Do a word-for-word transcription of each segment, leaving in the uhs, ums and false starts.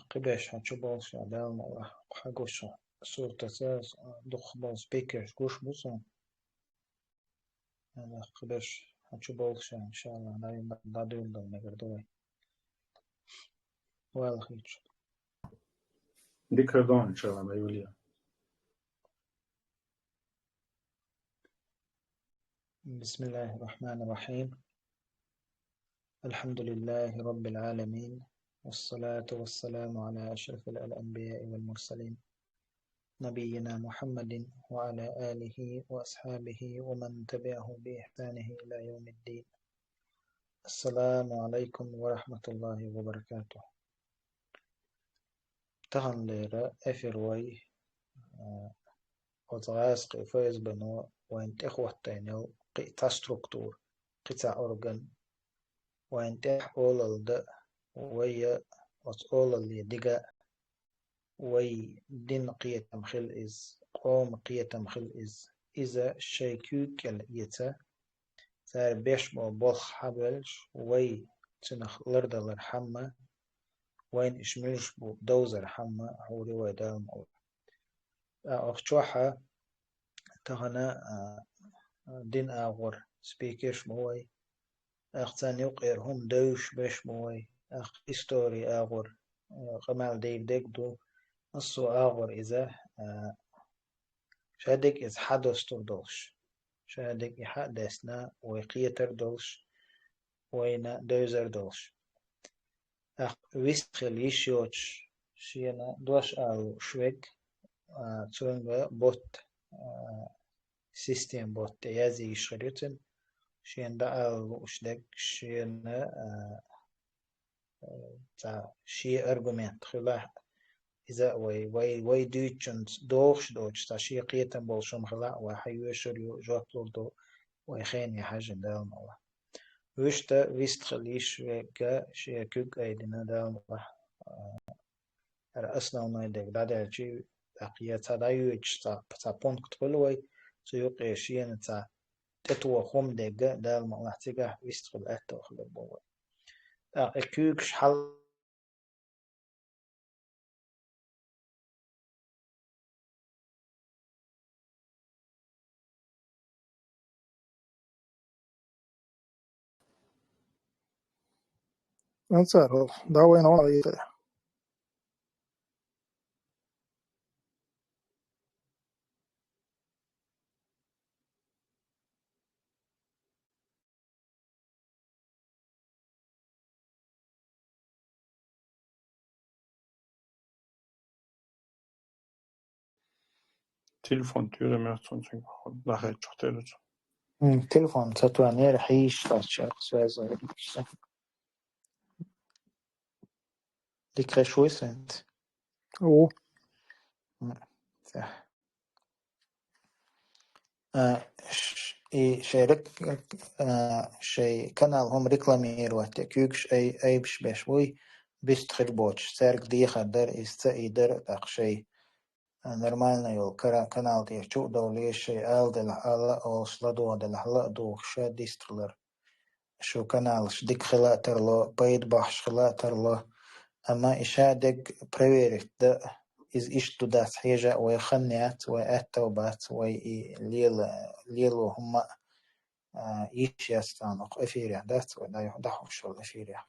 Кхиберш хьан чу болуш, Дала мукъ лахь, хьан гуш суртаца дукхахболу спикерш гуш бу суна. Кхиберш хьан чу болуш, иншаллахӀ, дӀадуьйладала мегар ду вай. Валла хийча. Дика ду, иншаллахӀ, ма юлия. بسم الله الرحمن الرحيم. الحمد لله رب العالمين، والصلاة والسلام على أشرف الأنبياء والمرسلين، نبينا محمد وعلى آله وأصحابه ومن تبعه بإحسانه إلى يوم الدين. السلام عليكم ورحمة الله وبركاته. Таханлера эфир вай, а, оцу гӀазкхийн ФСБ-но вайна тӀехӀоттийна йолу кхин а цхьа структура, кхин а цхьа орган, вайна тӀехь олалла дан, вай оцу олалле дига, вай динан кхетам хила иза, къоман кхетам хила иза, иза шайн куьйга кӀел эца, цара беш болу болх хьабелча, вай цунах лардалархьама, вайна уьш муьлш бу довзархьама хьур ю вай, Дала мукъ лахь. Ткъа оха чохь а тахана, а, динан агӀор спикерш бу вай, тӀаккха царна юккъера хӀума девзаш берш бу вай, тӀаккха историн агӀор, а, къамел дийр дерг ду, массо а агӀор иза, а, шадерг иза хьадостур долуш, шадерг и хьа а десна, вай кхетар долуш, вайна девзар долуш. ТӀаккха вист хила йиш йоцуш, шена дош ала лууш верг, а, цуьнга бот, а, система бот тӀе язъе йиш хир ю цуьнан, шена дӀаала лууш дерг, шена, а, цхьа шен аргумент хилахь, иза а вай, вай, вай дуьйцучунца догӀуш доцуш, цхьа шен кхетам болуш хӀума хилахь, вай хьайоьшур ю, жоп лур ду, вай хене хьаьжжина, Дала мукъ лахь. Вуьшта вист хила йиш верг шен куьг айдина, Дала мукъ лахь, а, хӀара основной дерг дӀадаьлча, тӀаккха я цхьа дӀайоьдуш цхьа, цхьа пункт хуьлу вай, цу юккъе шена цхьа тӀетоха хӀума дерг, Дала мукъ лахь, цигахь вист хила аьтту хилар бу вай. ТӀаккха и куьйгаш хьал Ансар, дӀа вайна гӀо а йитира. Телефон туьйра моьтту цуьнан, дахьа чохь тера цо. М, телефон ца тоьхнера, хьийзаш дац чекх связь. Дика хезаш вуй сан? Ву. М, цхьа. А, ш-, и шайн рек-, а, шайн канал хӀума рекламировать де, куьйгаш ай-, айбаш беш вуй, бист хир боцуш, цаьрга дехар дара, иза ца и дара, тӀаккха шайн, а, нормально йолу кара-, канал тӀера чу а довлийша, шайн ала делахь ала а олуш, ладогӀа делахь ла а духуш, дистхилар. Шу каналаш дика хила а тарло, пайда бахьаш хила а тарло. Амма и шадерг проверить дан, иза иштта ду дац хьежа а вай хан яц, вай аьтту бац, вай и лела-, лело хӀумма а, а, йиш яц царна окху эфирехь дац, вай дӀа-, дӀахьош йолу эфирехь.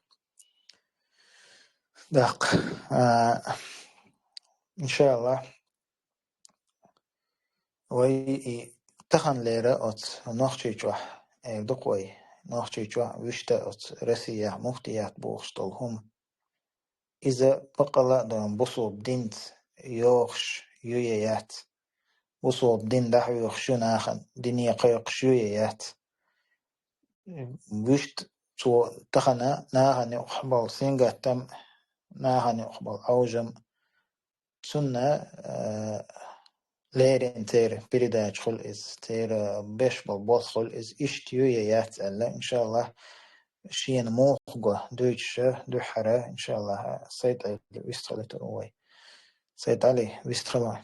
ТӀаккха, а, иншаллахӀ, вай и таханлера оцу Нохчийчохь, эр ду-кх вай, Нохчийчохь вуьшта оцу Россияхь муфтият бохуш долу хӀума. Иза баккъалла а дан бусулба динца йогӀуш ю я яц. Бусулба дин дӀахьоьхуш ю нахана, дине кхайкхуш ю я яц. Вуьшта цо тахана нахана юкъахь болу сингаттам, нахана юкъахь болу Ӏовжам, цунна, а, леррина церан передача хуьлу иза, церан беш болу болх хуьлу иза, иштта ю я яц аьлла, иншаллахӀ, шена муха го дуьйцуша дуьххьара, иншаллахӀ, Сайд-Ӏели вистхилийтур ву вай. Сайд-Ӏели, вистхила вай.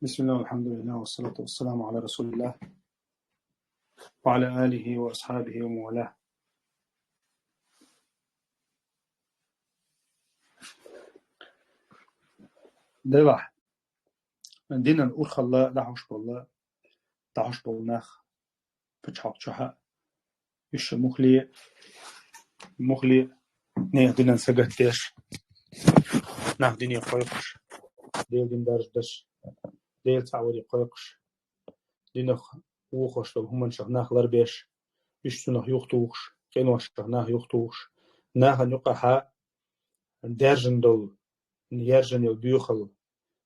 بسم الله والحمد لله والصلاة والسلام على رسول الله وعلى آله وأصحابه ومن والاه. Делахь, динан урхалла дӀахьош болла, дӀахьош болла нах, пачхьалкх чохьа, уьш мухли, мухли, нехан динан сагатдеш, нах дине кхойкхуш, Делан дин дарждеш, Дела цхьаъ варе кхойкхуш, динах вухаш долу хӀуманашах нах ларбеш, уьш цунах юхатухуш, къиношах нах юхатухуш, нахана юкъахьа даьржина долу, яьржина йолу боьхалла,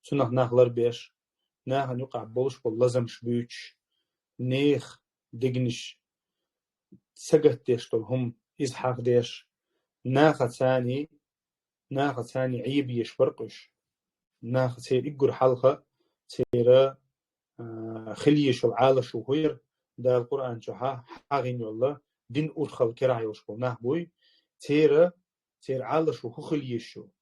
цунах нах ларбеш, нахана юкъахь болуш болу лазамаш буьйцуш, нехан дегнаш сагатдеш долу хӀума иза хьахдеш, нахаца, нахаца Ӏебеш бара-кх уьш. Наха церан уггар хьалха, церан, а, хила езаш йолу Ӏалашо хӀун яра, Дала Къуръан чохьа хьахийна йолла, дин урхалла керахь йолуш болу нах буй, церан, церан Ӏалашо хӀун хила езаш ю.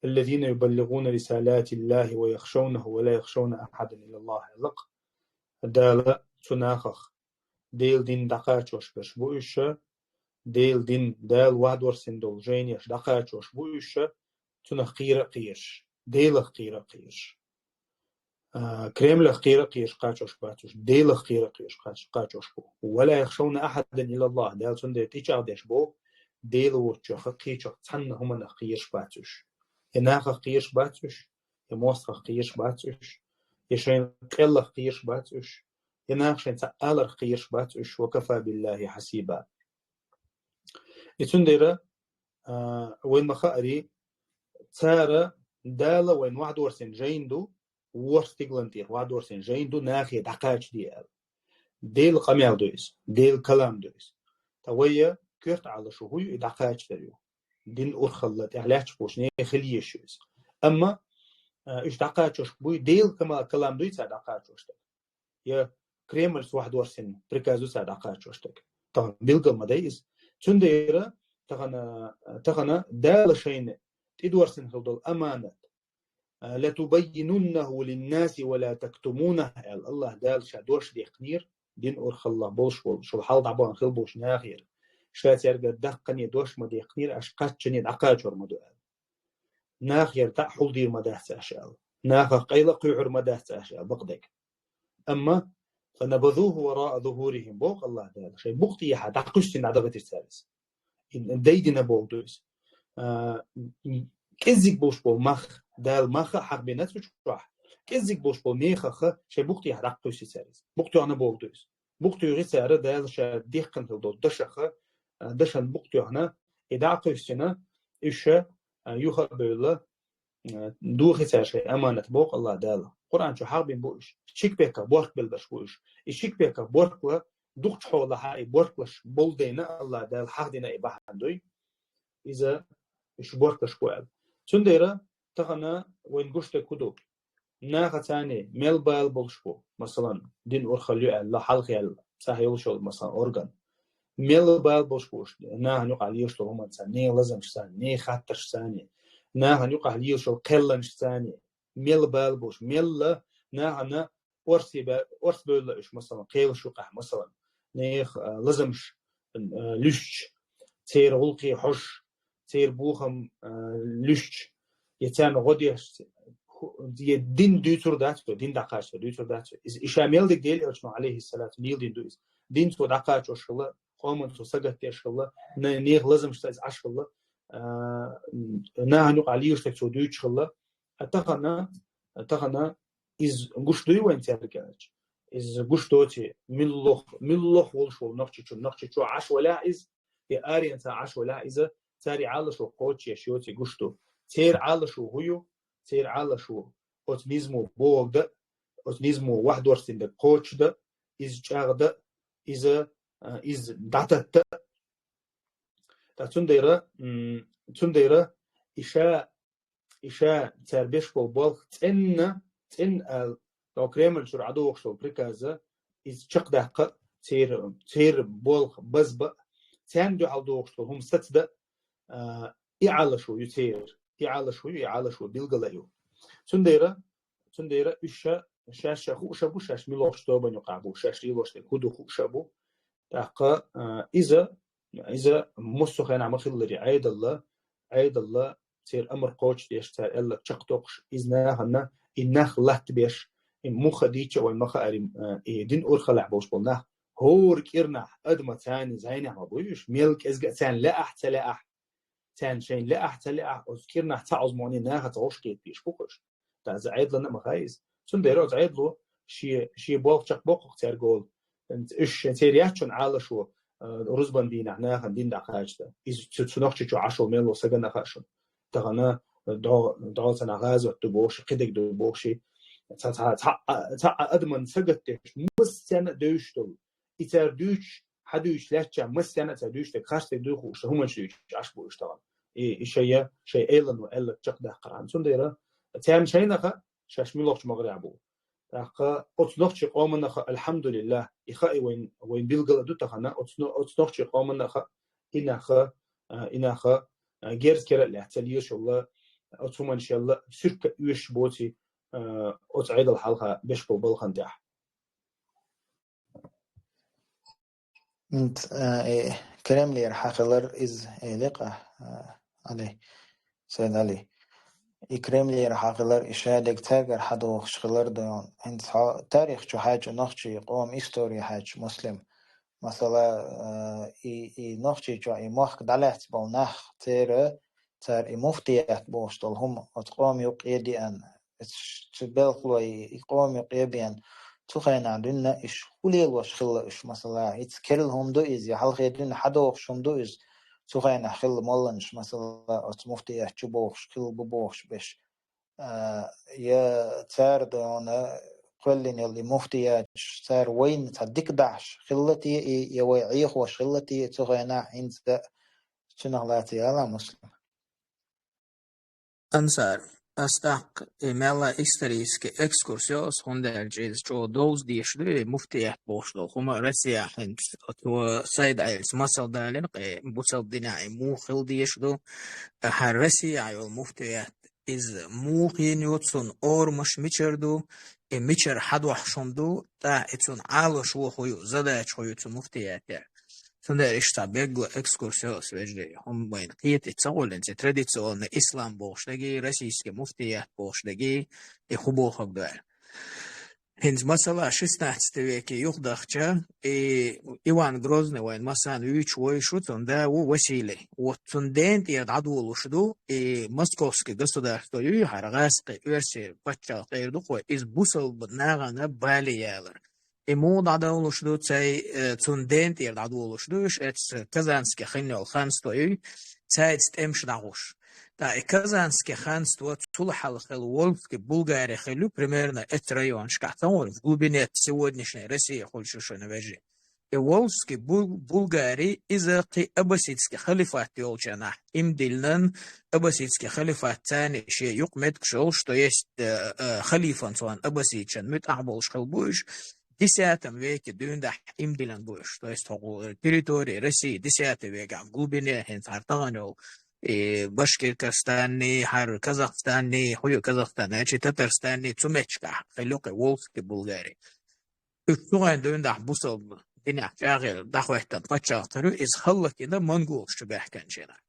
الذين يبلغون رسالات الله ويخشونه ولا يخشون أحدا إلا الله, аьлла-кх. Дала цу нахах Делан дин дӀакхачош берш бу уьш, Делан дин, Дала вахьадорсийна долу жайнаш дӀакхачош бу уьш, цунах кхера а кхераш, Делах кхера а кхераш. А, Кремлах кхера а кхераш кхачош бац уьш, Делах кхера а кхераш кхач-, кхачош бу. ولا يخشون أحدا إلا الله, Дала цундела тӀечӀагӀдеш боху, Дела воцчух кхечух цхьанна хӀуманах кхераш бац уьш. Я нахах кхераш бац уьш, я мостагӀах кхераш бац уьш, я шайн къеллах кхераш бац уьш, я наха шайн цхьаъ аларх кхераш бац уьш, وكفى بالله حسيبا. И цундела, а, вайн ма хаарий, цара Дала вайн вахьадорсийна жайна ду, ворхӀ стиглан тӀера вахьадорсийна жайна ду, нахе дӀакхачаде аьлла. Делан къамел ду иза, Делан калам ду иза. Ткъа вай коьрта Ӏалашо хӀун ю, и дӀакхачадар ю. Дин урхалла тӀехь лаьтташ болуш нехан хила езаш ю иза. Амма, а, уьш дӀакхачош буй, Делан кама-, калам дуй цара дӀакхачош дерг. Я Кремльца вахьадорсийна приказ ду цара дӀакхачош дерг. Тахана билгал ма дай иза. Цундела тахана, тахана Дала шайна тӀедорсийна хила долу аманат. لتبيننه للناس ولا تكتمونه, аьлла, АллахӀ Дала ша дош дехкинера, дин урхаллах болуш болу, шул хьал дӀабахана хила болчу нахера. Ша цаьрга даккхане дош ма дехкинера, аша кхаччане дӀакхачор ма ду аьлла. Нахера дӀа а хьулдийр ма дац аша аьлла. Нахах къайла а кхуьйхьур ма дац аша аьлла, бакъдерг. Амма, فنبذوه وراء ظهورهم, боху АллахӀ Дала, шайн букъ тӀехьа дӀакхуьссина дӀадахийтира цара иза. И дайдина боху ду иза. А, кӀеззиг болуш болу мах, Дала мах а хьахбина цу чохь, кӀеззиг болуш болу мехах шайн букъ тӀехьа дӀакхуьссина цара иза. Букъ тоьхна боху ду иза. Букъ туьйхи цара Дала ша дехкан хила долу дашах, а, дашан букъ тоьхна, и дӀакхуьссина, уьш, а, юха а бевлла, а, дохи цара шайн аманат, боху АллахӀ Дала. Къуръан чу хьахбина бу уьш. Чик пекках борх белларш бу уьш. И чик пекках борхла дукхачу хьолахьа и борхлаш болдайна АллахӀ Дала хьахдина и бахьана дуй. Иза уьш борхлаш бу аьлла. Цундела тахана вайн гуш дерг хӀун ду? Нахаца мел бала болуш бу, масалан, дин урхалла ю аьлла, хьалха яьлла, цӀахь йолуш йолу, масалан, орган. Мел бала болуш бу уьш, нахана юкъахь лелаш долу хӀуманца, нехан лазамашца, нехан хаттаршца, нахана юкъахь лелаш йолу кхелланашца, мел бала болуш, мелла нахана орси бе-, орс бевлла уьш, масалан, кхелаш юкъахь, масалан, нехан, а, лазамаш, а, луьстуш, церан гӀуллакхе хьожуш, церан бохам, а, луьстуш, я царна гӀо деш, ху-, я дин дуьйцур дац, дин дӀакхачо дуьйцур дац. Иза, и ша мел дерг Делан Элчано, Ӏалайхиссалату, леладина ду иза. Дин цо дӀакхачош хилла, къоман цо сагатдеш хилла, не-, нехан лазамашца иза Ӏаш хилла, а, нахана юкъахь лелаш дерг цо дуьйцуш хилла. А тахана, а тахана иза гуш дуй вайн цаьрга аьлча? Иза гуш доций, муьлхха, муьлхха волуш волу нохчичун, нохчичо Ӏаш валахь иза, я аренца Ӏаш валахь иза, цара и Ӏалашо кхочушъеш йоций гуш ду. Церан Ӏалашо хӀун ю? Церан Ӏалашо оцу низамо бохург дан, оцу низамо вахьадорсийна дерг кхочушдан, иза чӀагӀдан, иза, а, иза дӀататдан. Ткъа цундела, м, цундела и ша, и ша цара беш болу болх цӀенна, цӀенна аьлла, тӀо Кремль чуьра Ӏадохуш долу приказа, иза чекхдаккха, церан, церан болх базба, царна дуьхьал дохуш долу хӀума сацда, а, и Ӏалашо ю церан, и Ӏалашо ю, и Ӏалашо билгала ю. Цундела, цундела уьш ша шаьш хууш бу, шаьш милохчу тобанна юкъахь бу, шаьш лелош дерг хӀун ду хууш бу. ТӀаккха, а, иза, иза массо а хенахь ма-хиллара, Ӏедалла, Ӏедалла церан амар кхочушдеш, цара аьлларг чекхдоккхуш, иза нахана, и нах латтабеш, и муха дийча а вайн ма-хаара, а, и дин урхаллехь болуш болу нах, хӀора кӀирнахь адамаца царна зӀенехь ма буй уьш, мел кӀезга а царна лаахь а, ца лаахь а, царна шайна лаахь а, ца лаахь а, оцу кӀирнахь цхьа озмоне нахаца гӀош кхетабеш бу-кх уьш. Ткъа иза Ӏедална а ма хаьа иза. Цундела оцу Ӏедало шен, шен болх чекхбоккху-кх цаьрга олу. Уьш шайн церан яц шуна Ӏалашо, а, рузбан дийнахь нахана дин дӀакхача. Иза цу, цу Нохчийчохь Ӏаш волу мел волу сагана а хаьа шуна. Тахана дӀо-, дӀо цхьана гӀазот ду бохуш, кхидерг ду бохуш, цхьа, цхьа, цхьа, цхьа а адаман сагатдеш, массарна а девзаш долу. И цара дуьйцуш, хьан дуьйцуш лаьттача, массарна а цара дуьйцуш дерг харц дерг дуй хууш, сан хӀуманаш дуьйцуш Ӏаш бу уьш тахана. И, и шайн я, шайн элано аьлларг чекхдаккхархьама. Цундела царна шайнах а, шаьш милохчу магӀарехь бу. ТӀаккха оцу нохчийн къоманах а, алхьамдулиллахь, и хаьа вайн, вайн билгал а ду тахана, оцу но-, оцу нохчийн къоманах а, и нах а, а, и нах а, а, герз кара а лаьцна, ца лелаш йолу, оцу хӀуманаш елла, суьрка а оьшуш боций, а, оцу Ӏедал хьалха беш болу балхана тӀехь. М, ц-, а, э, Кремлера хьан хилар иза, э, лекъа, а, Али, Сайд Али. И Кремлера хьан хилар, и шадерг цаьргара хьан дохуш хилар ду, хӀинца хьо тарих чу хьаьжча, нохчий къоман истори хьаьжча, Муслим. Масала, а, и, и Нохчийчохь и мохк дӀалаьцна болу нах, церан, цара и муфтият бохуш долу хӀума оцу къоман юкъа деана, эцу белхалой и къоман юкъа беана, цу хенахь дуьйна иш хӀун лелош хилла уьш, масала, хӀинца керла хӀума ду иза, я хьалхе дуьйна хьан дохуш хӀума ду иза, цу хенахь хилла молланаш, масала, оцу муфтият чу бохуш, хилла бу бохуш беш. А, я цара дона кхоьллина йолу и муфтияташ, цара вайна цхьа дика дахьаш хилла те и, я вай Ӏехош хилла те цу хенахь, хӀинца цуьнах лаций ала, Муслим? Ансар, ас тӀаккха и мелла исторический экскурс йо ас, хӀунда аьлча иза чӀогӀа довза дезаш ду, и муфтият бохуш долу хӀума Россияхь хӀинца, оцо Сайд Ӏелас масал далийна, кхе бусалба динехь и муха хила дезаш ду, хӀара Россияхь йолу муфтият, иза муха йина ю, цунна орамаш мичара ду, и мичара хьан дохьуш хӀума ду, тӀаккха и цунна Ӏалашо хӀун ю, задача хӀун ю цу муфтиятера. Цундела иштта цхьа бегла экскурс йо ас, вежарий, хӀума вайна кхета ца гӀуллинца, традиционный ислам бохуш дерг, российский муфтият бохуш дерг, и хӀун бохург ду аьлла. ХӀинца масала шестнадцатый веке юхадахча, и Иван Грозный вайн массарна вуьйцуш вуй шу, цуьнан да ву Василий. Вот цуьнан дена тӀера дӀадолуш ду, и Московский государство юй, хӀара гӀазкхи оьрсийн паччалкх эр ду-кх вай, иза бусалба нахана бале ялар. И муха дӀадолуш ду, цай, э, цуьнан дена тӀера дӀадолуш ду, уьш эцу Казанский хинна йолу ханство юй, цаьрца тӀемаш дӀахьуш. Ткъа и Казанский ханство цул хьалха хилла Волжский Булгари хилла ю, примерно эцу районашкахь, ца гӀур, в глубине сегодняшней России хуьлуш ю шуна, вежарий. И Волжский Бул-, Булгари, иза кхин аббасидский халифат йолчу хенахь иман диллина, аббасидский халифат царна шен юкъаметтигаш йолуш, то есть, э, э, халифан цунна аббасидчун муьтӀахь болуш хилла бу уьш, десятом веке дуьйна дахьа иман диллина бу уьш. То есть хӀокху территори России десятый векехь в глубине, хӀинца хӀара тахана йолу, и Башкиркастанни, хӀара Казахстанни, хӀун ю Казахстан, значит, Татарстанни, цу меттигашкахь хилла ю кхин Волжский Булгари. Уьш цу хенахь дуьйна дахьа бусалба динехь чӀагӀъелла дӀахӀоьттина паччалкх хир ю, иза хӀаллакйина монголаш чу баьхкинчу хенахь.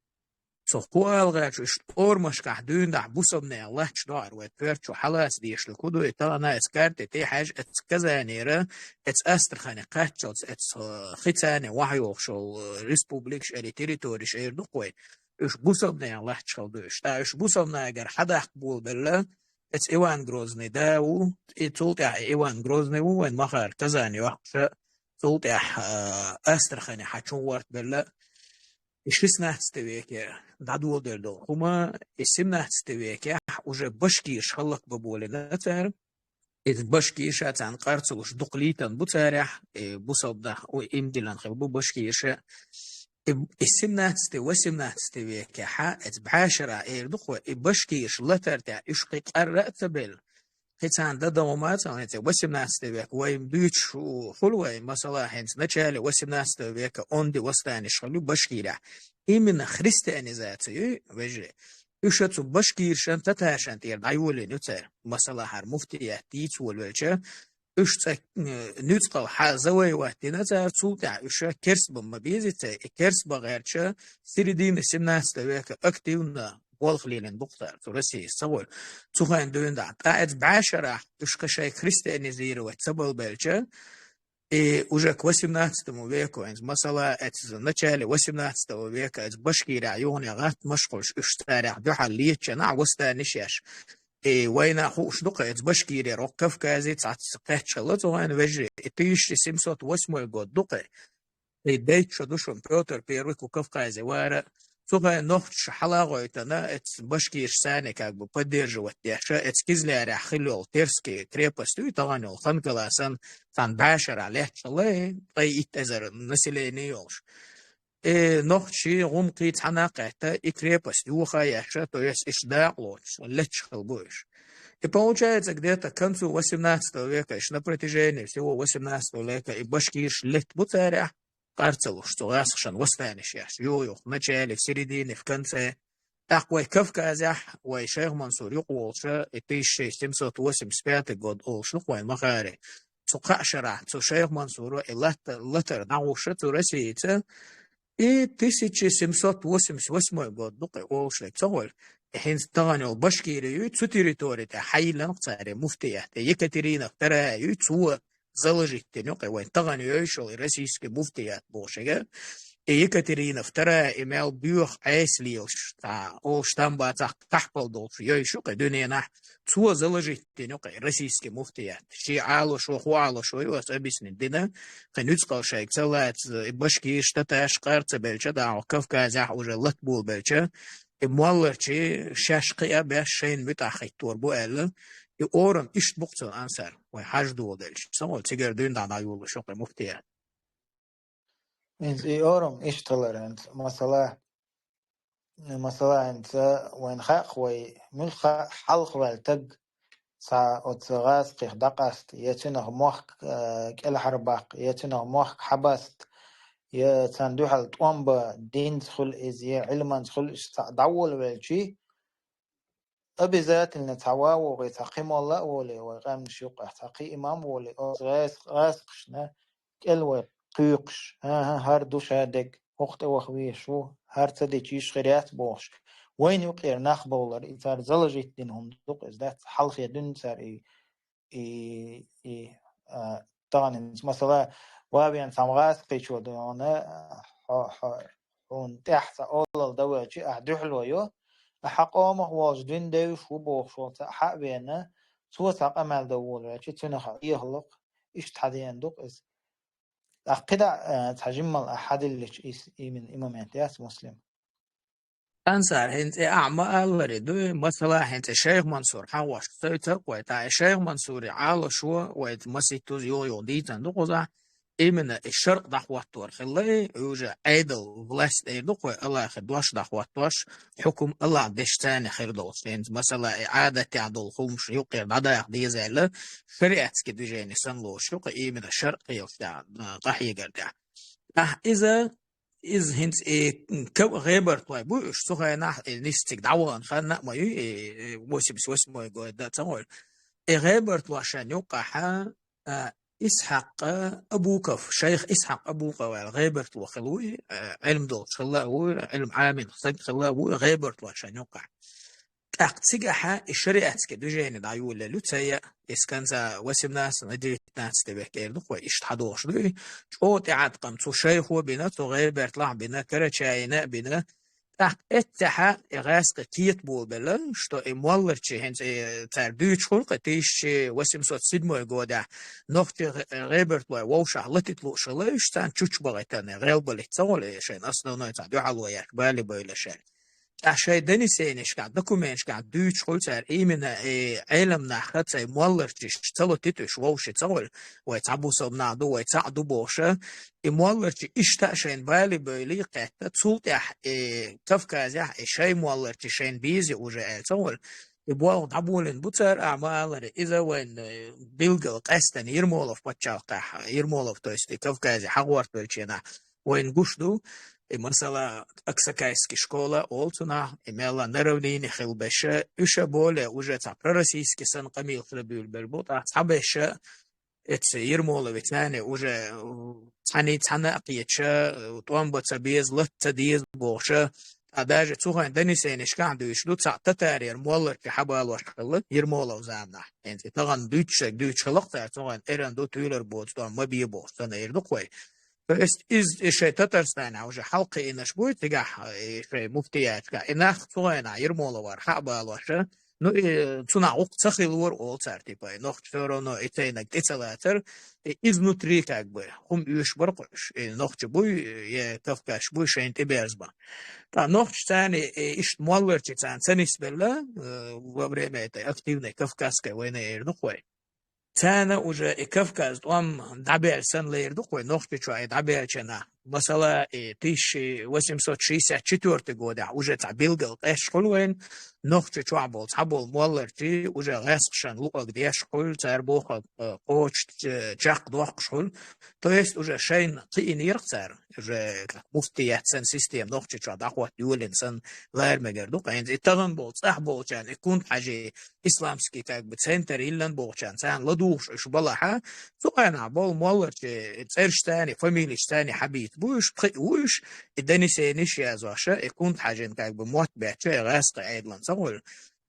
Со хӀун ала гӀерташ, уьш орамашкахь дуьйна дахьа бусалбанех латташ догӀура вай коьрта чу хьалаца дешалуш хӀун ду, и тахана аса карте тӀе хьаьжча, эцу Казанера, эцу Астрахане кхаччалц, эцу, э, хи царна вахьа йохуш йолу, э, республикаш или территориш эр ду-кх вай. Уьш бусалбанех латташ хилла ду уьш. ТӀаккха уьш бусалбанегара хьадаккха болабелла, эцу Иван Грозный да ву, и цул тӀаьхьа и Иван Грозный ву, вайн ма-хаара Казане йоккхуш, цул тӀаьхьа, э, Астрахане хьан чу гӀортабелла. И шестнадцатый веке дӀадоладелла долу хӀума, и семнадцатый векехь уже башкираш хӀаллакбан болийна цара. Иза башкираш а царна къарцалуш дукха лийтина бу царехь, и бусалба нах, ой, иман диллина хилла бу башкираш а. И, и семнадцатый, восемнадцатый векехь, эцу бӀешарахь эр ду-кх вай, и башкираш латар тӀехь уьш кхин къарра а ца белла, кхин царна дан дан хӀума а ца хилла, хӀинца восемнадцатый век вай дуьйцуш хуьлу вай, масала, хӀинца начале восемнадцатого века онда восстанеш хилла ю Башкирехь. Именно христианизация ю, вежарий. Уьш цу башкирашан, татаршан тӀера дӀайолийна ю цара. Масала, хӀара муфтият дийца волавелча, уьш цӀа, э, нуьцкъала хьа завоевать дина цара, цул тӀаьхьа уьш керста бан ма безий цара, и керста бан гӀертача, середина семнадцатого века активно болх лелийна бу-кх цара цу Россе, ца волу. Цу хенахь дуьйна дӀа. ТӀаккха эцу бӀешарахь уьш кхин шайга христианизировать ца балбелча, и уже к восемнадцатому веку, хӀинца масала, эцу начале восемнадцатого века эцу башкирехь юханехьа гӀатта машхулаш уьш царех дуьхьал летача, нах восстанеш еш. И вайна хууш ду-кх, эцу башкирера хӀокху Кавказе цхьацца кхетчахьала цу хенахь вежарий. И тысяча семьсот восьмой год ду-кх. И дейтта шо ду шуна, Пётр Первый кху Кавказе вара. Цу хенахь нохчаша хьала а гӀойтина, эцу башкираш царна как бы поддерживать деш, эцу Кизлярехь хилла йолу Терский крепость ю, тахана йолу Ханкала санна, цхьана бӀешарахь лаьтташ хилла, ткъе итт эзар население йолуш. И нохчий, гӀум кхин цхьаьна а кхетта, и крепость йоха а еш, то есть иштта дакъа лоцуш, летташ хилла бу уьш. И получается, где-то к концу восемнадцатого века, иштта на протяжении всего восемнадцатого века и башкираш летта бу царех, къар ца луш, цу гӀазкхашна восстанеш еш, юха-юха, в начале, в середине, в конце. ТӀаккха вай Кавказехь, вай Шайх Мансур юкъа волуша, и тысяча семьсот восемьдесят пятый год олуш ду-кх вайн Махари. Цу кхаа шарахь, цу Шайх Мансуро и латта-, латар дӀагӀуша цу Россица, и тысяча семьсот восемьдесят восьмой год ду-кх и олуш дерг, ца волу. И хӀинца тахана йолу Башкири юй, цу территори тӀехь хьайиллина-кх цара муфтият, и Екатерина вторая юй, цо заложить дина ю-кх и вайн тахана йойуш йолу и российский муфтият бохуш. И Екатерина вторая и мел боьха Ӏеса лелаш, цхьа олуш там бацахь, кхахьпал долуш йойуш ю-кх и дуьненахь, цо заложить дина ю-кх и российский муфтият. Шен Ӏалашо, хӀун Ӏалашо ю, аса объяснить дина, кхин нуьцкъала шайга ца лаца, и башкираш, татараш къар ца белча, дӀахьо Кавказехь уже латта болабелча, и молларчий шаьш кхиа беш шайна муьтӀахь хӀиттор бу аьлла, и орам иштта бу-кх цуьнан, Ансар, вай хьажа доладелча. Ца волу, цигара дуьйна дӀа дӀайолуш ю-кх и муфтият. ХӀинца и орам иштта хилар, хӀинца, масала, масала, хӀинца вайна хаьа-кх вай, муьлхха а хьалха ваьлла таг цхьа оцу гӀазкхих дӀакъаста, я цуьнах мохк, а, кӀелхьарбаккха, я цуьнах мохк хьабаста, я царна дуьхьал тӀом бан, динца хуьлу иза, я Ӏилманца хуьлу иза, цхьаъ дӀаволавелчий, обязательно цхьа ван вогӀий, цхьа кхин молла а волий, вай къаьмнаш юккъехь цхьа кхин имам а волий, оцу гӀаз-, гӀазкхашна кӀел вай кхуьйкхуш, хӀан-хӀа, хӀара ду ша дерг, хӀокху тӀе ваха везаш ву, хӀара ца дича йиш хир яц бохуш, вайна юкъера нах бовлар, и цара заложить дина хӀума ду-кх иза, дац, хьалхе дуьйна цара и, и, и, а, тахана хӀинца, масала, ван вена цхьамма гӀазкхичо дуьйна, хьо, хьо, хьуна тӀехь цхьа олалла дан воьлча, ахь дуьхьало йо, ахь хьан къомах волчу дуьйна девзаш ву бохуш волу цхьаъ хьа а вена, цо цхьа къамел дан волавелча, цуьнах хьо эхалла-кх, иштта хьан деана ду-кх иза. ТӀаккха кхидӀа, а, цхьа жиммал ахь хьадиллича, ис-, именно и момент яц, Муслим? Ансар, хӀинца и ахь ма-алларе дуй, масала, хӀинца и Шайх Мансур хьагӀош сойцар-кх вай, тӀаккха и Шайх Мансури Ӏалашо вай масийттаза юха-юха дийцина ду кхузахь, именно и шарӀ дӀахӀоттор хилла, и уже Ӏедал, власть эр ду-кх вай, Аллахьан дош дӀахӀоттош, хьукум Аллахьан дешца царна хир долуш. ХӀинца, масала, и Ӏадатехь долу хӀумаш юккъера дӀадаха деза аьлла, шариатский движение санна лоруш ю-кх, именно шарӀ кхелаш тӀехь, а, къахьегар тӀехь. Ахь иза, иза хӀинца и кав-, гӀебартлой бу уьш, цу хенахь и нисцига дӀавахана хан а ма ю, и, и восемьдесят восьмой год, да, ца гӀойла. И гӀебартлошан юккъахьа, а, Исхьакъ Абуков, шайх Исхьакъ Абуков аьлла гӀебартло хилла вуй, а, Ӏилма долуш хилла а вуй, Ӏилма Ӏамин стаг хилла а вуй, гӀебартлошан юккъахь. ТӀаккха цигахьа и шариатский движение дӀайолаелла ю, ца яа, из конца восемнадцатого, девятнадцатого век эр ду-кх вай, иштта хьадохуш ду и. ЧӀогӀа тӀеӀаткъам цу шайхо бина, цу гӀебартлахь бина, Карачаина а бина. ТӀаккха эццехьа и гӀаскхи кхета болабелла, что и молларчий хӀинца и цара дуьйцуш хуьлу-кх, тысяча восемьсот седьмой годехь нохчий гӀе-, гӀебартлой вовшахь латийта лууш хилла, уьш царна чучча бахийтина, гӀелбаллица ца волу, и шайна основной цхьа дуьхьало еш, бале бевлла шаьра. Ткъа шайн донесенешкахь, документашкахь дуьйцуш хуьлу цара, именно и Ӏелам нах хацай молларчаш ца латийта уьш вовший ца волу, вай цхьа бусалба нах ду, вай цхьаъ ду бохуша, и молларчий иштта а шайна бале бевлла кхетта, цул тӀаьхьа и Кавказехь и шайн молларчий шайна беза уже аьлла ца волу, и болх дӀаболийна бу цара, а ма-аллара, иза вайн, э, билггал къаьстина Ермолов пачхьалкхехь, Ермолов, то есть и Кавказе хьагӀортавеллачу хенахь, вайна гуш ду, И масала, Аксакайский школа олу цунах, и мелла наравнине хила беша, уьш а боле уже цхьа пророссийский санна къамелаш лабуьйлабелла бу, тӀаккха цхьабеша, эца Ермоловецани уже, э, цхьаьний цхьаьна а кхеташ, э, тӀом бан ца беза, лата ца деза бохуша, а даже цу хенахь донесенешкахь дуьйцуш ду, цхьаъ татарера молларчий хьабалош хилла Ермолов заманахь. ХӀинца и тахана дуьйцуш, дуьйцуш хилла-кх цара, цу хенахь эрна ду, туьйлар боцу тӀом ма бе бохуш санна эр ду-кх вай. То есть иза, и шайн Татарстанехь уже хьалакхиийнарш буй цигахь, и шайн муфтияташкахь. И нах цу хенахь Ермоловера хьа а балоша, ну, и цунах гӀуллакх ца хилла вара олу цара, типа, и нохчий всё равно и цайнаг тӀе ца лацара, и изнутри как бы хӀума оьшуш бара-кх уьш, и нохчий буй, я кавказцаш буй шайна тӀеберзабан. Ткъа нохчашцани, и иштта молларчий царна ца нисбелла, э, во время этой активной кавказской войны эр ду-кх вай. Царна уже и Кавказ тӀом дӀабаьлла санна лер ду-кх вай, Нохчийчохь и дӀабаьллачу хенахь. Масала, и тысяча восемьсот шестьдесят четвёртый годехь уже цхьа билггал къаьсташ хуьлу вайна, Нохчийчохь болу цхьаболу молларчий уже гӀаскхашна луъург деш хуьлу, цара бохург, э, кхочуш, э, чекхдоккхуш хуьлу. То есть уже шайна кхиийнера-кх цара, уже как муфтият санна система Нохчийчохь дӀахӀотта йолийна санна лара мегар ду-кх. ХӀинца и тахана болу, цӀахь болчарна и Кунта-Хьаьжин исламский как бы центр йиллина бохучарна царна ладугӀуш уьш балахьа, цу хенахь болу молларчий цӀерашцани, фамилешцани хьабийца бу уьш, пхиъ ву уьш, и донесенеш язоша, и Кунта-Хьаьжин как бы мотт бетташ, и гӀаскхийн Ӏедална ца хуьлу,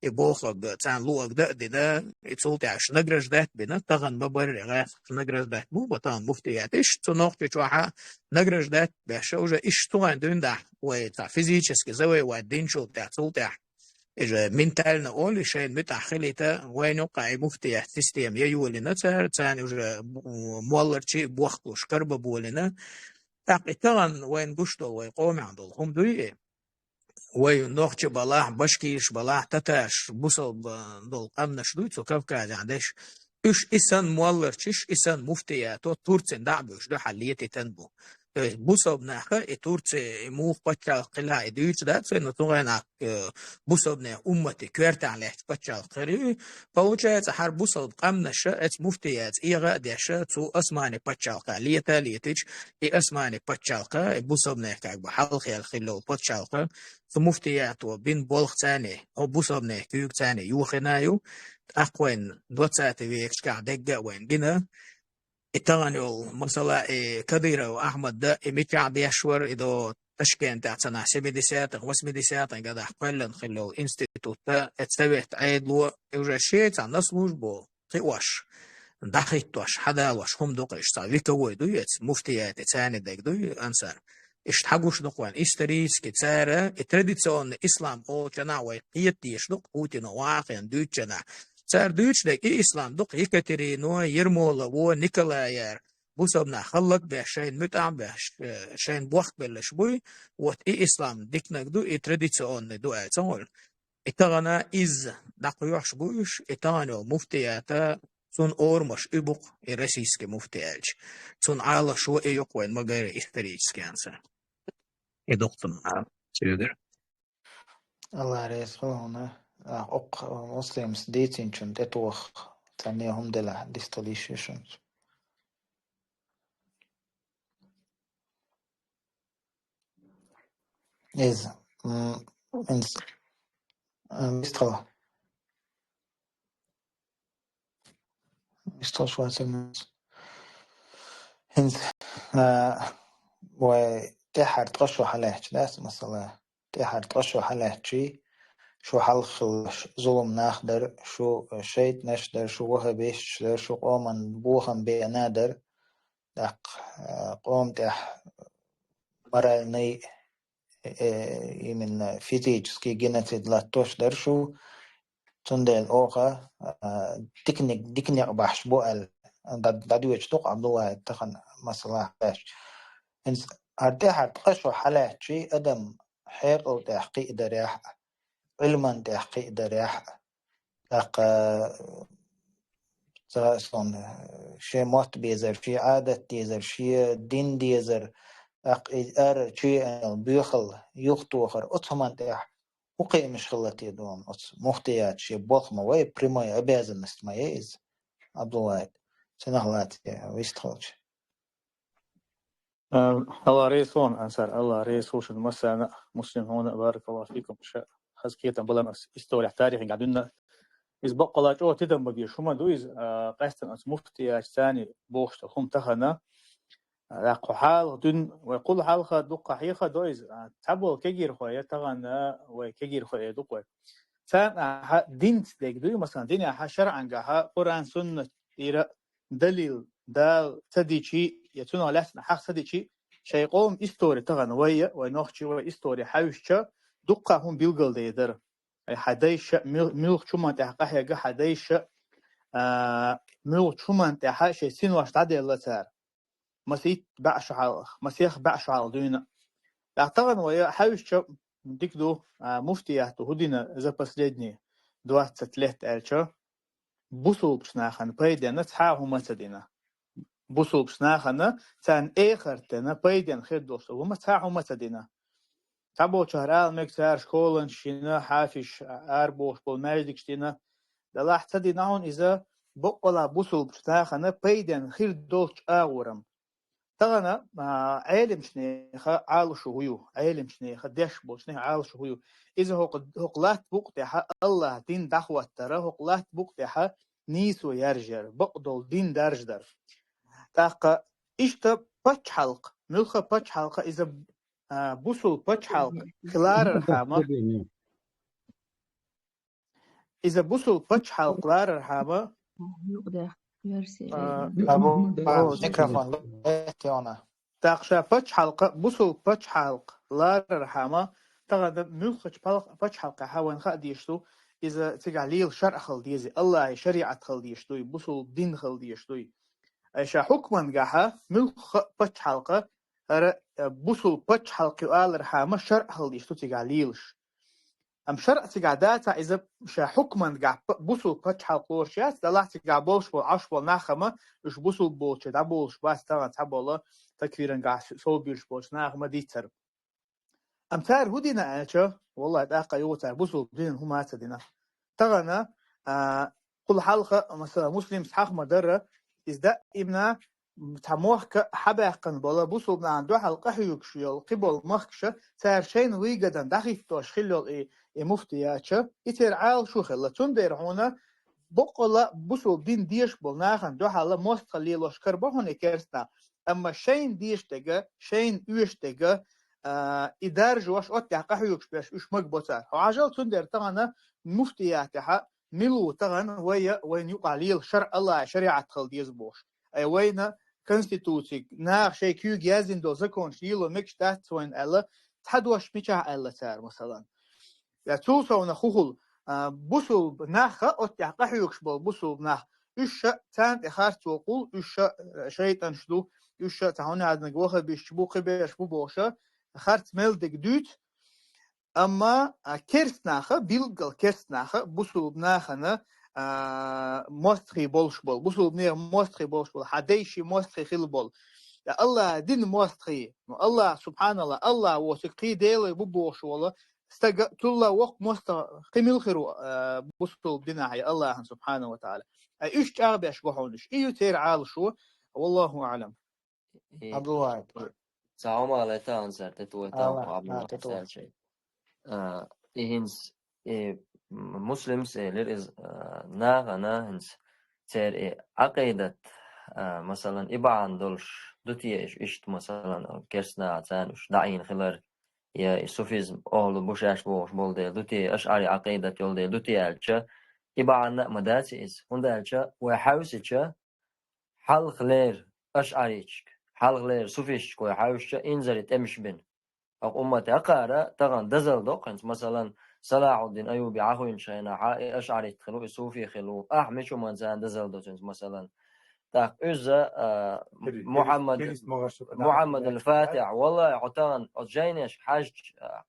и бохург царна луъург дан а дина, и цул тӀаьхьа уьш награждать а бина, тахана ма-барра и гӀаскхий награждать бу, бо тахана муфтият иштта, цу Нохчийчохь а награждать беш, уже иштта цу хенахь дуьйна дахь, вай цхьа физически завоевать динчул тӀаьхьа, цул тӀаьхьа. И же ментально олий шайна муьтӀахь хилийта, вайна юккъехь и муфтият система я йолийна цара, царна уже, м, молларчий бохкалуш карбан болийна. ТӀаккха и тахана вайна гуш долу вай къомехь долу хӀума дуй и? Вай нохчий балахь, башкираш балахь, татараш, бусалба долу къаьмнаш дуй цу Кавказехь деш? Уьш и санна молларчаш, и санна муфтиято Турцина дӀа а буьйш дуьхьал летийтина бу. То есть бусалба наха и Турци, и муха паччалкх хилла и дуьйцуш дац вай, но цу хенахь, э, бусалбанех уммати коьртехь лаьтташ паччалкх хир ю. Получается, хӀара бусалба къаьмнаша эца муфтиятца эгӀа а деша, цу Османи паччалкха лета а летича, и Османи паччалкха, и бусалбанех как бы хьалхаелла хилла йолу паччалкха, цу муфтиято бина болх царна, о, бусалбанех куьйга царна йохийна ю. ТӀаккха вайн двадцатый векашкахь дегга а вайн гина, и тахана йолу, масала, и Кадыров Ахьмада и мичахь деш вара, и до Ташкентехь цхьанхьа семидесятых, восьмидесятых годах кхоьллина хилла йолу институтта, и совет Ӏедало, и уже шен цхьа на службу кхиош, дӀахӀиттош, хьадалош хӀума ду-кх уьш, цхьа вековой дуй эца, муфтияти царна дерг дуй, ансар. Иштта хьагуш ду-кх вайн исторически цара, и традиционный ислам олучунах вай кхета дезаш ду-кх Путино вахийна дуьйцучунах. Цара дуьйцуш дерг и ислам ду-кх Екатерино, Ермолово, Николаяра, бусалба нах хӀаллак а беш, шайна муьтӀахь а беш, э, шайна бохкабелларш буй, вот и ислам диканиг ду, и традиционный ду аьлла ца хуьлу. И тахана иза дӀакхоьхьуш бу уьш, и тахана йолу муфтият а, цунна орамаш и бу-кх и российский муфти аьлча. Цунна Ӏалашо и ю-кх вайн ма-гарра исторически ансар. И ду-кх цунна Ӏалашо. Алла реза хуьлда хьуна. А, оккха Муслимас дийцинчунна тӀетоха, цхьанне хӀума делахь, дистхила йиш ю шуна. Иза, м, инс-, м, дистхила. Иштта шо вацар муьлхха. ХӀинца, а, вай тӀаьххьара ткъа шо хьалаьцча, дац масала, тӀаьххьара ткъа шо хьалаьцчий, шу хьалха хилла зулам нах дара, шу шайтӀанаш дара, шу ваххабисташ дара, шу къоман бохам беана дара, тӀаккха, а, къома тӀехь моральный, э, именно физический геноцид латтош дара шу, цундела оха, а, диканиг-, диканиг бахьаш бу аьлла, дӀа-, дӀадоьдуш ду-кх Ӏабдуллахь тахана масала хьаьш. ХӀинца хӀара тӀаьххьара ткъа шо хьалаьцчий адам хьекъал тӀехь кхиъдарехь а, Ӏилман тӀехь кхиъдарехь а, тӀаккха, ца, сон, шен мотт безар, шен Ӏадат дезар, шен дин дезар, тӀаккха и ара чу еана боьхалла, юхатохар, оцу хӀуман тӀехь хӀун кхиамаш хилла те дуьйна оцу муфтият шен болх ма вай, прямой обязанность ма яй иза, Ӏабдуллахь, цунах лаьцна вистхилча. Алла реза хилва, Ансар, Алла реза хилва шун массана а, Муслим, хьона а, баракаллаху фикум. Ша хаза кхетам балан ас история, тарихинга дунна. Иза баккъала чӀогӀа тидам баде шума ду иза, а, къаьстан ас муфтияча цани бохуш долу хӀума тахана. А, кху хьалха дуьйна, вай кхул хьалха дуккха хьеха до иза. А, цхьаболу кегийрхой я тахана, вай кегийрхой ду-кх вай. Царна ахьа динца дег дуй, масалан, динехьа, шарӀангахьа, Къуръан, Суннат тӀера далил Дала ца дичи, я цунах лаьцна хьах ца дичи, шайн къоман истори тахана вай, вай нохчи вай истори хьаьвсича, дуккха хӀума билгалдайдара. Ай хьан дайша, мил-, муьлхачу хӀуман тӀехь къахьега хьан дайша, а, муьлхачу хӀуман тӀехьа шайн синош дӀаделла цара. Масийтта баьӀ шу хьалха, масех баьӀ шу хьалха дуьйна. ТӀаккха тахана вай хьаьвсича дика ду, а, муфтият ду хӀу дина за последние двадцать лет аьлча, бусулбачу нахана пайденна цхьа а хӀума ца дина. Бусулбачу нахана царна эхартана пайденна хир долуш долу хӀума цхьа а хӀума ца дина. Цхьаболчара ала мега цара школанаш йина, хьафизаш арабохуш болу маьждигаш дина. Делахь ца дина хьуна иза баккъала бусулбачу нахана пайденна хир долчу агӀорам. Тахана, а, Ӏелимчу нехан Ӏалашо хӀу ю, Ӏелимчу нехан деш болчу нехан Ӏалашо хӀу ю. Иза хӀокху, хӀокху латта букъа тӀехьа Аллах дин дӀахӀоттара, хӀокху латта букъа тӀехьа нийсо яржара, бакъдолу дин даржадар. ТӀаккха иштта пачхьалкх, муьлхха пачхьалкха иза, а, бусул пачхьалкх хиларархьама, иза бусул пачхьалкх ларархьама, Юкъа дехьа версия. А, Абу, о, микрофон, летти она. ТӀаккха ша пачхьалкха, бусул пачхьалкх ларархьама, тахана муьлххачу пал-, пачхьалкхехьа вайн хаа дезаш ду, иза цигахь лела шарӀ хила деза, Аллахьан шариӀат хила дезаш дуй, бусул дин хила дезаш дуй. Ай ша хьукмангахьа муьлхха пачхьалкха, хӀара, э, бусул пачхьалкх ю алархьама шарӀ хила дезаш ду цигахь лелаш. Амма шарӀ цигахь дацахь, иза ша хьукмангахь п-, бусул пачхьалкх лоруш яц, делахь цигахь болуш болу, Ӏаш болу нах хӀума, уьш бусул болчу дӀаболуш бац, тахана цхьаболу такфирангахь с-, совбуьйлуш болчу наха ма дийццара. Амма цара хӀу дина аьлча, валлахӀи, тӀаккха юха цара бусул динан хӀума а ца дина. Тахана, а, кхул хьалха, масала, Муслимс хьаха ма-дарра, иза даимна цхьа мохк хьабаьккхина болу бусулба нахана дуьхьал къахьоьгуш йолу кхин болу махкаша, цара шайна выгодана дӀахӀиттош хилла йолу и, и муфтият, и церан Ӏалашо хилла. Цундела хьуна баккъала бусулба дин дезаш болу нахана дуьхьал мостагӀалла лелош карабо хьуна и керста нах. Амма шайна дезаш дерг, шайна оьшуш дерг, а, и даржош, оттехь къахьоьгуш берш, уьш магабо цара. Хьо хьажал, цундела тахана муфтиятехьа мила ву тахана вай, вайна юкъахь лела шарӀ, Аллахьан шариӀат хила деза бохуш. Ай вайна конституциг, наха шайн куьйга яздина долу законаш лело мегаш дац вайна аьлла, цхьа дош мичахь аьлла цара, масалан. Я цул совнаха хӀу хуьлу, а, бусулба нах, оттехь къахьоьгуш болу бусулба нах, уьш ша царна тӀе харц воккхул, уьш ша, а, шайтӀанаш ду, уьш ша цхьа хӀунда аьлла ваххабисташ бу, кхиберш бу бохуша, харц мел дерг дуьйцу, амма, а, керст наха, билггал керст наха, бусулба нахана, а, мостагӀий болуш болу, бусулба нехан мостагӀий болуш болу, хьан дайши мостагӀий хила болу. Я Аллахьан динан мостагӀий, ну, Аллахь, субхьаналлахь, Аллахь воцург кхин Дела бу бохуш волу, стага цулла воккха мостагӀа кхин мила хир ву, а, бусулба динахь я Аллахьан, субхьана ва тагӀала. Ай уьш чӀагӀбеш го хьуна уьш. И ю церан Ӏалашо, валлаху аӀлам. И Абдулла. Цхьа хӀума летта Ансар, тӀе тӀе вайтан Ала, хьо Абдулла а, тӀе тӀе. Ансар чай. А, и хӀинца, и м-, Муслимс элира иза, а, нахана хӀинца церан и Ӏакъидат, а, масалан, и бахьана долуш ду те иш-, иштта, масалан, керста наха царна уьш даӀийна хилар, я и суфизм охьалу бу шаьш бохуш болу дела ду те, ашъари Ӏакъидат йолу дела ду те аьлча, и бахьана а ма дац иза. ХӀунда аьлча вай хьаьвсича, хьалхалера ашъаричка, хьалхалера суфистчка вай хьаьвсича, инзаре тӀемаш бина. Оха уммат яккхара тахана дазалла до-кх хӀинца, масалан, Салахьуддин Айюби Ӏахуьйначу хенахьа, и ашъарит хилу, и суфи хилу, ахь мича хӀуманца дазалла до цуьнца, масалан. ТӀаккха иза, а, Мухьаммад, Мухьаммад аль-Фатихь, валлахӀи, хьо тахана оцу жайнашка хьаьжча, а,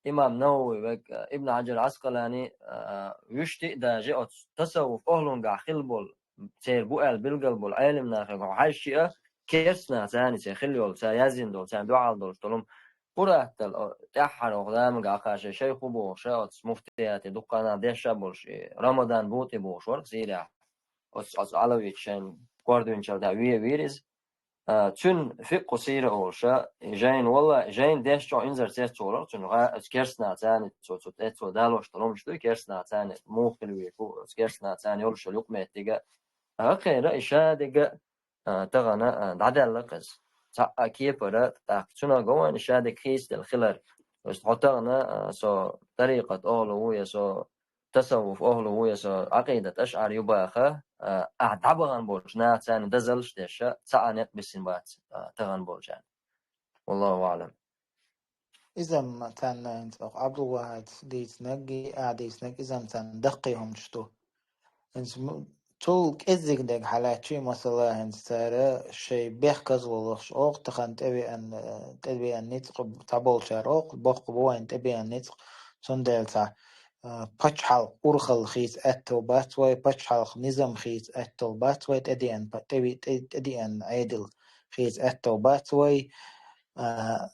имам Навави век, а, Ибн Хьаджар Ӏаскъалани, а, вуьшти а даже оцу тасаввуф охьлунгахь хилла болу, церан бу аьлла билгал болу Ӏелим нахе хьаьжча а, керста нах царна церан хилла йолу, цара яздина долу, царна дуьхьал долуш долу хӀума. Къуръаттал, о, тӀаьххьара оха ламага Ӏакхаша шайх хӀу бохуша, оцу муфтияте дуккха нах дешша болуш, и Рамадан БутӀи бохуш вара Сирияхь. Оцу, оцу Ӏалавича шайн кордуьйначул тӀаьхьа ве вийра иза. А, цуьнан фикъху сийра олуша, и жайна, валла, жайна деш чӀогӀа инзар цецволура, цуьнан гӀа-, оцу керстанаца царна, цо, цо, цо, цо далош долу хӀумаш дуй, керстанаца царна муха хила веза, оцу керстанаца царна йолуш йолу юкъаметтига. А, кхера, и шадига, а, тахана, а, дӀадаьлла кхеза. Цхьа а кепара, тӀаккха цунах гован, и шадига хийцаделла хилар. Просто хьо тахана, а, со тарикъат охьалу ву, я со тасаввуф охьалу ву, я со Ӏакъидат ашӀар ю баха, а, ахь дӀабахана болчу наха царна дазаллаш деш, цхьа а некъ бисина бац, а, тахана болчарна. Валлаху аӀлам. Иза-м царна хӀинца оха Ӏабдулвахьадс дийцинарг, а дийцинарг, иза-м царна даккхий хӀуманаш ду. ХӀинца м-, цул кӀеззиг дерг хьалаьцчий, масала, хӀинца цара шайн бехказло лохуш оха тахана тӀевеана, тӀевеана ницкъ цхьаболчара оха, боккха бу вайн тӀебеана ницкъ, цундела цхьа, а, пачхьалкх урхалла хийца аьтту бац вай, пачхьалкх низам хийца аьтту бац вай, тӀедеана па-, тӀеви-, тӀе-, тӀедеана Ӏедал хийца аьтту бац вай. А,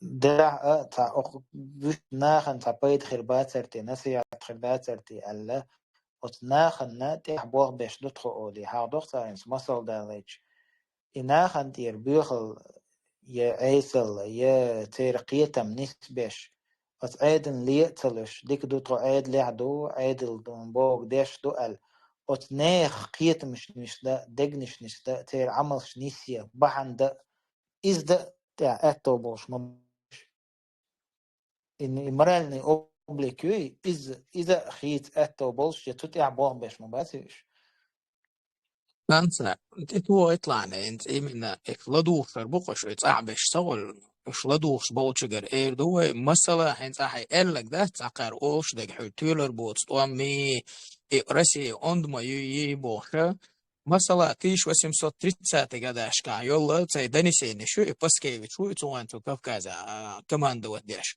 делахь а, цхьа оха вуьш нахана цхьа пайда хир бацар те, насихьат хир дацар те аьлла, оцу нахана тӀехь болх беш ду тхо олий, хьахдо-кх цара хӀинца масал далийча. И нахана тӀера боьхалла, я Ӏесалла, я церан кхетам нисбеш, оцу Ӏедална ле а ца луьш, дика ду тхо Ӏедалехь ду, Ӏедал ду, богу деш ду аьлла, оцу нехан кхетамаш нисда, дегнаш нисда, церан Ӏамалш нисъе бахьана дан, иза дан тӀехь аьтту болуш ма бу уьш. И, и моральный облик ю, иза, иза а хийца аьтту болуш, я цу тӀехь болх беш ма бац уьш. Ханца, тӀе тохийта лаьа, хӀинца именно уьш ладугӀуш хир бу-кх уьш, и цӀахь беш ца волу, уьш ладугӀуш болчуьнгара эр ду вай, масала, хӀинца ахьа аьлларг дац, цхьа кхара олуш дерг хьуьга тоьлур боцу тӀом, и Россия онда ма ю, йий бохуша, масала, тысяча восемьсот тридцатый годашкахь йолла цхьа донесенеш ю, и Паскевич ву, и цу гӀан цу Кавказа, а, командовать деш.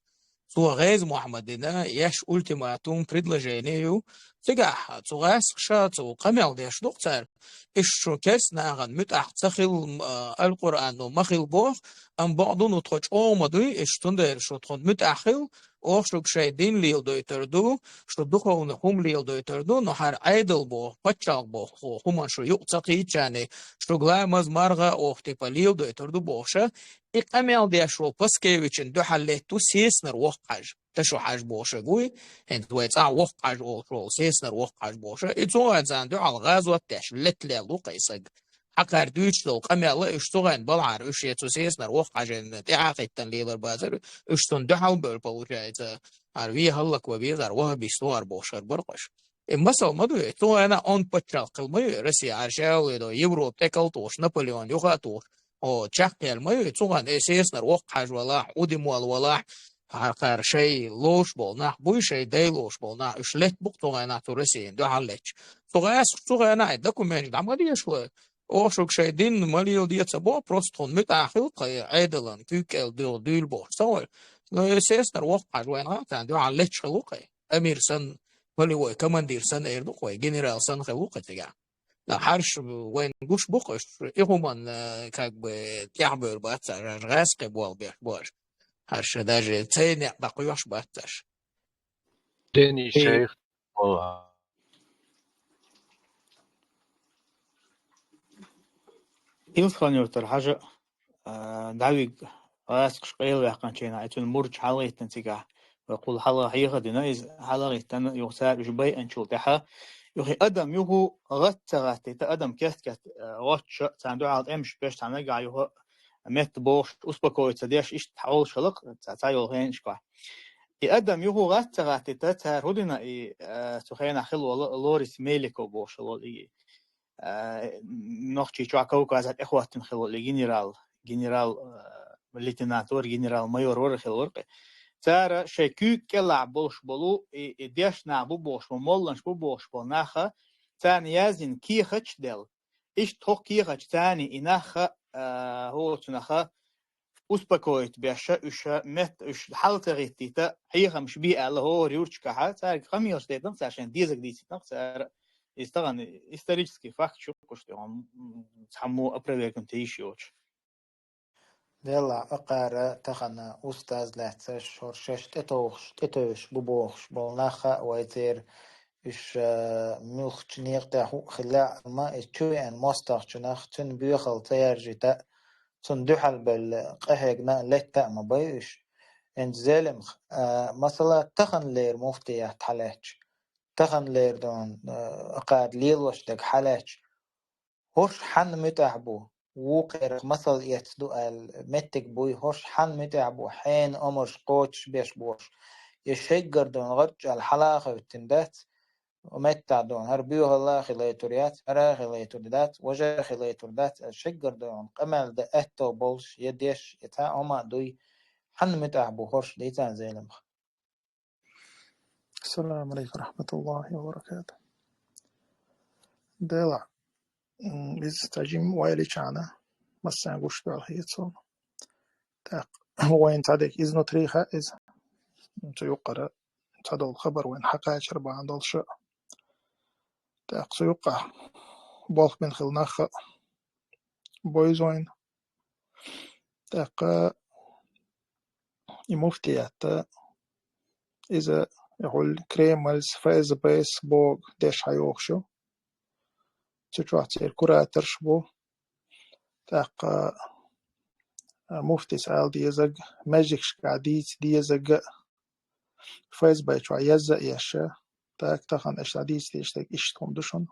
Цо ГӀеза Мухьаммадина еш ультиматум, предложение ю. Цигахь цу гӀаскхаша, цу къамел деш ду-кх цара. Иштта шу керста нахана муьтӀахь ца хила, а, Аль-Къуръано ма хила боху, амма бакъду, ну тхо чӀогӀа ма дуй, иштта цундела шу тхуна муьтӀахь хила, оха шуьга шайн дин леладойтур ду, шу духовный хӀума леладойтур ду, но хӀара Ӏедал боху, пачхьалкх боху хӀуманна шу юкъа ца кхийччане, шуьга ламаз, марха оха типа леладойтур ду бохуша, и къамел деш волу Паскевична дуьхьал летта ву Сеснара воккха хьажа. Ташу хьажа бохуш вуй, хӀинца вай цӀахь воккха хьажа олуш волу, Сеснара воккха хьажа бохуша. И цу гӀан царна дуьхьал гӀазот деш, летта лелла ву-кх и саг. Хьакхара дуьйцуш долу къамел а уьш цу гӀан балахьара, уьш я цу Сеснара воккха хьажина тӀаьхьахӀиттина лелар бацара, уьш цунна дуьхьал бевлла, получается, хӀара вен хӀаллакван беза, хӀара ваххабист ву хӀара бохуш хир бара-кх уьш. И масал ма ду, цу гӀан онда пачхьалкх хила ма ю, Россия, хӀара ша а вуьйду, Европа тӀекхал а тухуш, Наполеон юха а тухуш, о, чекхъяьлла ма ю, цу гӀан, э, Сеснара воккха хьажа валахь, Удимол валахь, хӀара кхара шай лош болу нах буй, шай дай лош болу нах, уьш летта бу-кх цу гӀанахь цу Россияна дуьхьал летташ. Цу гӀаскхаша цу гӀанахь и документаш дӀа ма дешало. Оха шуьга шайн дин ма леладе ца боху, просто тхуна муьтӀахь хила-кх и Ӏедалан куьйга кӀел дуьйла дуьйла бохуш ца волу. Но, э, Сеснара воккха хьажа вайна гӀан царна дуьхьал летташ хила ву-кх и. Амир санна, полевой командир санна эр ду-кх вай, генерал санна хила ву-кх и цигахь. Ткъа хӀорш вайна гуш бу-кх уьш, и хӀуманна, э, как бы, тӀаьхьабевр бац цара, хӀорш гӀаскхи болх беш бу хӀорш. ХӀорш даже цайна некъ дӀакхоьхьуш бац цара. Дени шайх. Илсхан-Юртара Хьажа, а, дӀавиг гӀаскхаша къайлаваьккхинчу хенахь, и цуьнан мурдаш хьалагӀиттина цигахь. Вай кхул хьала хьеха а дина, иза хьалагӀиттина, юха цара уьш байинчул тӀаьхьа, юха и адам юху гӀатта ца гӀаттийта, адам кест-кест, а, гӀоттуш, царна дуьхьал тӀемаш беш, цхьа нагахь юха метта бохуш, успокоиться деш, иштта хьовлуш хилла-кх цхьа, цхьайолу хенашкахь. И адам юху гӀатта ца гӀаттийта, цара хӀун дина и, а, цу хенахь хилла волу Лорис Меликов бохуш волу и, а, нохчий чохь Кавказехь тӀехӀоттина хилла волу и генерал, генерал, а, лейтенант вара, генерал-майор вара хилла вара-кх. Цара шайн куьйга кӀелахь болуш болу, и, и дешна нах бу бохуш болу, молланаш бу бохуш болу наха, царна яздина кехаташ а делла. Иштта хӀокху кехаташ царна и нах а, а, хӀоцунах а успокоить беш, уьш метта, уьш хьала ца гӀиттийта, хьехамаш бе аьлла, хӀора юрташкахь, цаьрга къамелаш дайтина, цара шайна дезарг дийцина, цара иза тахана исторический факт ю-кх уьш тӀехь, м, цхьаммо опровергнуть йиш йоцуш. Делахь а кхара тахана устаз лаьцнарш, хӀорш шаьш тӀетовжуш, тӀетевжаш бу бохуш болу нах а вай церан, уьш, а, муьлххачу некъа тӀехь хӀуъа хилла а, амма иза чу веана мостагӀчунах, цуьнан боьхалла ца яржийта, цунна дуьхьал белла къахьегна а летта а ма бай уьш. ХӀинца Зелимха, а, масала, таханлера муфтият хьалаьтташ, таханлера дон, а, акхар лелош дерг хьалаьтташ, хӀорш хьанна муьтӀахь бу, вукхерах масал эцна ду аьлла меттиг буй, хӀорш хьанна муьтӀахь бу, хьенан омарш кхочушбеш болуш, я шеггара дон гӀарчӀ аьлла хьала а хӀоьттина дац, меттахь дон, хӀара боьхалла а хилайтур яц, хӀара а хилайтур дац, важа а хилайтур дац, аьлла шеггара дон къамел дан аьтто болуш, я деш, я цхьа хӀума а дуй, хьанна муьтӀахь бу хӀорш дийцан Зелимха. السلام عليكم ورحمة الله وبركاته. Дела, м, иза цхьа жимма ойла йича, массарна гуш доьлху хета суна. ТӀаккха вайна цхьа дерг изнутри хаьа иза. Цу юккъара цхьадолу хабар вайна хьакхачар бахьана долуш а. ТӀаккха цу юккъахь болх бина хилла нах а бойза вайна. ТӀаккха и муфтият, иза, и хьул Кремльс, ФСБ-с боху деш хьайохуш ю. Цу чохь церан кураторш бу. ТӀаккха, а, муфтис ала дезарг, маьждигашкахь дийца дезарг а, ФСБ чохь язъян а еш, так, тахана аша дӀадийца дезаш дерг иштта хӀума ду шуна,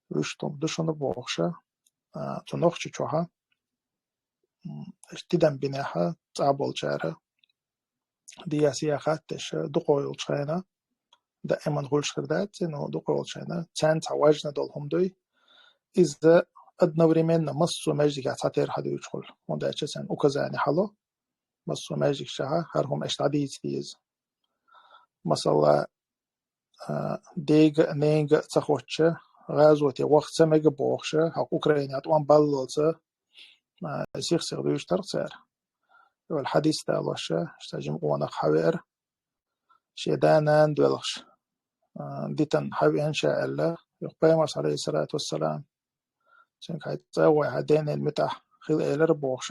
вуьшта хӀума ду шуна бохуш а, цу Нохчийчохь, м, аша тидам бинехь, цӀа болчара, дехьа-сехьа хатташ, дукха йолчу хенахь, даиман хуьлуш хир дац, но дукха йолчу хенахь, царна цхьа важна долу хӀума дуй, иза одновременно массо а маьждигехь цхьатерра хьадуьйцуш хуьлу, хӀунда аьлча царна указание хьало, массо а маьждигашкахь хӀара хӀума аша дӀадийца деза. Масала, а, дега а, ненга а ца хоттуш, гӀазоте ваха ца мега бохуш, хьо Украинехь тӀом баллалц, а, сих-сиха дуьйцуш дара цара. Вала хьадис далош, ша жима къонах хьавеара, шен да-нана доьлхуш, а, дитан хьавеана ша аьлла, юха Пайхамарс, алейхиссалату вассалам, цуьнга хьайн цӀа а вай, хьан денал муьтӀахь хила элира бохуш,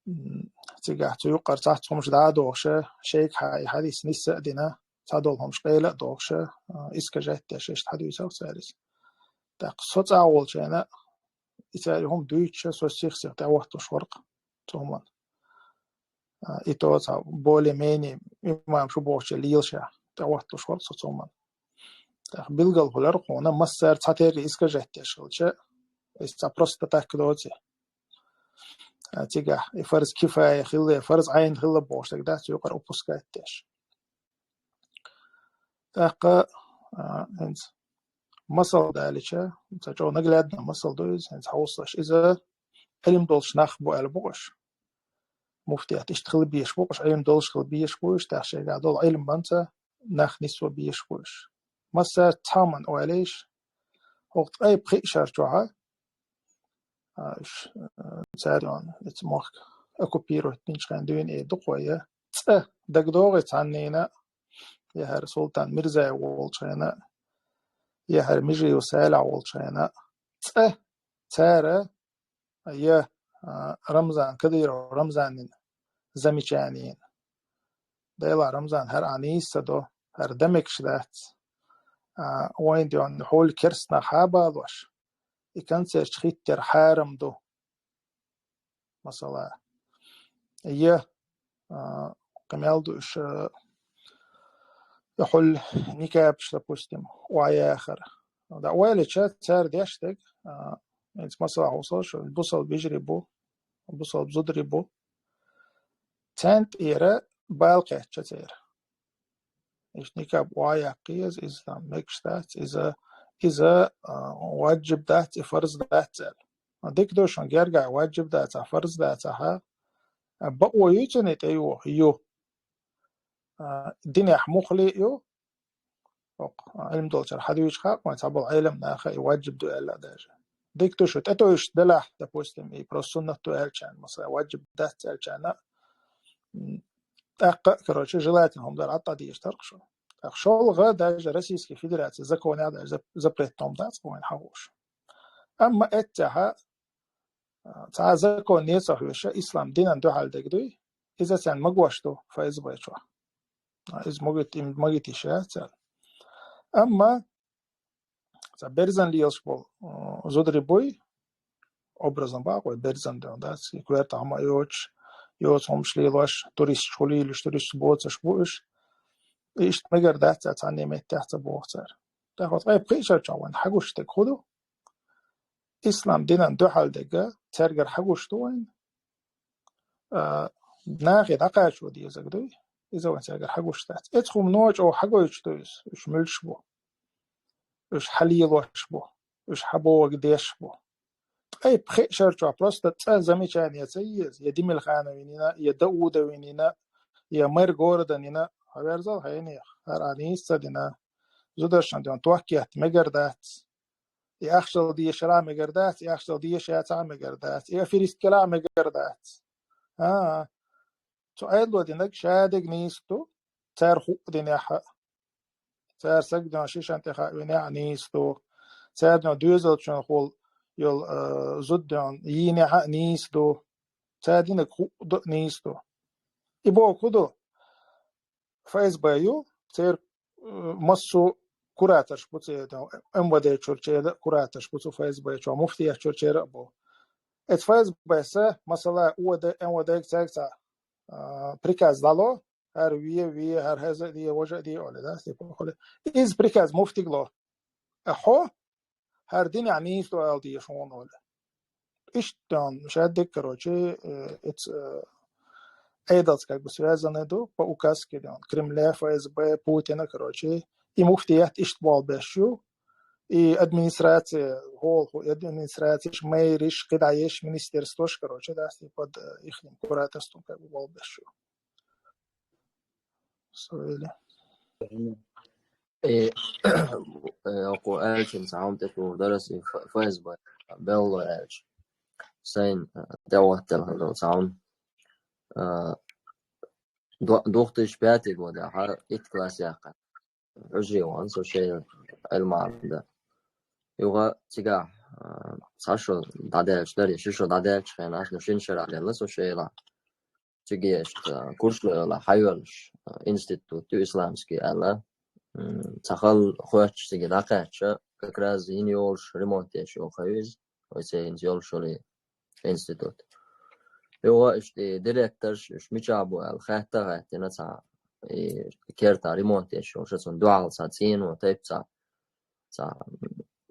м, цигахь цу юккъара цхьацца хӀумаш дӀа а дохуш, шайгахьа и хьадис нисса а дина, цхьадолу хӀумаш къайла а дохуш, а, искажать деш, иштта хьадуьйцура цара иза. ТӀаккха со цӀа волчу хенахь, и цара и хӀума дуьйцуш, со сих-сиха тӀехӀотталуш вара-кх цу хӀуманна. А, и то цхьа более-менее имам шу бохучу лелаш тӀехӀотталуш вара-кх со цу хӀуманна. ТӀаккха билгал хуьлура хьуна, массара цхьатерра искажать деш хилча, иза цхьа просто так доций. А, цигахь и фарз кифая хилла, фарз Ӏайн хилла бохуш дерг дац, юкъара упускать деш. ТӀаккха, а, хӀинца масал далича, ца чӀогӀа наглядно масал ду иза, хӀинца хьовсалаш. Иза Ӏилм долуш нах бу аьлла бу уьш. Муфтият иштта хила безаш бу уьш, Ӏилм долуш хила безаш бу уьш, тӀаккха шайгахь долу Ӏилманца нах нисво безаш бу уьш. Массара цхьаман ойла йиш, хӀокху ткъе пхи шар чохь, а, уьш, а, цара оцу мохк оккупировать динчу хенахь дуьйна эр ду-кх вай, я цӀа дагадогӀий цхьаннийна, я хӀара Султан Мирзаев волчу хенахь, я хӀара Межиев Салихь волчу хенахь, цӀа цара, я, а, Рамзан, Кадыров Рамзанан замечанина. Дела, Рамзан, хӀара ахь нийса ца до, хӀара дан мегаш дац. А, вайн ден хьуьлла керстанах хьабалош, и концерташ хӀиттар хьарам ду. Масала, я, а, къамел ду уьш, а, я хьуьлла никабаш, допустим, охьаяхар. Да, ойла йича, цара деш дерг, а, хӀинца масала хьовсалаш, бусалба вежарий бу, бусалба зударий бу. Царна тӀера бала кхетча церан. Иштта никаб охьаяккха еза, иза там мегаш дац, иза, иза, а, ваджиб дац, и фарз дац аьлла. Дика ду шуна гергахь ваджиб дацахь, фарз дацахь, а, бакъо юй цуьнан тӀе йоху? Ю. А, динехь муххале а ю, хӀокху, а, Ӏилма долчара хьадуьйцуш хаьа, вайн цхьаболу Ӏелам наха и ваджиб ду аьлла а даже. Дика ду шу тӀетуьйсуш делахь, допустим, и просто суннат ду аьллачарна, масала, ваджиб дац аьллачарна, м, тӀаккха а, короче, желательно хӀума дара, Ӏад а дезаш дара-кх шу. ТӀаккха шолгӀа даже Российский Федерации законехь даже зап-, запрет тӀом дац-кх вайн хьахош. Амма эццехьа, а, цхьа закон нецахь веша, ислам динан дуьхьал дерг дуй, иза царна магош ду, ФСБ чохь. А, иза магит-, им магит йиш яц царна. Амма цхьа берзан лелаш болу, а, зударий буй, образом бакъой, берзан ден дац, и коьрта хӀама йоцуш, йоцу хӀумаш лелош, туристаш хулийлуш, туристаш боцуш бу уьш. И иштта мегар дац, цхьанне меттехь ца боху цара. ТӀаккха ткъе пхи шарчохь вайн хьагуш дерг хӀун ду? Ислам динан дуьхьал дерг цаьргара хьагуш ду вайн? А, нахе дӀакхачо дезаг дуй? Иза вайн цаьргара хьагуш дац. Эцхум ноча оха хьагойтуш ду иза. Уьш муьлш бу? Уьш хьалелош бу? Уьш хьабогӀаг деш бу? Ткъе пхи шарчохь просто цӀа замечание ца еза, я Димилхановин йина, я Даудовин йина, я мэр городан йина, хьаверзал хьенех, хӀара а нийса ца дина. Зударшна ден тохкетта мегар дац. И ахчал дешара а мегар дац, и ахчал деша яцахь а мегар дац, и аферисткала а мегар дац. А, цу Ӏедало динарг шадерг нийса ду, цара хӀуъа динехь а. Цара саг ден шишан тӀе хаавинехь а нийса ду. Цара ден доьзалчунхула йолу, а, зуда ден йийнехь а нийса ду. Цара динарг хӀуъа ду, нийса ду. И боху хӀун ду? ФСБ ю, церан, э, массо кураторш бу церан, МВД чуьрчера кураторш бу цу ФСБ чохь, муфтият чуьрчера а бу. Эцу ФСБ-са, масала, УВД, МВД цаьрга цхьа, а, приказ дӀало, хӀара ве, ве, хӀара хӀеза а де, важа а де, олий, да, типа, олий. Иза приказ муфтига ло. А хьо, хӀара динехь нийса ду ала деза хьуна, олий. Иштта ден, шадерг, короче, э, эц, э, Ӏедалца как бы связанный ду, по указке ден, Кремля, ФСБ, Путина, короче, и муфтият иштта болх беш ю, и администрация, гӀолху, и администрацияш, мэриш, кхидӀа еш, министерствош, короче, да, под, э, ихним кураторством как бы болх беш ю. Сойли. И, э, оку аьлча, цхьа хӀума тӀе тухур дара ас, и Ф-, ФСБ, белло аьлча. Сайн, э, тӀе оттал хӀара цхьа хӀума. Э, ду-, две тысячи пятый годехь, итт класс яьккхина. Хьуьжаре вахана со шайла Ӏилман дан. Юха цигахь, э, цхьа шо дӀадаьлча дара, ши шо дӀадаьлча хенахь, ну, шина шарахь делла со шайла. Цига иштта Курчалойла хьайоьллуш, институт ю исламский аьлла. М, цхьа хала хоьттуш цига дӀакхаьчча, как раз йина йолуш ремонт еш йолу хан ю иза, вай церан йолуш йолу институт. Юха иштта и директорш, уьш мичахь бу аьлла, хаьтта а хаьттина цхьа, и керта ремонт еш йолуш, цунна дуьхьал цхьа цӀено тайпа цхьа, цхьа,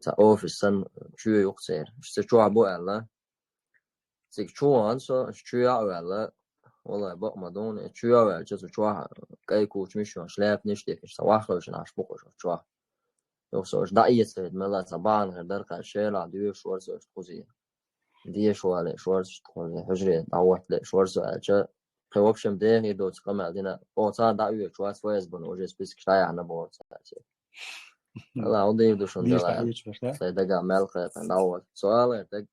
цхьа офис санна чоь ю-кх церан. Уьш цу чохь бу аьлла. Цига чу вахана со, чоь а ваьлла, валлай, бакъ ма ду, и чоь а ваьлча, цу чохь кӀайн кучамаш йолуш, лаьпнаш тӀехь, сан ваххавшина Ӏаш бу-кх уьш чохь. Юха со уьш дӀаэцийта мелла цхьа бахьана хир дара, кхаьчча шайла доьшуш вара со уьш кхузий. Деша вале, шорца кхузий, хьуьжаре дӀахӀотта ле, шорца аьлча, кхин, в общем, дехий доцу къамел дина, оха цхьа а дӀаоьцуш вац, ФСБ-на уже спискаш дӀаяьхьна боху цара. Ала, хӀун дийр ду шуна дела? Сайн дагахь мел кхайкхина дӀахӀотта. Со ала даг,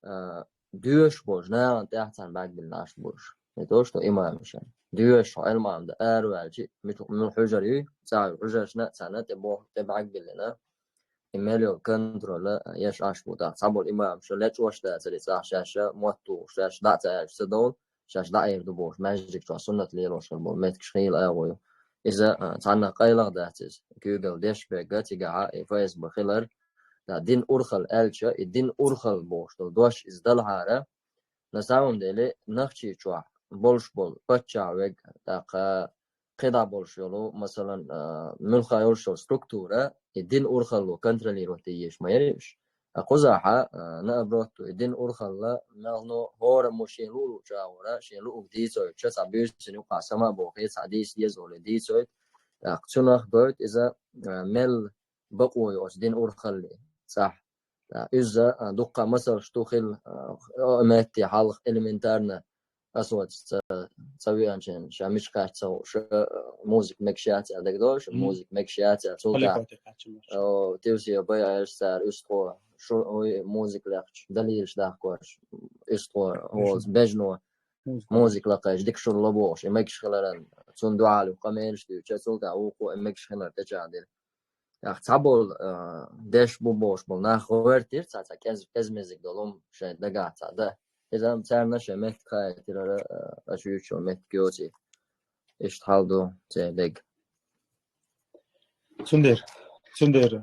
а, доьшуш болчу нахана тӀехь царна бӀаьрг биллина Ӏаш бу уьш. Не то, что имамашна. Доьшуш хьо Ӏилман дан араваьлча, муьлхха хьуьжар юй, цхьа хьуьжаршна а царна тӀе боху, тӀе бӀаьрг биллина. И мел йолу контроль еш Ӏаш бу тӀаккха. Цхьаболу имамаш лечкъош дацаре цӀахь шаьш мотт тухуш, шаьш дӀа а ца аьлча ца довла, шаьш дӀаэр ду бохуш, маьждиг чохь суннат лелош хир болу меттигаш хийла агӀо ю. Иза, а, цхьанна къайлаха дац иза. Куьйгалла деш бегга цигахьа и ФСБ хилар, да, дин урхалла аьлча, и дин урхалла бохуш долу дош иза далахьара, на самом деле, Нохчийчохь болуш болу паччахь верг, тӀаккха кхидӀа болуш йолу, масалан, а, муьлхха йолуш йолу структура, и дин урхалло контролировать йеш ма яра уьш. А кхузахьа, а, наоборот, и дин урхалла, мелхо хӀора мо шен луъу-луъучу агӀора, шен луъург дийцойтуш, цхьа буьйсанна юкъахь сама а бохий, цхьа дийца деза олий дийцойту. ТӀаккха цунах гойту иза, а, мел бакъо ю оцу дин урхаллин цӀахь. ТӀаккха иза, а, дуккха масалш ду хила, а, о, метте хьалха элементарно, ас оцу ца, ца веанчен, ша мича кхаьчча ца хууш, а, музыка мегаш яц аьлла дагадогӀуш, музыка мегаш яц аьлла, цул тӀаьхьа, о, тивсе байъеш цара уьстагӀо, шу, ой, музыка лехча, далилаш дахкош, уьстагӀо, хӀоз, бежно, музыка лакхайча, дика шура ло бохуш, и мегаш хиларан, цунна дуьхьал юха къамелаш дуьйцуча, цул тӀаьхьа вукхо и мегаш хилар тӀечӀагӀдира. ТӀаккха цхьаболу, а, деш бу бохуш болу нах гӀоьртира цхьа, цхьа кӀез-, кӀезмезиг долу хӀума шайн дагахь цхьа дан. Иза царна шайн меттиг хаийтирара, а, аша юьйцучу меттиг йоций. Иштта хьал ду церан дег. Цундела, цундела,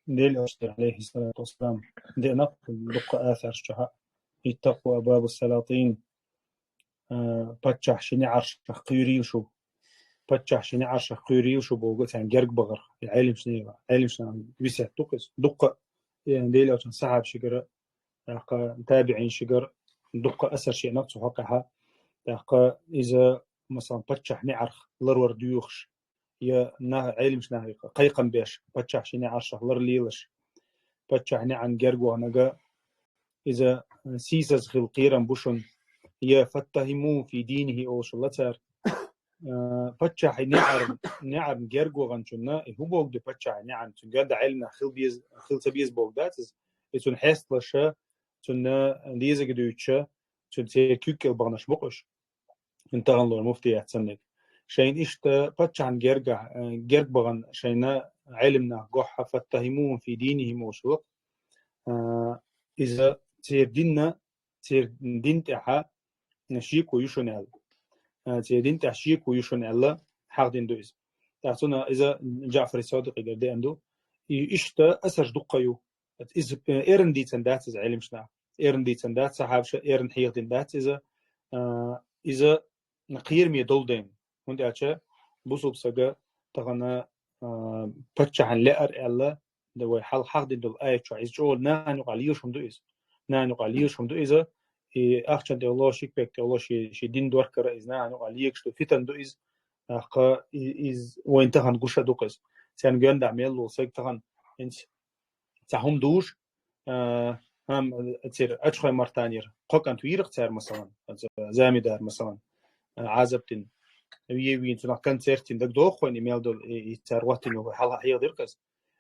Дела Элча, алейхиссалату вассалам, деана дуккха асарш чохь а, «Иттакъу абабус салатин», а, паччахь ший неӀаршах кхуьйрийла шу. Паччахь ший неӀаршах кхуьйрийла шу боху царна герга бахар. И Ӏелимаш, Ӏелимаш висет ду-кх иза. Дуккха, э, Делан Элчан сахьабашкара, тӀаккха табиӀинашкара дуккха асар шена цу хьокъехьа. ТӀаккха иза, масалан, паччахь неӀарх ларвар доьхуш, я нах, Ӏелимаш нах кхайкхам беш, паччахь ший неӀаршах ларлелаш, паччахь неӀан герга ваханага, иза сийсаз хила кхерам бу шуна, я «фаттахиму фи динихи» олуш ла цара. А, паччахь неӀар, неӀарна герга ваханчунна, и хӀун боху ду паччахь неӀан, цуьнан гонда Ӏелимнах хила беза, хила ца беза боху дац иза. И цунна хьесталаша, цунна дезага дуьйцуша, цуьнан церан куьг кӀел баханаш бу-кх уьш. Ин таханлора муфтият санниг. Шайна иштта паччахьна герга, э, герга бахана шайна Ӏелимнах гохьа, «фаттахимухум фи динихим» олуш ла. А, иза церан динна, церан дин тӀехьа шеко ю шуна аьлла. А, церан дин тӀехь шеко ю шуна аьлла, хьахдина ду иза. ТӀаккха цунна иза Джаъфари Садикъигара деана ду. И иштта асарш дуккха ю. Иза, э, эрна дийцина дац иза Ӏелимаш наха. Эрна дийцина дац, сахьабаша эрна хьехадина дац иза. А, иза кхераме долу дайна. ХӀунда аьлча бусулба сага тахана, а, паччахьна лаьара аьлла, да вай хьалха хьахдина долу аят чохь иза чӀогӀа нахана юкъахь лелаш хӀума ду иза. Нахана юкъахь лелаш хӀума ду иза. И ахчана тӀехула, шикпек тӀехула, ши, ши дин доркара иза нахана юкъахь легаш ду, фитан ду иза. ТӀаккха и-, иза вайна тахана гуш а ду-кх иза. Царна гонда мел волу сага тахана хӀинца цхьа хӀума душ, а, хӀама, церан Ачхой-Мартанера кхо кӀант вийра-кх цара, масалан, оцу Замидар, масалан, а, Ӏазап дина. Ве-, вийна цунах концерт дина, дагадогӀу-кх хьуна и мел долу, и, и цара гӀоттийна йолу, хьалха хьехадира-кх иза.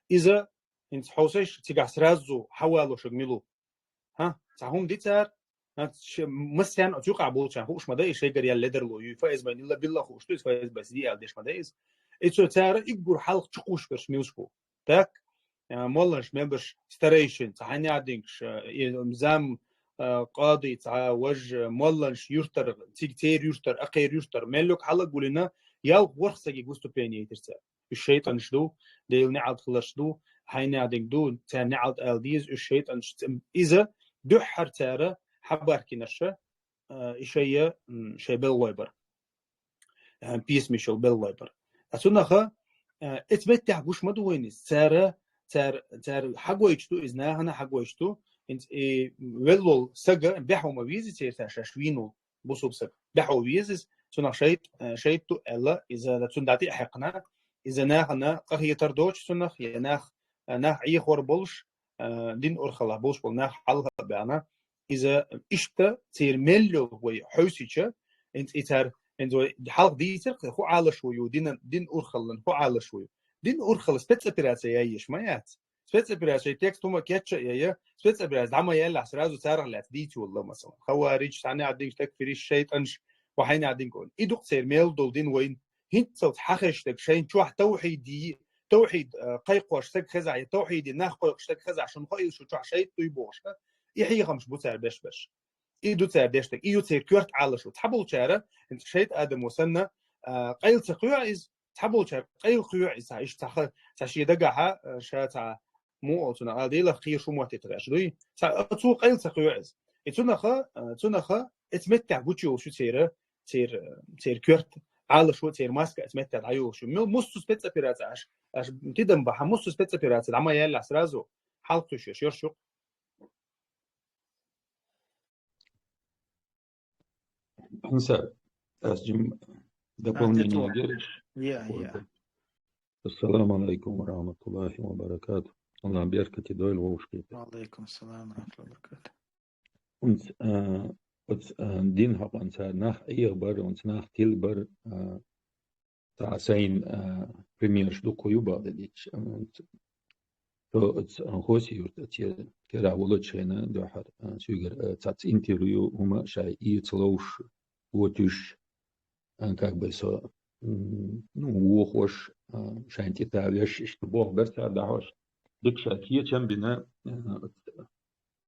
Иза, хӀинца хьовсийша, цигахь сразу хьавалошаг мила ву? ХӀа? Цхьа хӀума ди цара, хӀа, ш-, массарна оцу юкъахь болчарна хууш ма дай, шайгара яьлла ледарло ю, фа иза вайна илла-билла хууш ду иза, фа иза бай сиди аьлла деш ма дай иза. И цо цара уггар хьалха чукхуьйсуш берш милаш бу? Так, а, молланаш мел берш старейшин, цхьа хьайна яхьа динкаш, а, и зам, а, къади, цхьа важа, молланаш юьртара, цига церан юьртара, акхеран юьртара, мел йолу хьала а гулйина, ялх-ворхӀ сагага выступление йитира цара. Уьш шайтӀанаш ду, Делан неӀалт хиларш ду, хьайна яхьа динг ду, царна неӀалт ала деза, уьш шайтӀанаш. Иза дуьххьара цара хьабаьхкинарш, а, и шайна, м, шайн белггӀой бара. А, писамаш йолу белггӀой бара. А цунах, а, эцу меттехь гуш ма ду вайна иза. Цара, цара, цара хьагойтуш ду иза, нахана хьагойтуш ду. ХӀинца и веллол сага бехьо ма веза церан, цара шаьш вийна волу бусулба сага. Бехьо веза иза, цунах шайтӀ-, э, шайтӀа ду аьлла, иза цунна дӀа тӀе а хьаькхна, иза нахана къахетар доцуш цунах, я нах, э, нах Ӏехор болуш, э, дин урхаллехь болуш болу нах хьалха а баьхна, иза иштта церан мел йолу вай хьовсича, хӀинца и цара, хӀинца вай хьалха дийцира, хӀун Ӏалашо ю, динан, дин урхаллан хӀун Ӏалашо ю. Дин урхалла спецоперация яйеш ма яц. Спецоперация, текст хӀума кечъян а яйа, спецоперация дӀа ма яьллахь, сразу царах лаьцна дийца йолу ла, масалан. Хаваридж, цхьана а динчу, такфириш, шайтӀанаш, ва хьайна а динга. И ду-кх церан мел долу дин вайна. ХӀинццалц хьахезаш дерг шайна чохь тавхьиди, тавхьид, а, кхайкхош стаг хезахь, я тавхьиди нах кхойкхуш стаг хезахь, шуна хоийла шу чохь шайтӀа дуй бохуш, а? И хьехамаш бу цара беш берш. И ду цара деш дерг. И ю церан коьрта Ӏалашо. Цхьаболчара, хӀинца шайтӀа адамо санна, а, къайла ца кхоьхьу иза, цхьаболчара къайла кхоьхьу иза, иштта цхьа ха-, цхьа шен дагахьа, а, ша цхьа муха олу цунах, ала делахь, кхера шу моттийтар аьлча дуй? Цхьа, а, цо къайла ца кхоьхьу иза. И цунаха, а, цунаха эцу меттехь гучуйолуш ю церан, церан, церан коьрта Ӏалашо, церан маска эцу меттехь дӀайолуш ю. Мел-, муссу спецоперация аш, аш тидам бахьа, муссу спецоперация дӀа ма яьллахь сразу, хьалкхуьйсуш ерш ю-кх. Ансар, ас жим дополнение Антитон. Гериш. Я, Вот. Я. Ассаламу алейкум ва рахматуллахи ва баракату. Аллах беркате дойла вовшахкхетар. Ва алейкум ассалам ва рахматуллахи ва баракату. Унц, а, оц, а, дин хьакъан цара нах Ӏехабар, унц нах тилбар, а, Цхьа сайн, а, примерш дуккха ю бакъдерг дийцча. Ам, цо, цо, а, Хоси-Юрта, те-, терахь волучу хенахь дуьххьара, а, цуьнгара, а, цхьацца интервью хӀума шайн ийца ловш, вотуьш, а, как бы со, м, ну, вохош, а, шайн тӀе тавеш, иштта боху бер цара дахьош. Дика ша кечам бина, а,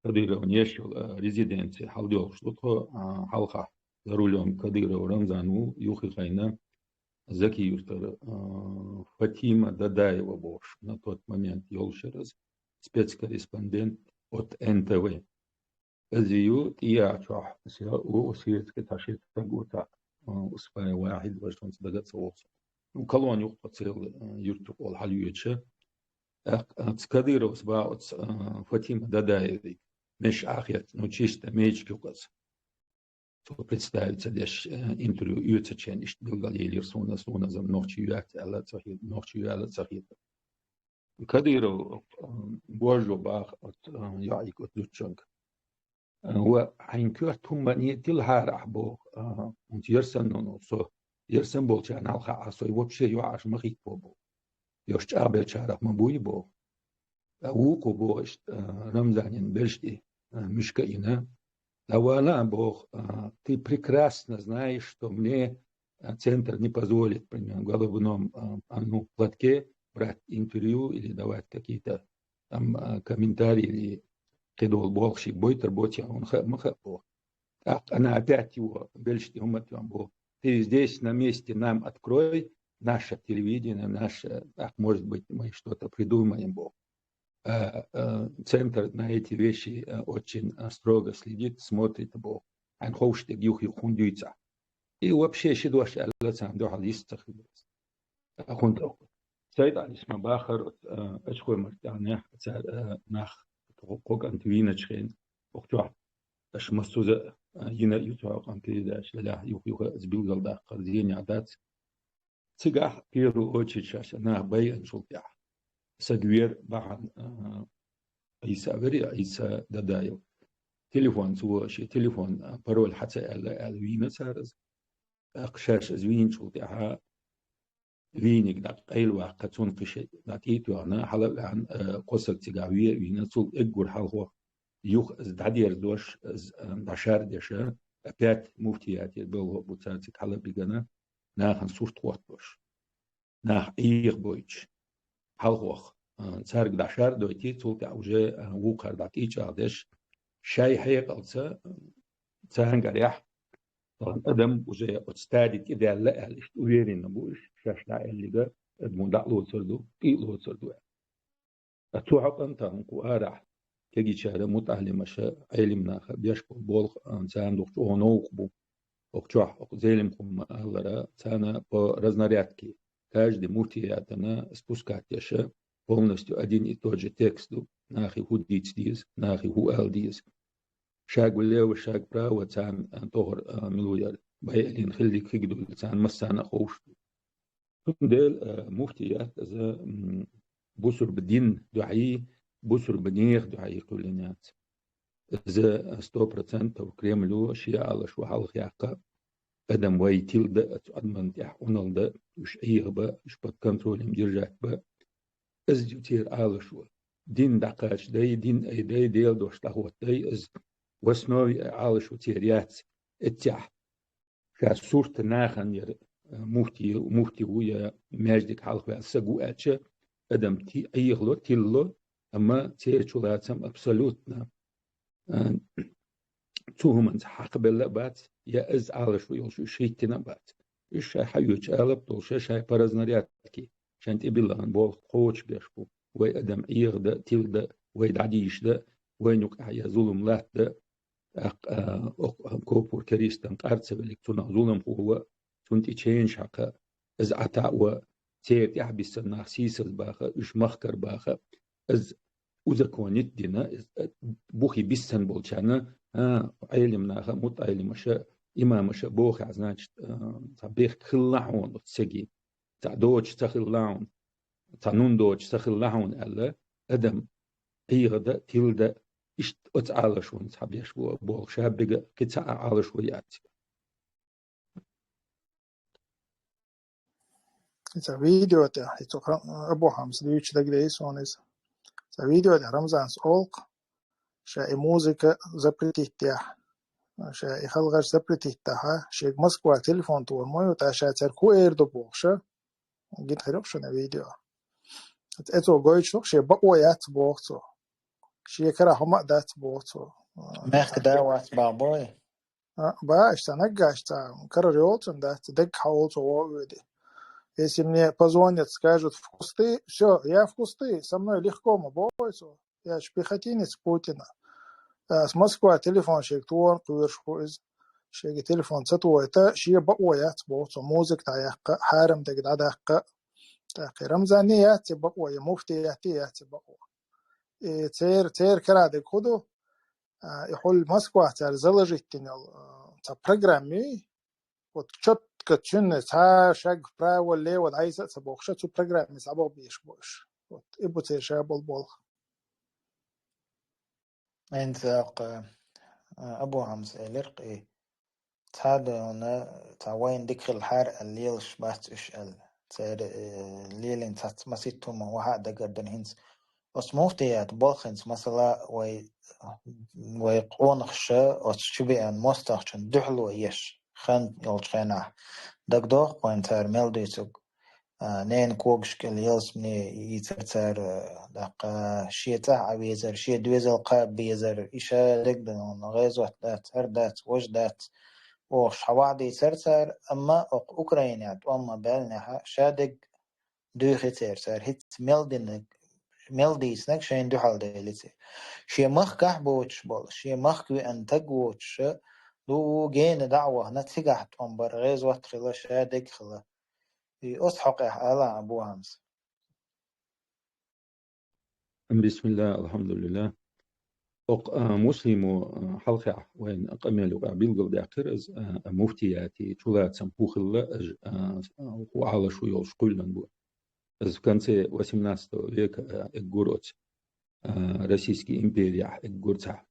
Кадыровн еш йолу, а, резиденция хьалдоьлхуш ду тхо, а, хьалха. За рулём Кадыров Рамзан ву, юххе хайна Заки-Юртара, а, Фатима Дадаева бохуш, на тот момент йолуш яра иза, спецкорреспондент от Н Т В. Из ю тӀеяхьачохь, се-, у, у светски тхьаши стаг ву цхьаъ, а, Успай Вахьид, вай шунца дага а ца воху. Ну, колонна юкъа цел, а, юьрту къол хьалйоьдуша. ТӀаккха, а, цу Кадыровс баха оцу, а, Фатима Дадаевиг, меш Ӏахетта, ну, чисто мечиг юкъаза. Цо представиться деш, э, интервью оьцучеран иштта билгалъелира суна, суна зан нохчи ю яц аьлла ца хи-, нохчи ю аьлла ца хета. Кадыров, э, божо баха оцу, э, йоӀиг оцу зудчуьнга. Э, ва хьайн коьрта хӀумма а тилхьара ахь боху, э, хӀунца ярсанна со, ярсан болчарна хьалха а со вообще йоӀаш ма хӀиттабо боху. Йош чӀагӀбеллачарах ма буй боху. Ткъа вукхо боху иштта, а, Рамзанин белш тӀе, а, муьшка а йина. Ткъа вала а боху, а, ты прекрасно знаешь, что мне, а, центр не позволит при головном, а, а, ну, платке брать интервью или давать какие-то там, а, комментарии или кхидолу болх шиъ бойтар боций, хьуна хаа ма хаьа боху. ТӀаккха она опять его белш тӀе хӀумма а тӀе боху. Ты здесь на месте нам открой наше телевидение, наше, так, может быть, мы что-то придумаем, боху. Э, э, центр на эти вещи, э, очень, э, строго следит, смотрит, боху. Хьайн ховш дерг юх-юха хӀунда дуьйцу ахь. И вообще ши дош аьлла царна дуьхьал йист ца хилла. ХӀунда аьлча Сайд-Ӏалис ма бахара, э, Ачхой-Мартанехь цара, э, нах кхо кӀант вийначу хенахь, охчохь аша массуза а, э, йина а ю цхьа кӀант передача, велахь юха-юха иза билгалдаккхар зенехь дац. Цигахь, в первую очередь, шаьш нах байинчул тӀаьхьа саг вер бахьана, а, Ӏийса вери, Ӏийса Дадаев. Телефон цо, шен телефон, а, пароль хьа ца аьлла, аьлла вийна цара иза. ТӀаккха шаьш иза вийначул тӀаьхьа вийниг дӀа къайлаваккха, цунна кхин ши дӀа тӀе а тоьхна, хьала а ваьхна, а, кхо саг цигахь ве а вийна, цул эггур хьалхох юха иза дӀадерзош, иза, а, дӀашардеш, а, опять муфтиятера белхо а бу цара цига хьала а бигана, нахана сурт хӀоттош. Нах Ӏехабойтуш. Хьалхох, а, цаьрга дӀашардойтий, цул тӀаьхьа уже, а, вукхара дӀа тӀе а чӀагӀдеш, шайн хьекъалца, а, царна гарехь, тахана адам уже оцу стаде тӀедаьлла аьлла, иштта уверенно бу уьш, шаьш дӀа аьллига, адамо дӀа а лоцур ду, тӀе а лоцур ду аьлла. Ткъа цу хьокъан тахана кху арахь кегийчара, мутаӀалимаша, Ӏелимнаха беш болу болх, а, царна дукха чӀогӀа новкъа бу. Охчохь, оха Зелимхума аллара, царна по разнарядке, каждый муфтиятана спускать деш, полностью один и тот же текст ду, нахе хӀун дийца деза, нахе хӀун ала деза. Шаг влево, шаг вправо, царна, а, тохара, а, мила ву яра, байалин хиллиг хиг дуьйла, царна массарна а ховш ду. Цундела, а, муфтият иза, м, бусурба дин дуьхьий, бусурба нехан дуьхьий кхоьллина яц. Иза сто процентов Кремло шен Ӏалашо хьалха яккха, адам вай тилла дан, оцу адамна тӀехь Ӏуналла дан, уьш Ӏехаба, уьш под контролем держать ба. Иза ю церан Ӏалашо. Дин дӀакхачадай, дин айадай, Делан дош дӀахӀоттадай, иза в основе Ӏалашо церан яц. Эццехь ша сурт нахана яра, э, муфти, муфти ву я маьждиг хьалха ваьлла саг ву аьлча, адам ти-, Ӏехало, тиллало, амма церан чулацам абсолютно, э, цу хӀуманца хьакхабелла а бац, я иза Ӏалашо йолуш уьш хӀиттина а бац. Уьш шайн хьаоьцуш алап долуш, шайн по разнарядке, шайн тӀебиллина болх кхочушбеш бу. Вай адам Ӏеха дан, тилла дан, вай дӀадийша дан, вайна юкъахь я зулам латта дан, тӀаккха, а, окху, а, копур керистанна къар ца веллиг, цунах зуламхо ван, цунна тӀе ченаш хьакха, иза Ӏата а ван, церан тӀаьхьа биссина нах сийсаз баха, уьш махкара баха, иза узаконить дина, иза, а, бухе биссина болчарна, а, Ӏелимнаха, мутаӀалимаша, имамаша бохехь, значит, а, цхьа бехк хилла хьуна оцу сеге, цхьа доцуш ца хилла хьуна, цхьа нун доцуш ца хилла хьуна аьлла, адам Ӏеха дан, тилла дан, иштта оцу Ӏалашонца хьабеш бу болх ша бега, кхин цхьа а Ӏалашо яц. Иза видео тӀехь, иза Абу-Хьамзас дуьйцуш дагадеа суна иза. Иза видео тӀехь Рамзанс олу-кх, ша и музыка запретить дехь, ша и халхаш запретить дахь, шега Москва телефон тохар ма ю, тӀаккха ша цаьрга хӀун эр ду бохуш, гина хир ю-кх шуна видео. Эцо гойтуш ду-кх, шен бакъо яц боху цо. Шен карахь хӀума а дац боху цо. Мехкан да вац боху бой? А, ба, аша цхьа наггаш цхьа карара йолу цунна дац, дегга хьаолу цо вон а воьдий. Если мне позвонят, скажут: «В кусты», всё, я в кусты, со мной легко, ма боху цо. Я ж пехотинец Путина. Ас Москва телефон шега тохар кхоьруш ху иза. Шега телефон ца тохайта, шен бакъо яц боху цо музыка дӀаяккха, хьарам дег дӀадаккха. ТӀаккха Рамзане яц и бакъо, я муфтияте яц и бакъо. И цер, цер кара дег ху ду, а, и хьул Москва цара заложить дина йолу, а, цхьа программа ю, вот чётко цуьнан цхьа шаг право-лево дӀайса а ца бохуш, цу программе схьабаха безаш бу уьш. Вот и бу церан ша болу болх. ХӀинца аккха, а, Абу Хьамза элира-кх и, цхьа а дуьйна, цхьа вайна дика хилахьара аьлла лелаш бац уьш аьлла. Церан, э, лелийна цхьацца масийтта хӀума вахьа а дагардина хӀинца. Оцу муфтият болх хӀинца, масала, вай, вай къонахаша оцу чу беана мостагӀчунна дуьхьало еш хан йолчу хенахь. ДагадогӀу-кх вайна цара мел дуьйцург? А, ненан когашкахь ялсамане йийцар цара, даккха шен цӀахь Ӏан везар, шен доьзал кхаба безар, и ша дегдана гӀезот дац, хӀара дац, важа дац, бохуш хьан вахьа дийцар цара, амма окху Украинехь тӀом ма-баьллинехь, ша дегга дуьйхи церан цара, хӀинца мел динарг, мел дийцинарг шайна дуьхьал делира церан. Шен махкахь боцуш болу, шен махка веана таг воцуша, ду ву гена дӀа а вахана, цигахь тӀом бар, гӀезот хила, ша дегга хила. И оцу хьокъехь ала Абу Хьамза. Бисмилла, алхьамдулилла. Окху, а, Муслимо, а, хьалхехь вайна къамел юкъахь билгалдаьккхира иза, а, муфтияти чулацам хӀун хилла, а, хӀун Ӏалашо йолуш кхоьллина бу. Иза в конце восемнадцатого века, а, эггур оцу, а, Российский империяхь эггур цхьа,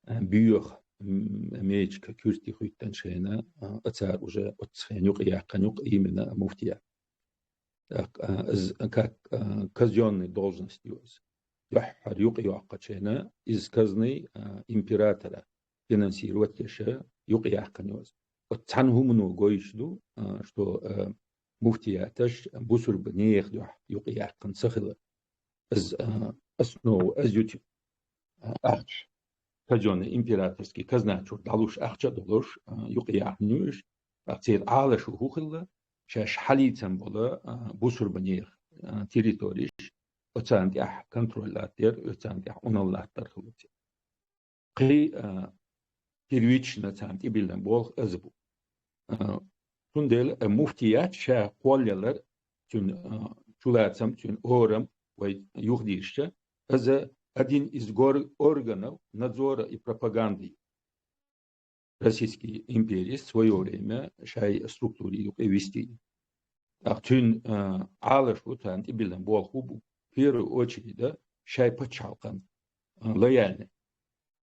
а, боьха, м, мечка куьрти хӀуьттанчу хенахь, а, цара уже оццу хенахь юкъаяьккхина ю-кх именно муфтият. ТӀаккха, а, иза как, а, казённый должность ю иза. Дуьххьара юкъайоккхучу хенахь иза казний, а, императора финансировать деш юкъаяьккхина ю иза. Оцу цхьана хӀумано гойтуш ду, а, что, а, муфтияташ бусурба нехан дуьхьа юкъаяьккхина ца хила. Иза, а, основа, иза ю цуьнан, а, ахча. Казённый императорский казна чуьра дӀалуш ахча а долуш, а, юкъаяьккхина ю уьш. ТӀаккха церан Ӏалашо хӀун хилла, шаьш хьалийцина болу, а, бусурба нехан, а, территориш, оцарна тӀехь контроль латтар, оцарна тӀехь Ӏуналла латтар хилла церан. Кхин, а, первично царна тӀебиллина болх иза бу. А, цундела, а, муфтият ша кхоллаялар, цуьнан, а, чулацам, цуьнан орам вай юхадийрича, иза один из гор-, органов надзора и пропаганды. Российский империст в своё время шайн структури юкъе вистийна. ТӀаккха цуьнан, а, Ӏалашо, царна тӀебиллина болх хӀун бу? В первую очередь, а, шайн пачхьалкхан, а, лояльный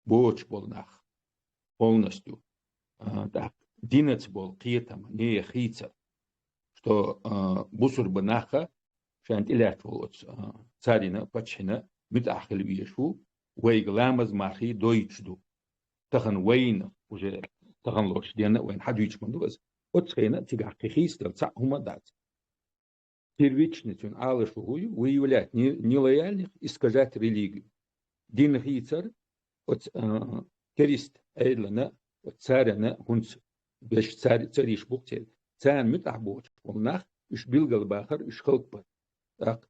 боцуш болу нах полностью, а, тӀаккха динаца болу кхетам нехан хийцар, что, а, бусурба наха шайна тӀелаьцна волу оцу, а, царина, паччахьна муьтӀахь хила везаш ву, вайга ламаз, мархий дойтуш ду. Тахана вайна, уже тахана лоруш денна а вайна хьадуьйцуш ма ду аса. Оцу хенахь цигахь кхин хийцаделла цхьа а хӀума а дац. Первичный цуьнан Ӏалашо хӀун ю? Выявлять не-, нелояльных, искажать религию. Дин хийцар, оцу, а, керист Ӏедална, оцу царна хӀунца беш цар-, цариш бу-кх церан. Царна муьтӀахь боцуш болу нах, уьш билгалбахар, уьш халкъ бар. ТӀаккха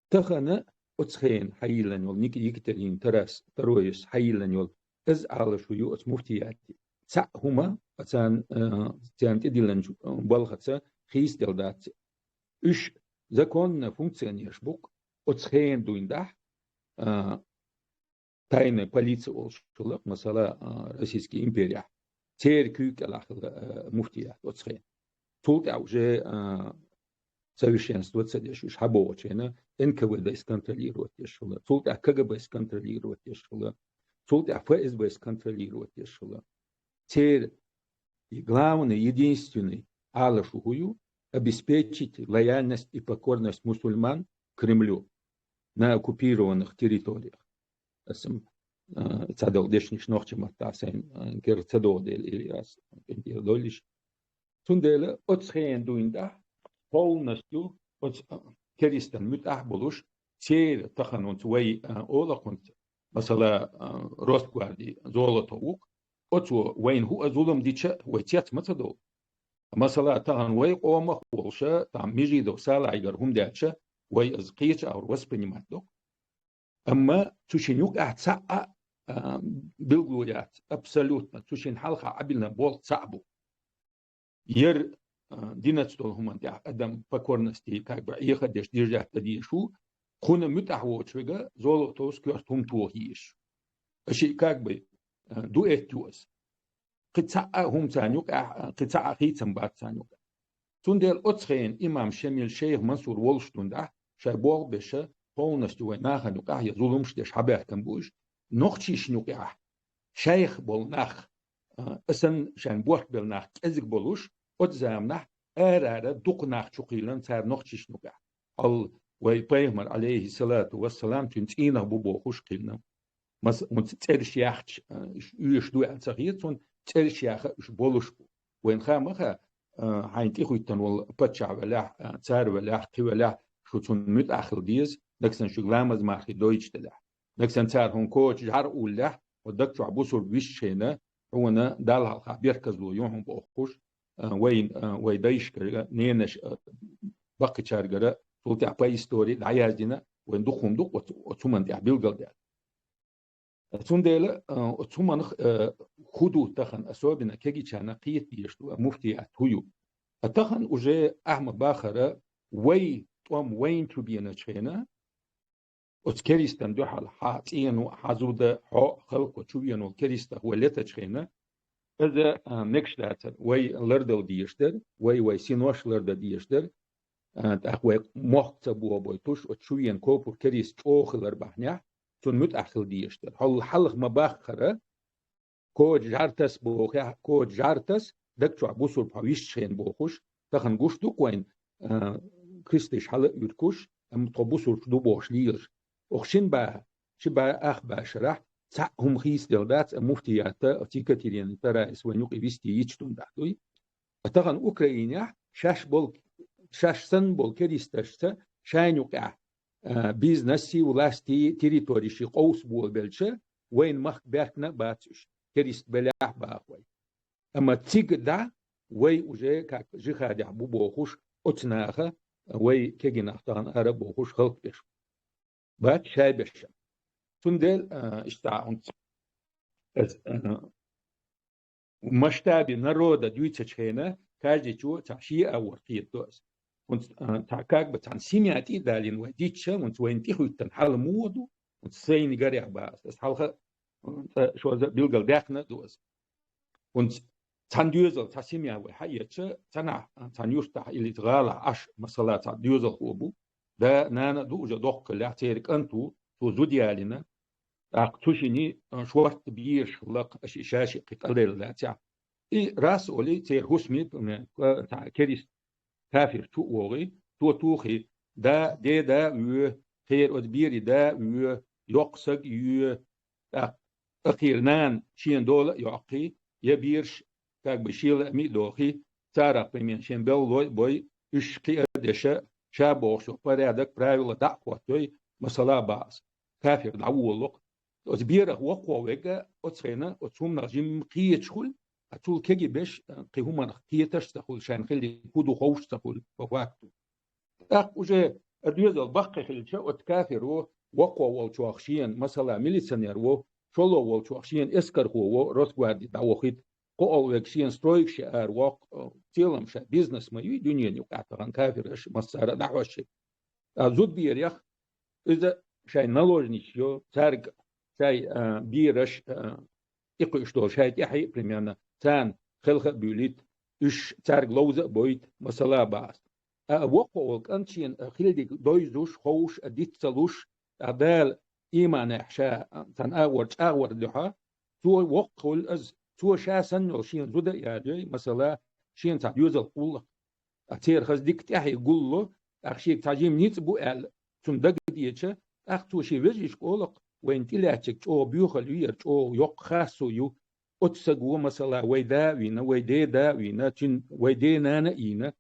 тахана оцу хенахь хьайиллина йолу Ник-, Екатерин Тарас, Второйс хьайиллина йолу, иза Ӏалашо ю оцу муфтияти. Цхьаъ хӀума, а, царна, а, царна тӀедиллинчу, а, балхаца хийцаделла дац. Уьш законно функционерш бу-кх, оцу хенан дуьйна дахь, а, тайная полиция олуш хилла, масала, а, Российский империяхь. Церан куьйга кӀелахь хилла, а, муфтият оцу хенахь. Цул тӀаьхьа уже, а, совершенство ца деш, уьш хьабогӀучу хенахь Н К В Д-с контролировать деш хилла. Цул тӀаьхьа К Г Б-с контролировать деш хилла. Цул тӀаьхьа Ф С Б-с контролировать деш хилла. Церан и главный, единственный Ӏалашо хӀун ю? Обеспечить лояльность и покорность мусульман Кремлю на оккупированных территориях. Аса, а, цхьадолу дешнаш нохчийн маттахь сайна, а, кара ца догӀу дела, или ас кӀентӀера дойллиш. Цундела оцу хенан дуьйна тӀехь полностью оцу, а, керистан муьтӀахь болуш, церан тахана хӀунца вай, а, олу-кх хӀунца, масала, а, Росгварди Золотов ву-кх, оцо вайна хӀуъа зулам дича а вай цец ма ца довлу. Масала, тахана вай къомах а волуша, там, Межидов Салахьигара хӀума даьлча, вай иза кхечу агӀор воспринимать до-кх. Амма цу шина юкъахь цхьаъ а а, билгало яц, абсолютно. Цу шин хьалха Ӏабилна болх цхьаъ бу. Ер, а, динаца долу хӀуманна тӀехь адам покорности, как бы, Ӏеха а деш, держать дан дезаш ву, кхунна муьтӀахь воцуш верг золото товса коьрта хӀума тоха езаш. Аша, как бы, а, дуэт ю аса. Кхин цхьа а хӀума царна юкъехь, а, кхин цхьа а хийцам бац царна юкъехь. Цундела оцу хенахь имам Шемил, шайх Мансур волуш дундахь, шайн болх беш, полностью вайн нахана юкъахь я зуламаш деш хьабаьхкина бу уьш, нохчашна юкъехь шайх болу нах, а, асан шайн бот белла нах кӀезиг болуш, оцу заманахь арара дукха нах чу кхийлина цара нохчашна юкъехь. Хьал вай пайхамар, алейхиссалату вассалам, цуьнан цӀийнах бу бохуш кхийлина. Маса, хӀунца цӀераш яхча, а, уьш оьшуш ду аьлла ца хета, цунна цӀераш яха уьш болуш бу. Вайна ха ма хаьа, а, хьайна тӀехӀуьттина волу паччахь велахь, а, цар велахь, кхин велахь, шу цунна муьтӀахь хила деза, нагахь санна шуьга ламаз-мархи дойтуш делахь. Нагахь санна цара хьуна коча жӀар уллехь, хьо даг чохь бусург висчхьана, хьуна Далла хьалха берказло ю хьуна бохуш, а, вайн, а, вай дайшкара, ненаш, а, баккхачаьргара, цул тӀаьхьа по истории дӀаяздина, вайн дукха хӀума ду оцу, оцу хӀуманна тӀехь билгалдаьлла. Цундела, а, оцу хӀуманах, а, хӀун ду тахана, особенно кегийчарна кхета дезаш ду, а, муфтият хӀун ю. А тахана уже ахьа ма-баххара, вай тӀом вайна чу беначхьана, оцу керистан дуьхьал хьан цӀено, хьан зуда, хьо, халкъо чу веана волу керистах вай летачхьана, иза, а, мегаш дацара, вай лардала дезаш дара, вай, вай синош лардан дезаш дара, а, тӀаккха вай мохк ца бохабойтуш, оцу чу веана копур керист чӀогӀа хилар бахьанехь, цунна муьтӀахь хила дезаш дара. Хьол хьалха ма-баххара, коча жӀар таса бохехь, коча жӀар таса, даг чохь бусург хьо висчхьана бохуш, тахана гуш ду-кх вайна, а, кристаш хьала а уьркуш, амма тхо бусургаш ду бохуш лелаш. Оха шина бӀаьха, ши бӀаьха ах бӀаьшарахь, цхьаъ хӀума хийцаделла дац, а, муфтиятта, оцу Екатерина вторая вайна юкъе висте йитча дундахь дуй. А тахана Украинехь шаьш болу, шаьш санна болу керисташца шайна юкъехь, а, бизнеси, власти, территориши къовса болабелча, вайна махка баьхкина а бац уьш, керист белахь а баха вай. Амма цига дӀа вай уже как жихадехь бу бохуш, оцу наха, вай кегий нах тахана ара а бохуш, халкъ беш бац шай беш. Цундела, а, иштта хӀунца, а, масштабе народа дуьйцучхьана, каждыйчо цхьа шен агӀор кхетадо аса. ХӀунца, а, цхьа как бы цхьана семья тӀе а далийна вай дитча, хӀунца вайна тӀехӀуьттина хьал муха ду, хӀунца сайна гарехь баха аса. Аса хьалха, а, цкъа шозза билгалдаьккхина а ду аса. ХӀунца цхьана доьзал, цхьа семья вай хьаэцча, цхьанахь, цхьана юьртахь или гӀалахь Ӏаш, масала, цхьа доьзалхо бу, да, нана а ду уже доккха хиллехь, церан кӀант ву, цо зуда ялийна, тӀаккха цу шинна, а, шортта бераш хилла-кх, аша и шаьш а кхин къаделла лаьцахь. И рас олий, церан хӀусаме, например, а, цхьа керист кафир чу а вогӀий, цо тухий, да, деда а воь, кхеран оцу берийн да а воь, йоккха саг а йоь, тӀаккха ахира нана шена дола а йоккхий, я бераш как бы шен лаамий а дохий, царах примерно шен беллалой а бой, уьш кхиа а деша, ша бохуш йолу порядок, правила дӀа а хӀоттадой, масала, баха аса, кафир дӀаволало-кх. Оцу берах воккхаволу верг оцу хенахь оцу хӀуманах жимма кхеташ хуьлу, а цул кегий беш, кхин хӀуманах кхеташ а ца хуьлу, шайна хилларг хӀун ду ховш а ца хуьлу, по факту. ТӀаккха уже а доьзал баккхий хилча, оцу кафиро воккхаволчох шена, масала, милиционер ву, шолгӀа волчох шена эскархо ву, Росгварди дӀавохуьйту, кхоалгӀа верг шена стройкаш ян ара воккху, в целом шайн бизнес ма юй дуьненан юкъахь тахана кафираш массара а дӀахьош. А зудберех иза шайн наложница йо, цаьрга шайн, а, бераш, а, и кхуьуш долу шайн тӀаьхье а примерно, царна хелха а буьйлийта, уьш цаьрга ловза а бойта, масала, баха аса. А воккхаволу кӀант шена хилларг довзуш, ховш а, диц ца луш, а Дала ийманехь ша, а, цхьана агӀор чӀагӀвар дуьхьа, цо воккха хуьлу иза, цо ша санна йолу шена зуда а ядой, масала, шена цхьа доьзал кхуллакх. Ткъа церан хаза дика тӀаьхье гулло, тӀаккха шега цхьа жима ницкъ бу аьлла, цунна дагадеъча, тӀаккха цо шен вежаршка олу-кх, вайна тӀелаьцнарг чӀогӀа боьхалла ю, яра чӀогӀа йоккха хасо ю, оцу саго, масала, вай да а вийна, вай ден да а вийна, цуьнан вай ден нана а йийна,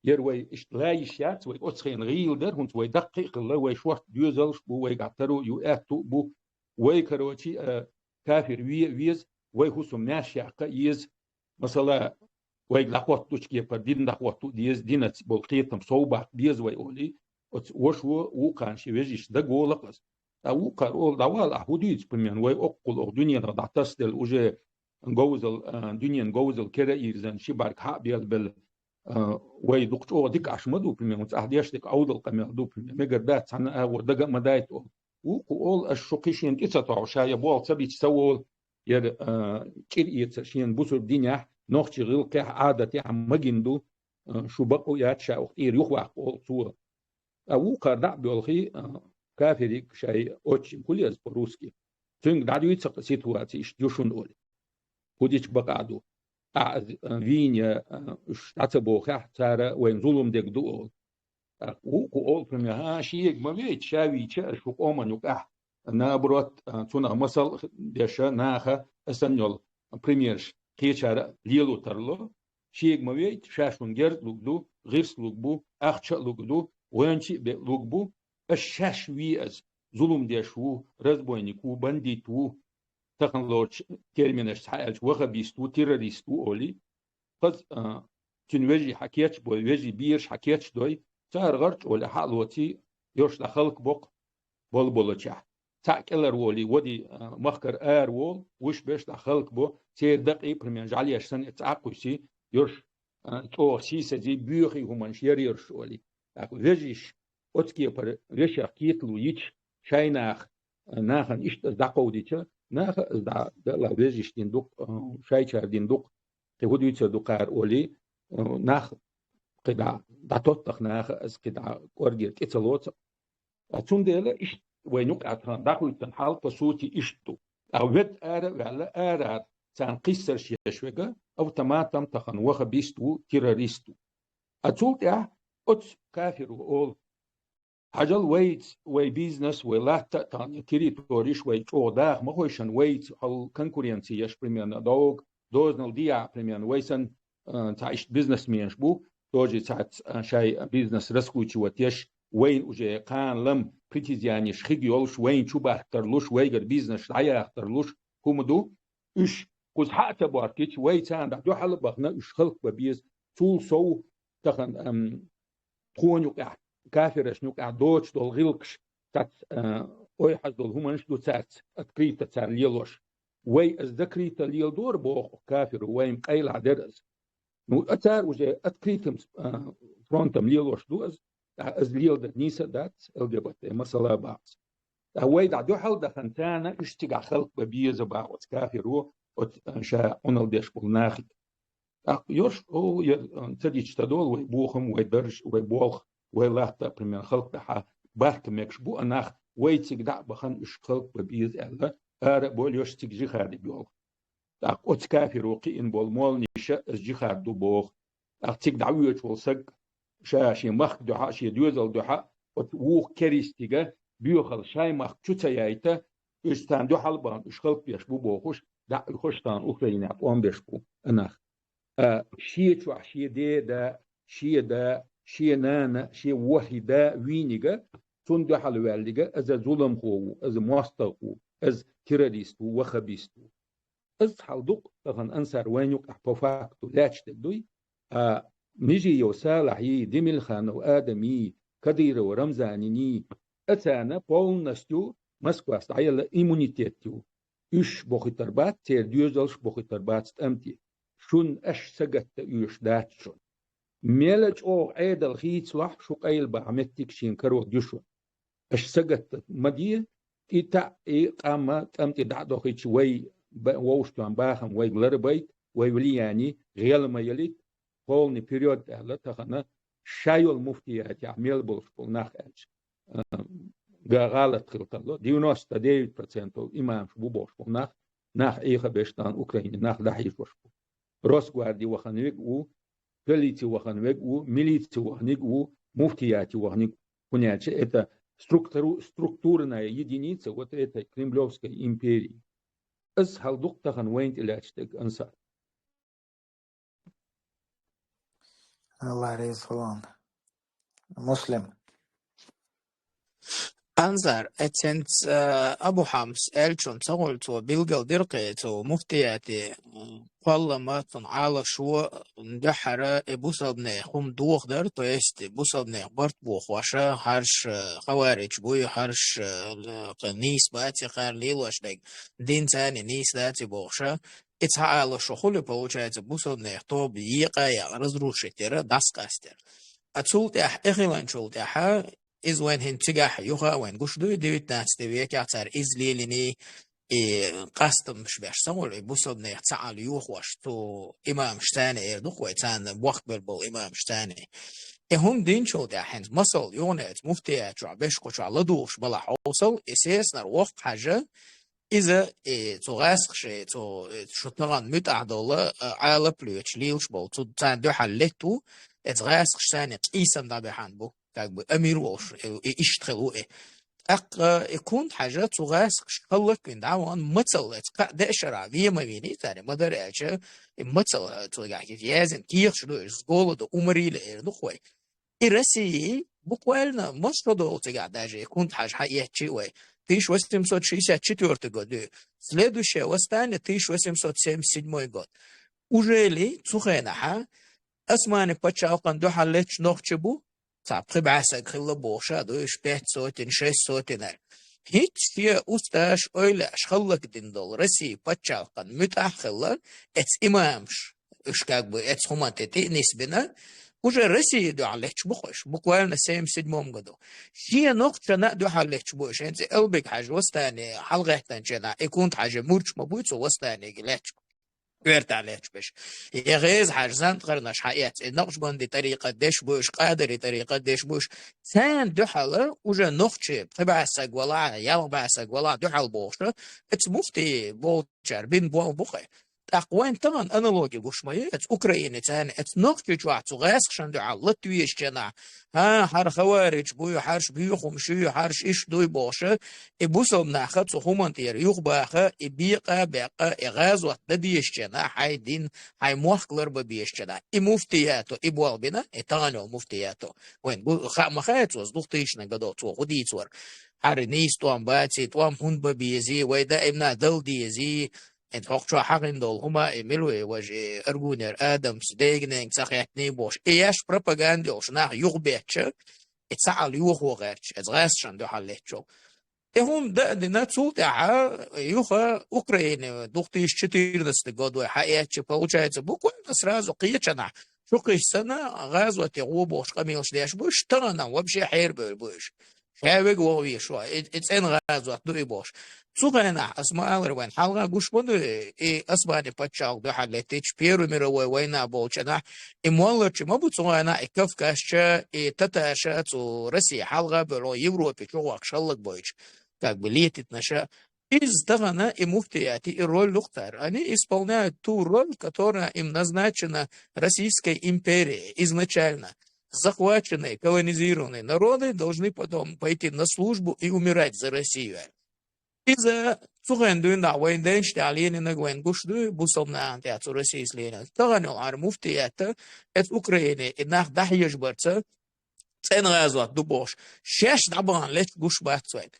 яра вай иштта лайш яц, вай оцу хенахь гӀийла дара, хӀунца вай даккхий а хилла, вай шортта доьзалш а бу, вайгахь таро а ю, аьтту а бу, вай, короче, а, кафир ве а веза, вай хӀусам маьрша яккха а еза. Масала, вайга дӀахӀоттучу кепара дин дӀахӀотто а деза, динаца болу кхетам сов баккха беза вай олий, оцу вашо вукхана шен вежаршка дагаволу-кх иза. А вукхар ола, дӀавала ахь, хӀу дуьйцу, примерно, вай оккхул оха дуьненах дӀатасделла уже говзал, а, дуьнен говзал кера ирзан ши бӀарг хьа а белла-белла, а, вай дукха чӀогӀа дика Ӏаш ма ду, примерно, цӀахь деш дика Ӏовдал къамел ду, примерно, мегар дац, цхьана агӀор дага а ма дайта ола. Вукху ола, аш шу кхишен тӀе ца тохьу, ша я болх ца бича ца волу, яра, а, чӀир эца шен бусург динехь, нохчи гӀилкхехь, Ӏадатехь магин ду, а, шу бакъу яц, ша ух тӀера юхаваккха олу цо. А вукхар дӀа а боьлхий, а, кафириг шай отчим хуьлу еза по-русски. Цуьнга дӀадуьйцу-кх ситуаци иштта ю шуна олий. ХӀу дича бакъахь ду. Ахьа, а, вийна, а, уьш дӀа ца бохехь, цара вайн зулам дерг ду олу. ТӀаккха вукху олу, пример, хӀа, шега ма вейта, ша вийча, шу къоман юкъахь, наоборот, а, цунах масал деша наха, асан йолу примерш кхечара лело тарло. Шега ма вейта, ша шуна герз а луг ду, гӀирс а луг бу, ахча а луг ду, гӀоьнчи а бе-, луг бу, аш шаьш ве ас, зулам деш ву, разбойник ву, бандит ву, тахана лоручу терминаш схьааьлча, вахабист ву, террорист ву олий. Хаза, а, цуьнан вежарий хьан кечбой, вежарий бераш хьан кечдой, цара гӀарчӀ олий хьа а лоций, йош дӀа халкъ боккху болу болчехь. Цхьаъ кӀелар волий, води, а, махкара ара волу, вуьш беш дӀа халкъ бо, церан дакъий, примерно, жӀалеш санна эца Ӏакхуьйсий, йош, а, чӀогӀа сийсазий, боьхий хӀуманаш яр йош олий. ТӀаккха вежариш оцу кепара вешех кхетало йича, шайнах, а, нахана иштта ас дӀакховдича, наха ас дӀа, дала вежариш дин дукъ, а, шайчар дин дукъ, кхин хӀу дуьйцур ду кхара олий, а, нах кхидӀа дӀатоттах наха ас кхидӀа кӀоргера тӀе ца лоцу. А цундела иштта вайн юкъа тхан дӀахуьйтан хьал, по сути, иштта ду. А вед ара а ваьлла, ара царна кхиссарш еш вега, автоматом тахана вахабист ву, террорист ву. А цул тӀаьхьа оцу кафиро олу: хьажал вайца, вай бизнес, вай латта а тахана, территориш вай чӀогӀа даха ма хойшан, вайца хьал конкуренци еш, примерно, догӀу, дозанал диа, примерно, вай сан, а, цхьа иштта бизнесменаш бу, тоже цхьацца, а, шай бизнес раскручивать еш, вайн уже кхана лам притязаниш хиг йолуш, вайн чу баттарлуш, вайгара бизнес дӀаяхтарлуш хӀума ду. Уьш кхуза хьа а ца бохкича, вай царна дӀа дуьхьал а бахана, уьш халкъ бан беза, цул сов тахана, ам, тхуна юкъехь, кафирашна юкъехь доцуш долу гӀиллакхаш цац, а, ойхьаз долу хӀуманаш ду цац, открыто цара лелош. Вай ас закрыто леладора боху кафиру, вайн къайлахь дера ас. Ну, а цара уже открытым, а, фронтом лелош ду ас, а ас леладар нийса дац, ЛГБТ масала бац. Ткъа вай дӀа дуьхьал дахана царна, уьш цигахь халкъ бан беза боху оцу кафиро, оцу, а, ша Ӏуналла деш болу нахиг. ТӀаккха йош, о, я, ца дича ца долу вай бохам, вай дарж, вай болх, вай латта, примерно, халкъ тӀехьа барт мегаш бу а нах, вай цига дӀа а бахана, уьш халкъ бан беза аьлла, ара а болу йош цига жихадиг йолу. ТӀаккха оцу кафиро кхиъна болу молланаша ас жихад ду боху. ТӀаккха цига дӀавоьдуш волу саг, ша шен махка дуьхьа, шен доьзал дуьхьа, оцу вукху керистига боьхалла шай махка чу ца яйта, уьш царна дуьхьал а бахана, уьш халкъ беш бу бохуш, дӀа а уьхуш тахана Украинехь тӀом беш бу а нах. А, шен чохь шен деда, шен да, шен нана, шен ворхӀе да вийнига, цунна дуьхьал ваьллига, аса зуламхо ву, аса мостагӀа ву, аса террорист ву, ваххабист ву. Аса хьал дукъ тахана ансар вайн юкъахь по факту лаьтташ дерг дуй, а, Межиев Салахьий, Демилханов Адамий, Кадыров Рамзаниний, а царна полностью Москвас дӀаелла иммунитет ю. Уьш бохуьйтар бац, церан доьзалш бохуьйтар бац тӀамти. Шун аш сагатта оьшуш дац шун. Мела чӀогӀа Ӏедал хийцалахь, шу къайла баха меттиг шен каро ду шун. Аш сагатта ма де, и таъ, и къамма тӀамти дӀа а дохуьйтуш вай ба-, вовшахтоьхна бахам вайга ларбайта, вай влияние гӀела ма ялийта, полный вперёд аьлла, тахана ша йолу муфтиятехь мел болуш болу нах аьлча, а, га гӀалат хила тарло. Девяносто девять процентов имамаш бу бохуш болу нах, нах Ӏеха беш тахана Украине, нах дӀахьийжош бу. Росгварди вахана вег а ву, полици вахана вег а ву, милици ваханиг а ву, муфтияти ваханиг а ву. ХӀунда аьлча это структуру-, структурная единица вот этой кремлевской империи. Аса хьал дукъ тахана вайн тӀе лаьтташ дерг ансар. Аллах реза хуьлда хьуна. Муслим. Анзар, эцэнц, э, Абу Хьамс аьллачун ца гӀолла цо билгал дира кхе, цо муфтияте, м, кхоллама, цун Ӏалашо дуьххьара и бусалбанех хӀума дохадар, то есть бусалбанех барт бохоша, хӀарш, э, хаваридж буй, хӀарш, э, кхы нийса бац и кхар лелош дерг, динца нийса дац и бохуша. И цхьа Ӏалашо хуьлу, получается, бусалбанех тоба екъа яькъа, разрушить яра, дӀасакъастар. А цул тӀаьхьа, и хиланчул тӀаьхьа, иза вайн хӀинца цигахь юха а вайн гуш дуй, девятнадцатый векехь цара иза лелийний, и къастамаш беш ца гӀолла, и бусалбанех цхьа Ӏала йохош, цу имамашца эр ду-кх вай, царна бохкабер болу имамашца. И хӀума динчул тӀаьхьа хӀинца масал юханеца муфтият чохь беш кху чохь ладугӀуш балахь хьовсал, и сесанара воккха хьажа, иза, и цу гӀаскхаша, цу, и шу тахана муьтӀахь долу, а, Ӏалап лоьцуш лелаш болу, цу царна дуьхьал летта ву, эцу гӀаскхашца къийсам дӀабаьхьна бу. Как бы амир волуш, э, и иштта хила ву и. ТӀаккха и Кунта-Хьаьжа цу гӀаскхаша хӀаллаквина дӀавахана, мацалла эцу кхаа-деа шарахь вен ма вийний цара, ма-дарра аьлча, и мацалла цигахь яздина кехаташ ду уьш, с голоду уморили эр ду-кх вай. И России буквально масса шо долу цигахь даже и Кунта-Хьаьжа хьаэцчи вай. Тысяча восемьсот шестьдесят четвёртый год ю. Следующее восстание тысяча восемьсот семьдесят седьмой год. Уже ли цу хенахьа Османи пачхьалкхана дуьхьал летташ нохчий бу? Цхьа пхи бӀе саг хилла бохуш а ду уьш, пять сотен, шесть сотен аьлла. ХӀинца шен усташ, эвлаяаш хӀаллакдина долу России пачхьалкхана муьтӀахь а хилла, эцу имамаш, уьш как бы эцу хӀуманна тӀе а нисбина, уже России дуьхьал летташ бу-кх уьш, буквально семьдесят седьмом году. Шен нохчашна а дуьхьал летташ бу уьш, хӀинца Элбек-Хьаьжа восстани хьалагӀаьттинчу хенахь, и Кунта-Хьаьжин мурдаш ма буй цу восстанига лаьтташ, коьртехь лаьтташ берш. Я ГӀеза-Хьаьжа, Зантхарнаш хьаэцна, и накъшбанди тӀарикъат деш бу уьш, къадари тӀарикъат деш бу уьш. Царна дуьхьал уже нохчий, пхи бӀе саг валахь, ялх бӀе саг валахь дуьхьал бохуш, эцу муфти болчара бина болх бу-кх и. ТӀаккха вайн тахана аналоги гуш ма ю, эцу Украине царна, эцу Нохчийчу вахь цу гӀаскхашна дуьхьал лата везачу хенахь, хӀан, хӀара хаваридж буй, хӀарш боьха хӀумнаш ю, хӀарш иштта дуй бохуш, и бусалба наха цу хӀуманна тӀера юхабаха, и бекъа а баьккха, и гӀазот дан дезачу хенахь, хьайн дин, хьайн мохк ларбан безачу хенахь. И муфтиято и болх бина, и тахана йолу муфтиято. Вайн гу-, хаа ма хаьа цо, с двухтысячных годов цо хӀун дийца вара. ХӀара нийса тӀом баций, тӀом хӀунда бан безий, вай даимна дала дезий, хӀинца хӀокху чохь хьахийна долу хӀума, и мила ву и важа, и Аргунера Адамс, дегненга ца хеттаний бохуш. И еш пропаганда йолуш нах юхабетташ, и цхьаалла йохо гӀерташ, эцу гӀаскхашна дуьхьал леттачул. И хӀума дан а дина, цул тӀаьхьа юха Украине двухтысячи четырнадцатый год вай хьаэцчи, получается, буквально сразу кхечанахь, чу кхиссана, гӀазоте гӀо бохуш къамелаш деш бу уьш, тахана вообще хьерабевлла бу уьш. Ша вега вогӀу везаш ву, и, и цӀена гӀазот ду и бохуш. Цу хенахь, ас ма-аллара, вайн хьалха гуш ма ду, и Османи пачхьалкх дуьхьал леттича, Первая мировая война болчу хенахь, и молларчу ма бу цу хенахь, и кавказча, и татарша цу России хьалха а бевлла, Европе чу воккхуш хӀаллакбойтуш, как бы летитнаша. Иза тахана и муфтияти и роль ду-кх цара. Они исполняют ту роль, которая им назначена Российской империей изначально. Захваченные, колонизированные народы должны потом пойти на службу и умирать за Россию. Иза цу хенахь дуьйна вайн дайшна тӀехь лелийнарг вайн гуш дуй, бусалба нахана тӀехь цу Российс лелийнарг. Тахана йолу хӀара муфтият, эцу Украине и нах дӀахьежабарца, цӀена гӀазот ду бохуш, шаьш дӀабахана летта гуш бац вайна.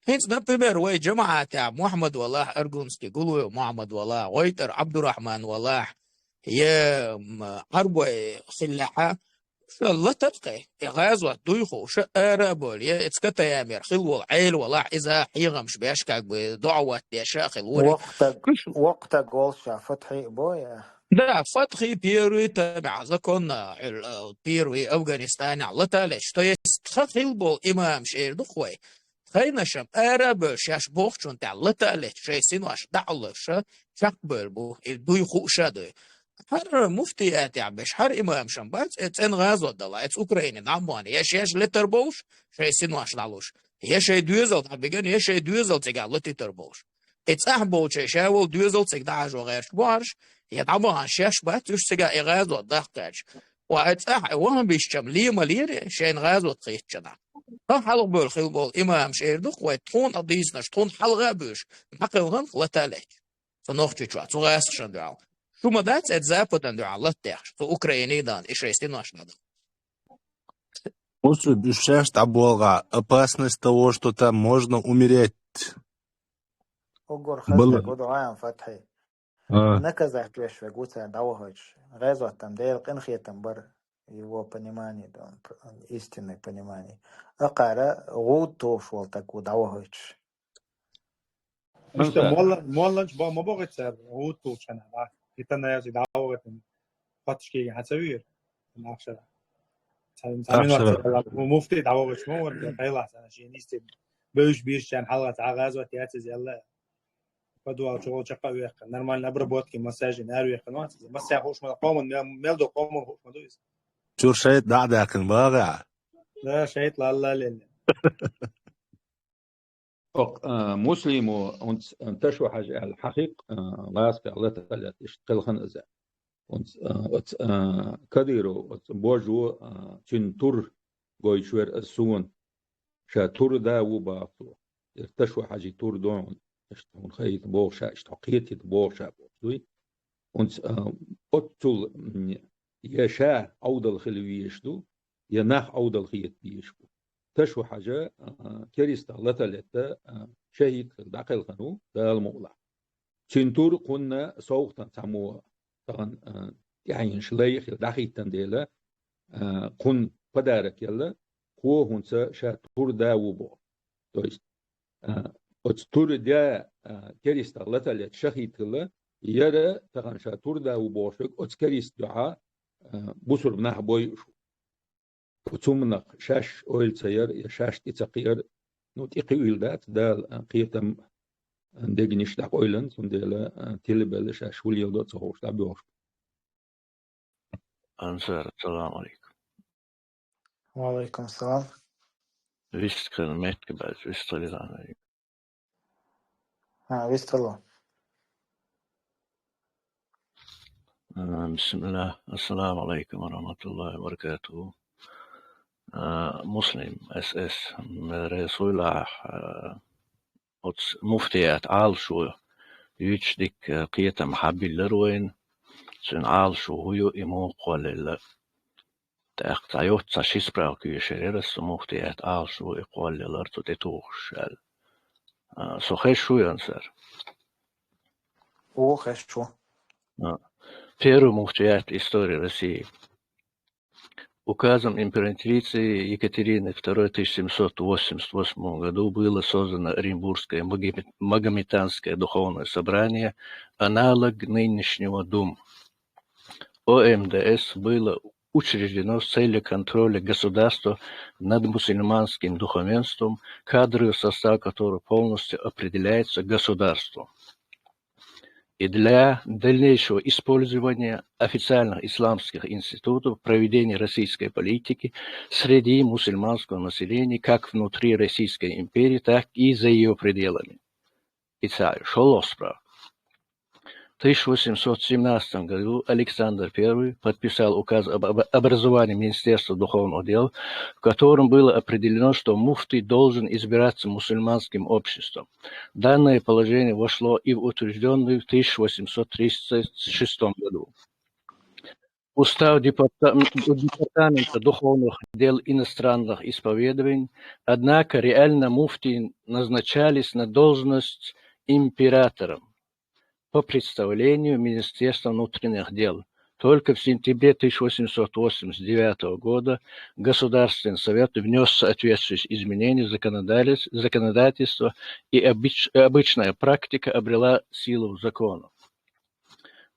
ХӀинца, например, вай жамаӀатехь Мухьаммад валахь, Аргунский Гулуев Мухьаммад валахь, ГӀойтӀара Ӏабдурахьман валахь, я, м, Ӏарбой хиллехьа, ша латар кхе, и гӀазот дуй хууш, ара а бовлий, я эцу Катаямера хилла волу Ӏела валахь, иза хьехамаш беш, как бы, доӀа деш а хилла вара. Воккха стаг, воккха стаг волуш ша Фатхьи а бо, я? Да, Фатхьи первый, там, а, законно, э, первый Афганистанехь лата а леташ. То есть, тхан хилла болу имамаш эр ду-кх вай. Тхайнашам ара а бевлла шаьш бохучунна тӀехь лата а леташ, шайн синош дӀа а луш, чекхбевлла бу, и дуй хууш а дуй. ХӀара муфтиятехь берш, хӀара имамашам бац, э, цӀена гӀазот дала, эцу Украине дӀа а бахана, я шаьш летар болуш, шайн синош дӀалуш, я шайн доьзал дӀабигана, я шайн доьзал цигахь латийтар болуш. И цӀахь болчай ша волу доьзал цига дӀахьажо гӀерташ бу хӀорш, я дӀабахана шаьш бац уьш цигахь и гӀазот даха гӀерташ. Ва и цӀахь и вахӀабистчам ле ма лерий шайна гӀазот хийтта нах. Тхан хьалха бевлла хилла болу имамаш эр ду-кх вай, тхуна а дийцинарш, тхуна хьалха а бевлларш, дӀакхелхина-кх лата а леташ. Цу Нохчийчохь, цу гӀаскхашна дуьхьал. Шу ма дац эцу Западана дуьхьал лата дехаш, цу Украине а дахана, и шайн синош дӀадахана. Муслим, уж шаьш дӀаболгӀа, опасность того, что там можно умереть. Уггар хаза Было. ГудгӀан Фатхьи. А. Наказать веш вегу цар дӀавахача. ГӀазот там Дела къинхетам бар, его понимание, там, п-, истинное понимание. Акхара гӀуд товш вол такой дӀавахача. Иштта Ага. молла-, молланча бо-, ма богӀи цар гӀуд товчана, да. Итана язи дӀавахатан. Патшкеги хьан ца вийр? Нахшара. Цхьа, цхьа минут Нахшара. Цхьа, му-, муфти дӀавахача ма вар, да, кайла цхьа, ши нисте бевш бийш чан хьалгӀа цхьа гӀазот яц из ялла. Подвал чугӀул чакхвехка, нормально обработки, массажи, нар вехка, ну, массаж хуш ма, къоман, мел, мел до къоман хуш ма ду из. Чур шайт дӀа даккхин багӀа. Да, шайт лалла лелли. Ок, а, Муслимо, онц, а, Ташу Хьажи аьлла хьахикъ, а, ласка латалят ишт кхелхан аза. Онц, а, оц, а, Кадыров, оц Божо, а, цин тур гойчвер аз суган. Ша тур да ву бахту. Ир Ташу Хьажи тур дон. Ишт хун хайт бохша, ишт хо кхетит бохша бохтуй. Онц, а, оццул, м, я ша Ӏовдал хила веш ду, я нах Ӏовдал хета беш бу. Ташу Хьажа, а, кериста латалетта, а, шахид хила дӀакхелхану, Дала мукъла. Цин тур кхунна совгӀатан цхьаммо тахан, а, тӀаьхьенаш лай хила дӀахиттан дела, а, кхун подарок ялла, кхо хӀунца ша тур да ву бо. То есть, а, оц тур да, а, кериста латалет шахид хила, яра тахан ша тур да ву бохург, оц керист дуьхьа, а, бусург нах бой ушу. Цумнах шаш ойла ца яр, я шаш тӀе ца кхияр, ну, тӀе кхиуьйла дац, Дала, а, кхетам, а, дегнаш дӀакъойлан, цундела, а, тилабелла шаш хулел до ца ховш дӀабоьхуш. Ансар, ассаламу алейкум. Ва алейкум салам. Вист хила метка бац, вист хила. ХӀа, вистало. А, бисмиллах. Ассаламу алейкум ва рахматуллахи ва баракатуху. А, Муслим, С С, м, Расулах, а, оц муфтият Ӏалашо юьтуш дика, а, кхетам хьабиллар вайн, цуьнан Ӏалашо хӀу ю и муха кхоллаелла. ТӀаккха цхьа йоццу цхьа ши справка йоьшур яра со муфтият Ӏалашо и кхоллаелар цу тӀе тухуш аьлла. А, со хезаш ву, Ансар? О, хезаш ву. А. Первый муфтият истории России. Указом императрицы Екатерины второй тысяча семьсот восемьдесят восьмом году было создано Оренбургское Магоме-, Магометанское духовное собрание, аналог нынешнего Дум. О М Д С было учреждено с целью контроля государства над мусульманским духовенством, кадровый состав которого полностью определяется государством. И для дальнейшего использования официальных исламских институтов проведения российской политики среди мусульманского населения как внутри Российской империи, так и за её пределами. И цхьа шолгӀа справка. В тысяча восемьсот семнадцатом году Александр Первый подписал указ об об-, образовании Министерства духовных дел, в котором было определено, что муфтий должен избираться мусульманским обществом. Данное положение вошло и в утверждённый в тысяча восемьсот тридцать шестом году. Устав департа-, департамента духовных дел иностранных исповедований, однако реально муфтии назначались на должность императором по представлению Министерства внутренних дел. Только в сентябре тысяча восемьсот восемьдесят девятого года Государственный Совет внёс соответствующие изменения в законодатель-, законодательство, и обыч-, обычная практика обрела силу закона.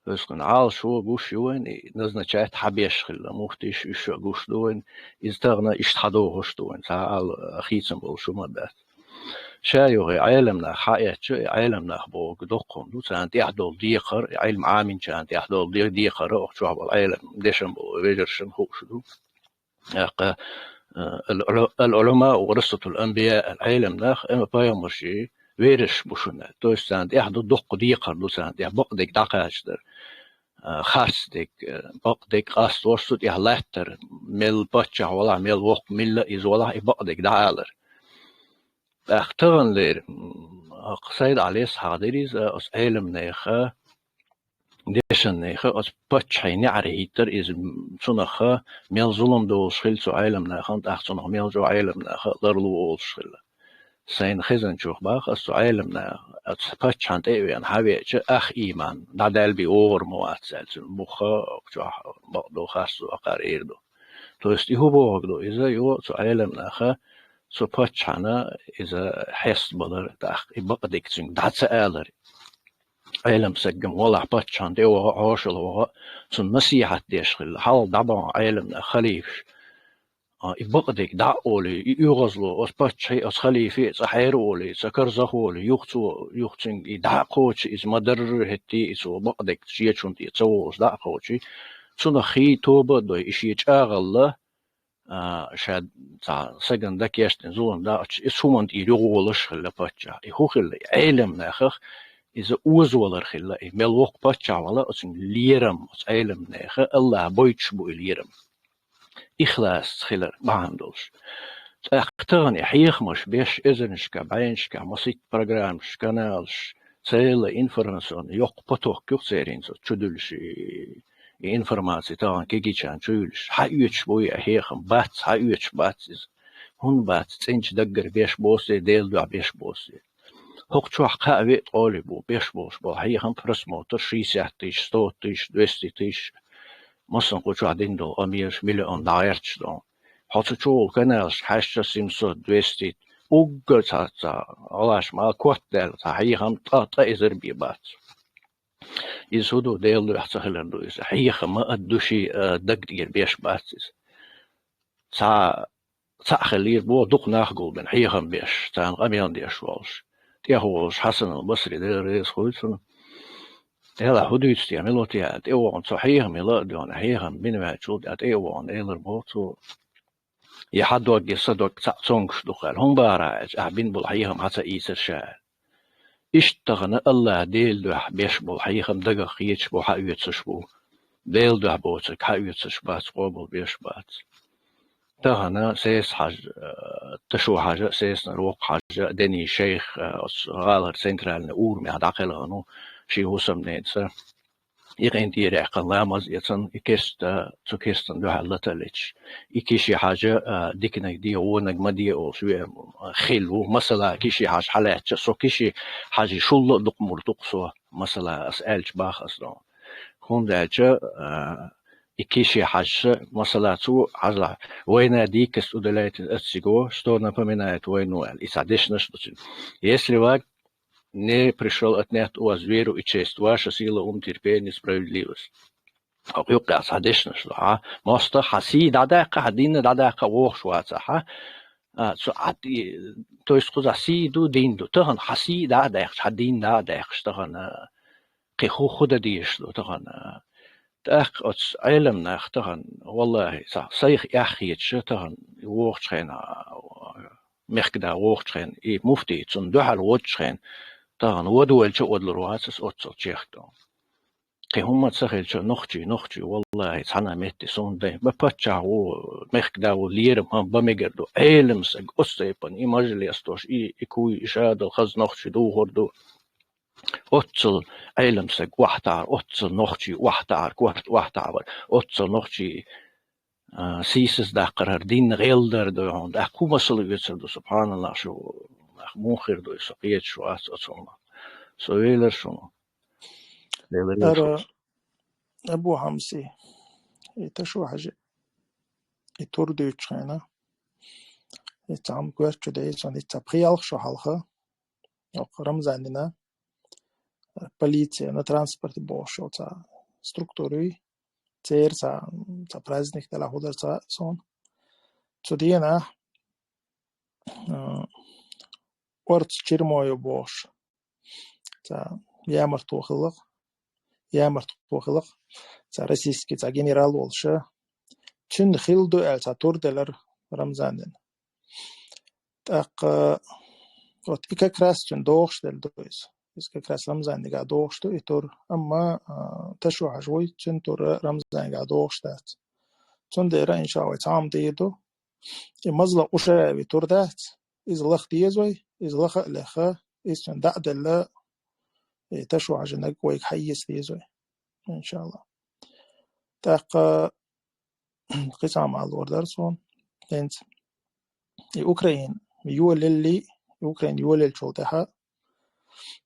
То есть, кхуьнан Ӏалашо гуш ю вайн, и назначать хьабеш хилла, муфтийш уьш гуш ду вайн, иза тахана иштта хьадохуш ду вайн, цхьа ала хийцам болуш хӀума дац. Ша юха и Ӏелам нах хьаэцча, и Ӏелам нах бохург доккха хӀума ду, царна тӀехь долу декхар, и Ӏилма Ӏаминчарна тӀехь долу де-, декхар, охьа чохь болу Ӏелам дешан болу вежаршна хууш ду. ТӀаккха, а, ал-, ал-, ал-Ӏуламау варасатул анбияъ, ал-Ӏелам нах, амма пайхамарши вежарш бу шуна. То есть царна тӀехь ду доккха декхар ду, царна тӀехь бакъдерг дӀакхачадар. А, харцдерг, а, бакъдерг къастош цу тӀехь латтар, мел паччахь валахь, мел воккха милла иза валахь, и бакъдерг дӀаалар. ТӀаккха таханлера, м, хӀокху Сайд-Ӏалис хьахдира иза, оцу Ӏеламнеха, дешаннеха оцу паччахьийн неӀаре хӀиттар иза, цунах мел зулам долуш хилла цу Ӏеламнахана, тӀаккха цунах мел чӀогӀа Ӏеламнаха ларло олуш хилла. Сайна хезанчух баха ас цу Ӏеламнаха, оцу паччахьна тӀе а веана, хьавеача, ах ийман, дӀадаьлла бен вогӀур ма вац аьлла, цуьнан мухха чохь бакъдо, харцдо, акхар эр ду. То есть и хӀун бохург ду иза, йо, цу Ӏеламнаха цу паччахьна иза хьестабалар, тӀаккха и бакъдерг цуьнга дӀа ца алар. Ӏелам саггам валахь паччахьна тӀе ваха, хьошалла ваха, цунна насихьат деш хилла, хьалха дӀабахана Ӏеламнах, халифаш. А, и бакъдерг дӀа а олий, и оьгӀазло, оцу паччахье, оцу халифе а цкъа хьера олий, цкъа карзах олий, юха цо, юха цуьнга и дӀа а кхочий, иза ма-дарра хӀетте, и цо бакъдерг шечунна тӀе ца волуш дӀа а кхочий, цунах хий тоба а дой, и шен чӀагӀалла, а, ша цхьа сагана дан кечдина зулам даккхача, иза хӀуманна тӀера юхаволуш хилла паччахь. И хӀун хилла? И Ӏеламнахах иза озавалар хилла, и мел воккха паччахь вала, оцуьнан лерам, оцу Ӏеламнаха АллахӀа бойтуш бу и лерам. Ихлас хилар бахьана долуш. ТӀаккха тахана и хьехамаш беш, эзарнашкахь, бӀеннашкахь, масийтта программаш, каналаш, цела информационный йоккха поток ю-кх церан хӀинца чудуьллуш, и, и информаци тахана кегийчарна чу юьллуш. Хьаоьцуш бу и хьехам, бац, хьаоьцуш бац иза. ХӀунда бац? ЦӀеначу даггара беш боцу дела, Делан дуьхьа беш боцу дела. ХӀокху чохь кхаа-виъ ткъолиг бу беш болуш болу хьехам, просмотр шестьдесят тысяч, сто тысяч, двести тысяч. Массанхо чохь дина долу къамелаш миллион дӀагӀерташ долу. Хьо цу чухула каналашка хьаьжча, семьсот, двести, уггар цхьа, цхьа гӀалаш ма котдаьлла, цхьа хьехам ткъа, ткъа эзар бен бац. Иза хӀун ду, Делан дуьхьа ца хилар ду иза. Хьехам ма а ду шен, а, даг тӀера беш бац иза. Цхьа, цхьаъ хиллера боху дукха нах гулбина, хьехам беш, царна къамел деш волуш. ТӀехволуш Хьасан ал-Басри, Дела реза хуьлда цунна. Делахь хӀун дуьйцу те, мила ву те аьлла, тӀе а вахана, цо хьехам хила а доьгӀна, хьехам бина ваьллачул тӀаьхьа тӀе а вахана, элар боху цо: «Я хьан дог, я сан дог цхьаъ цомгуш ду-кх», — аьлла. «ХӀунда бахара?» — аьлча, «Ахь бина болу хьехам хьан ца ийцира ша», — аьлла. Иштта тахана АллахӀ, Делан дуьхьа беш болу хьехам дагах хеташ бу, хьаоьцуш бу. Делан дуьхьа боцург хьаоьцуш бац, къобал беш бац. Тахана Сесна-Хьажа, э, Ташо-Хьажа, Сеснара воккха Хьажа, Дени шайх, э, оцу гӀалара центральный урамехь дӀакхелхина ву, шен хӀусамнеца. И къинтӀера яьккхина ламаз эцна, и керста, цу керстан дуьхьал лата а леташ. И Киши-Хьажа, а, диканиг де, вониг ма де олуш веана хилла ву. Масала, Киши-Хьажа хьалаьцча, со Киши-Хьажин шулла а дукха мурд ву-кх со, масала, ас аьлча боху ас доху. ХӀунда аьлча, а, и Киши-Хьажа, масала, цо хьажа, «Война дикость удаляет от всего, что напоминает войну», аьлла, и цхьа дешнаш а ду цуьнан. Если враг не пришёл отнять у вас веру и честь, ваша сила, ум, терпение, справедливость. Хьо юккъехь цхьа дешнаш ду, хьа? МостагӀа хьан сий дӀадаккха, хьан дин дӀадаккха вохуш вацахь, хьа? А, цу, а, и, то есть кхузахь сий ду, дин ду. Тахана хьан сий дӀа а даьккхаш, хьан дин дӀа а даьккхаш, тахана кхин хӀу-, хӀу дан дезаш ду, тахана. ТӀаккха оцу Ӏеламнах тахана, валлахӀи, са-, сайх эхь хеташ тахана вогӀучу хенахь, мехкда вогӀучу хенахь, и муфтий цунна дуьхьал воцучу хенахь, тахана вада ваьлча а вадалур вац ас оццул чехка. Кхин хӀумма ца хилча, нохчий, нохчий, валлахӀи, цхьана а метте суна дай. Ба паччахь ву, мехкда ву, лерам хӀан ба мегар ду. Ӏелам саг, оццу тайпана, и мажлис дош, и, и куй, и шадал хаза нохчий духур ду. Оццул Ӏелам саг охьатаӀар, оццул нохчий охьатаӀар, корта охьатаӀар, оццул нохчий, а, сийсаз даккхар, хӀара дин гӀелдар ду хьуна. ТӀаккха хӀун масал оьцур ду, субхьаналлахӀ, шу, нах, муха хир ду, со кхеташ вац оцунах. Со велар шуна. Делан Ара, Абу Хьамси, и Ташо-Хьажа, и тур дуьйцучу хенахь, и цхьа хӀума коьрта чу дайа суна, и цхьа пхи-ялх шо хьалха, окху Рамзан дийнахь, полиция на транспорте бохуш йолу цхьа структура юй, церан цхьа, цхьа праздник делахь хӀу дара цхьа суна. Цу дийнахь, а, орца Чермоев бохуш, цхьа ямартло хилла-кх, ямартло хилла-кх, цхьа российский цхьа генерал волуша, цуьнан хилла ду аьлла цхьа тур делара Рамзан дийнахь. ТӀаккха вот и как раз цуьнан догӀуш делла ду иза. Иза как раз Рамзан дийнахь догӀуш ду и тур. Амма, а, Ташо-Хьажа вуй, цуьнан тур Рамзан дийнахь догӀуш дац. Цундела, иншалла, вай цхьа хӀума дийр ду. И Мазлум Ушаеви тур дац. Иза лаха деза вай, иза лаха а леха, иза цуьнан дӀа а делла, и Ташо-Хьажинаг вайга хьаэца деза вай. иншалла. ТӀаккха кхы цхьа хӀума лорадара суна. ХӀинца и Украина йолалли, и Украина йолаелчул тӀаьхьа,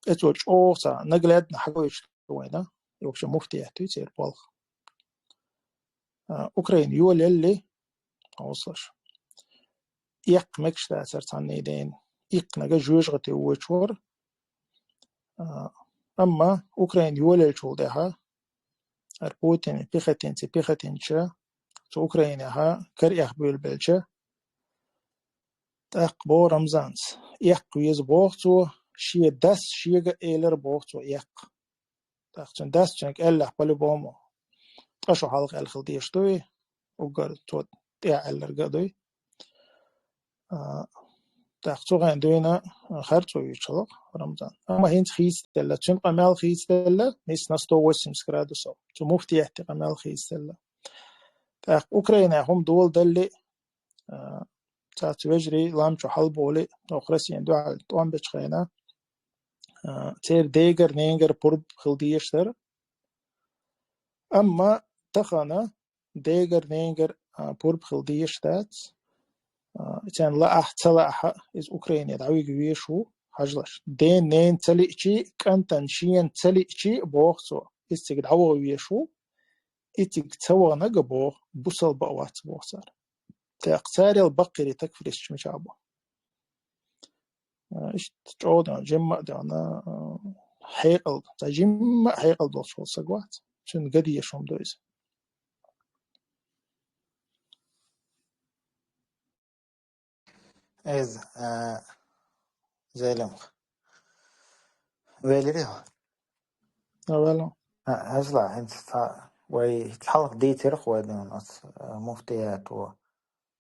эцо чӀоагӀа цхьа наглядно хьагойтуш вайна, и вообще муфтият ю церан болх. А, Украина йолалли, хьовсалаш, эккха мегаш дацар цхьанне дена, иккхинарг жоьжахате воьдуш вар. А, амма Украина йолаелчул тӀаьхьа, ар Путин, пехотинцы, пехотинча, цу Украинехьа кара эхь буьйлабелча, тӀаккха боху Рамзанца, эккха веза боху цо, шен дас шега элира боху цо эккха. ТӀаккха цуьнан дас цуьнга аьллехь по-любому, ткъа шо хьалха аьлла хила дезаш дуй, уггар цо тӀаьхьа аьлларг а дуй. А, тӀаккха цу хенахь дуьйна харцо юьйцуш хилла-кх Рамзан. Амма хӀинца хийцаделла, цуьнан къамел хийцаделла, нийсса на сто восемьдесят градусов. Цу муфтиятан къамел хийцаделла. ТӀаккха Украинехь хӀума доладалли, а, цхьацца вежарий лам чу хьалабовлий, оха Россина дуьхьал тӀом бечу хенахь, а, церан дегара, ненагара пурба хила дезаш дара. Амма тахана дегара, ненагара, а, пурба хила дезаш дац. А, царна лаахь а, ца лаахь а, иза Украине дӀавига везаш ву, хьажалаш. Ден-ненан ца лиъчий, кӀантана шена ца лиъчий, боху цо, иза цига дӀаваха везаш ву. И цига ца ваханарг, боху, бусалба а вац, боху цара. ТӀаккха царел баккхийрий такфиристаш мичахь бу? А, иштта чӀогӀа а, жимма а, а, хьекъал, цхьа жимма а хьекъал долуш волу саг вац. Цуьнан ган дезаш хӀума ду иза. Иза, а, Зелимха. Велира хьо? А, ваьлла. А, хьажал, хӀинца цхьа вай хьалха дийцира-кх вай дуьйна оцу, а, муфтиято,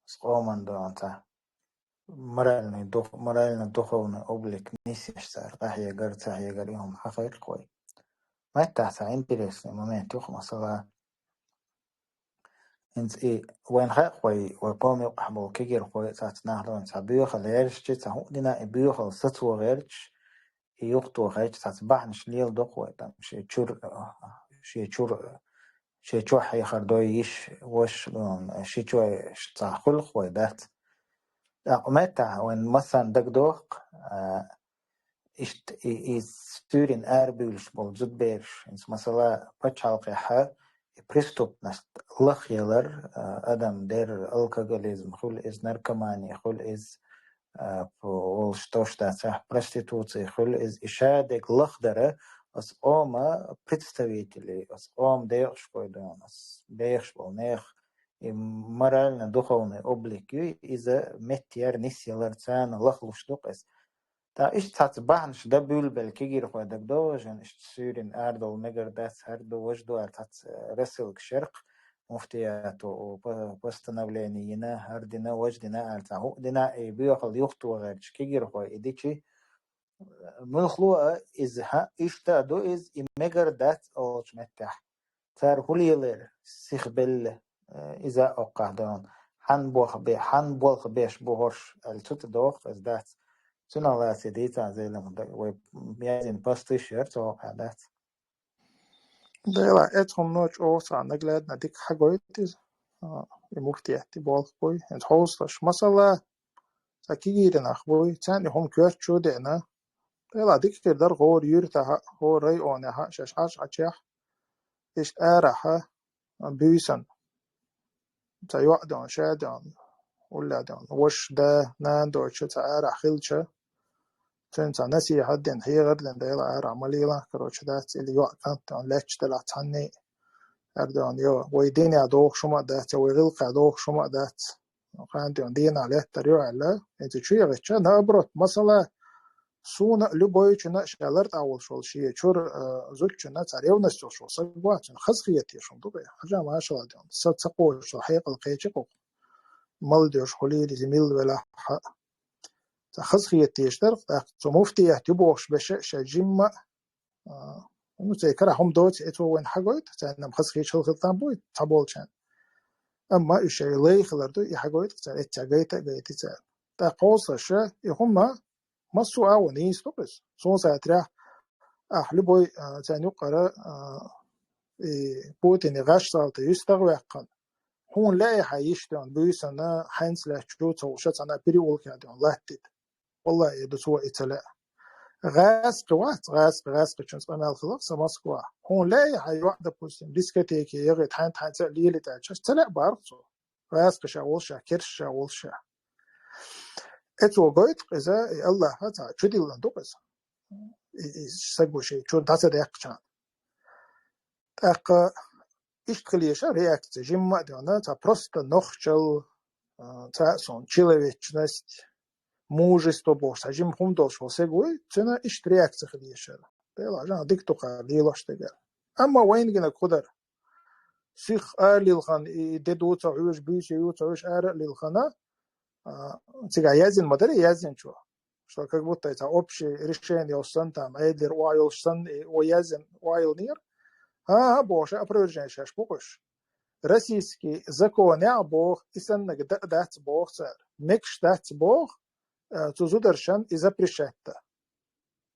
оцу къоман дуьйна цхьа моральный дух-, морально-духовный облик нисъеш цара, къахьегар, ца хьегар, и хӀума хьахийра-кх вай. Меттахь цхьа интересный момент ю-кх, масала, хӀинца и вайна хаьа-кх вай, вай къоман юкъахь болу кегийрхой а цхьацца нах ду, цхьа боьхалла гӀерташ, цхьа хӀуъа дина и боьхалла сацо гӀерташ, и юхатохийча цхьацца бахьанаш леладо-кх вай, там, шен чуьра, шен чуьра, шен чохь хьехар дой йиш, ваша, м, ши чой цхьа хуьлу-кх вай, дац. ТӀаккха меттахь вайн массарна дагадогӀу-кх, а, иштта и, и суьйрана арабуьйлуш болу зудабераш, хӀинца, масала, пачхьалкхехь и преступность лахъялар, а, адам дер, алкоголизм хуьлу иза, наркомани хуьлу иза, а, п-, волуш товш дацахь, проституци хуьлу иза, и шадерг лахдара оцу къоман представителей, оцу къоман декъашхой ду, оцу бехаш болу нехан и морально-духовный облик ю, иза меттаяр, нисъялар, царна лахлуш ду-кх иза. Та иштта цхьацца бахьанаш дан буьйлабелла кегийрхой дагадогӀу, жан иштта суьйрана арадовла мегар дац, хӀара ду, важа ду аьлла цхьацца, э, рассылкаш яра-кх, муфтиято, о, по-, постановление йина, хӀара дина, важа дина аьлла цхьа хӀуъа дина, и боьхалла юхатохийча кегийрхой и дичи, муьлхха а иза, хӀаъ, иштта а ду иза, и мегар дац олучу меттехь. Цара хӀун лелайра, сихбелла, э, иза а оккхахь ду, хьан болх бе-, хьан болх беш бу хӀорш аьлла, цу тӀе догӀу-кх иза, дац. Цунах лаций дийцахь, Зелимха, вай яздина посташ яра цу хьокъехь, дац. Делахь, эцу хӀумано чӀогӀа цхьа наглядно дика хьагойту иза, а, и муфтиятан болх буй, хӀинца хьовсалаш. Масала, цхьа кегийрхой нах буй, царна и хӀума коьртачу а деана, делахь, дика хир дара хӀора юьртахь а, хӀора районехь а, шаьш Ӏаш Ӏачехь, иштта арахь а, буьйсанна, цхьа йоӀ а ду, ша а ду, уллехь а ду, ваша, да, нана доцуш цхьа арахь хилча, цуьнан цхьа насихьат дина, хьехар дина, делахь, арахь ма лела, короче, дац, или йоӀ, кӀант а ду, лаьтташ делахь цхьанний, аьрда а ду, йо, вай динехь догӀуш хӀума а дац, я вай гӀиллакхехь догӀуш хӀума а дац, кхана а ду, дийнахь лаьттар ю аьлла, хӀинца чу яхийтча, наоборот, масала, суна а, любойчунна а, ша лартӀахь волуш волу шен чуьра, а, зудчунна цхьа ревность йолуш волу саг вац, цуьнан хазахета езаш хӀума ду-кх и. Хьажа, машалла, ду, са ца кхочуш, со хьекъал кхечи-кх. Молодёжь хуьлийла иза милла велахь а. Цхьа хазахета езаш дара-кх, тӀаккха цу муфтият ю бохуш берш а шайн жимма а, а, ну, церан карахь хӀума доций, эцо вайна хьагойту, царна-м хазахеташ хила хила там буй, цхьаболчарна. Амма уьш шайн лай хилар ду, и хьагойту-кх цара, эццехь гайта а гайти цара. ТӀаккха хьовсалаш, и хӀума массо а агӀо нийса ду-кх иза. Суна сацарехь, ахь любой, а, царна юккъара, а, И Путине гӀаш салта юстагӀваьккхана. Хьуна лаьа хьан йиш ден буьйсанна, хьаьнца лаьттачу ца хӀуша цхьана переулке ден латтит. Валлахьи, ду цо и ца лаьа. ГӀаскхи вац, гӀаскхи, гӀаскхичун къамел хилар сан Москва. Хьуна лаьа хьан йоӀ, допустим, дискотеке ягӀийта, хьаьнца-хьаьнца лелийта аьлча, ца лаьа бахара цо. ГӀаскхи ша волуш ша, керш ша волуш ша. Э, цо гойту иза, и Аллахьа цхьа чудиллина ду иза. И, и саго шайн чуьра дӀа ца даьккхича. ТӀаккха иштта хила еза реакция, жимма а дена, цхьа просто нохчалла, а, цхьа сон, человечность, мужество бохуш, цхьа жимма хӀума долуш волу саг вуй, цуьнан иштта реакция хила еза. Делахь, жан дика дукха лелош дегара. Амма вайна гинарг хӀун дара? Сих ара лилхина, и де ду ца хьоьжуш, буьйса ю ца хьоьжуш ара а лилхина, а, цигахь яздина ма дарий яздинчо, что как будто цхьа общее решение йолуш санна, там, Ӏедалера охьайолуш санна, и вай яздина охьайиллинера. ХӀан-хӀа, боху, шайн опровержение шаьш бу уьш. Российский законехь боху, и саннарг дан а дац боху цара. Мегаш дац боху, а, цу зударшна и запрещать дан.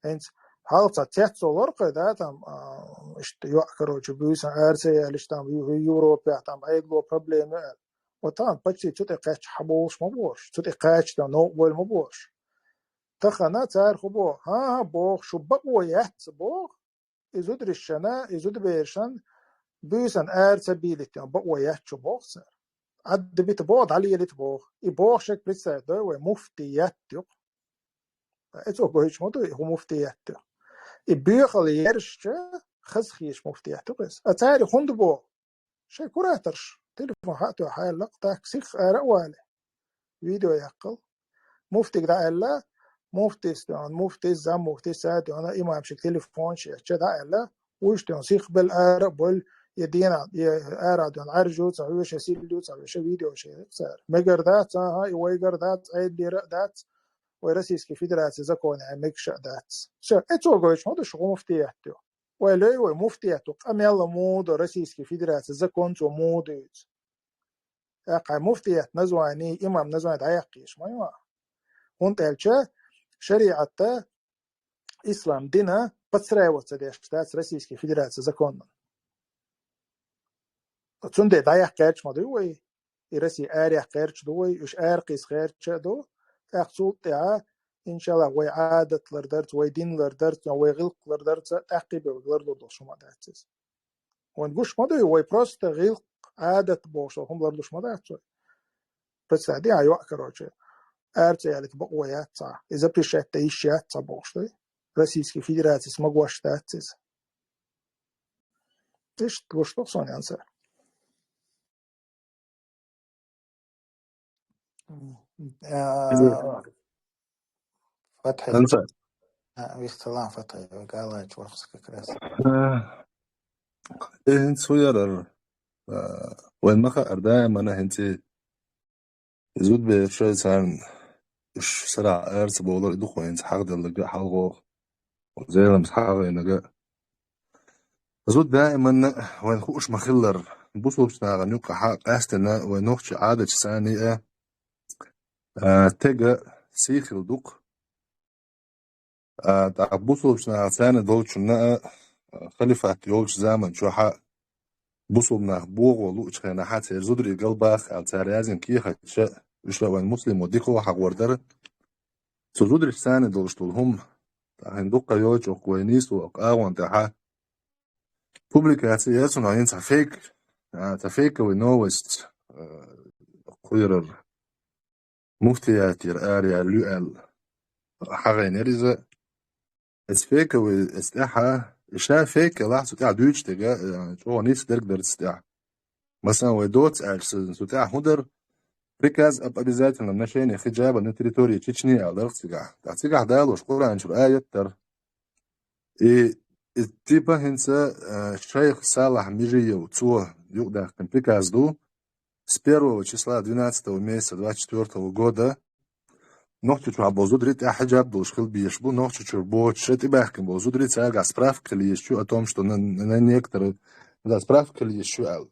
ХӀинца хьалха цхьа цецо лору кхуьй, да, там, а, иштта йоӀ, короче, буьйсанна ара ца ялийча, там, Ю-, Европехь, там, Ӏедало проблема ю аьлла. Вот тахана почти цу тӀе кхаьчча хьан бовлуш ма бохуш, цу тӀе кхача новкъа бовла ма бохуш. Тахана цара хӀун боху? ХӀан-хӀа, боху, шу бакъо яц боху, и зударшна, и зудаберашна буьйсанна ара ца бийлийтина бакъо яц шу боху цара. Ӏадда бита боху, дӀалелийта боху. И боху шега представить дой вай, муфтият ю-кх. Э, цо гойтуш ма ду, и хӀун муфтият ю. И боьхалла ерш ча, хазахеташ муфтият ю-кх иза. А цара хӀунда боху? Шайн кураторш телефон хьа а тоьхна, хьаьлла-кх, тӀаккха сих ара а валий. Видео яккхал. Муфтига дӀааьлла, муфтис доьхна, муфтис, заммуфтис, цара доьхна, имамшка телефонаш ечча дӀааьлла, вуьш доьхна, сих белла ара а болу, я дена, я ара доьхна, Ӏаьржа ю ца хьоьжуш, я силла ю ца хьоьжуш, видео шайх цара. Мегар дац, а-хьа, и вайгар дац, Ӏедалера а дац, вай Российский Федерацин законехь мегаш а дац. Всё, э, цо гойтуш ма ду шу хӀун муфтият ю. Вай лой вай муфтият ю, къамел а муха до Российский Федерацин законца муха дуьйцу. ТӀаккха хьайн муфтият название, имам название дӀаяккха езаш ма ю. ХӀунда аьлча шариӀатта, ислам дина подстраиваться деш дац Российский Федерацин законна. Цундела дӀаяккха гӀерташ ма ду вай, и Россия араяьккха гӀерташ ду вай, уьш аракхийса гӀерташ а ду, тӀаккха цул тӀаьхьа, иншаллах, вай Ӏадат лардарца, вай дин лардарца, вай гӀиллакх лардарца, тӀаккхий бевлла ларлур долуш хӀума дац иза. Вайн гуш ма дуй, вай просто гӀиллакх, Ӏадат бохуш долу хӀума ларлуш ма дац вай. Представь, де, а йоӀ, короче, ара ца ялийта бакъо яц цхьа, и запрещать дан йиш яц цхьа бохуш дай. Российский Федерацис магош дац иза. Иштта гуш ду-кх суна, Ансар. М, а, Фатхьи. Ансар. А, вист салам, Фатхьи, вай галачу вахса как раз. Э, э, хӀинца хӀун яра, э, вайн ма хаьара даимана хӀинца и зудабераш царна уьш сарахь ара ца бовлар и ду-кх вайна хьахаделларг а хьалхо, Зеламца хьахийнарг а. Зуда даиманна вайна хууш ма-хиллара, бусулбачу нахана юккъехь а къаьсттина вайн нохчийн Ӏадаташ санна а, а, тега сий хилла ду-кх. А, тӀаккха бусулбачу наха царна долчунна а, а, халифат йолчу заман чохь а бусулба нах богӀо луучу хенахь а церан зударий галбаха аьлла цара яздина кехаташ а, уьш а вайн муслимо дика хьахор дара. Цу зударшца царна долуш долу хӀума, тахана дуккха йоцуш вай нийсо агӀон тӀехь публикаци яцунах йина цхьа фейк, а, цхьа фейковый новость, а, кхуьйрар муфтиятера араяьлла ю аьлла, хьахийнера иза. Эцу фейковый, эцу тӀехьа, и ша фейк елахь, цу тӀехь дуьйцуш дерг, э, чӀогӀа нийса дерг дара цу тӀехь. Масала, вай доцца аьлча, цу тӀехь хӀун дара? Приказ об обязательном ношении хиджаба на территории Чечни аьлла дара цигахь. ТӀаккха цигахь далош Къуръан чуьра аят дара. И, и типа хӀинца, э, шайх Салахь Межиев, цо юкъадаьккхина приказ ду, с первого числа двенадцатого месяца двадцать четвёртого года Нохчийчохь болу зударий тӀехь хьиджаб долуш хила безаш бу, Нохчийчуьра боцуш а тӀебаьхкина болу зударий, цаьргахь справка хила езаш ю о том, что на, на, на некоторые, да, справка хила езаш ю аьлла.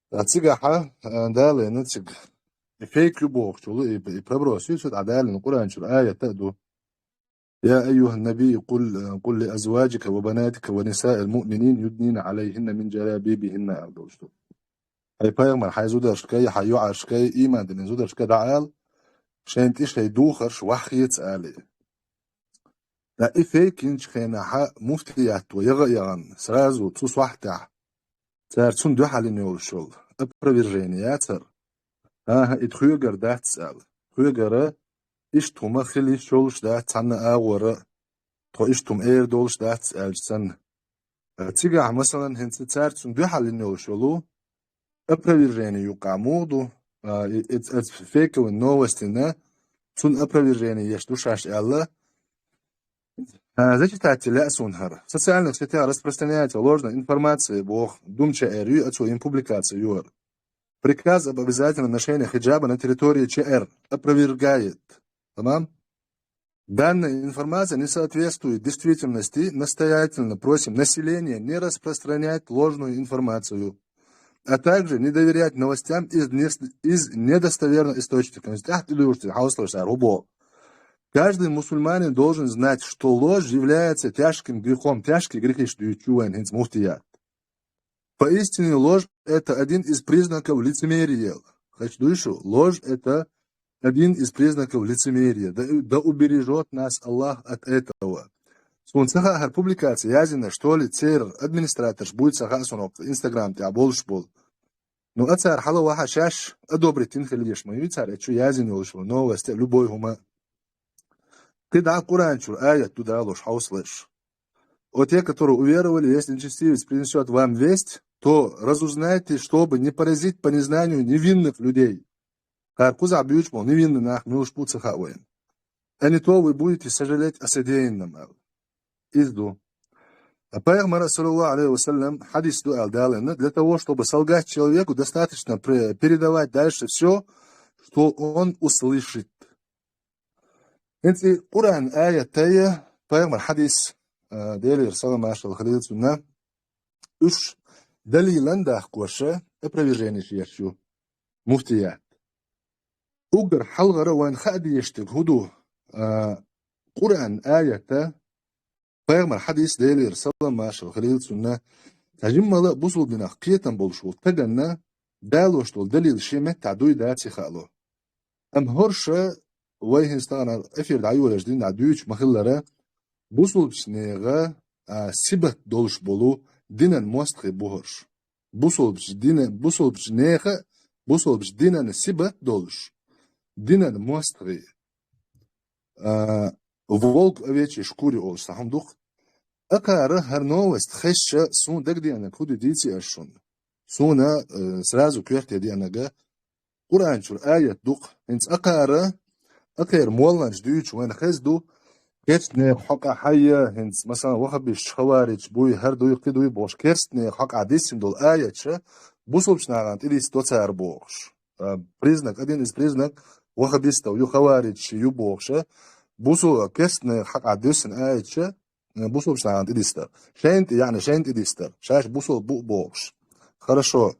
Ткъа цигахьа, а, далийна цига и фейк ю бохучул, и, и проброс ю, цу тӀехь далийна Къуръан чуьра аят а ду. يا أيها النبي قل قل لأزواجك وبناتك ونساء المؤمنين يدنين عليهن من جلابيبهن, аьлла долуш ду. Хьай пайхамар, хьай зударшкай, хьай йоӀаршкай, ийман диллина зударшкай дӀаала, шайна тӀе шайн духарш ваххеца, ала. Ткъа и фейк йинчу хенахь муфтиято яха а яхана, сразу цу сохьтехь цара цунна дуьхьал йина йолуш йолу опровержение яцара. ХӀан-хӀа, и тхоьгара дац, ала. Тхоьгара иштта хӀума хила йиш йолуш дац цхьанна агӀора а, тхо иштта хӀума эр долуш дац аьлча санна. Цигахь, масалан, хӀинца цара цунна дуьхьал йина йолуш йолу опровержение юкъахь муха ду, а, и, и, оцу фейковый новостина цунна опровержение еш ду шаьш аьлла, а, зачитать лаьа суна хӀара. В социальных сетях распространяется ложная информация, боху, Дум ЧР ю, оцо йина публикация ю хӀара. Приказ об обязательном ношении хиджаба на территории ЧР опровергает. Тамам? Данная информация не соответствует действительности. Настоятельно просим население не распространять ложную информацию, а также не доверять новостям из, нес- из недостоверных источников. Каждый мусульманин должен знать, что ложь является тяжким грехом. Тяжкие грехи, что чувен хинц муфтият. Поистине ложь — это один из признаков лицемерия. Хочу душу, ложь — это один из признаков лицемерия. Да, да убережет нас Аллах от этого. Суна ца хаьа, хӀара публикация язйина, что ли, церан администраторш буй, ца хаьа суна, инстаграм тӀехь болуш болу. Ну, а цара хьала ваха шаьш одобрить йина хила еш ма ю цара, и чу язйина йолуш йолу новости, любой хӀума. КхидӀа Къуръан чуьра аят ду далош, хьовсалаш. О те, которые уверовали, если нечестивец принесет вам весть, то разузнайте, чтобы не поразить по незнанию невинных людей. Кхара кхузахь буьйцуш болу невинный нах муьлш бу ца хаьа вайна. А не то вы будете сожалеть о содеянном, аьлла. Иза ду. А пайхамара, саллаллаху алейхи ва саллям, хьадис ду аьлла далийна: для того, чтобы солгать человеку, достаточно пре- передавать дальше все, что он услышит. ХӀинца и Къуръан аят а, пайхамар хьадис, а, Делера салам-маршалла хуьлийла цунна, уьш далилан дахкоша, опроверженеш еш ю муфтият. Уггар хьалхара вайна хаа дезаш дерг хӀун ду, а, Къуръан аят а, пайхамар хьадис, Делера салам-маршалла хуьлийла цунна, цхьа жиммала а бусулба динах кхетам болуш волу стаганна далош долу далил шен меттахь дуй, дац и хаало. Амма хӀорш, вай хӀинца тахана эфир дӀайолош динехь дуьйцуш ма-хиллара, бусулбачу нехан, а, сибат долуш болу динан мостагӀий бу хӀорш. Бусулбачу дина-, бусулбачу нехан, бусулбачу динан сибат долуш, динан мостагӀий. А, волк в овечьей шкуре олуш цхьа хӀума ду-кх. Акхара хӀара новость хезча, суна дагадеанарг хӀун ду дийци аш шуна. Суна, э, сразу коьрте деанарг Къуръан чуьра аят ду-кх. ХӀинца акхара, акхара молланаш дуьйцуш вайна хеза ду, керстанех хьокъа хьайя, хӀинца, масалан, ваххабисташ, хаваридаш буй, хӀара дуй, кхин дуй бохуш, керстанех хьокъа диссина долу аяташ бусулбачу нахана тӀедисса до цара бохуш. А, признак, один из признак ваххабистов ю, хаваридаш ю бохуш, бусу-, керстанех хьокъа диссина аяташ, э, бусулбачу нахана тӀедисса. Шайна тӀе, яъни шайна тӀедисса. Шаьш бусулба бу бохуш. Хорошо.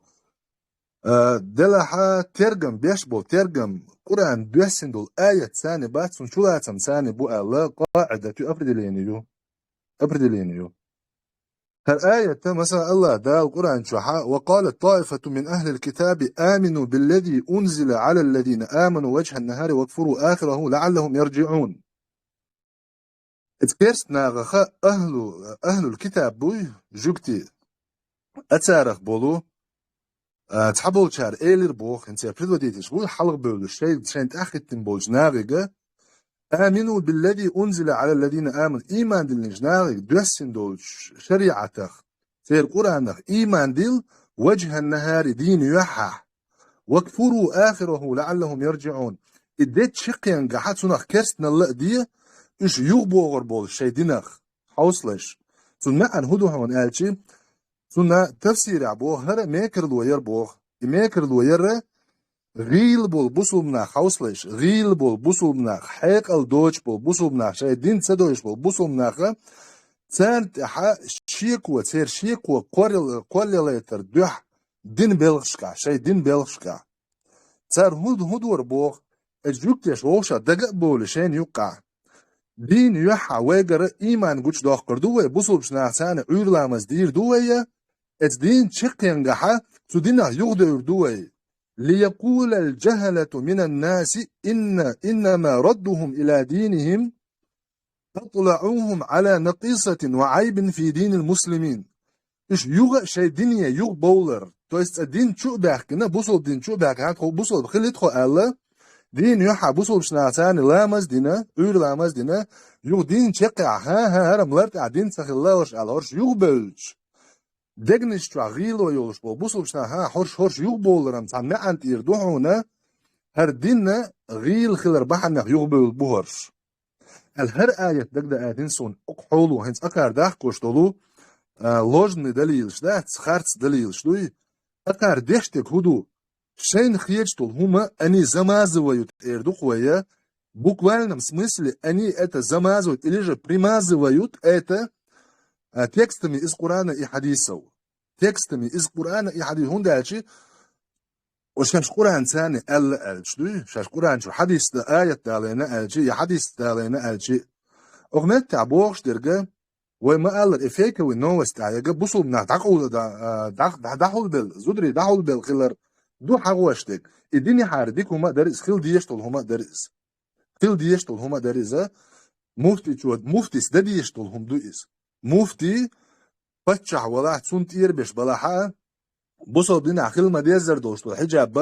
Э, делахь тергам беш болу, тергам, Къуръан доьссина долу аят царна бац, цунна чулацам царна бу аьлла, къаӀидат ю, определение ю. Определение ю. ХӀара аят, масала, Аллах Дала Къуръан чохь: «وقالت طائفة من أهل الكتاب آمنوا بالذي أنزل على الذين آمنوا وجه النهار واكفروا آخره لعلهم يرجعون». Иза керста нахаха ахлу, ахлул китаб буй, жуьгти, а царах болу, а, цхьаболчара элира боху, хӀинца предводительш вуй хьалхабевллаш, шайн, шайн тӀаьхьахӀиттина болчу нахига: «آمنوا بالذي أنزل على الذين آمنوا». Ийман диллинчу нахига доьссина долчу шариӀатах, церан Къуръанах ийман дилла, «وجه النهار», дийна юьххьехь, «واكفروا آخره لعلهم يرجعون». И де чаккхенгахьа цунах керстаналла а де, уьш юхабогӀур болуш шайн динах, хьовсалаш. Цунна маьӀна хӀун ду хьуна аьлчи, цунна тафсирехь боху, хӀара мекарло яра боху. И мекарло яра, гӀийла болу бусулба нах, хьовсалаш, гӀийла болу бусулба нах, хьекъал доцуш болу бусулба нах, шайн дин ца дойуш болу бусулба наха, царна тӀехьа шеко, церан шеко кхоллал-, кхоллалайтар дуьхьа дин белхашкахь, шайн дин белхашкахь. Цара хӀун, хӀун дора боху, и жуьгтеш вовшах дага а бовлий шайна юккъахь. Дийна юьхьа вайгара ийман гучадоккхур ду вай, бусулбачу нахаца Ӏуьйра ламаз дийр ду вай, эцу дийна чекхъянгахьа цу динах юхадевр ду вай. ليقول الجهلة من الناس إن إنما ردهم إلى دينهم أطلعوهم على نقيصة وعيب في دين المسلمين. Уьш юха шайн дине юха бовлар. То есть цкъа дин чу а баьхкина, бусулба дин чу а баьхкина, тхо бусулба хилла тхо аьлла, дийна юьхьа бусулбачу нахаца ламаз дина, Ӏуьйра ламаз дина, юха дийна чекхъяхьа, хӀа-хӀа, хӀара-м лартӀехь дин ца хилла хӀорш аьлла, хӀорш юха бевлча. Дегнаш чохь гӀийла йолуш болу бусулбачу нахана хӀорш, хӀорш юха бовларан цхьа маьӀна тӀера ду хьуна, хӀара динна гӀийла хилар бахьанех юха бевлла бу хӀорш. Аьлла, хӀара аят дагадеана суна, оцу хьоло хӀинца акхар дахкош долу, а, ложный далилаш дац, харц далилаш дуй. Акхар деш дерг хӀун ду? Шайна хеташ долу хӀума они замазывают, эр ду-кх вай, буквальном смысле они это замазывают или же примазывают это, а, текстами из Корана и хьадисов. Текстами из Корана и хьадис. ХӀунда аьлча, Оцу шаьш Къуръан царна аьлла аьлча дуй, шаьш Къуръан чу хьадис да, аят далийна аьлча, я хьадис далийна аьлча, оха меттехь бохуш дерг, вай ма-аллара, и фейковый новость тӀехь яга бусулба нах дӀакъовла-, дӀа-, дӀа-, дӀа-, дӀахьулбелла, зударий дӀахьулбелла хилар ду хьагӀош дерг. И динехьара дика хӀума а дара иза, хила дезаш долу хӀума а дара иза. Хила дезаш долу хӀума а дара иза. Муфтичо, муфтис дан дезаш долу хӀума ду иза. Муфти паччахь валахь, цунна тӀера беш балахьа, бусалба динахь хила ма-деззара долуш долу хьиджаб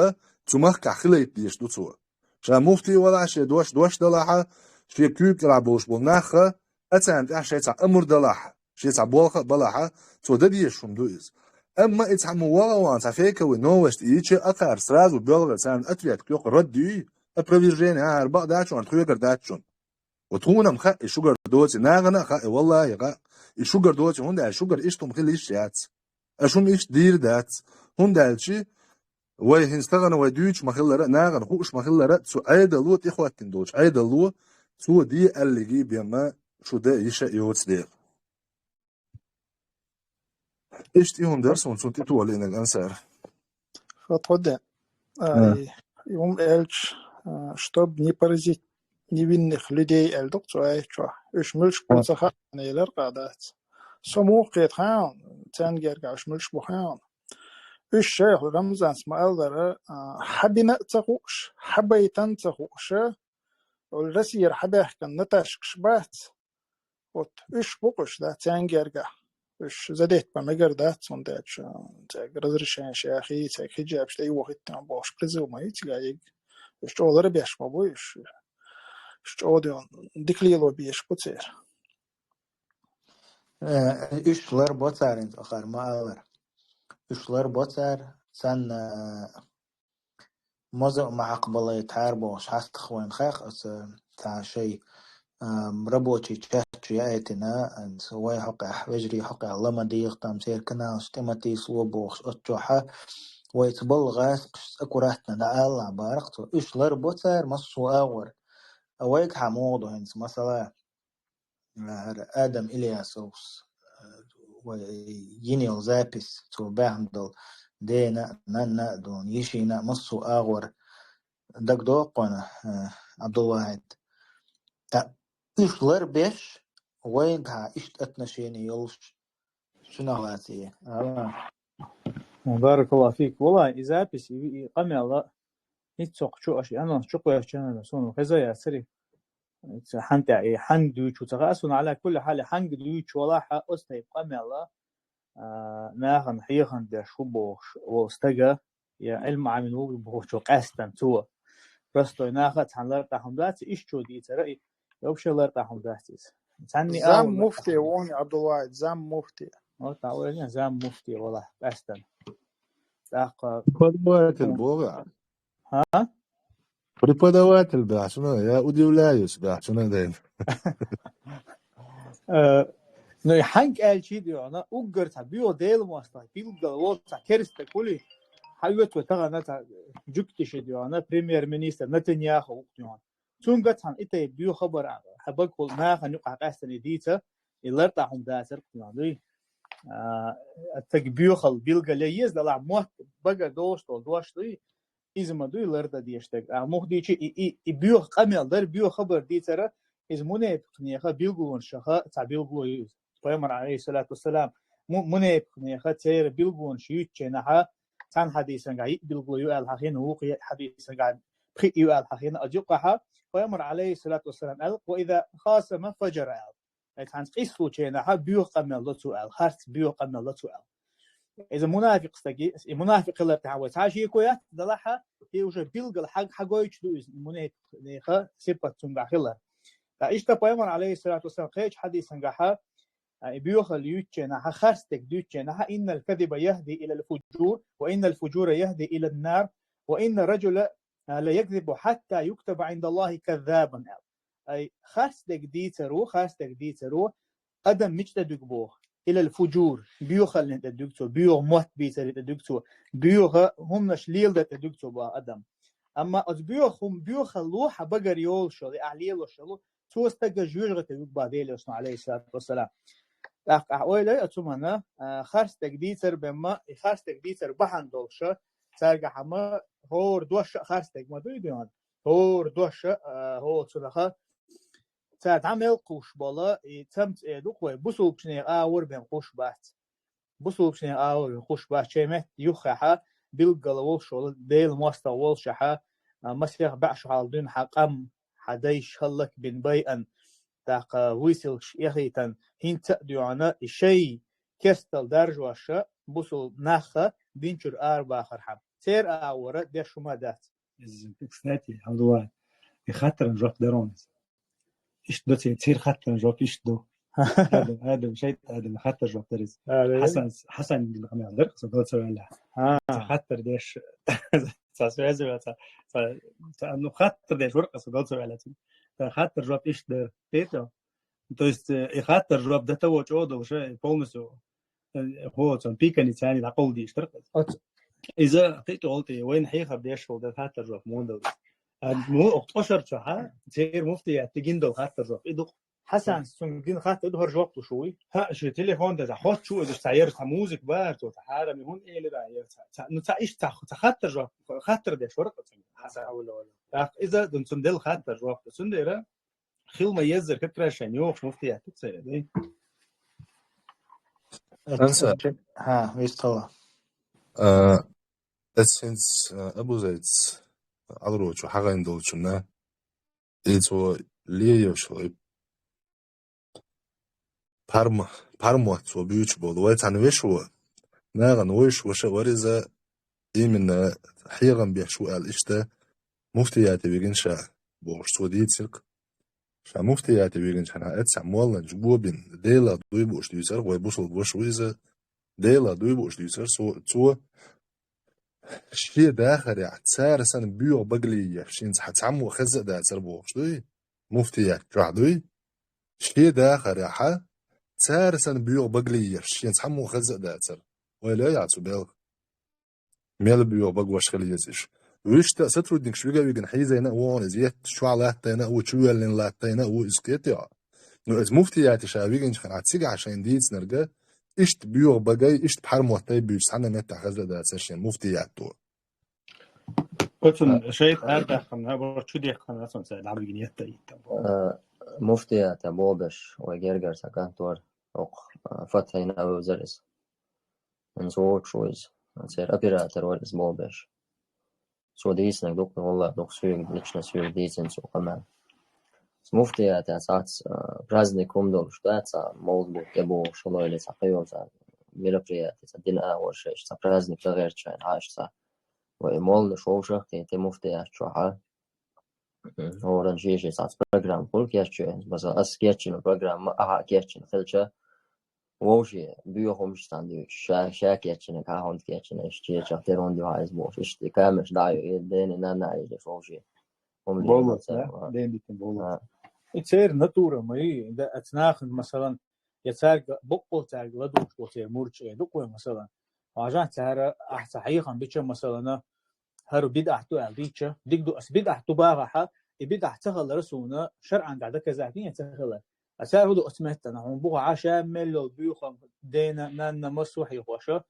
цу махкахь хилийта дезаш ду цо. Ша муфти валахь, шен дош дош далахьа, шен куьйга кӀелахь болуш болу нахха, а царна тӀехь шен цхьа амур далахьа, шен цхьа болх а балахьа, цо дан дезаш хӀума ду иза. Амма и цхьа ма ваха ван цхьа фейковый новость йича, акхар сразу боьлхура царна ответ кхоьху, рад дуй, опровержение, а, хӀара бакъ дац шуна, тхоьгара дац шуна. Вот хьуна-м хаьа и шуьгара доций, нахана а хаьа, валлахӀи, хаьа и шуьгара доций, хӀунда аьлча шуьгара иштта хӀума хила йиш яц. Аш хӀума иштта дийр дац. ХӀунда аьлча вай хӀинца тахана вай дуьйцуш ма-хиллара, нахана хууш ма-хиллара, цу Ӏедало, тӀехӀоттина долчу Ӏедало, цо де аьллиге бен ма шу дан йиш а йоцу дела. Иштта и хӀума дара суна цунна тӀе толийнарг, Ансар. Ша тхо де. А, А. И, и хӀума аьлча, а, чтоб не поразить невинных людей, аьлла ду-кх цу аят чохь. Уьш муьлш бу А. ца хаьа, элира къа дац. Со муха кхета хаьа, цаьрга гергахь уьш муьлш бу хаьа. Уьш шайх Рамзанс ма-аллара, а, хьан бина а ца хууш, хьан байтан а ца хууш, а, Россияра хьан баьхкина Наташкаш бац, Вот уьш бу-кх уьш, да, цаьрга гергахь. Уьш задетта бан мегар дац, хӀунда аьлча цаьрга разрешенеш яхий, цаьрга хиджабаш тӀе йохуьйту бохуш призыв ма ю цигахь йигна. Уьш чӀогӀа лар беш ма бу уьш. Уьш чӀогӀа дуьйна дика лело безаш бу церан. Э, уьш лар бо цара хӀинца ахар ма-аллара. Уьш лар бо цара, царна, э, Моза а ма хьакхабалай тхьара бохуш хьастах вайна хаьа аса, цхьа шай, а, рабочий чат чу яийтина, аса вай хьокъехь, вежарий хьокъехь ла ма дийгӀа там, церан каналаш тӀе ма тийсало бохуш, оцу чохьа вайца болу гӀазкхашца аккуратно дӀаалалахь бара-кх цо. Уьш лар бо цара массо а агӀор. А вайгахьа муха ду хӀинца, масала, ХӀара Адам Ильясовс, э, вай йина йолу запись, цо баьхна долу дена а, нанна а долу, йишина а массо а агӀор дагадогӀу-кх хьуна, э, Абдулвахьид. Ткъа уьш лар беш, вайна тхьа иштта отношение йолуш цуьнах лаций. Ала. Баракаллаху фик. Валлахи, и запись, и, и къамел а, хӀинца цо кху чу аша и анонс чу кхоьссича, суна хеза яцара. Ца хьан тӀе и хьанга дуьйцу ца хаьа суна, Ӏала кулли хьали, хьанга дуьйцу валахьа, оцу тайпа къамел а, а, нахана хьехам беш ву бохуш волу стага, я Ӏилма Ӏамийна ву бохучо къаьстина цо. Простой наха а цхьана лартӀахь хӀума дац, иштта чо дийцара и, вообще лартӀахь хӀума дац иза. Цхьанний Зам ала муфти вуни Абдулвахьид, зам муфти. Вот, а вайна зам муфти валахь, къаьстина. ТӀаккха Подаватель боху. ХӀа? Преподаватель баьхьча, ну, я удивляюсь, баьхьча, ну, да. Э, ну, и хьанга аьлча и дуьхьа, уггар цхьа боьха Делан мостагӀа, билггал волу цхьа керста кули, хьан оьцу вай тахана цхьа жуьгтиша дуьхьа, премьер-министр Натаньяху ву-кх дуьхьа. Цуьнга цхьана и тайпа боьха хабар, хьан багахула нахана юкъахь къаьстина дийца, и лартӀахь хӀума дацара-кх дуьхьа, дуй. А, аттаг боьхал билгал я еза далахь мотт багара долуш долу дош дуй. Иза ма дуй лардан дезаш дерг. А муха дийча и, и, и боьха къамел дара, боьха хабар дийцара, иза мунепикъ неха билгалонаш шаха цхьа билгало ю иза. Пайхамар, алейхиссалату вассалам, му-, мунепикъ неха церан билгалонаш юьйцученахьа, цхьан хьадисангахьа йиъ билгало ю аьлла хьахина, вукху хьадисангахьа пхиъ ю аьлла хьахина, а юкъахьа, Пайхамар, алейхиссалату вассалам, аьлла: «Ва иза хасама фаджара», аьлла. Ай, цхьанца къийсалученахьа боьха къамел до цо аьлла, харц боьха къамел до цо аьлла. Иза мунафикъ стаги, и мунафикъ хилар тӀехьа вай цхьа шеко яц, далахьа, и уже билггал хьаг-, хьагойтуш ду иза, мунепикъ неха сипат цунгахь хилар. Ткъа иштта Пайхамар, алейхиссалату вассалам, кхечу хьадисангахьа, а, и боьхалла юьйцученахьа, харц дерг дуьйцученахьа: «Иннал кадиба яхди илал фуджур, ва иннал фуджура яхди илан нар, ва инна раджула, а, ла якзибу хьатта юктаба индаллахи каззабан», аьлла. Ай, харц дерг дийцар ву, харц дерг дийцар ву, адам мича тӀе дуьгу боху? Илал фуджур, боьхаллин тӀе дуьгу цо, боьха мотт бийцаре тӀе дуьгу цо, боьха хӀуманаш леладар тӀе дуьгу цо боху адам. Амма оцу боьха хӀума боьхалло хьан багара йолуш йолу, и ахь лелош йолу, цо стага жоьжахате вуьгу боху Делан Элчано, алейхиссалату вассалам. ТӀаккха ахь ойла йой оцу хӀуманна, а, харц дерг дийцар бен ма, и харц дерг дийцар бахьана долуша, цаьргахьа ма хӀора дош а харц дерг ма дуй дуьйна. ХӀора дош а, а, хӀора цунаха, цара дӀа мел кхуш бола, и цамца э ду-кх вай, бусулбачу нехан агӀор бен кхуш бац. Бусулбачу нехан агӀор бен кхуш бац, шайн метта юххехьа, билггала волуш волу, Делан мостагӀа волушехьа, а, масех бӀе шо хьалха дуьйна хьан къам, хьан дайша хӀаллак бина байъан, тӀаккха вуьйсилгаш эхийтан, хӀинца а доьгӀна, и шайн керстал даржоша, бусул нахха динчуьра арабахархьама. Церан агӀора деш хӀума дац. Иза, кстати, Абдулла, и хаттаран жоп дара вон иза. Иштта до церан, церан хаттаран жоп иштта ду. Адам, Адам, шайтан Адам, хаттар жоп дара иза. А, да, да. Хьасан, Хьасан дина къамел дара, со доцу ваьлла. А. Ца хаттар деш, ца связываться, ца, ца, ну, хаттар деш вара, со доцу ваьлла. Ца хаттар жоп иштта дара. Тето. То есть, э, и хаттар жоп до того чего, что полностью, э, хо, цон пикани цани дӀакъовла дийш дара. Оц- Иза кхин а тӀе, вайна хьехар деш волу дан хаттар жоп мо дала. А, ну, оха тӀошар чохьа, церан муфтият тӀе гина долу хаттар жоп. И ду-кх. Хьасанс цунга гина хаттар ду, хӀара жоп луш вуй? ХӀа, шу телефон деза, хотту шу, иза цхьа яра, цхьа музыка бара, цо цхьа хьарам, хӀун элира яра, цхьа, цхьа, ну, цхьа иштта цхьа, цхьа хаттар жоп, хаттар деш вара цунга. Хьасан. Хьавула, вула. ТӀаккха иза, дун цунна делла хаттар жоп, цундела хила ма еззара как раз шайн йохуш муфтият ду церан, дай? Ансар. ХӀа, вистхила. А, ас хӀинца, а, Абу Зайдс Ӏалрочо хьагӀайн долчунна, и цо лееш вай. Парма-, пармотт цо буьйцуш болу. Вай цхьана вешо, нахана вуьйш ваша вара иза, именно хьехам беш ву аьлла иштта, муфтияте вигина ша, бохуш, цо дийцира-кх. Ша муфтияте вигинчу хьана, эццахь молланча го бина, Делах дуй бууш дуьйцура, вай бусулба ваша ву иза, Делах дуй бууш дуьйцура, цо, цо шен дахарехь цара санна боьха багале еш, шен цхьа-, цхьаммо хезна а дацара бохуш дуй, муфтият чохь дуй. Шен дахарехь цара санна боьха багале еш, шен цхьаммо хезна а дацара. Ойла йой ахь цу белха? Мел боьха бага ваша хила еза иза. Вуьшта а сотрудникаш вига а вигина хьийзайна а ву хьуна иза, етташ чохь латтайна а ву, чувоьллина латтайна а ву иза, кхетий хьо. Ну, иза муфтияте ша вигинчу хенахь цигахь шайна дийцинарг, иштта боьха багай, иштта пхьармоттай буьйцуш цхьанна меттехь хезна а дацара шен муфтиято. Оцунна шайта арадаьккхина, бара чу дехкина, оцунна цара дӀавигина етта йиттан. Э, муфтият а болу беш, вай гергара цхьа кантор, окху, э, Фатхьина а вевзара иза. ХӀинца вочу ву иза. Церан оператор вара иза болу беш. Цо дийцинарг дукха, валлахӀи, дукха соьга, лично соьга дийцина цо къамел. Муфтият а цхьацца, э, праздник хӀума долуш дац, цхьа мовлид бутт тӀебогӀуш, хӀаллойла цхьа кхайолу цхьа мероприяти, цхьа дина агӀор шайша, цхьа праздник дан гӀерташ шайна хьаша цхьа. Вай молланаш вовшах а кхетий муфтият чохьа. ХӀоранна шен-шен цхьацца программа хуьлу кечйина. Масала, ас кечйина программа, ахьа а кечйина хилча, вовшийн боьха хӀумнаш цхьаьна дуьйцуш, ша, ша кечйинарг хьан хӀунда кечйина, иштта чечахь тера хӀунда ю хьан иза бохуш, иштта и камераш дӀа а йо, и дена, нанна а йо, вовшийн хӀума болу, дена да? Церан. И церан натура ма ю, да, аца нахана, масалан, я цаьрга, баккъал цаьрга ладугӀуш болу церан мурдаш э ду-кх вай, масалан. Хьажахь цара, ахь цхьа хьехам бича, масалана, хӀара бидӀат ду аьлла дийча, дика ду, ас бидӀат ду бахахьа, и бидӀат ца хилар суна шарӀан тӀехь доказать йина ца хилар. А цара хӀун ду оцу меттана, хьуна бухахьа ша мел йолу буьйхам, дена, нанна, массо а хьехоша,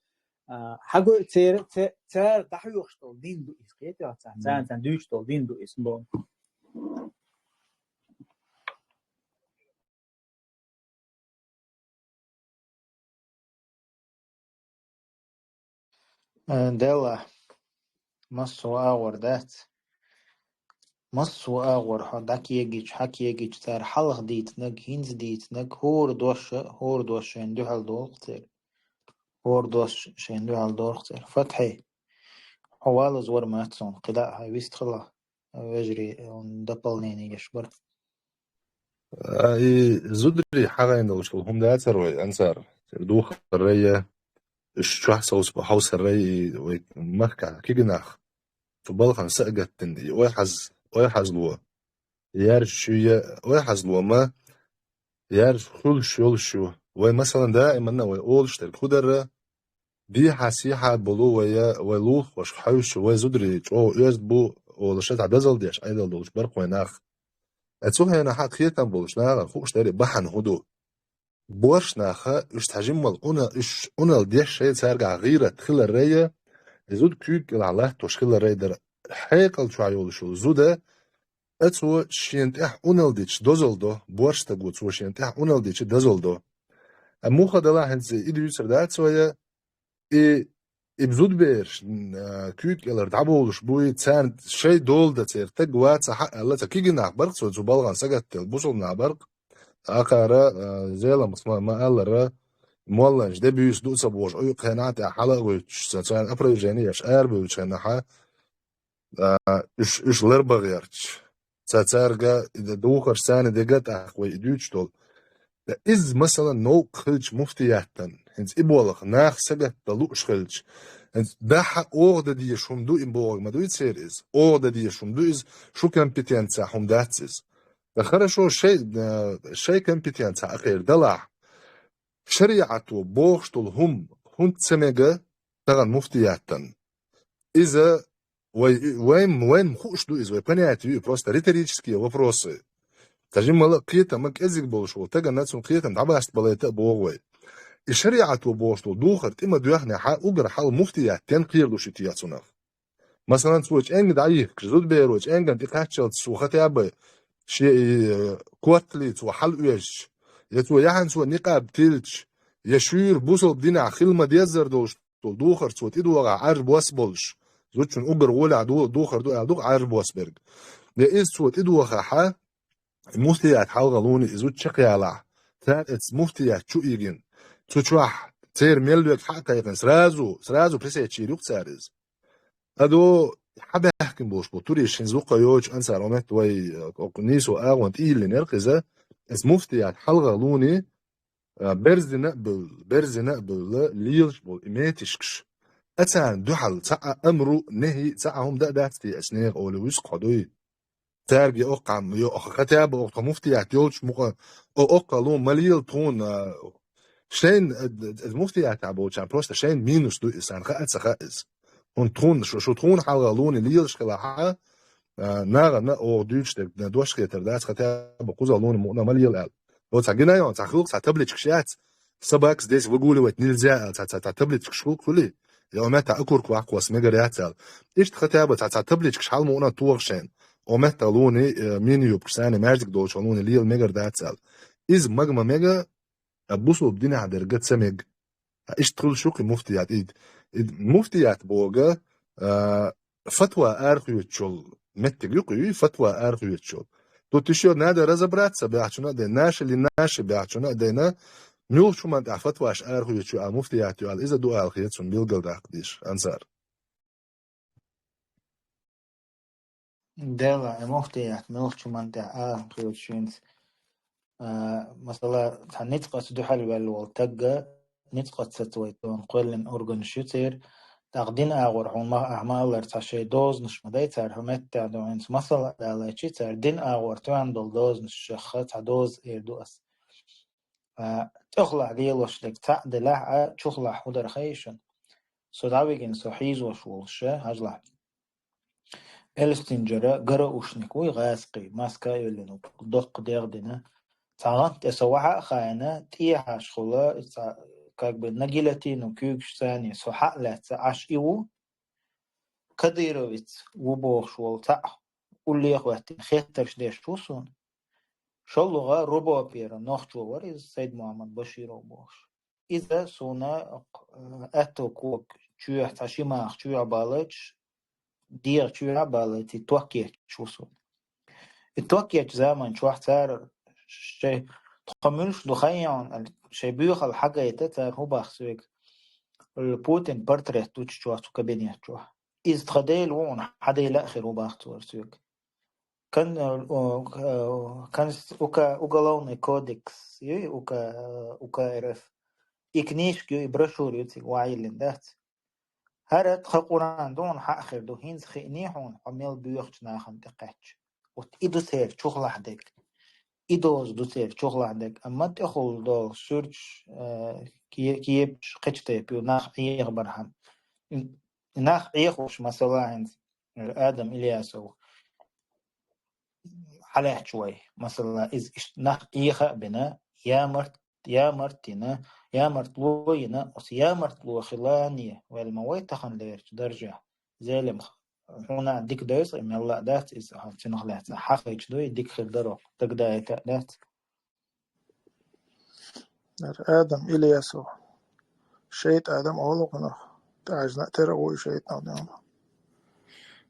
а, хьагой церан, ца-, цара дӀахьоьхуш долу дин ду иза, кхетий хьо царна, царна, царна дуьйцуш долу дин ду иза, боху. Э, Делла, массо а агӀор дац. Массо а агӀор хьо дӀакегийча, хьакегийча, цара хьалха дийцинарг, хӀинца дийцинарг, хӀора дош, хӀора дош шайна дуьхьал долу-кх церан. ХӀора дош шайна дуьхьал долу-кх церан. Фатхьи, хьо валаза вара мац суна, кхидӀа а хьайн вистхила, вежарий, э, дополнение еш бара. А, и зударий хьагӀайна долуш долу хӀума дацара вай, Ансар? Церан духаррай, уьш чохь совцабо хьовсаррай, и вай махкахь кегий нах цу балхана са а гатдина, и ойхьаз-, ойхьазло. Яржаш ю я ойхьазло ма, яржаш хуьлуш йолуш ю. Вай, масалан, даиманна вай олуш дерг хӀун дара, дехьа-сехьа болу вай, вай лулахошка хьаьвсича, вай зударий чӀогӀа оьзда бу олуш, цхьа дозалла деш Ӏедал долуш бара-кх вай нах. Э, цу хенахь кхетам болуш нахана хууш дара бахьана хӀун ду. Боьрша наха уьш цхьа жиммал Ӏуна-, уьш Ӏуналла деш шайн цаьргахь гӀийрат хиларрай, и зуда куьйга кӀелахь латтош хиларрай дара. Хьекъал чохь йолуш йолу зуда, а цо шена тӀехь Ӏуналла дича дозалла до, боьрша стага цо шена тӀехь Ӏуналла дича дозалла до. А муха делахь хӀинца и дуьйцур дац вай, и, и зудабераш, м, а, куьйга кӀелара дӀабовлуш буй, царна шайн дола дан церан стаг вац хьа аьлла, цхьа кегий нах бара-кх цо цу балхана сагатделла, бусалба нах бара-кх. Акхара, а, Зеламхас ма, ма-аллара, молланаш де буьйса ду ца бохуш, Ӏуьйкъа хенахь тӀехь хьала а гӀуьттуш, ца-, царна опровержение еш арабевллачу хенахь, а, уьш, уьш ларбан гӀерташ. Ца-, цаьрга и д-, духарш царна дерг а тӀаккха вай и дуьйцуш долу. Ткъа иза, масалан, новкъа хилча муфтиятан, хӀинца и болх нах сагатдан лууш хилча, хӀинца дахьа оха дан дезаш хӀума ду и бохург ма дуй церан иза? Оха дан дезаш хӀума ду иза, шу компетенцехь хӀума дац иза. Ткъа хорошо, шай, а, шай компетенцехь а кхайра далахь, шариӀато бохуш долу хӀума хӀунда ца мега тахана муфтиятан? Иза вай, вайн, вайн хууш ду иза, вай понятие ю, просто риторические вопросы. Ца жиммала а кхетам а кӀезиг болуш волу стагана цунна кхетам дӀабастабалайта а боху вай. И шариӀато бохуш долу духар тӀе ма доьхнехь, уггар хьалха муфтият стенна кхера ду ши те цунах? Масалан, цо чӀенга дӀайихкаш, зудаберо чӀенгана тӀе кхаччалц цо хатаба шен и, э, котталлий цо хьалаоьжча, я цо яхьанца никъаб тиллча, я шуьйра бусалба динехь хила ма-деззара долуш долу духар цо тӀедогӀахь Ӏаржбос болуш, зудчун уггар гӀолехь ду-, духар ду аьлла ду-кх Ӏаржбос берг. Я иза цо тӀедохахь, муфтият хьалхалуни и зуда чекхъялахь, цара эцца муфтият чу ийгина, цу чохь церан мел верг хьа а кхайкхина, сразу, сразу пресечь йийр ю-кх цара иза. Адо хьабаьхкина болуш бу, туриш хӀинца дуккха йоцуш, Ансар, хӀун метта вай, э, окху нийсо агӀонна тӀийиллинера-кх иза, эцца муфтият хьалхалуни, а, берзина а бевлла, берзина а бевлла, лелаш болу и метишкаш, а царна дуьхьал цхьа а амру, нехӀи, цхьа а хӀума дан а дац те, эцца нехан олий вуьсу-кх хьо дуй? Цаьрга я оккхахь, я оккха хатаба оккха муфтият йолчу мукъа, о, оккхахь лун ма лела тхуна, а, шайна, а, а, муфтиятахь болчарна просто шайна минус ду иза, царна хаа а ца хаьа иза. ХӀунда тхуна, шу, шу тхуна хьалха луни лелаш хилахь, а, нахана оха дуьйцуш дерг, дош хетар дац, хатаба кхузахь луни мукъана ма лела аьлла. Оцу цхьа гина йолу, цхьа хуьлу-кх цхьа табличкаш яц, собак здесь выгуливать нельзя аьлла, цхьа, цхьа, цхьа табличкаш хуьлу-кх хуьлий? Я ометта акурка ваккхос мегар яц аьлла. Иштта хатаба цхьа, цхьа табличкаш хьала мукъана тоха шайна. Ометта луни, э, мини-юбкаш санна маьждиг долчу луни лела мегар дац аьлла. Иза мага ма мега, а бусулба динехь дерг ца мега. А иштта хуьлуш ю-кх и муфтият. И, и муфтият боху, а, фатва арахоьцуш йолу меттиг ю-кх и, фатва арахоьцуш йолу. Тут ещё надо разобраться баьхчана а дайна, наши ли наши баьхчана а дайна, муьлхачу хӀуманна тӀехь фатваш арахоьцуш ю аьлла, муфтият ю аьлла, иза ду аьлла хета суна билгалдаккха дезаш, Ансар. Делла, э, муфтият муьлхачу хӀуманна тӀехь арахоьцуш хӀинца, а, масала, цхьа ницкъаца дуьхьал ваьлла волу стаг, ницкъаца вай тхуна кхоьллина органаш ю церан. ТӀаккха дин агӀор хьуна ма, ахьа ма-аллара, цхьа шайн дозанаш ма дай цара, хьо меттехь ду хӀинца масала а далайчи, цара дин агӀор тоьхна долу дозанаш шаьхха цхьа доза эр ду ас. А, тӀехулахь лелош дерг цхьаъ делахь а, чухулахь хӀун дара хаий шуна? Со дӀавигина, со хьийзош волуш, хьажалахь. Элстинджера гараушник вуй, гӀазкхий, маска а йоьллина, доккха дегӀ дина. Цхьа гӀант тӀе со вахьа а хаийна, тӀехьашхула, цхьа, как бы, на гильотину куьйгаш санна, со хьа а лаьцна, Ӏаш и ву. Кадыровец ву бохуш волу цхьаъ улле а хӀоьттина хеттарш деш ву суна. ШолгӀа РОБОПера нохчо вара иза, Сайд-Мухьаммад Баширов бохуш. Иза суна, э, аьтту кога чоьхь, цхьа ши маха чоьхь баллача, дегӀа чоьхь а баллац, и ток етташ ву суна. И ток еттача заман чохь цара шайн тхо муьлш ду хаийна аьлла, шайн боьхалла хьагайта цара хӀун боху соьга, Путин портрет дучу чохь цу кабинет чохь. Иза тхан Дела ву, хьан Дела а хир ву боху цара соьга. Кон-, э, э, конс-, ука-, уголовный кодекс ю, ука-, э, У К Р Ф. И книжка ю, и брошюра ю цига ваийлина дац. ХӀара тхан Къуръан ду, хьан хьа а хир ду, хӀинца хиъний хьуна, хьо мел боьхачу нахана тӀе кхаьчча. Вот и ду церан чухлахь дерг. И доза ду церан чухлахь дерг. Амма тӀехула долу суьрташ, э, ке-, кепаш кхечу тайпа ю, нах Ӏехабархьама. Нах Ӏехош, масала, хӀинца Адам Ильясов хьалаьтташ вай. Масала, иза иштта нах Ӏеха а бина, ямарт, ямарт йина, ямартло йина, оцу ямартло хилане ваьлла ма вай тахана лерчу даржехь. Зелим, хьуна дика дойса, и мелла а дац, иза хьан цунах лаьцна хьахайча дуй, дика хир даро, дагадайта а дац. Адам Ильясов. ШайтӀа Адам олу кхунах. ТӀаьжна тера вуй шайтӀа Адам.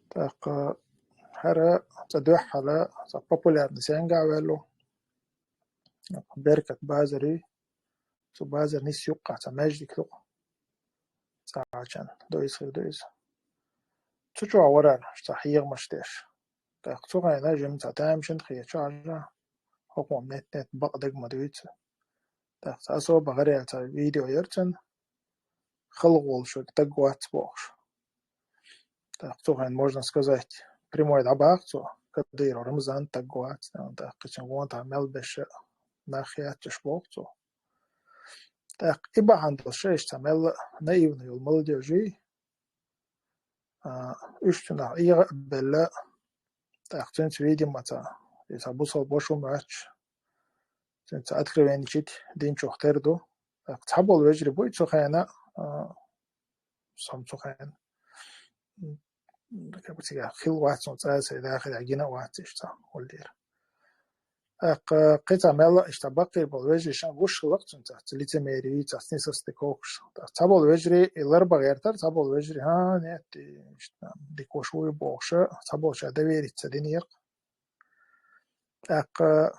ТӀаккха хӀара цӀа дуьххьала, цӀа популярный сенга а ваьллу. Беркат базари. Цу базар нис юккъа цхьа маьждиг ду. ЦӀа Ӏачан. Дойса хир ду иза. Цу чохь варара, цхьа хьехамаш деш. ТӀаккха цу хенахь жимма цхьа тамашийна хеташ Ӏажа, хӀокхунна нет-нет бакъдерг ма дуьйцу. ТӀаккха цхьа особо гӀараяьлла цхьа видео яра цуьнан, хала волуш верг стаг вац бохуш. ТӀаккха цу хенахь, можно сказать, прямой дӀабаха цо, Кадыров Рамзан стаг вац, тӀаккха кхечун гонахь мел беша нах яццаш боху цо. ТӀаккха и бахьана долуш иштта цхьа мелла а наивный йолу молодёжь юй, а, уьш цунах Ӏеха а белла, тӀаккха цуьнца, видимо, цхьа, и цхьа бусалба ваша хӀума ваьчча, цуьнца откровенничать динчух тера ду. ТӀаккха цхьаболу вежарий буй цу хенахь, а, сом цу хенахь. М, как бы цигахь хилла вац, цунна цӀа а, сайн дахарехь гина а вац иштта цхьа хӀуллера. ТӀаккха кхин цхьа мелла а иштта баккхий болу вежарий шайн гуш хилла-кх цуьнца, цхьа лицемерие, цхьа несостыковкаш. ТӀаккха цхьаболу вежарий и ларба гӀертара, цхьаболу вежарий, хӀа, нет, и иштта дика ваша вуй бохуша, цхьаболчара довериться динера-кх. ТӀаккха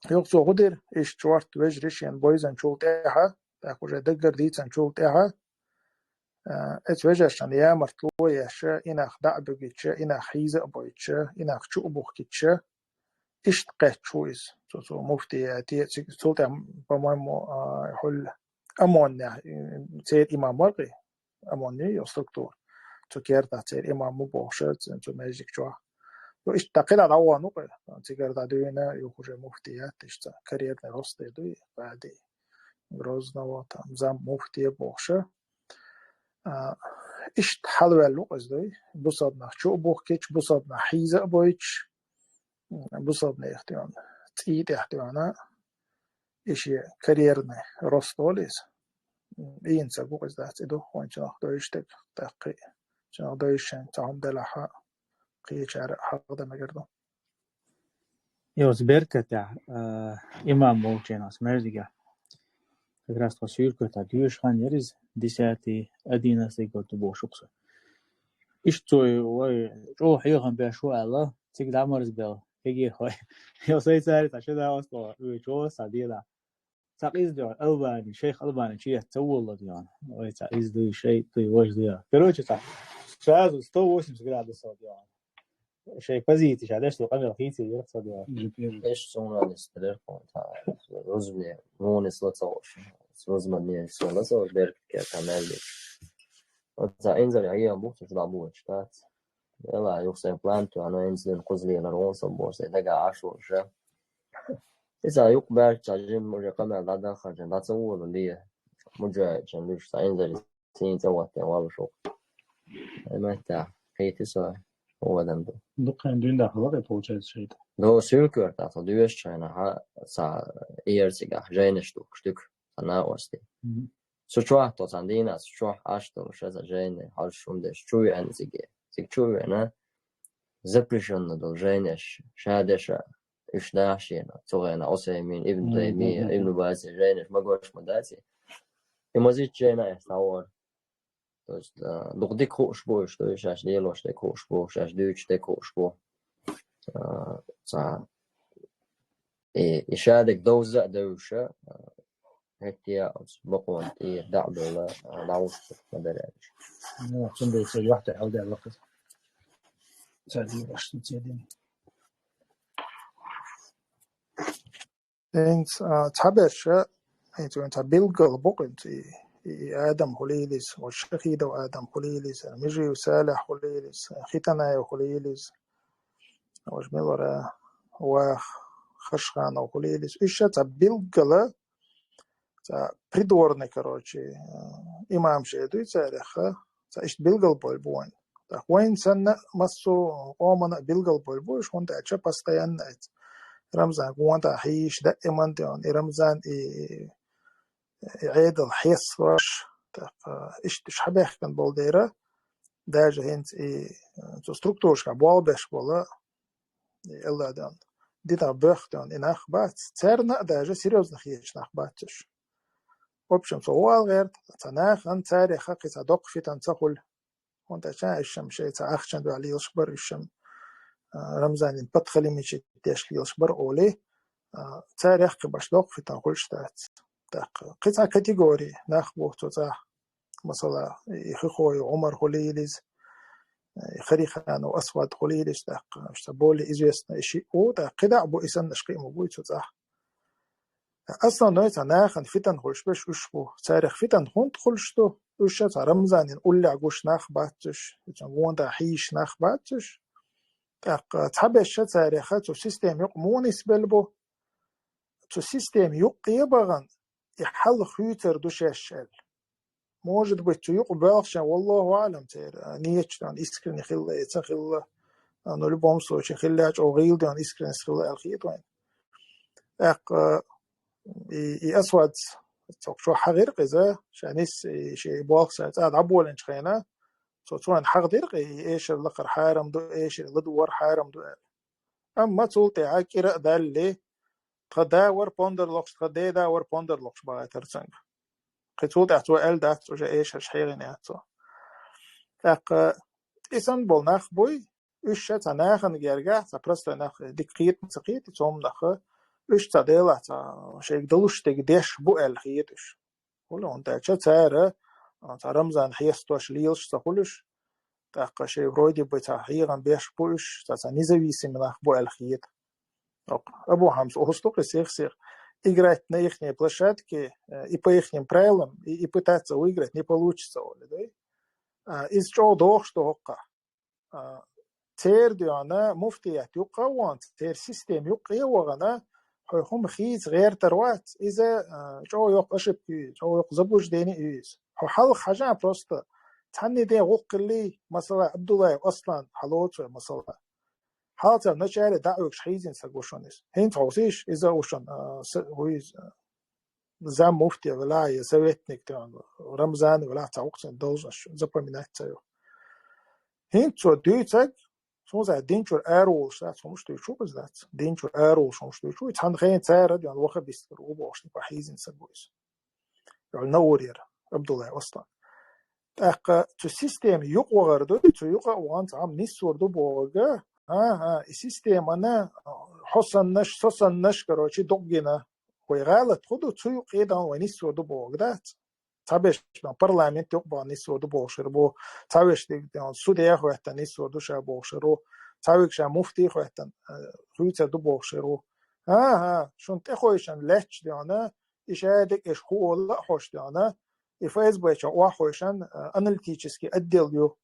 юха цо хӀун дира, иштта чорта вежарий шена бовзанчул тӀаьхьа, тӀаккха уже даггара дийцанчул тӀаьхьа, а, эцу вежаршна ямартло еш, и нах дӀа а буьгуьйтуш, и нах хьийза а бойтуш, и нах чу а бухкуьйтуш, иштта кхаьчча ву иза. Цо, цо муфтияте, ци-, цул тӀаьхьа, по-моему, а, хӀулла ОМОНехь, м, церан имам вара-кх и, ОМОН ю йо структура. Цу кертахь церан имам ву бохуша, цу, цу маьждиг чохь. Ну, иштта кхидӀа дӀавахана ву-кх и, цигара дӀадуьйна, юха уже муфтият, иштта карьерный рост ду и, къади Грозного, там, зам муфтия бохуша. А, иштта хьалаваьлла ву-кх иза дуй. Бусалба нах чу а бухкуьйтуш, бусалба нах хьийза а бойтуш, м, бусалба нехан тӀе, цӀий тӀехь тӀе, и шен карьерный рост олу иза. М, ийна ца гу иза дац, и ду, вайн цунах дойуш дерг, тӀаккха и цунах дойуш шайн цхьа хӀума делахь а, кхечара а хьахдан мегар ду. И оцу Беркатехь, а, имам волчу хенахь оцу маьждигехь. Как раз тхо суьркатахь доьшуш хан яра иза, десятый, одиннадцатый год ду бохуш ву-кх со. Иштта цо вай чӀогӀа хьехам беш ву аьлла, цига дӀамарзбелла, кегий хой. Йо, сайн цаьрца цхьа ши да остагӀа, уьйчу оцу цхьа дийнахь. Цхьа къиза дуьйна, Албани, шайх Албани чу ца воллу дуьйна. Вай цхьа къиза дуй, шайх дуй, важа дуй. Короче, цхьа сразу сто восемьдесят градусов дуьйна. Шайн позици ша деш, цо къамел хийцийра цо дуьйна. Эш цунан истрер кхунта. Рузбане, муни слацалуш. Рузбане слацалуш, Беркате, там, мел беш. Вот цхьа инзаре Ӏийна бухтуш дӀабоьдуш дац. Вела, юха сайн план тоьхна, инзаре кхузлера гӀо со бохуш, сайн дагахь Ӏаш волуш. Иза юкъ баьрча жимма уже къамел дӀадахханчун, дӀа ца волу ле. Муджахидчун луьйш цхьа инзаре сийна цӀа ваттина валлаш ву-кх. Ай, меттехь, кхийти со, хӀун адам ду. Дуккхайн дуьйна даха лакхе, получается, шайта. До суьлквер тӀе, тхо доьшучу хенахь, цхьа эра цигахь, жайнаш духкуш дуьйна, цхьа накъостий. Мгм. Цу чохь тхо цхьана дийнахь, цу чохь Ӏаш долуш, аса жайна, хьалш хӀума деш, чу веана циге. Цига чу веана, запрещённо долу жайнаш, ша деша, уьш даха шена, цу хенахь Усаймин, Ибн Таймия, Ибн База жайнаш, магош ма дац. И мазитта жайна эс дӀавахара. То есть, а, дукха дика хууш бу уьш, то есть шаьш лелош дерг хууш бу, шаьш дуьйцуш дерг хууш бу. А, цхьа, и, и шадерг довза а девзаш, а, хӀетте а оцу бакъонна тӀера дӀа а бевлла, а, дӀавуссур ма дара аьлла. Ну, цундела цо юьхь тӀе хьалдаьлла кхуза. Ца дийр аша цу цедин. ХӀинца, а, цхьаберш, хӀинца вайн цхьа билггал бу-кх хӀинца и, и, и Адам хуьлийла иза, вай Шахидов Адам хуьлийла иза, Межиев Салих хуьлийла иза, Хитанаев хуьлийла иза, вай мила вара, ваха Хашханов хуьлийла иза. Уьш ша цхьа билггала, цхьа придворный, короче, э, имамаш дуй царех, цхьа иштта билггал болу бу вайн. ТӀаккха вайн санна массо а къомана а билггал болу бу уьш, хӀунда аьлча постоянно аьлча Рамзан гонда хьийзаш даиман тӀе ван, и Рамзан и, и Ӏедал хьесталуш, тӀаккха иштта уьш хьабаьхкина болу дера, даже хӀинца и, э, цу структурашкахь болх беш болу, и Алла дон, динах боьхна тӀе ван и нах бац, царна а даже серьёзно хеташ нах бац уьш. В общем, со вала гӀерта, цхьа нахана царех кхин цхьа доккха фитан ца хуьлу. ХӀунда аьлча уьш-м шайн цхьа ахчана дуьхьа лелаш бара, уьш-м, а, Рамзанан подхалимничать деш лелаш бара олий, а, царех кхин баш доккха фитан хуьлуш дац. ТӀаккха кхин цхьа категори нах бу цу цӀахь, масала, и Хихоев Ӏумар хуьлийла иза, и Хариханов Асвад хуьлийла иза, тӀаккха уьш цхьа более известный шиъ ву, тӀаккха кхидӀа а бу, и саннаш кхин а ма буй цу цӀахь. Основной цхьа нахана фитан хуьлуш берш уьш бу. Царех фитан хӀунда хуьлуш ду? Уьш ша цхьа Рамзанан уллехь гуш нах бац уьш, цуьнан гонда хьийзаш нах бац уьш. ТӀаккха цхьаберш царех цу система юкъа муха нисбелла бу? Цу система юккъе а бахана, и хьал хуьйцур ду шаьш аьлла. Может быть, цу юкъа боьлхучарна, валлаху аӀлам, церан, а, нийташ дон искренне хилла, э, ца хилла, а, ну, любом случае, хилла чӀогӀа гӀийла дон искренность хилла аьлла хета вайн. ТӀаккха, и, и Асвад, цо чохь хьахийра-кх иза, ша нисса, и шен болх цӀа дӀаболийначу хенахь, цо цунна хьахийра-кх, и эшар лакхар хьарам ду, эшар ладугӀар хьарам ду аьлла. Амма цул тӀаьхьа кӀира а даьлла, тхан да вара пондар лохуш, тхан деда вара пондар лохуш бахийтира цуьнга. Кхин цул тӀаьхьа цо аьлла дац, уже эшарш хьехийна яц цо. ТӀаккха и санна болу нах буй, уьш ша цхьа нахана гергахь, цхьа простой нах, дика кхета ца кхета, цомнаха, уьш цхьа Делахь цхьа шайга далуш дерг деш бу аьлла хета уьш. ХӀунда аьлча цара, а, цхьа Рамзан хьесталуш лелаш ца хуьлуш, тӀаккха шайн вроде бы цхьа хьехам беш бу уьш, цхьа, цхьа независимый нах бу аьлла хета. Абу Хьамза, хӀун сту-кх и сих-сих? Играть на ихней площадке, э, и по ихним правилам, и, и пытаться выиграть не получится, олий, да? А, иза чӀогӀа дохуш ду хӀокхахь. А, церан дуьхьа муфтият юккъе а вахана, церан система юккъе а вахана, хьо хӀума хийца гӀертар вац, иза, а, чӀогӀа йоккха ошибка ю иза, чӀогӀа йоккха заблуждение ю иза. Хьо хьалха хьажахь просто, цхьанне ден гӀуллакх хиллий, масала, Абдуллаев Аслан хьалоцу вай, масала. Хьалха цара начале дӀа а вуьгуш хьийзина стаг ву шуна иза. ХӀинца хьовсийша, иза ву шуна, а, са-, ву иза, а, зам муфти велахь, я советник, тӀе ван, Рамзан велахь, цхьа ву-кх цуьнан должность, запоминать ца йо. ХӀинца цо дуьйцург, суна цхьа дин чуьра араволуш дац, хӀумаш дуьйцуш ву иза дац. Дин чуьра араволуш хӀумаш дуьйцуш ву, и цхьана хенахь цара а дуьйна ваххабисташ ву бохуш, тӀе хьийзина стаг ву иза. Йолу Наурера, Абдуллаев Аслан. ТӀаккха цу система юкъа вахар ду, цу юкъа а вахана цхьа хӀума нисвар ду бохург, а-а, и системана хьо саннаш, со саннаш, короче, доггина, вай гӀалат хӀун ду, цу юкъе а вахана вай нисвар ду бохург дац. Цхьаберш бен парламент юкъа бахана нисвар ду бохуш хир бу, цхьаберш дерг ден суде а хӀоьттина нисвар ду ша бохуш хир ву, цхьаберш ша муфти а хӀоьттина, э, хуьйцур ду бохуш хир ву. ХӀан-хӀа, шуна тӀехойшина лаьтташ дена, и шадерг аша хӀун ола а хьожуш дена, и ФСБ чохь охьахойшина, э, аналитический отдел ю.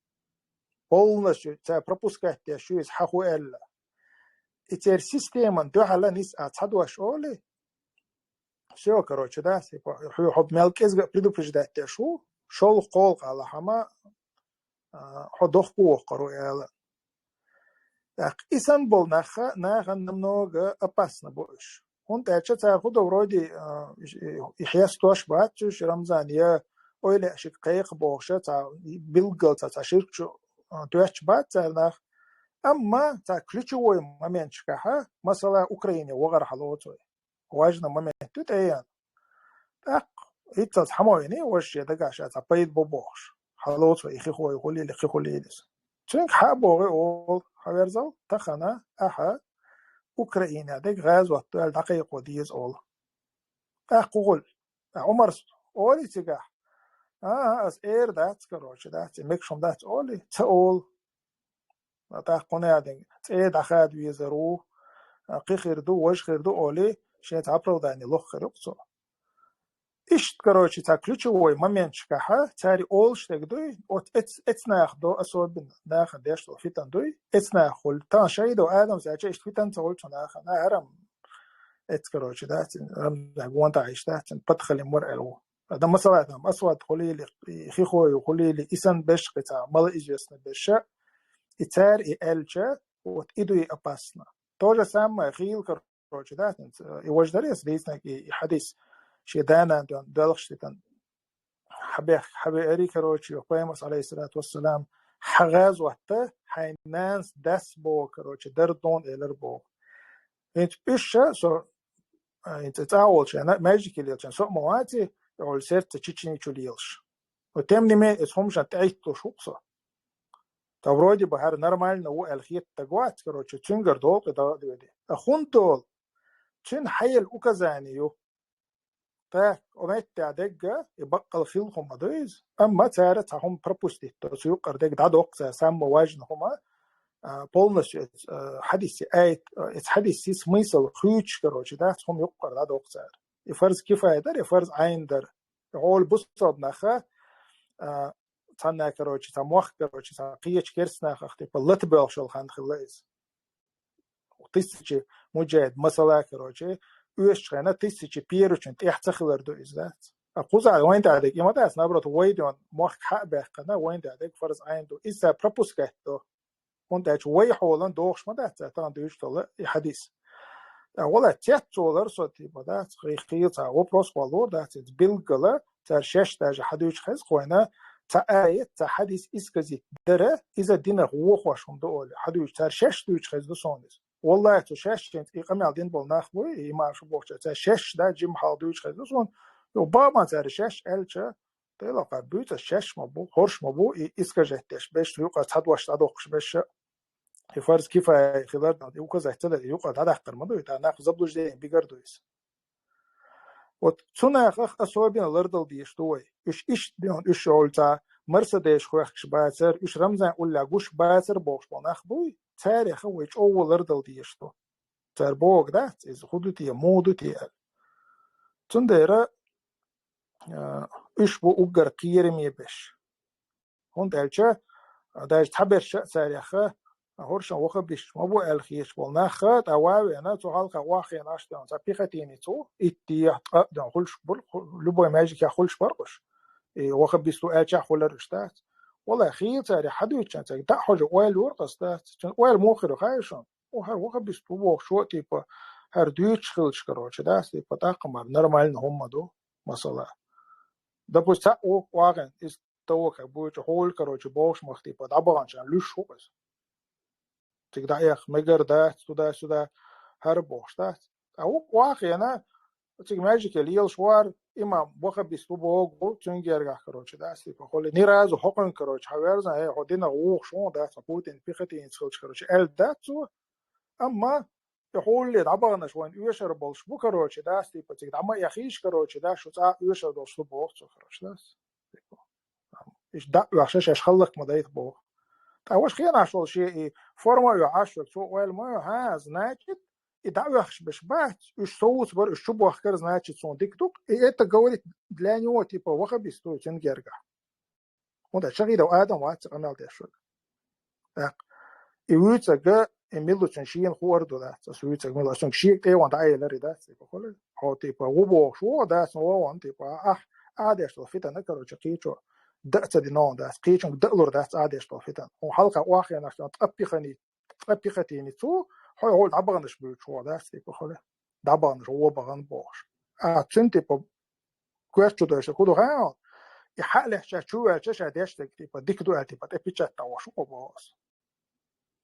Полностью цара пропускать деш ю иза хьан хӀун аьлла. И церан системан дуьхьала нис а цхьа дош олий, всё, короче, да, типа, хьо, хьо мел кӀезга а предупреждать деш ву, шолгӀа кхолгӀа лахьама, а, хьо дохко воккхур ву аьлла. ТӀаккха и санна болу нах, нахана намного опасно бу уьш. ХӀунда аьлча цара хӀун до вроде, а, и хьестош бац уьш, Рамзан, я ойла шиъ кхайкха бохуша, цхьа билггал цхьа, цхьа ширк чу, а, тоьттуш бац цара нах. Амма цхьа ключевой моменташкахьа, масала, Украине вахар хьалоцу вай. Важный момент ду тӀеян. ТӀаккха, хӀинццалц хьан ма вайна, важа шен дагахь ша цхьа пайда бо бохуш. хьалоцу вай, и хихой хулийли, хи хулийли. Цуьнга хьа а боху олу, хьаверзал, тахана ахьа Украина дерг гӀазот ду аьлла дӀакхайкхо деза олу. ТӀаккха кху гӀуль. Ӏумарс олий цигахь: «А, ас эр дац, короче, дац, и мегаш хӀума дац», олий, ца олу. ТӀаккха кхунна яа динга, цӀе дӀахада везар ву, кхин хир ду, важа хир ду олий, шен цхьа оправдание лоху хир ю-кх цо. Иштта, короче, цхьа ключевой моменташкахьа цаьрга олуш дерг дуй, оцу эц-, эцнах до, особенно нахана деш долу фитан дуй, эцнах хуьлу. Тахана шайдо адамс аьлча, иштта фитан ца хуьлу цу нахана, хӀара-м эц, короче, да, цин, рамза гонта иштта, цин, подхалим вара аьлла ву. Ада масала там, асвад хулийли, хихой хулийли, исан беш кхица, мала известно беша, и цаьрга и аьлча, вот и дуй опасно. То же самое, хийла, короче, да, цин, и важдарес дийцнаг и, и хьадис, шен да-нана доьлхуш титан. Хьабех-, хьабеари, короче, Пайхамарс, алейхиссалату вассалам, хьан гӀазотта, хьайн нанас дас боху, короче, дар дон элар боху. ХӀинца уьш ша, со, а, хӀинца цӀа а волчу, ана, маьждиг хилелчун, со а ма ваци, олу сердце чичиничу лелаш. Но тем не менее, эс хӀума шан тӀеитталуш ву-кх со. Та вроде бы хӀара нормально ву аьлла хетта вац, короче, цуьнгара долу кхин дагадоьди. А хӀунда долу? Цуьнан хьайла указание ю. ТӀаккха, ометта дегга, и баккъал хилла хӀума ду иза. Амма цара цхьа хӀума пропустить до, цу юккъара дегга дӀадоккху цара самма важна хӀума, а, полностью эц-, а, хьадисси айт, а, эц хьадисси смысл хуьйцуш, короче, да, цхьа хӀума юккъара дӀадоккху цара. И фарз кифая дара, и фарз Ӏайн дара. И хьолу бусалба наха, а, цхьанна, короче, цхьа мохк, короче, цхьа кхечу керстанахах, типа, лата боьлхуш йолу хан хилла иза. Тысячи муджахид, масала, короче, оьшучу хенахь тысячи первичун тӀехь ца хилар ду иза, дац. А кхузахь вайн тӀаьхьа дерг, и ма дац, наоборот, вай ден мохк хьа а баьккхина, вайн тӀаьхьа дерг фарз Ӏайн ду. Иза пропускать до. ХӀунда аьлча вай хьолан дохуш ма дац, цара тахана дуьйцуш долу и хьадис. А вала цецвалар со, типа, дац, хи-, хийла цхьа вопрос валор, дац, иза билггала, цара шаьш даже хьадуьйцуш хеза кхойна, цхьа аят, цхьа хьадис исказит дара, иза динах вохош хӀума ду олий, хьадуьйцуш, цара шаьш дуьйцуш хеза ду суна иза. Валлахи, цу шаьш шен и къамел дина болу нах буй, и имам шу бохуча, цара шаьш да, жима хьал дуьйцуш хеза ду суна. Йо, бакъ ма цара шаьш аьлча, Делахь кхара буьйцу ас шаьш ма бу, хӀорш ма бу, и искажать деш беш, юкъа цхьа дош дӀадоккхуш беш, и фарз кифая хилар, и указать ца дар, и юкъа дӀадаккхар ма ду, и та нах заблуждение бигар ду иза. Вот цу нахах особенно лардал дезаш ду вай. Уьш иштта бен, уьш йолча марсадеш хоьхкаш бацар, уьш Рамзан уллехь гуш бацар бохуш болу нах буй, цареха вай чӀогӀа лардал дезаш ду. Цара боху дац, иза хӀун ду те, муха ду те аьлла. Цундела, а, уьш бу уггар кхераме беш. ХӀунда аьлча, а, даже цхьаберш а цареха, а, хӀоршан вахабисташ ма бу аьлла хеташ болу наха, тӀа ван а вена, цу хьалха охьахиъна Ӏаш тӀе цхьа пехотинец ву, итт дехьа, ткъа а дехьа хуьлуш бу-, ху-, любой маьждигехь хуьлуш бара уьш. И вахабист ву аьлча а хуьлура уьш, дац. Валлахи, хийла цара хьадуьйцучунна цаьрга дӀа а хьожа ойла йора ас, дац. Цуьнан ойла муха хир ю хаьий шуна? О, хӀара вахабист ву бохучо, типа, хӀара дуьйцуш хилча, короче, да, типа, тӀаккха мара нормально хӀума ма ду, масала. Допустим, цхьаъ ву охьахиъна, иза тавокхар буьйцу хьула, короче, бохуш мах, типа, дӀабаханчарна луьйш хӀу иза. Цига дӀаэха мегар дац, туда-сюда, хӀара бохуш дац. Ткъа ву охьахиъна, цига маьждиге лелаш вара, имам вахабист ву боху, цуьнан гергахь, короче, да, типа, хуьлу. Ни разу хӀокхуьнга, короче, хьаверзан, э, хьо динах вухуш хӀун дац, хьо Путин пехотинец хилча, короче, аьлла дац цо. Амма и хьулле дӀабаханарш вайн оьшур болуш бу, короче, да, типа, цига дӀа ма эхийша, короче, да, шу цкъа оьшур долуш ду боху цо, короче, да. Типа, иштта дӀа а оьхуш, шаьш хӀаллак ма дайта боху. Ткъа ваша хенахь волу шен и форма а оьхуш, цо ойла ма йо, хьа, значит, и дӀа а оьхуш берш бац, уьш совцуш бара, уьш чу бохкара, значит, суна дика ду-кх. И это говорит для него, типа, вахабист ву цуьнан гергахь. ХӀунда аьлча шахидов адам вац цу къамел деш верг. ТӀаккха и вуьйцург, и мила ву цуьнан шена хуур ду дац, ас вуьйцург мила ву, цуьнга шега тӀе ван дӀа а элира дац, типа, хуьлу. Хьо, типа, ву бохуш ву, дац, но вон, типа, ахь, а деш долу фитана, короче, кхечо дӀа а ца дина вон дац, кхечуьнга дӀа а лур дац а деш долу фитана. Хьуна хьалха охьахиъна ахь, ткъа пехани-, ткъа пехотинец ву, хьо, хьо дӀабаханарш буьйцуш ву дац, типа, хуьлу. ДӀабаханарш, вон бахана бохуш. А цуьнан, типа, коьрта чу дойша, хӀун ду хаьий? И хьа а лаьцна чу ваьлча, ша деш дерг, типа, дика ду аьлла, типа, тӀе печать дӀавош ву боху ас.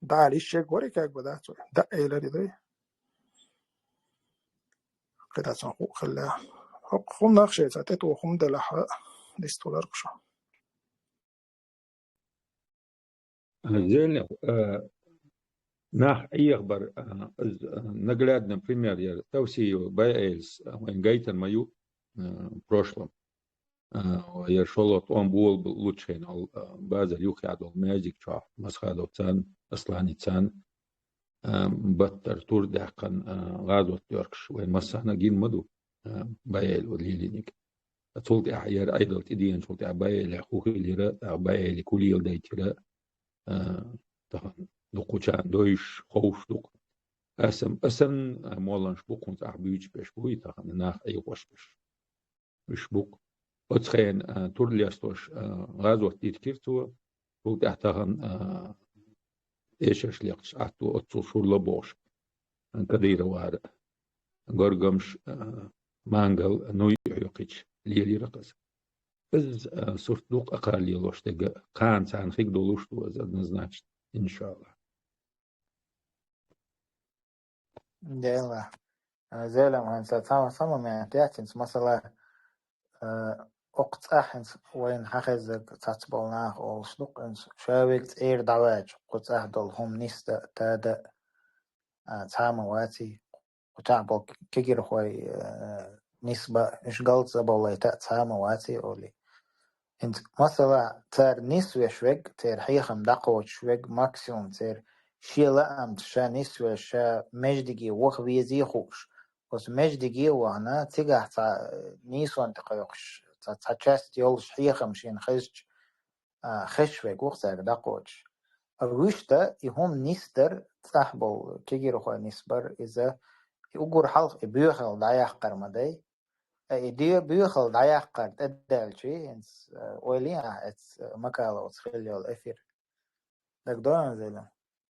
Дала иштта шег вара, как бы, да, цо. ДӀа а элира ду. КхидӀа цунах хӀу хилла. ХӀокху хӀуманах шайца тӀетоха хӀума делахь, дистхуьлура-кх шу. Зелнев, э, нах Ӏехабар, э, из, э, наглядный пример яр Тавсиев Баэлис, э, вайн гайтар ма ю, э, в прошлом. Э, яр шолот он бол лучшен ол, э, базар юхьяд ол мезик чох, Масхадов цан, Аслани цан, э, баттар тур дяххан, э, газот дёркш, вайн массана гин ма ду, э, Баэл ол лилиник. Цул тӀехьа яр айдал тӀидиен, цул тӀехьа Баэле хухилира, а Баэли кулил дайтира, э, тахан дукучан дойш, ховш дук. Асам, асан, э, моланш букунц ах бүүч беш буй, тахан нах айгош беш. Уж бук. Оцхен, э, турлестош, э, газот диткир цо, цул тӀехьа тахан, э, эшаш лекш, ату оцул шурла богш. Кадыровара. Горгамш, э, мангал, нуй хьёкхич, лелира каз. Из, э, сурт дук акъар лелош дега, кан цан хиг долуш ду аз однозначно, иншаллах. Дела. Э, Зелем, хӀанз цхьа сама мя пятница, масала, э, окх цӀахь хӀанз вайн хьахеззаг цац бол нах олуш ду, хӀанз шавег цӀер давач, кху цӀахь дол хӀум ниста, тада, э, цхьа ма ваций, кху цӀахь бол кегирхой, э, нисба, уж галца болайта цхьа ма ваций оли. ХӀинца, масала, цара нисвеш вег, цара хьехам дӀакхочуш вег, максимум цара шен лаамца ша нисвеш, ша междиге ваха везий хууш. Оцу междиге а вахана, цигахь цхьа, э, нийсон тӀе кхойкхуш, цхьа, цхьа часть йолуш хьехам шена хезча, а, хеш вег ваха цаьрга дӀакхочуш. А вуьшта, и хӀума нисдар, цӀахь болу кегирхой нисбар, иза, и уггар хьалха и боьхалла дӀаяккхар ма дай. Э, и де-, боьхалла дӀаяккхар тӀедаьлчи, хӀинца, э, ойла йина ахь эцу, э, Макаловца хилла йолу эфир. ДагадогӀу, Зелим?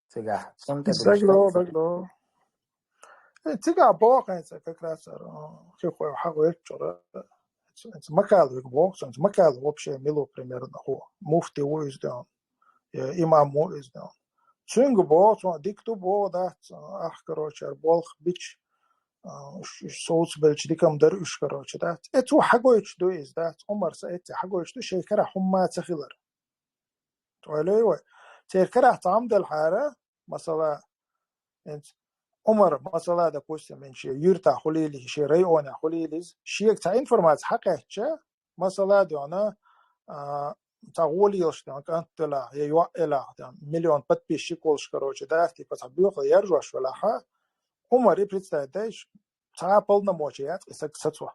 Цигахь. Цунна тӀе ДагадогӀу, дагадогӀу. Э, цигахь боху хӀинца как раз, э, хи хой хьагӀоьттура. Эцу, эцу Макаловга боху, цунца Макалов вообще мила ву примерно хӀу? Муфти ву иза ден. Я имам ву иза ден. Цуьнга боху, цунна дика ду боху дац, ах, короче, ар болх бича. А, уьш, уьш совцабелча дика-м дара уьш, короче, дац. Эцу хьагойтуш ду иза, дац. Ӏумар Саид цӀе хьагойтуш ду, шайн карахь хӀумма ца хилар. Ойла йой вай. Церан карахь цхьа хӀума делхьара, масала, хӀинца Ӏумар, масала, допустим, хӀинца шен юьртахь хуьлийла, шен районехь хуьлийла иза, шега цхьа информация хьакхаьчча, масала, дена, а, цхьа гӀоле йолуш дена кӀант делахь, я йоӀ элахь, дена, миллион подписчик волуш, короче, да, типа, цхьа боьхалла яржош велахьа, Ӏумаре представить дайша, цхьа а полномочия яц и саг сацо.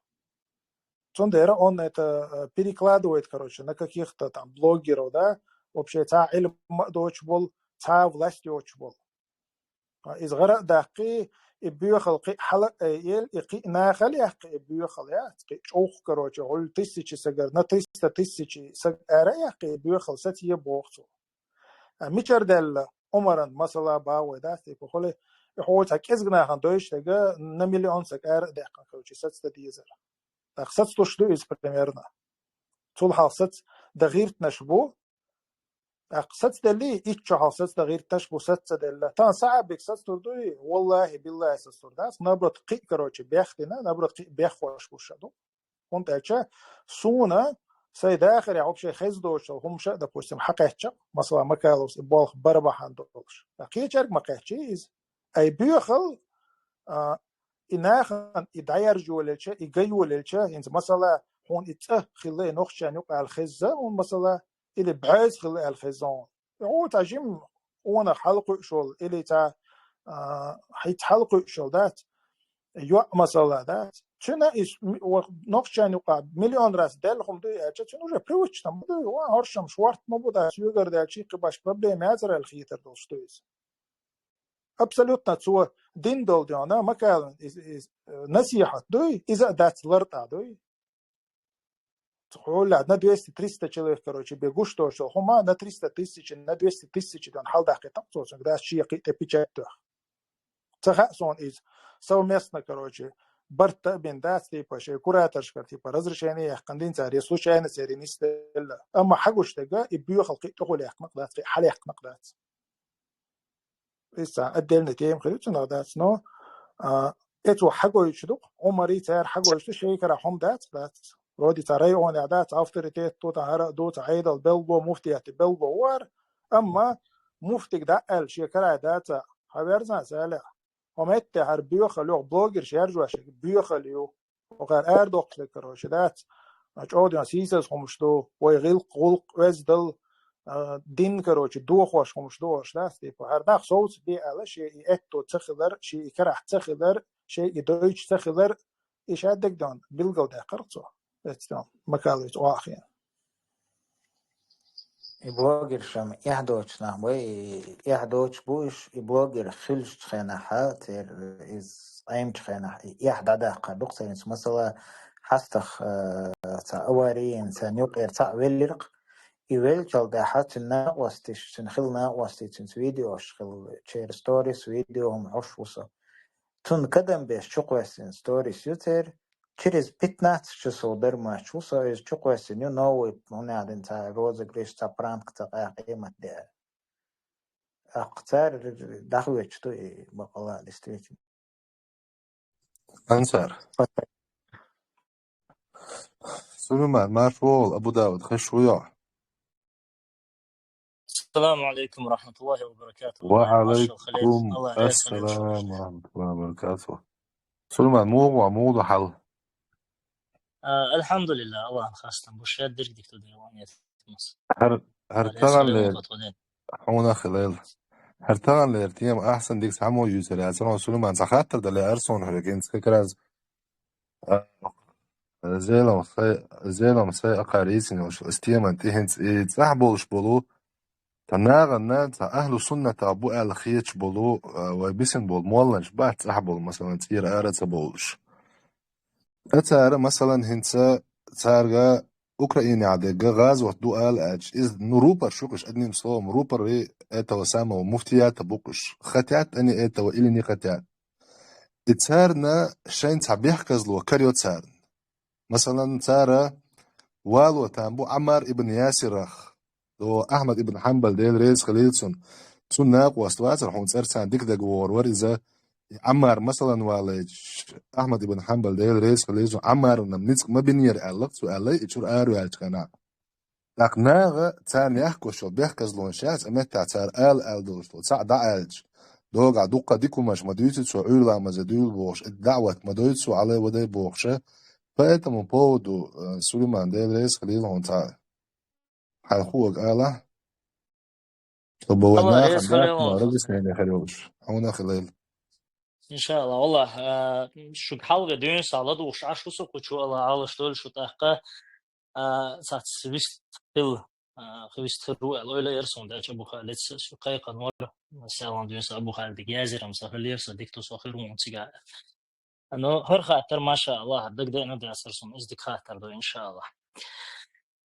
Цундела он это, э, перекладывает, короче, на каких-то там блогеров, да, вообще цхьа а Ӏилма а доцуш болу, цхьа а власть йоцуш болу. А, иза гӀара а даккхий, и боьхалла кхин а хьала а айъел, и кхин а нахала яьккхи, и боьхалла яц, кхин а чӀогӀа, короче, гӀуьллу тысячи сагара, на триста тысячи саг ара а яьккхи, и боьхалла сацае боху цо. А, мичара даьлла Ӏумаран масала бахьа вай дац, типа, хуьлий, и хьо цхьа кӀезиг нахана дойчу дага на миллион саг ара а даьккхина, короче, сацдан дезара. ТӀаккха сацдеш ду иза примерно. Цул хьалха сац дан гӀиртнаш бу. ТӀаккха сацделлий, итт шо хьалха сац дан гӀиртнаш бу, сац ца делла. Тахана сахьабиг сацдур дуй? Валлахи, биллахи, сацдур дац. Наоборот, кхин а, короче, бехк дина, наоборот, кхин а беххош бу ша ду. ХӀунда аьлча суна сайн дахарехь вообще хезна доцуш хӀума ша, допустим, хьакхаьчча, масала, Макаловс и болх бара бахьана долуш. ТӀаккха кхечаьрга ма кхаьччий иза. Ай боьхал, а, и нахана и дӀаяржа йолаелча, и ган йолаелча, хӀинца масала, хьуна и цӀа хилла и нохчан юкъа аьлла хезза, хьуна масала, или бӀоза хилла аьлла хезза хьуна. И хьо цхьа жима къонах хьалакхуьуш волу, или цхьа, а, хьица хьалакхуьуш волу дац, йоӀ масала дац. Цуьнан иза ми-, ва-, нохчан юкъа миллион раз даьлла хӀума дуй аьлча, цуьнан уже привычно ма дуй, ва хӀоршам шорта ма бу дац, соьгара даьлча, кхин баш проблема яцара аьлла хетар долуш ду иза. Абсолютно цо дин долу дена, Макаловн из, из, э, насихьат дуй, иза а дац лартӀа дуй. Хьула на двести-триста человек, короче, бе гуш доцу, хӀума на триста тысяч, на двести тысяч дона хьалдаккхийтина цо, цуьнга дац шен кхин тӀе печать тоьхна. Ца хаьа суна иза. Совместно, короче, барт а бина дац, типа, шайн кураторшкара, типа, разрешение яьккхина дина цара, я случайно церан нисделла. Амма хьагуш дерг, и боьхал кхин тӀехула яьккхина дац, кхин хьалаяьккхина дац. Иза цхьа отдельная тема хир ю цунах дац, но, а, эцо хьагойтуш ду, Ӏумари цара хьагойтуш ду, шайн кара хӀума дац, дац. Вроде цхьа районехь дац, авторитет ду, цхьа хӀара а ду, цхьа Ӏедал белло, муфтият белло вара, амма муфтиг дӀа аьлла шен карай дацахь, хьан верзан ца аьлла. Хьо метте хьара боьхал йоху блогерш яржош боьхал ю. Хьо хьара арадоккхуш дерг, короче, дац. ЧӀогӀа дина сийсаз хӀумаш ду, вай гӀилкх, гӀуллакх, оьздал, а, дин, короче, дохош хӀумаш ду ош, дац, типа, хьара нах совца бе аьлла, шен и аьтто ца хилар, шен и карахь ца хилар, шен и дойтуш ца хилар, и шадерг дон билгалдаьккхира цо. Эцтон, Макалович, охьахиъна. И блогерш-м эхь доцуш нах бу, и эхь доцуш бу уьш, и блогер хуьлучу хенахь, церан иза къемачу хенахь, и эхь дӀадаккхар ду-кх церан. Масала, хьастах, э, цхьа авари йина, царна юкъера цхьаъ веллира-кх, и веллачул тӀаьхьа цуьнан накъосташ, цуьнан хилла накъостий, цуьнца видеош хилла, церан сторис, видео хӀума хьош ву со. Цунна кадам беш чукхоьссина сторис ю церан, через пятнадцать часов дармаш ву со иза чукхоьссина ю, новый, хӀунда аьлла цхьа розыгрыш, цхьа пранк, цхьа къа-, къемат де. ТӀаккха цара дӀахоьцуш ду и бакъала, действительно. Ансар. Сулейман, марша вогӀийла, Абу Дауд, хезаш вуй хьо? السلام عليكم ورحمة الله وبركاته. Ва алейкум ассалам ва рахматуллахи ва баракатух. Сулейман, муха ву, муха ду хьал? А, альхьамдулиллах, Аллахьан хастам бу, шадерг дика ду, дела ван яц. ХӀара, хӀара таханлера, хьуна хилийла. ХӀара таханлера тема ахь санна дика цхьаммо юьйцур яц, хьуна Сулейман цхьа хаттар дала лаьара суна хьоьга, хӀинца как раз А, Зелам сай, Зелам сай акхар йийцина йолуш, оцу теман тӀе хӀинца и цӀахь болуш болу, цхьа нахана, цхьа ахьлу суннатах бу аьлла хеташ болу, а, вай бисина болу молланаш бац цӀахь болу, масалан, цӀера ара а ца бовлуш. Ткъа цара, масалан, хӀинца цаьрга Украинехь дерг гӀазот ду ала аьлча, иза, ну, рупор шу-кх уьш, одним словом, рупор и этого самого муфтията бу-кх уьш. Хотят они этого или не хотят. И царна шайн цхьа бехказло карайо царна. Масалан, цара вало там бу Ӏаммар ибн Ясирах, о, Ахьмад ибн Хьанбал, Дела реза хилийла цунна, цунна накъост вацара, хьуна цӀерца дика дагавогӀур вара иза. И Ӏаммар, масалан, валайча, Ахьмад ибн Хьанбал, Дела реза хилийла цунна, Ӏаммарна ницкъ ма бинера аьлла-кх цо, аьлла, и чуьра араваьллачу хенахь. ТӀаккха наха царна яхкош йолу бехказлонаш яц, а меттехь цара ала-ала долуш долу цхьаъ дӀааьлча, догахь дуккха дика хӀуманаш ма дуьйцу цо, Ӏуьйра ламазе дуьйла бохуш, и даӀват ма дойту цо, хьалавадай бохуш, по этому поводу, э, Сулейман, Дела реза хилийла хьуна, цхьа хьайн хуург алахь, чтобы вай нахана разъяснение хир йолуш, хьуна хилийла. Иншаалла, валлахь, а, шуьга хьалха дуьйна схьа ладугӀуш Ӏаш ву со кху чу, Аллахь Ӏалаш дойла шу тӀаккха, а, цхьацца вист хила, а, вист хир ву аьлла ойла яра суна, дача Абу Халид, со кхайкхина вара, масалан, дуьйна сан Абу Халидга язйира-м сан, хилира сан, дика ду со хир ву цигахь. Ну, хӀара хаттар, машааллахь, дагадеана дацара суна, иза дика хаттар ду, иншааллахь.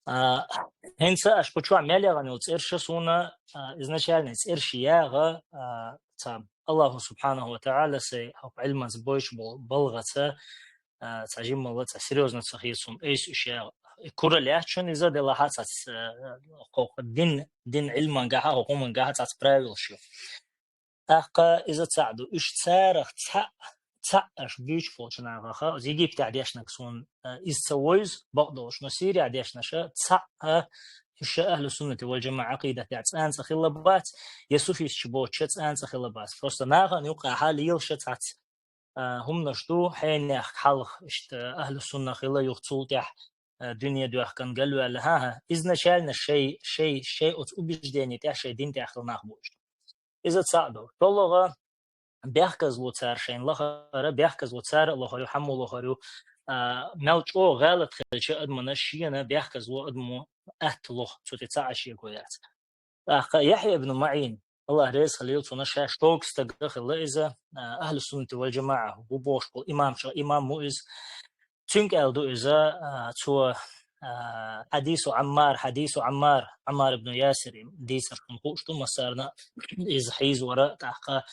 А, хӀинца аша кху чохь мел яхана йолу цӀерша суна, а, изначально цӀерша яха, а, ца Аллаху субхьанаху ва таӀала сай хӀокху Ӏилманца бойчу бол-, балгӀаца, а, ца жиммала, ца серьёзно ца хета суна, айса уьш яха. Кура лаьттачун иза делахьа цац, а, хӀокху дин, дин Ӏилмангахьа, хӀокху хӀумангахьа цац правилаш ю. ТӀаккха иза цхьаъ ду. Уьш царах цхьаъ, цхьаъ аша буьйцуш болчу нахаха, оцу Египтехь дешнарг суна, а, иза ца вевза, бакъдолуш, но Сирехь дешнаша цхьаъ, а, уьш ахьлу суннати вал жамаӀа Ӏакъидатехь цкъа а хилла бац, я суфисташ боцуша цкъа а хилла бац. Просто нахана юккъехьа лелаша цхьацца, а, хӀуманаш ду, хьенех хьалха иштта ахьлу сунна хилла, юха цул тӀаьхьа, а, дуьне доьхкан галваьлла. ХӀан-хӀа, изначально шай, шай, шай оцу убеждение тӀехь, шай дин тӀехь хилла нах бу уьш. Иза цхьаъ ду. ШолгӀа, бехказло цара шайна лахара, бехказло цара а лохар ю, хьаммо лохар ю, а, мел чӀогӀа гӀалат хилча адамана шена бехказло адамо атта лоху, цу тӀе цхьа а шеко яц. ТӀаккха Яхья ибн МаӀин, Аллах реза хилийла цунна, ша шога стаг а хилла иза, а, ахьлу суннати вал жамаӀа ву бохуш болу имам, ша имам ву иза. Цуьнга аьлла ду иза, а, цо, а, хьадису Ӏаммар, хьадису Ӏаммар, Ӏаммар ибн Ясир дийцар шуна хууш ду массарна, иза хьийзавара, тӀаккха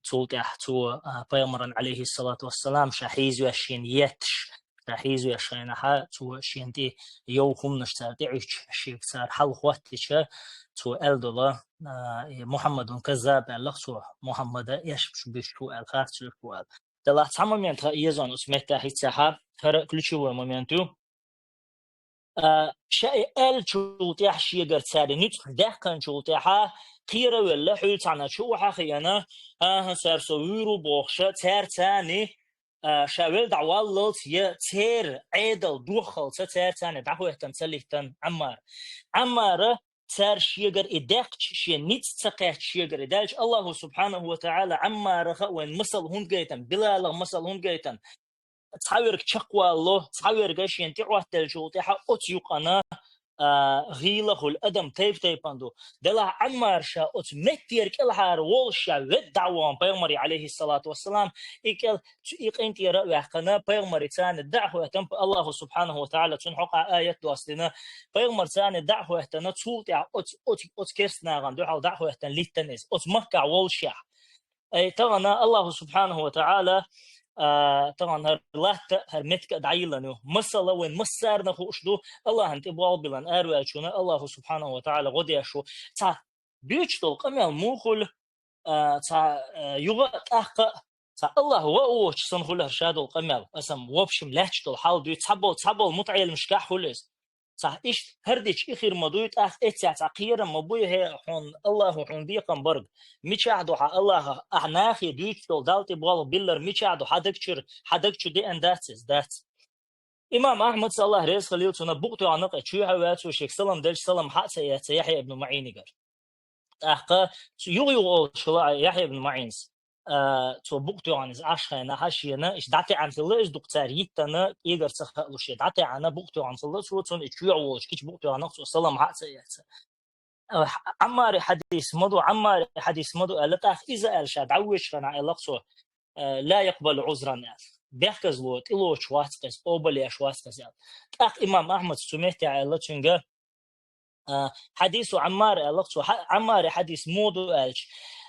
цул тӀаьхьа цо, а, пайхамаран, алейхиссалату вассалам, ша хьийзавеш шена етташ, ша хьийзавеш хенахьа, цо шена тӀе йовху хӀуманаш цара тӀеӀуьттуш, шега цара хьал хӀоттича, цо аьлла долу, а, и Мухьаммадун каззаб аьлла-кх цо, Мухьаммада эшпаш буьсуш ву аьлла, харцвеш ву аьлла. Делахь цхьа момент ха езон оцу меттехь хӀинццехьа, хӀара ключевой момент ю. А, ша и аьллачул тӀехьа шегара цаьрга нуьцкъаш даьккхинчул тӀехьа, кхеравелла хьуьлцхьана чу а хьахиъна, хӀан-хӀа, цара со вуьйр ву бохуша, цаьрца цхьаьна, а, ша велла дӀаваллалц я церан Ӏедал доххалца цаьрца цхьаьна дӀахӀоьттина ца литтина Ӏаммар. Ӏаммара цара шегара и даьккхича, шен ницкъ ца кхаьчча шегара и даьлча, Аллаху субхьанаху ва таӀала Ӏаммарах а вайна масал хӀунда гайтина, Билалах масал хӀунда гайтина, цхьаверг чекхвалло, цхьаверг шена тӀе Ӏоттаделлачул тӀехьа оцу юкъана, а, гӀийла хуьлу адам тайп-тайпана ду. Делахь Ӏаммар ша оцу меттера кӀелхьара волуш ша ведда дӀа а вахана пайхамаре, Ӏалайхиссалату вассалам, и кӀел, цу, и къинтӀера а ваьккхина, пайхамаре царна дӀа а хӀоьттина, Аллаху субхьанаху ва таӀала цунна хьокъехь аят достина, пайхамаре царна дӀа а хӀоьттина, цул тӀаьхьа оцу, оцу, оцу керстанашна дуьхьал дӀа а хӀоьттина литтина иза, оцу Маккахь волушехь. Ай, тахана Аллаху субхьанаху ва таӀала, а, тахана хӀара латта, хӀара меттиг а дӀайиллина ю. Масала вайн массарна хууш ду, Аллахьан тӀе болх биллина араваьллачунна Аллаху субхьанаху ва таӀала гӀо деш ву. Цхьа дуьйцуш долу къамел муха хуьлу, а, цхьа, а, юха а, тӀаккха а, цхьа Аллахь ва а воцуш санна хуьлу хӀара ша долу къамел. Аса-м, в общем, лаьтташ долу хьал дуьйцу, цхьаболу, цхьаболу мутаӀеламашкахь хуьлу иза. Цхьа иштта хӀара дича и хир ма дуй, тӀаккха эццехь цхьа кхерам ма буй, хӀей, хьуна Аллахьо хьуна бекхам барг. Мичахь ду хьан Аллахьах, ахь нахе дуьйцуш долу Далла тӀе болх биллар мичахь ду, хьан даг чуьра, хьан даг чу деана дац иза, дац. Имам Ахьмада, Аллахь реза хуьлийла цунна, букъ тоьхна кхин чоьхьа ваьлла цо шега салам делча, салам хьа а ца эцна Яхьъя ибн МаӀинигара. ТӀаккха цу юха-юха олуш хилла Яхьъя ибн МаӀина, а, цо букъ тоьхна иза Ӏаш хенахь шена, иштта дӀатаьӀна хилла иза дукха цара йиттина, кӀегар ца хаалуш, шен дӀатаьӀна букъ тоьхна хилла цо, цунна и чоьхьа волуш, кхин чу букъ тоьхна кхин цо салам хьа а ца эцна. А, Ӏаммари хьадис ма ду, Ӏаммари хьадис ма ду аьлла, тӀаккха иза аьлла ша дӀавоьдучу хенахь аьлла цо, а, «لا يقبل عذرا», аьлла. Бехказло тӀелоцуш вац-кх иза, къобал еш вац-кх иза аьлла. ТӀаккха имам Ахьмада цу меттехь аьлла цуьнга, а, «حديث عمار», аьлла цо, хьа-, Ӏаммари хьадис муха ду аьлча,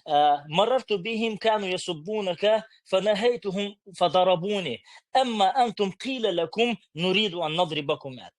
а, «مررت بهم كانوا يسبونك فنهيتهم فضربوني، أما أنتم قيل لكم نريد أن نضربكم», аьлла.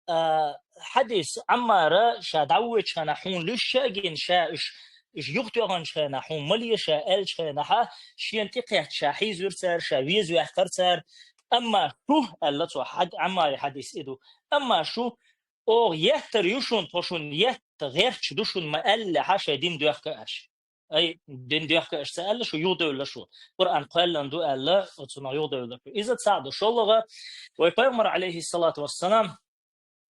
А, хьадис Ӏаммара ша дӀавоьдучу хенахь хьуна луьйш а гина, ша уьш, уьш юхатоьхначу хенахь хьуна ма ле ша аьллачу хенахьа, шена тӀекхетта ша хьийзира цара, ша веза ваьккхира цара. Амма шу, аьлла цо, хьад-, Ӏаммари хьадис и ду, амма шу, оха еттар ю шуна, тхо шуна етта гӀерташ ду шуна ма аьллехьа, шайн дин доьхка аша. Ай, дин доьхка аша ца аьлла шу, юхадевлла шу. Къуръан кхоьллина ду аьлла, оцунах юхадевлла шу. Иза цхьаъ ду. ШолгӀа, вай пайхамар, Ӏалайхиссалату вассалам,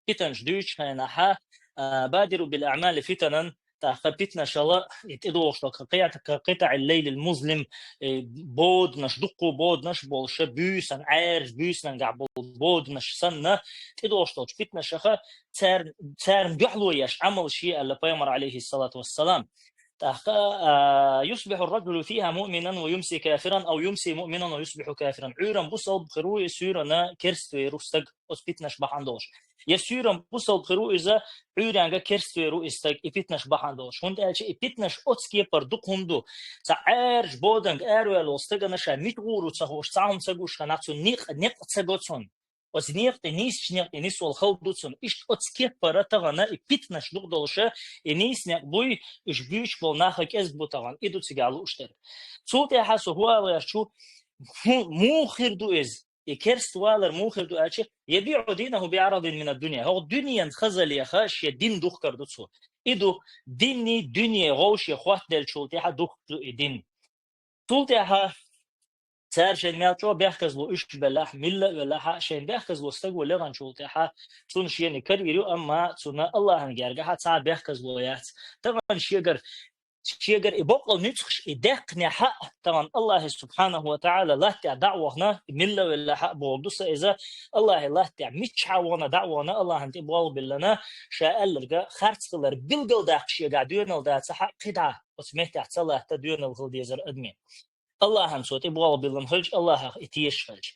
питанаш дуьйцучу хенахьа, а, «بادروا بالأعمال فتنا», тӀаккха питанашала, и тӀедогӀуш долу ка-, кхета-, ка-, قطع الليل المظلم, и боданаш, дуккха боданаш болуша, буьйсан, Ӏаьржа буьйсанангахь болу боданаш санна, тӀедогӀуш долчу питанашаха цар-, царна дуьхьало еш Ӏамал шен аьлла пайхамар, Ӏалайхиссалату вассалам. ТӀаккха, а, «يصبح الرجل فيها مؤمنا ويمسي كافرا أو يمسي مؤمنا ويصبح كافرا». Ӏуьйранна бусалба хир ву, и суьйранна керста вер ву стаг, оцу питанаш бахьана долуш. Я суьйранна бусалба хир ву иза, Ӏуьйренга керста вер ву и стаг, и питанаш бахьана долуш. ХӀунда аьлча и питанаш оцу кепара дукха хӀума ду. Цхьа Ӏаьржа боданга араваьлла волу стагана ша мича гӀур ву ца хууш, цхьа хӀума ца гуш ханахь, цунна некъ, некъ ца го цунна. Оцу некъа тӀе, нийсачу некъа тӀе нисвала хала ду цунна. Иштта оцу кеппара тахана и питанаш дукха долуша, и нийса некъ буй, уьш буьйцуш болу наха кӀезиг бу тахана. И ду цигахь лууш дерг. Цул тӀаьхьа со хӀу ала гӀерташ ву, хӀу-, муха хир ду иза? И керста валар муха хир ду аьлча, «يبيع دينه بعرض من الدنيا». ХӀокху дуьненан хазаллеха шен дин духкар ду цо. И ду динний дуьне гӀовше хӀоттаделлачул тӀаьхьа духкур ду и дин. Цул тӀаьхьа цара шайна мел чӀогӀа бехказло уьш белахь, милла а велахьа, шайна бехказло стаго легӀанчул тӀаьхьа, цунна шена карийр ю, амма цунна Аллахьан гергахьа цхьа а бехказло яц. Тахана шегара, шегара и боккъал нуьцкъаш и даьккхинехьа, тахана Аллахьа субхьанаху ва таӀала латтехь дӀа а вахана, милла а велахьа а бохург ду сан иза, Аллахьа латтехь миччахьа вахана дӀа а вахана, Аллахьан тӀе болх биллина, ша аьлларга харц хилар билгалдаккха шегахь доьналла дацахьа, кхидӀа оцу меттехь ца латта доьналла хила дезара адаме. Аллахьан цо тӀе болх биллина хилча, Аллахьах и тешаш хилча.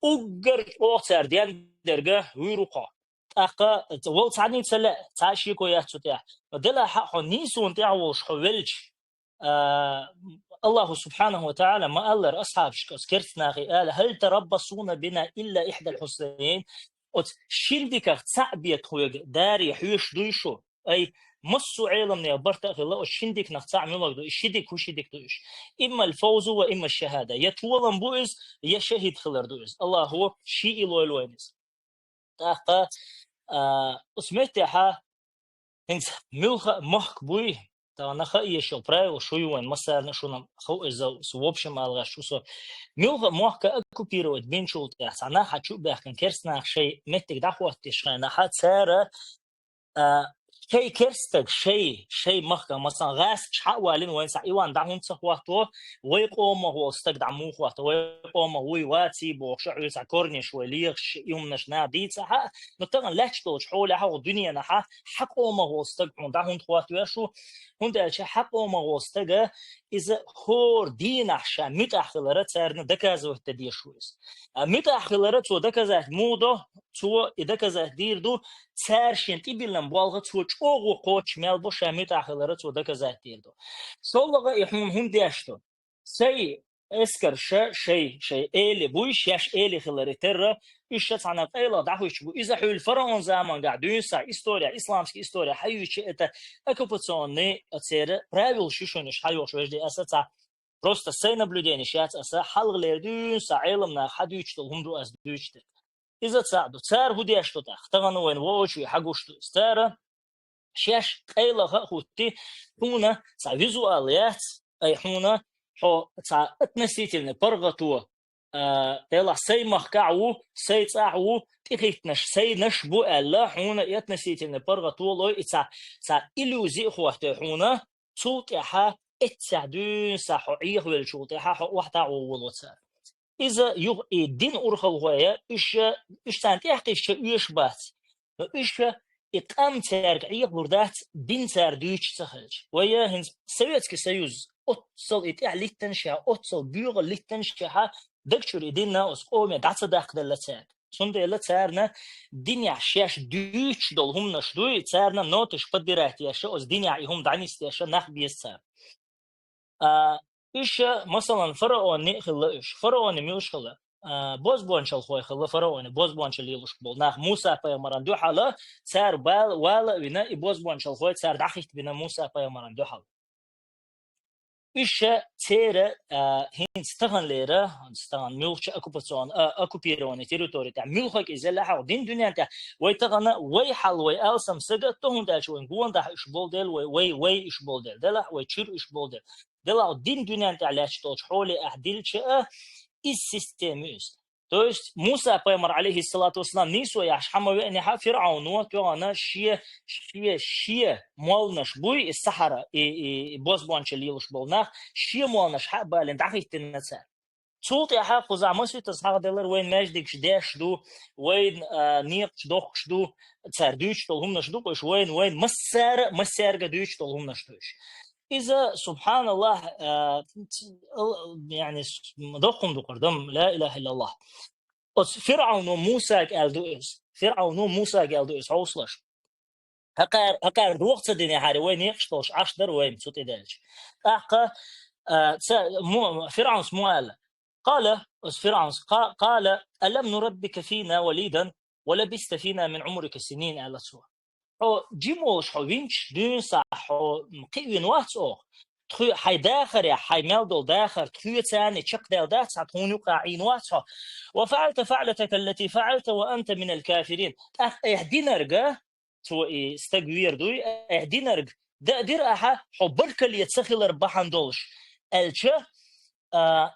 Уггар чӀогӀа цара дендерга вуьйр ву кхо. ТӀаккха вала цхьаьнний ца лаьа, цхьа а шеко яц цу тӀехь. Делахь хьо нийсонан тӀехь волуш хьо велча, а, Аллахьу субхьанаху ва таӀала ма-аллара асхьабашка, оцу керста нахе ала: «هل تربصون بنا إلا إحدى الحسنيين». Оцу шин диках цхьаъ бен тхоьга даре хьоьшуш дуй шу? Ай, массо а Ӏеламнехан барт а хилла, оцу шин диканах цхьаъ муьлха ду, и ши дика хӀун ши дика ду уьш? «إما الفوز وإما الشهادة». Я толам бу иза, я шахӀид хилар ду иза. Аллахьо ший и лойла вайна иза. ТӀаккха А, ус меттехьа, хӀинца муьлха а мохк буй, тахана ха еш йолу правила шу ю вайн массарна а шуна хов иза, в общем, алгӀаш шу со. Муьлха а мохк оккупировать бинчул тӀехь, цхьа нах хьа чу а баьхкина, керстанах шайн меттиг дӀахӀоттийша хенахьа, цара, а, шайн керстаг, шайн, шайн махка, масалан, гӀаскаш хьа а валина, вайн цхьа Иван дӀа хӀунда ца хӀотто, вай къомах волу стаг дӀа муха хӀотто, вай къомах вуй ваций бохуш, а хьуьйса корнеш вай лехаш, и хӀуманаш наха дийцахьа, но тахана лаьтташ долчу хьолехь а, хӀокху дуьненахьа хьан къомах волу стаг хьуна дӀа хӀунда хӀоттавеш ву, хӀунда аьлча хьан къомах волу стага иза хӀора дийнахь ша муьтӀахь хилара царна доказывать дан дезаш ву иза. А муьтӀахь хилара цо доказать муха до, цо и доказать дийр ду, цара шен тӀебиллина болх цо чӀогӀа кхочуш мел бу ша муьтӀахь хилара цо доказать дийр ду. ШолгӀа и хьуна хӀунда деш ду? Шайн эскарша, шайн, шайн эли буй, шаьш эли хиларе терра, уьш ша цхьана къайлаха дӀахӀуьттуш бу. Иза хьуьлла фараон замангахь дуьйна схьа история, исламский история хьаюьйчу, это оккупационный церан правилаш ю шуна уьш хьайогӀуш, вежарий, аса цхьа просто сайн наблюденеш яц аса, хьалхалера дуьйна схьа Ӏеламнаха хьадуьйцуш долу хӀума ду ас дуьйцуш дерг. Иза цхьаъ ду. Цара хӀун деш ду тӀаккха? Тахана вайна воочуье хьагуш ду иза. Цара шаьш къайлаха а хӀуттий, хьуна цхьа визуал яц, ай хьуна хьо цхьа относительный паргӀато, а, делахь сайн махкахь ву, сайн цӀахь ву, тӀехӀиттинарш сайнаш бу аьлла, хьуна и относительный паргӀато лой, и цхьа, цхьа иллюзи а хӀоттий хьуна, цул тӀаьхьа эццехь дуьйна схьа хьо Ӏехавеллачул тӀаьхьа хьо охьатаӀо воло цара. Иза юха и дин урхалхой, уьш, уьш царна тӀехкхийча оьшуш бац. Но уьш и къам цаьрга Ӏехалур дац, дин цара дуьйцуш ца хилча. Вай хӀинца Советский Союз оццал и тӀехь литтанашехь, оццал боьгӀал литтанашехьа, даг чуьра и дин оцу къоме дӀа ца даккхаделла цаьрга. Цундела царна динехь шаьш дуьйцуш долу хӀуманаш дуй, царна ноташ подбирать еш, оцу динехь и хӀума дӀанисдеш нах беза цара. А, уьш, масалан, фараонний а хилла уьш. Фараони муьлш хилла? А, бозбуунчалхой хилла фараони, бозбуунчалла лелош болу нах Муса-пайхамаран дуьхьала, цара бала, вала а вина, и бозбуунчалхой цара дӀахӀиттабина Муса-пайхамаран дуьхьала. Уьш церан, а, хӀинца таханлера, хӀинца тахана муьлххачу оккупацион-, а, оккупированный территори тӀехь, муьлххачу иза лаьхьа дин дуьнен тӀехь, вай тахана вай хьал, вай алсам сага, то хӀунда аьлча вайн гондахь уьш болу дела, вай, вай, вай уьш болу дела, делахь вай чуьра уьш болу дела. Делахь дин дуьнен тӀехь лаьтташ долчу хьоле ахь дилча а, иза система ю иза. То есть Муса-пайхамар, алейхиссалату вассалам, нийсо яхьаш хьа ма веанехьа, ФирӀауно тоьхна шен, шен, шен молланаш буй, и сахьара, и, и, и бозбуунчалла лелош болу нах, шен молланаш хьа а балийна дӀахӀиттина цара. Цул тӀаьхьа кхузахь масийтаза хьахаделлар, вайн маьждигаш деш ду, вайн, а, некъаш дохкуш ду, цара дуьйцуш долу хӀуманаш ду-кх уьш, вайн, вайн массара а, массаьрга а дуьйцуш долу хӀуманаш ду уьш. Иза, субханаллахӀ, а, ц-, ал-, яъни, с-, доккха хӀума ду-кх хӀара, дам, ла илахӀа иллаллахӀ. Оцу ФирӀауно Мусага аьлла ду иза. ФирӀауно Мусага аьлла ду иза, хьовсалаш. ХӀокхара, хӀокхара дохо ца динехьара, вай некъаш долуш Ӏаш дара вайна цу тӀе даьлча. ТӀаккха, а, ца, му-, ФирӀаунс муха аьлла? Къала, оцу ФирӀаунс, къа-, къала: «Алам нураббика фина валидан ва лабиста фина мин Ӏумрика синин», аьлла цо. Хьо жима волуш хьо винчу дуьйна схьа хьо кхиъна вац оха. Тхоь хьайн дахарехь, хьайн мел долу дахар тхоьца а чекхдаьлла дац, хьан тхуна юкъа Ӏийна вац хьо. «Ва фаъалта фаълатака аллати фаъалта ва анта минал кафирин». ТӀаккха айхьа динарга, цо и стаг вер дуй, айхьа динарг дан а дира ахьа, хьо баркалле ца хилар бахьана долуш, аьлча, а,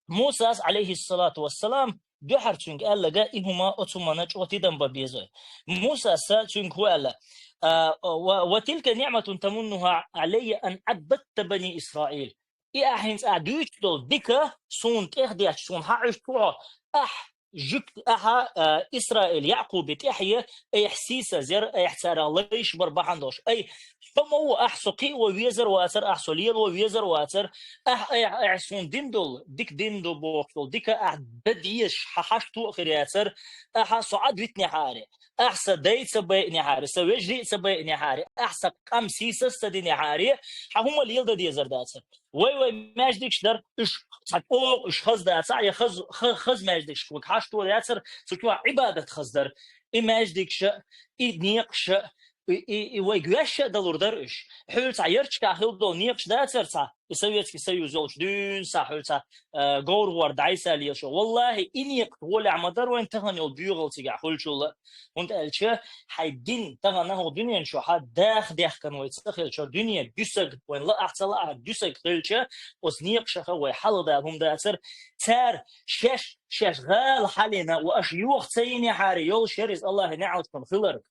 Мусас, алейхиссалату вассалам, дуьхьара цуьнга аьллага и хӀума оцу хӀуманна чӀогӀа тидам бан безой. Мусас цуьнга хӀу аьлла: «А, ва, ва тилка ниъматун тамуннуха алайя ан аббатта бани Исраил». И ахь хӀинца ахь дуьйцуш долу дика суна тӀехдетташ, суна хьаӀуьтту хьо, ахь жуьгти ахьа, а, Исраил Якъуби тӀаьхье, айхьа сийсаз яра, айхьа царах лайш бар бахьана долуш. Ай, хьо ма ву, ахь со кхио везар вацар, ахь со лело везар вацар, ахь, айхьа, айхьа суна дин долу, дика дин ду бохуш долу, дика ахь дан дезаш, хьан хьашто а хир яцар, ахьа со Ӏад витнехьаре, ахь сан дай ца байъинехьаре, сан вежарий а ца байъинехьаре, ахь сан къам сийсаз ца динехьаре, хьан хӀума леладан дезар дацар. Вай-вай маьждигаш дара, уьш цхьа чӀогӀа уьш хаза дацахь, я хаза, ха-, хаза маьждигаш вага хьашто яцара, цу чохь Ӏибадат хаза дара. И маьждигаш а, и некъаш а, и, и, и вайга ваьшша а далур дара уьш. Хьуьлца ярчкахь хила долу некъаш дацара цхьа, и Советский Союз йолчу дуьйна схьа хьуьлца, а, говрахор дӀайса лелаш. Валлахи, и некъа гӀолехь ма дара вайн тахана йолу доьгӀал цигахь хуьлучул а. ХӀунда аьлча хьайн дин тахана хӀокху дуьнен чохь даха дехкана вай ца хилча, дуьне дуьсаг, вайн лаахь ца лаахь дуьсаг хилча, оцу некъашаха вай хьалха дала хӀума дацара, цара шаьш, шаьш гӀала хьалийна, ва аша йоха ца йинехьара, йолуш яра иза Аллахьан неӀалт хиларг.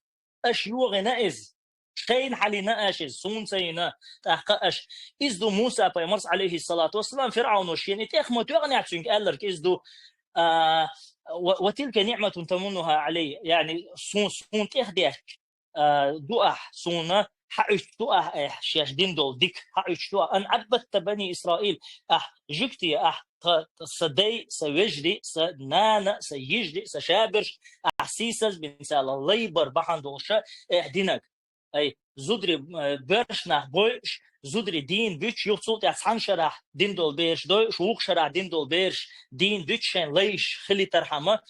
Аша йохийна иза. Шайна хьалийна аша иза, суна ца йина, тӀаккха аша. Иза ду Муса пайхамарс, алейхиссалату вассалам, ФирӀауно шена и тӀех ма тоьхнехь цуьнга аьлларг иза ду, а, ва, ва тилка ниъматун тамуннуха алей, яъни сун, суна тӀех дехк, а, ду ахь, суна хьаӀуьтту ахь, айхьа шаьш дина долу дика хьаӀуьтту ахь. Ан Ӏаббатта бани Исраил, ахь жуьгти, ахь тха, сан дай, сан вежарий, сан нана, сан йижарий, сан шаберш, ахь сийсаз бина царна лай бар бахьана долуша, эхь динаг. Ай, зударий, э, боьрша нах бойуш, зударий дийна буьтуш, юха цул тӀаьхьа цхьана шарахь дина долу бераш дойуш, вукху шарахь дина долу бераш дийна буьтуш шайн лайш хилийтархьама,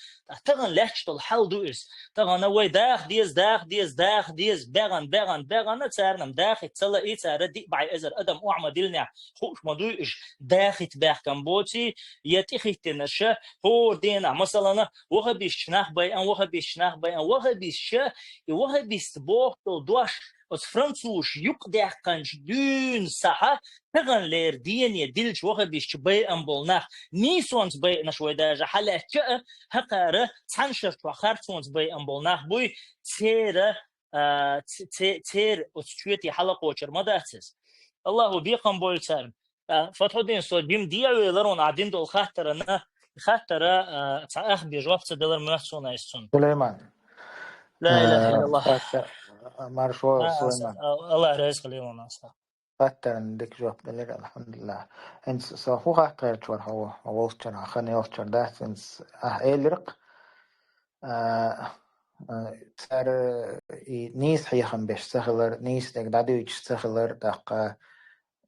тахана лаьтташ долу хьал ду иза. Тахана вай даха деза, даха деза, даха деза, бегӀана, бегӀана, бегӀана, царна-м дахийта ца лаьий, цара диъ бӀе эзар адам охьа ма диллинехь, хууш ма дуй уьш, дахийта баьхкина боций, я тӀехӀиттинарш, хӀора дийнахь, масалана, вахабисташ нах байъан, вахабисташ нах байъан, вахабисташ, и вахабист боху долу дош, оцу французаш юкъадаьккхинчу дуьйна схьа, таханлера дене диллича вахабисташ байъан болу нах, нийсонца байъанаш вай даже хьалаьцча а, хӀокхара цхьана шарчохь харцонца байъан болу нах буй, церан а, ц-, це-, церан оцу чоьте хьалакхочур ма дац иза. Аллахо бекхам бойла царна. А, Фатхуддин, со жима дехьавелар ван а дина долу хаттарана, хаттара, а, цхьа ах бен жоп ца делар моьтту суна иза цунна. Сулейман. Ла илаха Э, иллаллах. Паша, маршо А, Сулейман. а, Аллах реза хилийла ван аса. Хаттарна дика жоп делира, алхьамдулиллах. ХӀинца со хӀун хаттарчу вара хьо, хьо волччара, хьо хан йолччара дац, хӀинца ахь элира-кх. А, а, цара и нийса хьехам беш ца хилар, нийса дерг дӀадуьйцуш ца хилар, тӀаккха,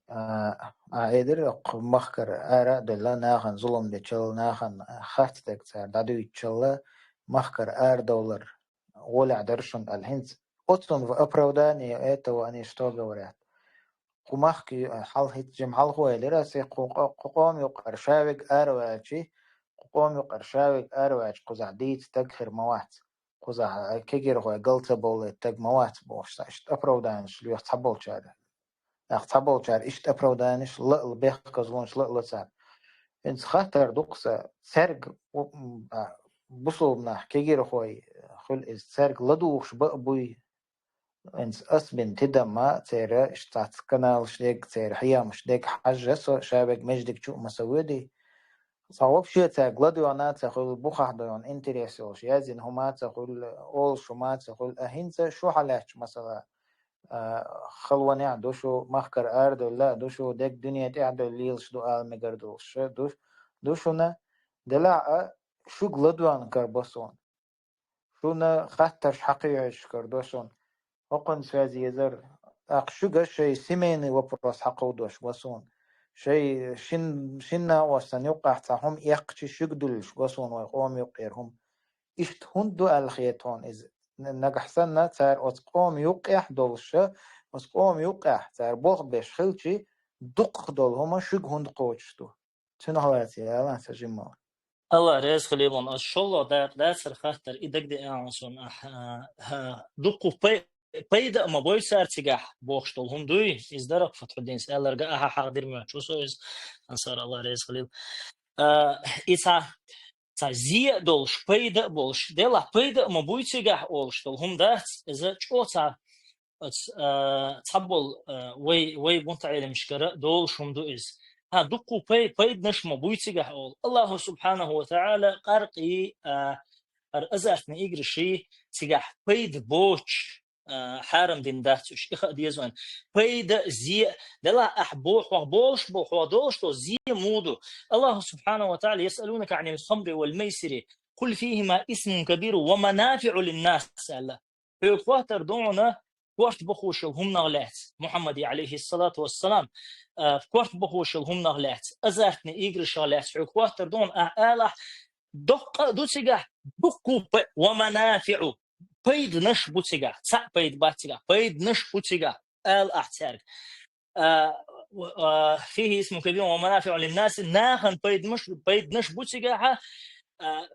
а, а, элира, кху махкара ара а девлла, нахана зулам дечалла, нахана харц дерг цара дӀадуьйцучалла, махкара арадовлар гӀолехь дара шуна аьлла. ХӀинца оцунна в оправдание этого они что говорят? Кху махка ю-, хьал-, хӀинца жима хьалхо элира аса, кху къо-, кху къоман юкъара ша верг араваьлчи, кху къоман юкъара ша верг араваьлчи, кхузахь дийца стаг хир ма вац. Кхузахь, а, кегирхой гал ца бовлийта стаг ма вац бохуш, сан иштта оправданиеш лоьху цхьаболчара. ТӀаккха цхьаболчара иштта оправданиеш ла а, бехказлонаш ла а ло цара. ХӀинца хаттар ду-кх сан, цаьрга, у, м, а, бусулба нах, кегирхой хуьлу иза, цаьрга ладугӀуш баа буй, хӀинца ас бина тидам а, церан иштта цхьацца каналаш дерг, церан хьехамаш дерг хьажжа со, ша верг маьждиг чу а ма ца воьдий. Цхьа вообще цаьрга ладоьгӀна а ца хуьлу, бухахь доьгӀна интерес йолуш, яздина хӀума а ца хуьлу, олуш хӀума а ца хуьлу. А хӀинца шу хьалаьцча, масала, а, халонехь а ду шу, махкара арадевлла а ду шу, дерг дуьне тӀехь а девлла лелаш ду ала мегар долуш ду, ду шуна. Делахь а шуьга ладоьгӀна кара бо суна. Шуна хаттарш хьакхайкхийта кара до суна. ХӀокхунца веза езар, тӀаккха шуьга шайн семейный вопрос хьакховдош го суна. Шайн шин-, шина накъостана юккъехь цхьа хӀума эккхачи шуьга дуьллуш го суна вайн къоман юккъера хӀума. Иштта хӀунда ду аьлла хета хьуна иза? Н-, нагахь санна цара оцу къоман юккъехь долуша, оцу къоман юккъехь цара болх беш хилчи, дукхах долу хӀума шуьга хӀунда кхочуш ду? Цуьнах лаьцна яла сан жимма. Алла реза хилийла ван, ас шолгӀа дакъа дацара хаттар, и дагадеана суна, ахь, а, а, дуккха пай-, пайда а ма бой цара цигахь бохуш долу хӀума дуй, иза дара-кх Фатхуддинс аьлларг, ахьа хьахдира моьттуш ву со иза, ансар, Алла реза хилийла. А, и цхьа, цхьа зе а долуш, пайда а болуш, делахь пайда а ма буй цигахь олуш долу хӀума дац, иза чӀогӀа цхьа Оц, а, цхьаболу, а, вай, вай мутаӀелимашкара долуш хӀума ду иза. ХӀа, дуккха пай-, пайданаш ма буй цигахь олу. Аллаху субхьанаху ва таӀала къаркъий, а, хӀара азартный игрыший цигахь пайда боцуш, а, хьарам дина дац уьш. И хаа деза вайн. Пайда, зе, делахь ахь бо-, хьох болуш бо, хьох долуш долу зе муха ду? Аллаху субхьанаху ва таӀала: «Ясъалунака Ӏанил хамри вал майсири, къул фихима исмун кабиру ва манафиӀу линнас», аьлла. Хьоьга хоттар ду хьуна корта бахош йолу хӀуманах лаьцна, Мухьаммаде, алейхиссалату вассалам, а, корта бахош йолу хӀуманах лаьцна, азартный игрышах лаьцна хьоьга хоттар ду хьуна, ахь алахь, доккха а ду цигахь, дуккха а пай-, ва манафиӀу, пайданаш бу цигахь, цхьаъ пайда бац цигахь, пайданаш бу цигахь, ала ахь цаьрга. А, ва-, а, فيه إثم كبير ومنافع للناس, нахана пайданаш, пайданаш бу цигахь, а,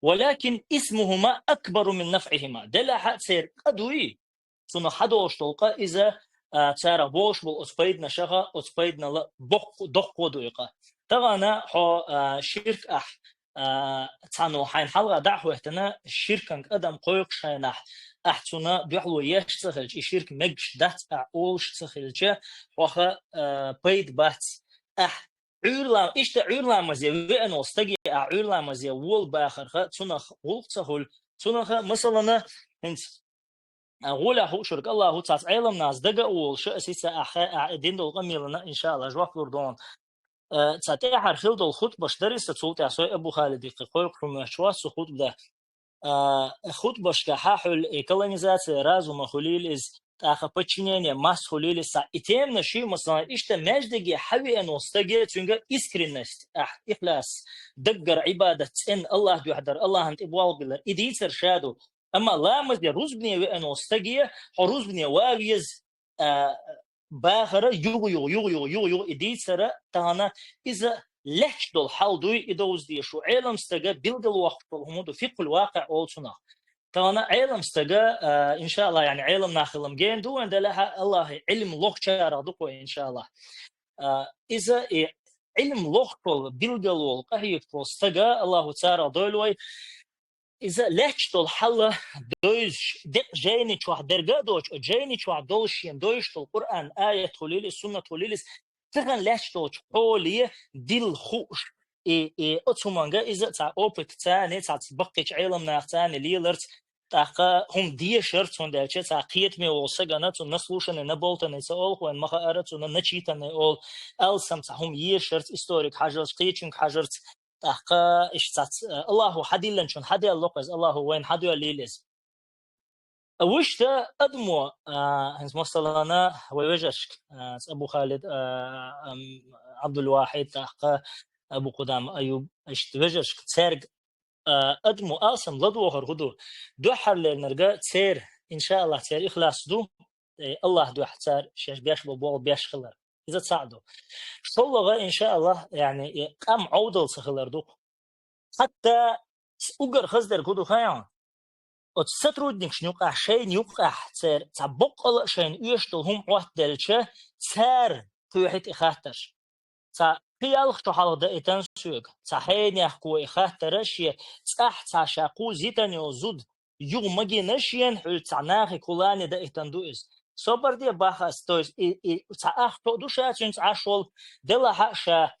ولكن إثمهما أكبر من نفعهما. Делахь а церан къа дуй, цунах хьадолуш долу къа иза, а, царах болуш болу оцу пайданашаха, оцу пайданала боккха, доккхо ду и къа. Тахана хьо, а, ширк ахь, а, цхьанна хьайна хьалха дӀа а хӀоьттина, ширканга адам кхойкхуш хенахь, ахь цунна дуьхьало еш ца хилча, и ширк мегаш дац ахь олуш ца хилча, хьоха, а, пайда бац. Ахь Ӏуьйрла-, иштта Ӏуьйрламазе веана волу стаге ахь Ӏуьйрламазе волу бахарха, цунах гӀуллакх ца хуьлу, цунаха, масалана, хӀинца, а, гӀолехь хуушург Аллаху цхьацца Ӏеламнас дага а волуша, аса ица ахь хье-, ахь дина долу къамелана, иншаалла, жоп лур ду хьуна. Э, цхьа тӀаьхьара хила долу хутбаш дарий сан, цул тӀаьхьа со Абу Халидиккхе кхойкхуш хӀума моьттуш вац со хутба дан. А, хутбашка хьахьуьллу и колонизация разума хуьлийла иза, тӀаккха подчинение масса хуьлийла иза. И теманаш ши, масалан, иштта маьждиге хьавеана волу стаге, цуьнга искренность, ахь, ихлас, даггара Ӏибадат, цӀена Аллах дуьхьа дар, Аллахьан тӀе болх биллар, и дийцар ша ду. Амма ламазе рузбане веана волу стаге, хьо рузбане ван веза, а, бахара югу-югу, югу-югу, югу-югу и дийцара, тахана иза лаьтташ долу хьал дуй, и довза дезаш ву. Ӏелам стага билгалвоккхуш долу хӀума ду, фикъхул вакъиӀ олу цунах. Тахана Ӏелам стага, а, иншаалла, яъни Ӏелам нах хилам гена ду вайн, делахь а Аллахьан Ӏилм лохучарах ду кхо, иншаалла. А, иза и Ӏилм лохуш волу, билгал волу, къахьегаш волу стага, Аллаху царах дойла вай, иза лаьтташ долу хьал довзуш, декъа жайни чохь дерг а доцуш, оцу жайни чохь долуш шена довзуш долу Къуръан аят хуьлийла иза, суннат хуьлийла иза, тахана лаьтташ долчу хьоле дилла хууш. И, и оцу хӀуманга иза цхьа опыт царна, цхьацца баккхийчу Ӏелам нах царна леларца, тӀаккха хӀума дешарца, хӀунда аьлча цхьа кхетаме волу сагана, цунна наслушанный, наболтанный ца олу вайн, ма хаара, цунна начитанный олу, алсам цхьа хӀума ешарца, историк хьажарца, кхечуьнга хьажарца, тӀаккха иштта цац, а, Аллаху хьадиллинчунна хьаделла локху иза, Аллаху вайна хьадоьллийла иза. А вуьшта адамо, а, хӀинца масалана вай вежаршка, а, Абу Халид, а, ам, Абдулвахид, тӀаккха Абу Кудам Аюб, иштта вежаршка, цаьрга, а, адамо алсам ладогӀар хӀун ду? Дуьххьарлернарга церан, иншааллах, церан ихлас ду, э, Аллах дуьхьа цара шаьш беш бо болу беш хилар. Иза цхьаъ ду. ШоллагӀа, иншааллах, яъни, э, къам Ӏовдал ца хилар ду. Хьатта с-, уггар хаза дерг хӀун ду хаьий хьуна? Оцу сотрудникашна юкъахь, шайна юкъахь церан цхьа боккъала а шайна оьшуш долу хӀума Ӏоттаделча, цара кхоьхьуьйту и хаттарш. Цхьа кхин ялх шо хьалха даийтина соьга, цхьа хьенехко и хаттара шен цӀахь цхьа ша кхузза йитина йолу зуда юха магийна шена, хьуьлца цхьа нахе кхулане даийтина ду иза. Собар де баха ас, то есть и, и цхьа ах шо а ду ша цуьнца Ӏаш волу, делахь а ша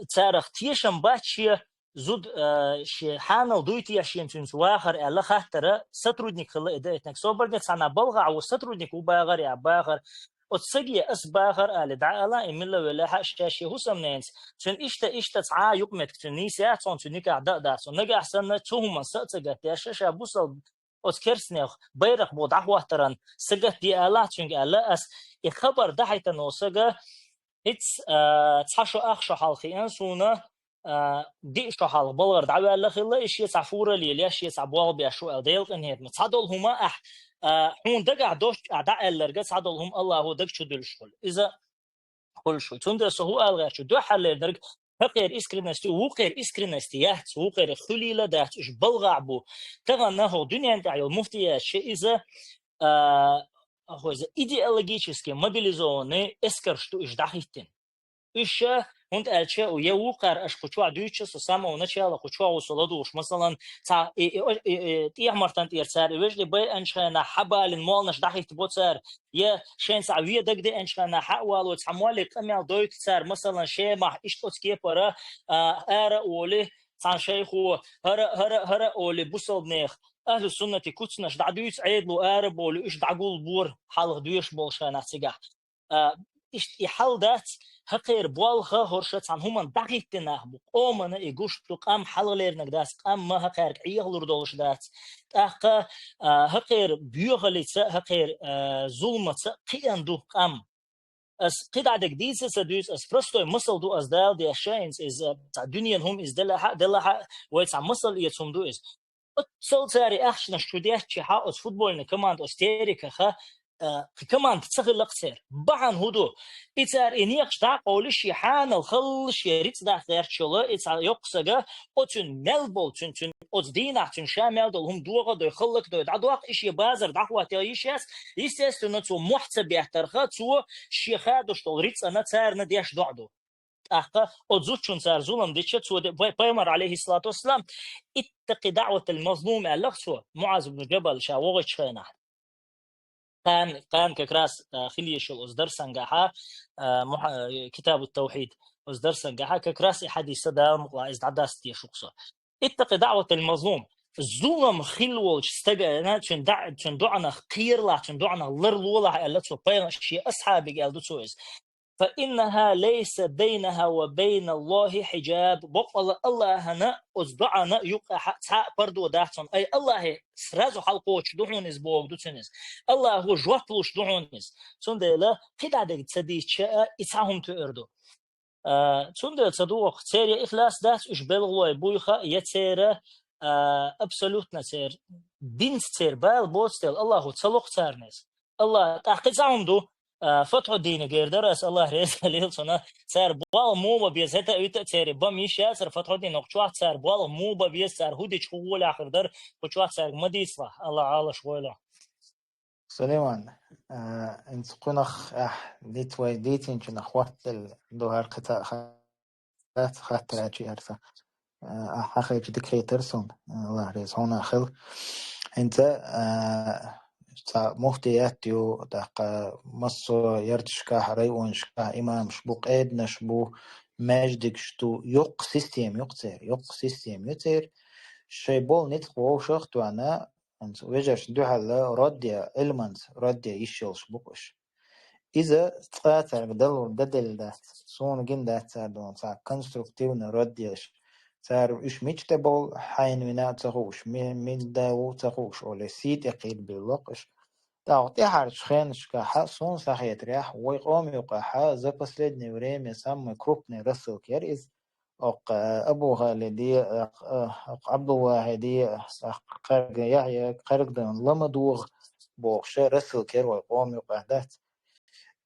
царах тешам бац шен, зуда, а, шен хьанал дуй те шена цуьнца вахар аьлла хаттара, сотрудник хилла и даийтинарг. Собар де, цхьана балхахь ву сотрудник ву бахар я бахар. Оцу саге ас бахар али дӀа ала, и милла велахь а ша шен хӀусамненца. Цуьнан иштта, иштта цхьа а юкъаметтиг цуьнан нийса яц хьуна, цуьнан никахь дан а дац хьуна. Нагахь санна цу хӀуман са а ца гатдеш, ша, ша бусал оцу керстанех байракх бу дӀахӀоттаран са гатде алахь цуьнга аьлла ас. И хабар дахьийтина волу сага, хӀинца, а, цхьа шо ах шо хьалха хиъна суна, а, диъ шо хьалха балгӀара дӀаваьлла хилла, и шен цхьа фуралла елла, шен цхьа болх беш ву аьлла, Делан къинхетамца. Цхьадолу хӀума ахь, а, хьуна дагахь доцчу ахь дӀааьлларга, цхьадолу хӀума Аллахо даг чу дуьллуш хуьлу. Иза хуьлуш хуьлу. Цундела со хӀун ала гӀерташ ву, дуьххьарлернарг хӀокхеран искренность ю, вукхеран искренность яц, вукхеран хуьлийла дац, уьш балгӀахь бу. Тахана хӀокху дуьнен тӀехь йолу муфтияташ иза, а, хӀоза идеологически мобилизованный эскарш ду уьш дӀахӀиттина. Уьш, хӀунда аьлча, я вукхара аша кху чохь дуьйцуш, со самого начала кху чохь ву со ладугӀуш, масалан, цхьа и, и, и, и, тӀехьа-мартан тӀера цара и вежарий байинчу хенахь хьабалийна молланаш дӀахӀиттабо цара, я шайн цхьа вен дагадеанчу хенахь хьа а валой, цхьа моллиг къамел дойту цара, масалан, Шемахь иштта оцу кепара, а, ара а волий, цхьана шайхо, хӀара, хӀара, хӀара а олий, бусалбанех, ахьлу суннати куцнаш дӀадуьйцу Ӏедало ара а болий, уьш дӀагулбора хьалха доьшуш болуш хенахь цигахь. А, иштта и хьал дац, хӀокхеран болх хӀорш цхьана хӀуманна дӀахӀиттина нах бу, къомана и гуш ду, къам хьалхалернарг дац, къам ма хӀокхаьрга Ӏехалур долуш дац. ТӀаккха, а, хӀокхеран боьхаллица, хӀокхеран, а, зуламаца кхиъна ду къам. Ас кхидӀа дерг дийца ца дуьйцу, ас простой масал ду, ас Дала деш ша хӀинца иза, цхьа дуьненан хӀума иза делахь а, делахь а, вай цхьа масал эца хӀума ду иза. Оццал цара и ахчанаш чу деттача хьа оцу футбольный команда оцу Терекаха, а, кхин команда ца хилла-кх церан. Бахьана хӀун ду? И цара и некъаш дӀакъовлуш, и хьанал халлаш, и рицкъ дахь гӀерташ йолу, и цхьа йоккха сага, оцуьнан мел болу, цуьнан, цуьнан оцу дийнахь цуьнан ша мел долу хӀума догӀа а дой, хӀаллак а дой, дӀадоккху, и шен базар дӀахӀоттаялла йиш яц, естественно, цо мохь ца беттарха, цо шен хадош долу рицкъана царна деш доӀа ду. ТӀаккха оцу зудчунна цара зулам дича, цо де-, пай-, пайхамар, алейхиссалату вассалам, «Иттакъи даъватал мазлум», аьлла-кх цо, МуӀаз ибн Джабал ша вогӀучу хенахь. Кхана, кхана как раз, а, хила езаш йолу оцу дарсангахьа, а, Муха-, э, Китабут Тавхьид, оцу дарсангахьа как раз и хьадиса Дала мукъалахь иза дӀадаста дезаш ву-кх со. «Иттакъи даъватал мазлум». Зулам хилла волчу стагана, цуьнан да-, цуьнан доӀанах кхералахь, цуьнан доӀанах ларлолахь, аьлла цо, пайхамар шен асхьабига аьлла ду цо иза. «Фа иннаха лайса байнаха ва байна Аллахи хьиджаб». Боккъала Аллахьана оцу доӀана юккъехьа цхьа а пардо дац хьуна. Ай, Аллахье сразу хьалакхочуш ду хьуна иза бохург ду цуьнан иза. Аллахьо жоп луш ду хьуна иза. Цундела кхидӀа дерг ца дийцча а, и цхьа хӀума тоьар ду. А, цундела ца догӀу-кх, церан я ихлас дац, уьш белхалой буй хаьа, я церан, а, абсолютно церан динца церан бала боцу дела, Аллахьо ца ло-кх царна иза. Аллахь, тӀаккха кхин цхьа хӀума ду, а, Фатхьуддинга эр дара ас, Аллахь реза хилийла цунна, цара болх муха бан беза, хӀета а, уьта а церан бан йиш яцара Фатхьуддин, хӀокху чохь цара болх муха бан беза, цара хӀун дича хӀун гӀолехь хир дара, хӀокху чохь цаьрга ма дийцалахь, Аллахь Ӏалаш гӀойла. Сулайман, а, хӀинца кхунах ахь диц вай дийцинчунах хӀоттаделла ду хӀара кхин цхьа ха-, дац хаттар аьлча хӀара сан. А, ахь хьахийча дика хийтара суна, Аллахь реза хьуна а хила. ХӀинца, а, цхьа муфтият ю, тӀаккха массо а ярташкахь, районашкахь имамаш бу, къеданаш бу, маьждигаш ду, йоккха система ю-кх церан, йоккха система ю церан. Шайн болу ницкъ вовшах а тоьхна, хӀинца вежаршна дуьхьал родде, Ӏилманца родде йиш йолуш бу-кх уьш. Иза цкъа цаьрга далур дан делла дац. Суна гина дац цара дуьхьал цхьа конструктивно род деш. Цара уьш мича тӀе бовлу, хьайна вина а ца хууш, ми-, мила да ву а ца хууш олий, сий тӀе кхийда буьйлу-кх уьш. ТӀаккха тӀаьхьарчу хенашкахьа, суна схьахетарехь, вай къоман юкъахьа за последнее время самый крупный рассылка яра иза. Оккха, э, Абу Халиде, э, э, оккха Абдулвахиде, э, кхарга Яхья, кхарга дан ла ма догӀа бохуша, рассылка яра вай къоман юкъахь дац.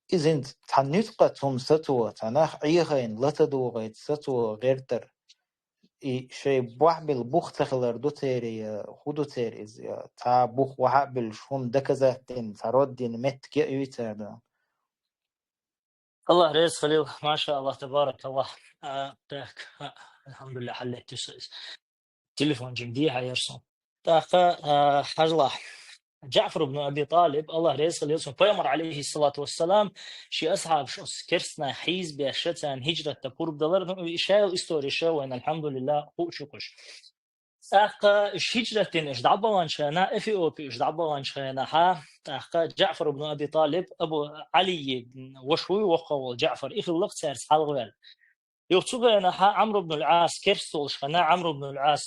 Иза хӀинца цхьа нуьцкъаца хӀума сацо, цхьа нах Ӏехайна ла ца догӀийта сацо гӀертар. И шайн бохь билла бух ца хилар ду церан, я хӀун ду церан иза, я цхьа бух вахьа а буьллуш, хӀума доказать дина, цхьа род дина меттиг а юй цара дан. Аллахь реза хилийла, машааллахь, табаракаллахь. А, так, а, алхьамдулиллахь, хьаллеттуьйсу иза. Телефончик дехьа яр сон. ТӀаккха, а, хьажалахь. Джаъфар ибн Аби Талиб, Аллахь реза хилийла цунна, пайхамар, алейхиссалату вассалам, шен асхьабаш оцу керстанех хьийзабеш, царна хӀиджрат дан пурба далар, ну, и шайла история ша вайна, алхьамдулиллахь, хуучу кхуш. ТӀаккха уьш хӀиджрат дина уьш дӀабаханчу хенахь, Эфиопи уьш дӀабаханчу хенахьа, тӀаккха Джаъфар ибн Аби Талиб, Абу Ӏалийи ваша вуй, воккхах волу Джаъфар, и хилла-кх цаьрца хьалхаваьлла. Юха цу хенахьа Ӏамр ибн аль-Ӏас керста волуш хенахь, Ӏамр ибн аль-Ӏас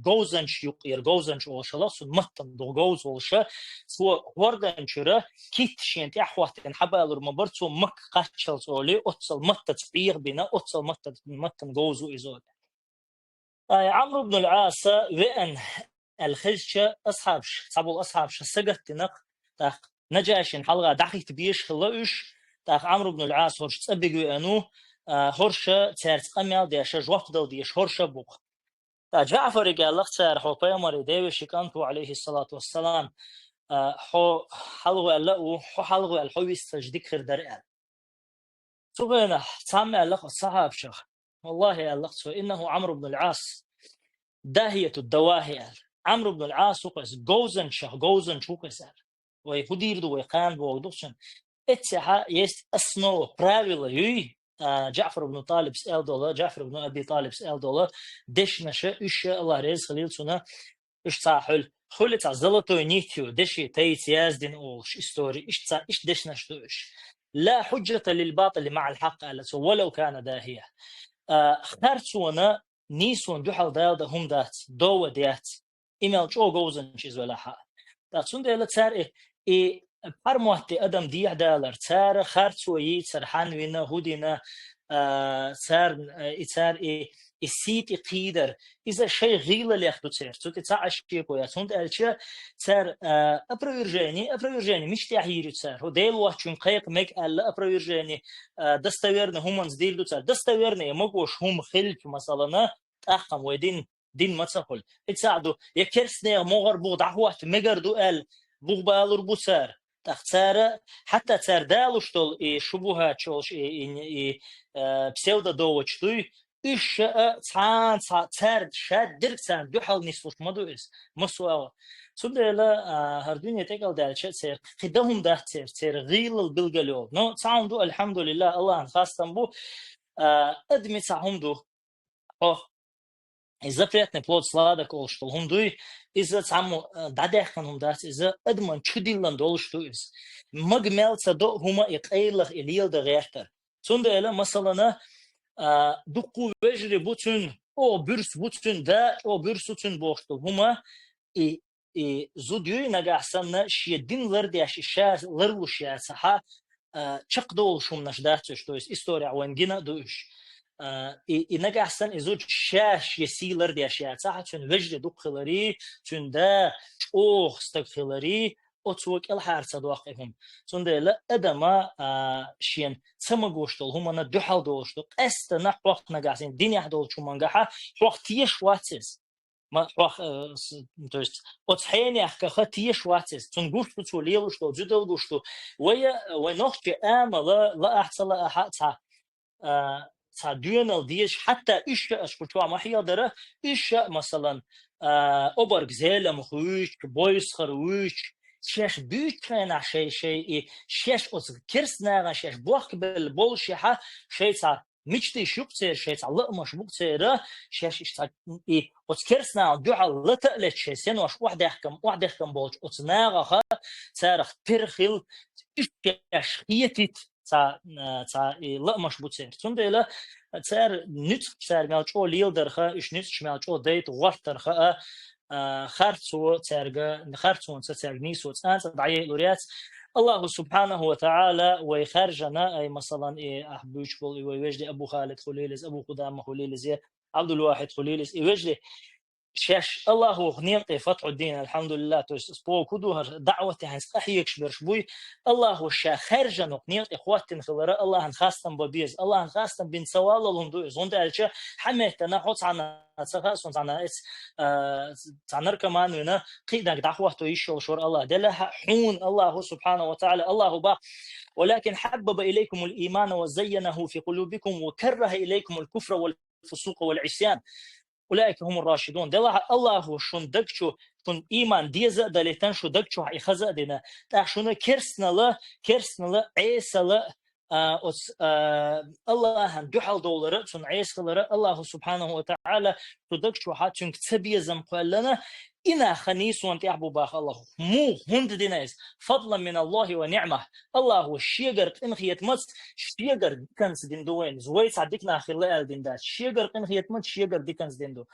говзанча юккъера, говзанча олуш хилла-кх цунна, маттана догӀу говза волуша, цо хӀордан чуьра китташ шена тӀаьхьахӀоттийна хьабалур ма бара, цо Макка кхаччалц олий, оццал маттаца Ӏехабина, оццал матта-, маттана говза ву иза олий. Ай, Ӏамр ибн аль-Ӏаса веана аьлла хезча, асхьабаш, цхьаболу асхьабаша сагатдина-кх, тӀаккха Наджашина хьалха дӀахӀитта безаш хилла уьш, тӀаккха Ӏамр ибн аль-Ӏас хӀорш цӀа бига веана ву, а, хӀорша цаьрца къамел деш, жоп дала дезаш хӀорша бу-кх. ТӀаккха Джаъфарига аьлла-кх цара: «Хьо пайхамаран девешин кӀант ву, алейхиссалату вассалам, а, хьо хьалхаваьлла а ву, хьо хьалхаваьлла, хьо вистхилча дика хир дара», – аьлла. Цу хенахь цхьамма аьлла-кх оцу сахьабашах: «Валлахьи, – аьлла-кх цо, – иннаху Ӏамр ибн аль-Ӏас, дахияту давахи», – аьлла. «Ӏамр ибн аль-Ӏас ву-кх иза, говзанчех говзанча ву-кх иза», – аьлла. Вай хӀун дийр ду, вай кхана боху ду-кх цунна. Эццехьа есть основа, правила юй, а, Джаъфар ибн Талибс аьлла долу, Джаъфар ибн Аби Талибс аьлла долу дешнаша, уьш ша, Аллахь реза хилийла цунна, уьш цхьа хьуьлла, хьуьлла цхьа золотой нитью деши тайца яздина олуш истори, иштта цхьа, иштта дешнаш ду уьш. «Ла хьуджжата лил батили маъал хьакъ», – аьлла цо, «валав кана дахия». А, харцона нийсонан дуьхьал дала дан хӀума дац, довод яц, и мел чӀогӀа говзанча иза велахь а. ТӀаккха цундела цара и, и пхьармотти адам дехьадалар, цара харцо йийцар, хьан вина, хӀун дина, а, царна, а, и цара и и сий тӀе кхийдар, иза шай гӀийлалех ду церан. Цу тӀе цхьа а шеко яц. ХӀунда аьлча цар, а, опровержение, опровержение, мича тӀехь йийр ю цар? ХӀу Дела воцчуьнга кхайкха мега аьлла, опровержение, а, достоверный хӀуманца дийр ду цар. Достоверный, магош хӀума хилча, масалана, тӀаккха вай дин, дин ма ца хуьлу. И цхьаъ ду, я керстанех могӀар бух дӀахӀотта мегар ду аьлла, бух балур бу цара. ТӀаккха цара, хьатта цара далуш долу и шубухӀат йолуш, и, и, и, э, псевдодоводаш дуй, уьш ша а цхьана цхьа цара шадерг царна дуьхьал нислуш ма ду иза, массо а. Цундела, а, хӀара дуьне тӀекӀалдаьлча церан кхин дан хӀума дац церан, церан гӀийлалла билгал йолу. Но цхьа хӀума ду, альхьамдулиллахӀ, Аллахьан хастам бу, а, адамийн цхьа хӀума ду. Хьо, и запретный плод сладок олуш долу хӀума дуй, иза цхьаммо, а, дӀадаьккхина хӀума дац, иза адаман чудиллина долуш ду иза. Мага мел ца до хӀума и къайлаха и леладан гӀертар. Цундела, масалана, а, дуккха вежарий бу цуьнан, чӀогӀа буьрса бу цуьнан да, чӀогӀа буьрса ву цуьнан бохуш долу хӀума, и и зуда юй нагахь санна, шен дин лардеш, и ша ларлуш яцахьа, а, чекхдолуш хӀуманаш дац уьш, то есть история вайн гина а ду уьш. А, и, и нагахь санна, и зуда ша шен сий лардеш яцахьа, цуьнан вежарий дукха хиларий, цуьнан да чӀогӀа стаг хиларий, оцо кӀелхьара ца доккху и хӀума. Цундела адама, а, шена ца магош долу хӀуманна дуьхьал долуш ду, къаьстина хьох нагахь санна, динехь долчу хӀумангахьа хьох тешаш вац иза. Ма, хьох, э, с-, то есть, оцу хьенех каха тешаш вац иза. Цунна гуш ду, цо лелош долу зудал гуш ду. Вай, вай нохчий амала, лаахь, ца лаахь, цхьа, а, цхьа доьналла дезаш, хьатта уьш а, аша кху чохь ма хьехадара, уьш а, масалан, а, обарг Зеламха вуьйчу, Бойсхара вуьйчу, шаьш буьйчу хенахь шай, шай и, шаьш оцу керстанагӀан шаьш бохкабелла болушехьа, шай цхьа мичдиш юкъа церан, шайн цхьа лаамаш букъа церан, шаьш иштта цхьа и оцу керстанагӀан дуьхьал лата а летта шайн сенош охьадехкам, охьадехкам болчу оцу нагӀаха царах тера хила, иштта шаьш хетийта цхьа, а, цхьа и лаамаш бу церан. Цундела цара нуьцкъаш цара мел чӀогӀа леладарха, уьш нуьцкъаш мел чӀогӀа дайта гӀортарха а, а, харцо цаьрга, харцонца цаьрга нийсо цӀанца дӀаяйалур яц. Аллаху субхьанаху ва таӀала вай хаьржина, ай, масалан, и ахь буьйцуш болу и вай вежарий Абу Халид хуьлийла иза, Абу Худама хуьлийла иза, Абдулвахид хуьлийла иза, и вежарий шаьш Аллаху некъа тӀе фатхьу дин, алхьамдулиллах, то есть спо ку ду хӀара даӀват тӀехь къахьегаш берш буй, Аллаху ша хаьржина некъа тӀе хӀоттина хилара Аллахьан хастам бан беза. Аллахьан хастам бина ца валлал хӀума ду иза. ХӀунда аьлча хьан меттана хьо цхьана ца хаьа, сон цхьана эц, а, цхьа наркоман вина, кхиънаг дӀахӀотто йиш йолуш вара Аллах. Делахь хьуна Аллаху субхьанаху ва таӀала, Аллаху бах: «ولكن حبب إليكم الإيمان وزينه في قلوبكم وكره إليكم الكفر والفسوق والعصيان. أولئك هم الراشدون». Делахь Аллаху шун даг чу, шун ийман деза а далийтан, шу даг чу и хаза а дина. ТӀаккха шуна керстнала, керстнала, Ӏесала, а, оц, а, Аллахьан дуьхьал довлара, цунна Ӏеса хилара, Аллаху субхьанаху ва таӀала шу даг чу хьа цуьнга ца безам кхоьллана, и нах хан нийсонан тӀехь бу баха Аллаху. Муха, хӀунда дина иза? فضلا من الله ونعمة. Аллаху шегара къинхетамаца, шегара диканца дина ду вайна. Вай цхьа дика нах хилла аьлла дина дац. Шегара къинхетамаца, шегара диканца дина ду.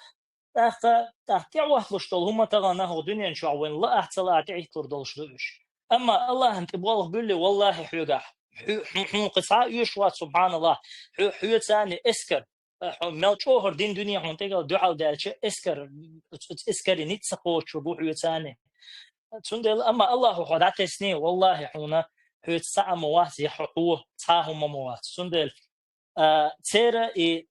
ТӀаккха, тӀаккха тӀехӀотталуш долу хӀума тахана хӀокху дуьнен чохь вайна лаахь ца лаахь тӀехӀитталур долуш ду уьш. Амма Аллахьан тӀе болх буьллий, валлахьи, хьоьгахь, хьо-, хьо-, хьуна кхин цхьа а оьшуш вац, субхьаналлахь, хьо-, хьоьца а эскар, хьо-, мел чӀогӀара дин дуьне хьуна тӀекӀал дуьхьал даьлча, эскар, эскаре ницкъ кхочуш ву хьоьца а. Цундела, амма Аллахьо хьо дӀатесний, валлахьи, хьуна хьоьца цхьа а ма вац, я хьо, хьо цхьа а хӀума ма вац. Цундела, а, церан и,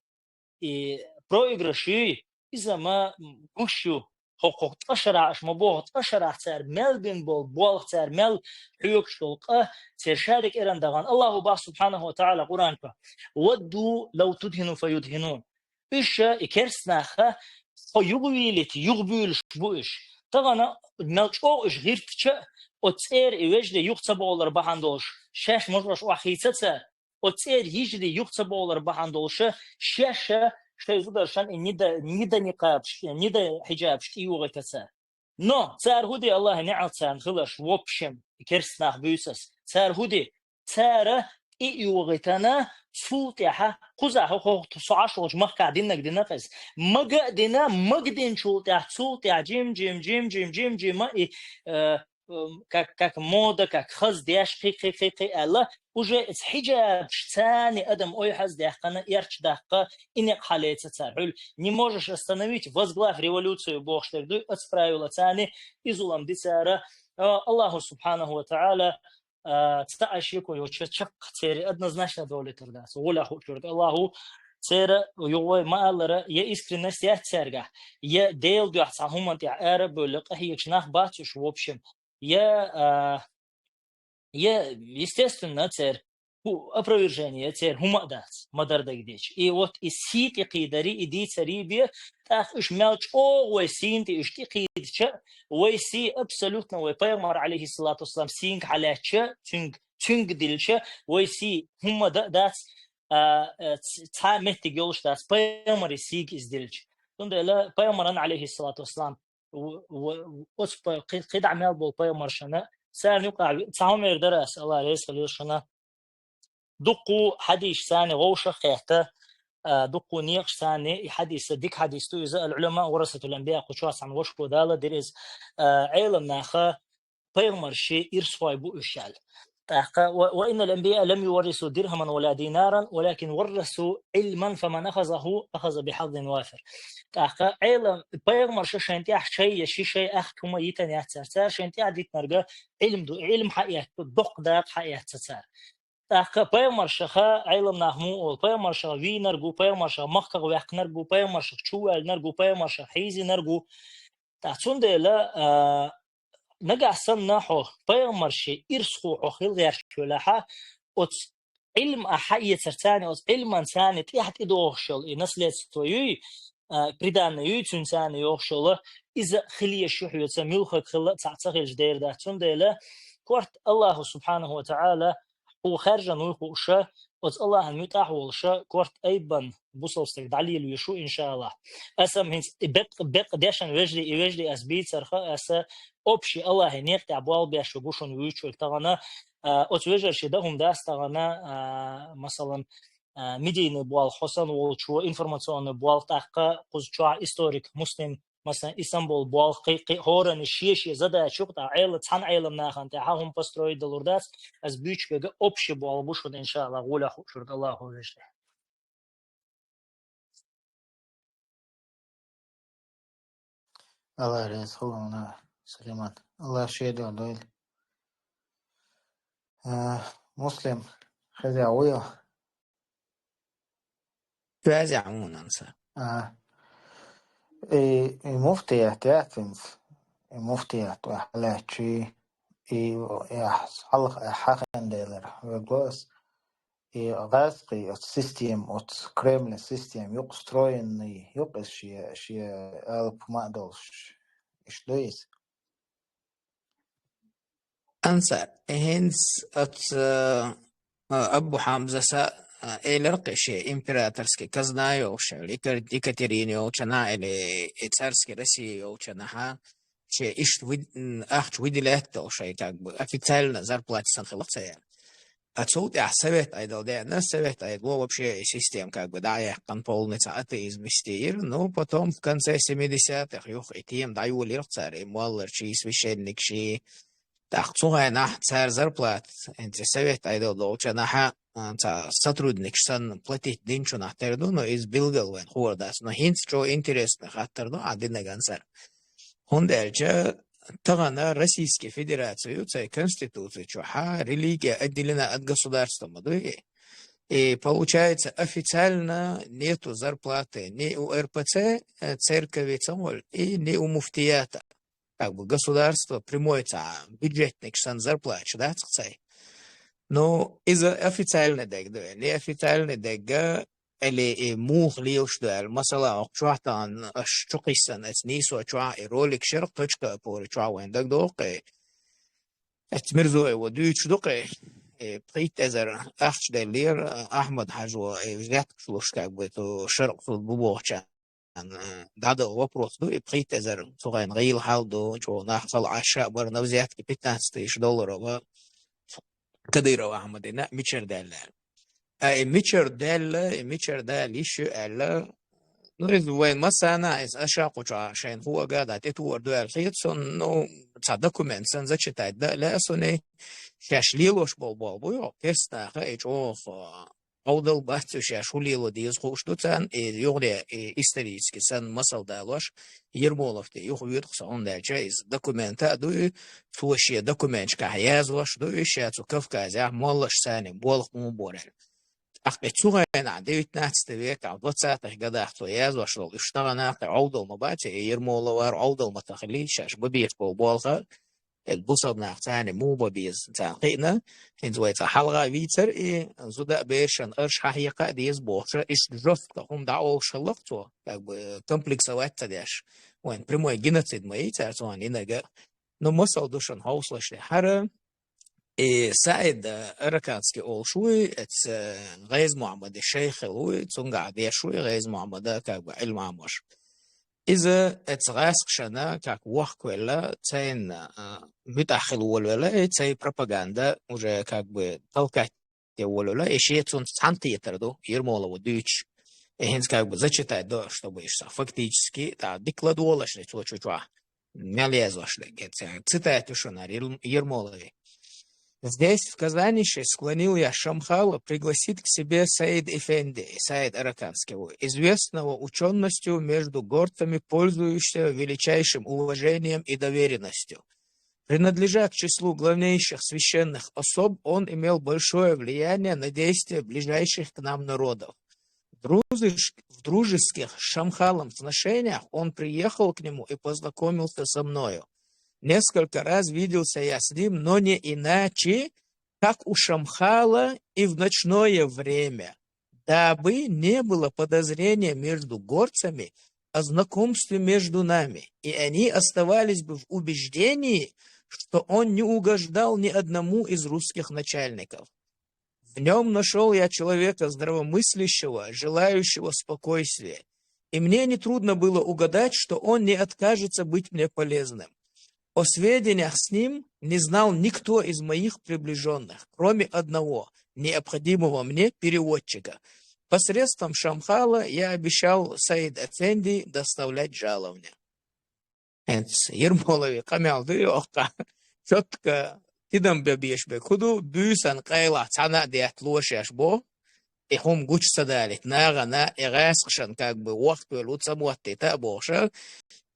и проигрыш юй, иза ма гуш ю. ХӀокху ткъа шарахь аша ма боху, ткъа шарахь цара мел бина болу болх, цара мел хьоьгуш долу къа, церан шадерг эрна дахана. Аллахьо бах, субхьанаху ва таӀала, Къуръан чохь: «ودوا لو تدهن فيدهنون». Уьш, и керстанаха, хьо юхавийлийта, юхабуьйлуш бу уьш. Тахана мел чӀогӀа уьш гӀиртича а, оцу цӀера и вежарий юха ца бовлар бахьана долуш, шаьш можгӀаш охьахийца ца, оцу цӀера йижарий юха ца бовлар бахьана долуша, шаьша шайн зударшан и нида, нида никъабаш, нида хьиджабаш тӀейогӀийтаца. Но цара хӀун де, Аллахьа неӀалт царна хиларш, в общем, керста нах буьйцу ас. Цара хӀун де? Цара тӀейогӀийтана, цул тӀаьхьа кхузахь хӀокху со Ӏаш волчу махкахь диннарг дина-кх иза. Мага а дина, мага динчул тӀаьхьа, цул тӀаьхьа жим-жим, жим-жим, жим-жима и, э, м, как, как мода, как хаз деш, кхы, кхы, кхы, кхы аьлла, уже эца хьиджабаш царни адам ойхьаз даьккхана, эрча даккха, и некъ хьалеца цар. Хьуьл не можешь остановить, возглавь революцию бохуш дерг дуй, оцу правила царни и зулам ди цара. А, Аллаху субханаху ва та'ала, а, ца а шеко йоцуша чаккха церан однозначно довлийтар дац. Гула хуучург Аллаху церан югъой ма-аллара, я искренность яц цаьргахь, я Делан дуьхьа цхьа хӀуманна тӀехь ара а бевлла, къахьегаш нах бац уьш, в общем. Я, а, я, естественно, церан хӀу-, опровержение, церан хӀума а дац, ма-дарра дагадеъча. И вот и сий тӀекхийдари, и дийцари бе, тӀаккха уьш мел чӀогӀа вай сийна тӀе уьш тӀекхийдича, вай сий абсолютно вай пайхамар, алейхиссалату вассалам, сийнга хьалаьцча, цуьнга, цуьнга дилча, вай сий хӀумма дан а дац, а, а, ц-, цхьа а меттиг йолуш дац, пайхамаран сийга иза дилча. Цундела пайхамаран, алейхиссалату вассалам, в-, в-, оцу пай-, кхи-, кхидӀа мел болу пайхамаршна, царна юкъахь ви-, цхьа хӀума эр дара ас, Алла реза хилийла шуна. Дуккху хьадисаш царна вовшах а хетта, а, дуккху некъаш царна и хьадиса, дика хьадис ду иза, «Ал-Ӏулама варасатул анбия», кху чохь цхьана ваша Дала дира иза, а, Ӏелам наха пайхамарши ирсхой бу уьш аьлла. ТӀаккха, «Ва, ва иннал анбия лам юваррису дирхаман ва ла динаран, валакин варрасу Ӏилман, фаман ахазаху, ахаза бихьаззин вафир». ТӀаккха Ӏелам, пайхамарша шайн тӀехь шай я ши шай ахча хӀума йитина яц цара. Цара шайн тӀехь дитинарг Ӏилм ду, Ӏилм хьаэцна, доккха дакъа хьаэцна цара. ТӀаккха пайхамаршаха Ӏелам нах муха олу? Пайхамаршах вийнарг ву, пайхамаршах махках ваьккхинарг ву, пайхамаршах чуваьллинарг ву, пайхамаршах хьийзийнарг ву. ТӀаккха цундела, а, нагахь санна хьо пайхамарши ирсхо хьо хила гӀерташ велахьа, оцу Ӏилма а хьаэцар царна, оцу Ӏилман царна тӀехь тӀедогӀуш йолу и наследство юй, а, приданое юй цуьнан царна йогӀуш йолу, иза хила еш ю хьоьца, муьлхарг хилла а цхьаъ ца хилча дер дац. Цундела корта Аллаху субханаху ва та'ала хьо хаьржина вуй хууша, оцу Аллахьан муьтӀахь а волуша, корта айбан бусалба стаг дӀалелавеш ву, иншааллахь. Аса-м хӀинца и беккъ-, беккъа дешан вежарий, и вежарий ас бийцарха, аса общий Аллахьан некъа тӀехь болх беш ву гу шуна вуьйцург тахана, а, оцу вежарши дан хӀума дац тахана, а, масалан, а, медийный болх хьо санна волчо, информационный болх, тӀаккха кхуза чохь историк Муслим, масалан, и санна болу болх, кхин, кхин хӀоранна шен-шен задача ю-кх, тӀаккха Ӏела-, цхьана Ӏелам нахана тӀехь хӀума построить далур дац, ас буьйцуш берг общий болх бу шуна, иншааллахь, гӀолехь хуучург Аллаху вежарий. Алла реза хуьлда, Салимат. Алла шен дуьхьа дойла. А, Муслим, хеза вуй? Хеза ву, Ансар. А. И, и муфтият яц хӀинца. И муфтият вай хьалаьцчи, и, и хьалха хьахийна делира. Вегос. И гӀазкхи оцу система, оцу Кремлан система юкъа встроенный, юкъа иза шен, шен алапа ма а долуш. Иштта ду иза? Ансар, хӀинца оцу, а, Абу Хьамзаса, а, элира кхин шен императорский казна йолуш, или Ика-, Екатерина йолчунахь, или и царский Россия йолчунахьа, шен иштта выд-, м, ахча выделять долу шайн, как бы, официально зарплата санна хилла ца яра. А цул тӀаьхьа совет Ӏедал деана, совет Ӏедало вообще и система, как бы, дӀа а яьккхина, полный цхьа атеизм истийира. Ну, потом в конце семидесятых юха и тема дӀайолийра цара, и молларши, и священникши. ТӀаккха цу хенахь цара зарплата, хӀинца совет Ӏедал долчунахьа, а, цхьа сотрудникаш санна платить динчунах тера ду, но иза билггал вайна хуур дац. Но хӀинца чӀогӀа интересный хаттар ду ахь динарг, Ансар. ХӀунда аьлча тахана Российский Федерацию цай Конституци чохьа религия отделена от государства ма дуй. И получается, официально нету зарплаты ни у РПЦ, э, церкви ца воль, и ни у муфтията. Как бы государство прямой цхьа бюджетникаш санна зарплаташ дац цай. Ну, иза официальный дег ду, неофициальный дег, или и муха лелаш ду аьлла. Масала, оха чохь тахана аша чу кхиссана, аса нийсо чохь и ролик шерх точка опоры чохь вайн дагадогӀу-кх и. Эцу Мирзоева дуьйцуш ду-кх и, и пхийтта эзар ахча деллера Ахьмад-Хьажо, и взяткаш луш, как бы, ту шаркъ суд бу бохучарна, э, дӀадала вопрос ду, и пхийтта эзар цу хенахь гӀийла хьал ду, чӀогӀа нах хала Ӏаш а бара на взятки пятнадцать тысяч долларов Кадыров Ахьмадина мичара даьлла аьлла. А и мичара даьлла, и мичара дала йиш ю аьлла, Ну, иза вайн массана, иза аша кхуча шайн хуага да, тӀе туар дуьр хет сон, ну, ца документ сан зачитать да, ле сон, шаш лелош бол бол буй, кестнаха, и чох, Ӏовдал бац уьш, шаьш хӀу лело деза хууш ду царна, и юхаре, и исторически санна масал далош, Ермолов тӀе юха вуьту-кх со, хӀунда аьлча иза документа а ду, и цо шен документашкахь яздеш ду, и ша цу Кавказехь моллаш санна болх муха бора аьлла. ТӀаккха и цу хенахь, девятнадцатый векахь, двадцатых годах цо яздеш долу, уьш тахана кхин Ӏовдал ма бац, и Ермоловара Ӏовдал ма ца хилий, шаьш бан безаш болу болх а, Эт бусалба нах царна муха бан беза, царна кхиъна, хӀинца вай цкъа хьалха вийцар и зуда а, берашна арш хьахьекха а деза бохуша, иштта жестко хӀума дӀаолуш хилла-кх цо, как бы, комплексовать ца деш. Вайн прямой геноцид ма йий цара цунна йинарг а. Ну, масал ду шуна хьовсалаш тӀе хӀара, и Саид, э, Араканский олуш вуй, эца, э, ГӀайз-Мухьаммадан шайх хилла вуй, цуьнгахь деш вуй, ГӀайз-Мухьаммада, как бы, Ӏилма Ӏамош. Иза эца гӀаскхашна как вохкавелла, цайна, а, муьтӀахь хила волавелла, и цай пропаганда уже как бы толкать де волавелла, и шен цунца цхьаьнакхетар ду, Ермолова дуьйцуш. И хӀинца как бы зачитать до, чтобы иштта фактически, тӀаккха дика ладогӀалаш ду цо чу чохь. Мел яздеш дерг, цитата ю шуна Ер-, Ермоловн. Здесь, в Казанеше, склонил я Шамхала пригласить к себе Саид Эфенди, Саид Араканского, известного учёностью между горцами, пользующегося величайшим уважением и доверенностью. Принадлежа к числу главнейших священных особ, он имел большое влияние на действия ближайших к нам народов. В дружес-, в дружеских с Шамхалом сношениях он приехал к нему и познакомился со мною. Несколько раз виделся я с ним, но не иначе, как у Шамхала и в ночное время, дабы не было подозрения между горцами о знакомстве между нами, и они оставались бы в убеждении, что он не угождал ни одному из русских начальников. В нём нашёл я человека здравомыслящего, желающего спокойствия, и мне нетрудно было угадать, что он не откажется быть мне полезным. О сведениях с ним не знал никто из моих приближённых, кроме одного, необходимого мне переводчика. Посредством Шамхала я обещал Саид Эфенди доставлять жалование. ХӀинца Ермоловн къамел ду йоккха. Чотка тидам бен беш бен. ХӀун ду, буьйсан къайлах цхьана а детта ло шаьш бо. И хӀума гучу ца далийта, нахана и гӀаскхашна как бы вохкавелла ву ца моттийта а бохуша.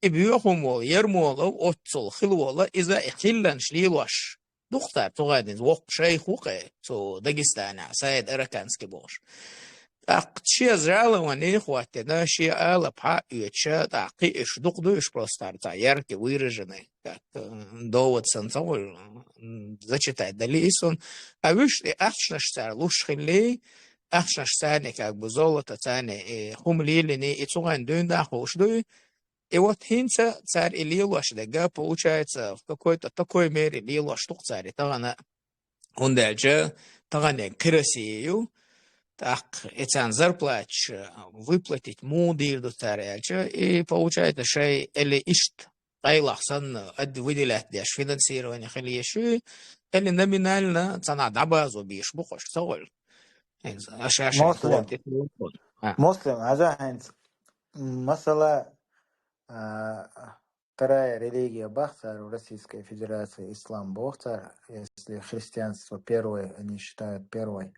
И боьха хӀума волу Ермолов оццул хила волу, иза и хилланаш лелош. Дукха цара цу гӀадинца воккха шайх ву кхе, цу Дагестанехь, Саид Араканский бохуш. ТӀаккха шен жаловани хӀоттина, шен алапа хьа а оьцуша, тӀаккха кхин уьш дукха ду уьш просто цара цхьа яркий выраженный, как, э, довод санна ца хуьлу, м, зачитать далий и сон. А уьш и ахчанаш цара луш хиллий, ахчанаш царна как бы золото царна и хӀума лелиний, и цу гӀайн дуьйна дӀахууш дуй, И вот хӀинца цара и лелош дерг, получается, в какой-то такой мере лелош ду-кх цара и тахана. ХӀунда аьлча тахана кхин Россия ю, тӀаккха и царна зарплаташ выплатить муха дийр ду цара аьлча, и получается шайн или иштта къайлах санна ад-, выделять деш финансирование хила езаш ю, или номинально цхьанхьа дӀабазо беш бу кхуш, ца хуьлу. Аша шайн Муслим. ХӀа. Муслим, хьажа хӀинца, масала, а, вторая религия бах цара в Российской Федерации, ислам бох цара, если христианство первое, они считают первой.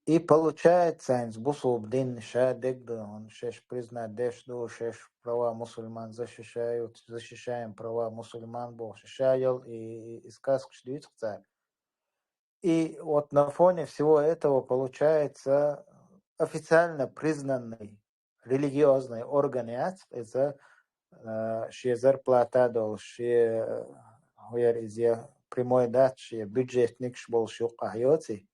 И получается, хӀинца бусулба дин ша дегда, он шеш признать деш ду, шеш права мусульман защищают, защищаем права мусульман бох, ша йол и, и, и сказкаш дуьйцу цара. И вот на фоне всего этого получается официально признанный религиозный организация, э, шен зарплата долуш, шен, э, хӀун яра иза, прямой дац, шен бюджетникаш болуш юккъахь йоций.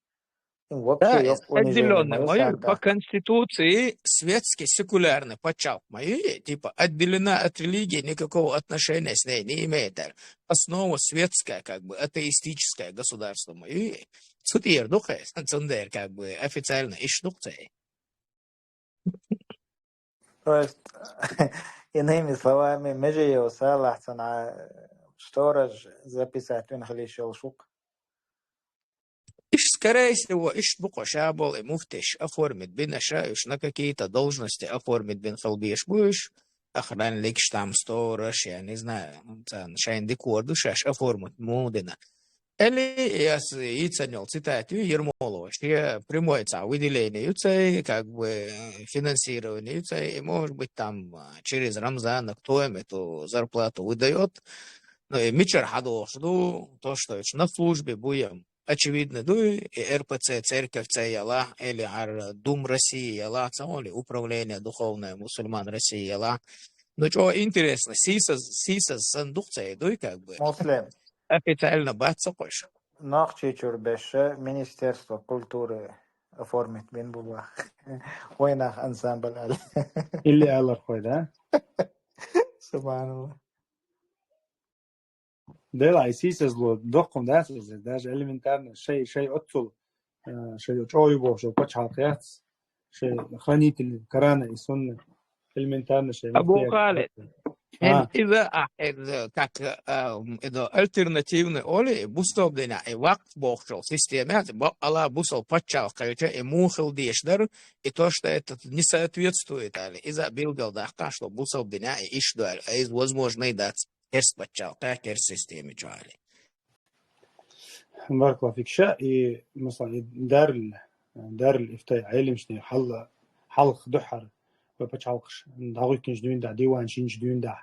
Им вообще Да, йоккха унижение отделённый ма ю, по конституции светский, секулярный паччахьалкх ма ю, типа отделена от религии, никакого отношения с ней не имеет. Основа светская, как бы, атеистическое государство ма ю. Цу тӀера ду кхе, цундела, как бы, официально иш ду кхе. То есть, иными словами, меже йо салахь цана сторож записать вина хилиш йолуш ву-кх. Иш Скорее всего, иштта бу-кх уж, ша болу и муфтеш оформить бина ша, уж на какие-то должности оформить бина хила безаш бу уж, охранникаш там, сторож, я не знаю, царна шайна дика хӀора ду шаьш оформить муха дина. Или ас йийцина йолу цитата ю Ермолова, шен прямой цхьа выделение ю цай, как бы, э, финансирование ю цай, и, может быть, там, а, через Рамзана кто им эту зарплату выдаёт. Ну, и мичара хьадохуш ду, то, что уж на службе бу ем. Очевидно, ду и Р П Ц церковь цай ялахь, или хӀара Дум России ялахь, ца или Управление духовное мусульман России ялахь. Ну, чӀогӀа интересно, сийсаз, сийсаз санна ду-кх цай, дуй, как бы. Муслим. Официально бац ца кхуьш. Нохчийчуьра беша Министерство культуры оформить бина бу бах. Вайнах ансамбль аьлла. Или алархой, да? Субханалла. Дела, и сийсазло доккхун дац иза, даже элементарно, шай, шай оццул, э, шай чӀогӀа ю бохуш йолу пачхьалкх яц, шай хранитель Корана и Сунны, элементарно шай Абу муфтий. Халид, А. хӀинца иза, а, иза, как, а, м, иза альтернативный оли, бусалба динехь, и вакъф бохуш йолу система яц, бакъала бусалба пачхьалкх хилча, и муха хила дезаш дара, и то, что это не соответствует, али, иза билгал даккха, что бусалба динехь и иштта ду, а иза возможно и дац. Керс пачхьалкхехь, керс система чохь. Баркалла фик ша, и, масалан, и Дарил, Дарил Ифтай Ӏелимашна хьал-, хьалха дуьххьара вай пачхьалкхаш дӀахӀоьттинчу дуьйна дӀа, диван шинчу дуьйна дӀа,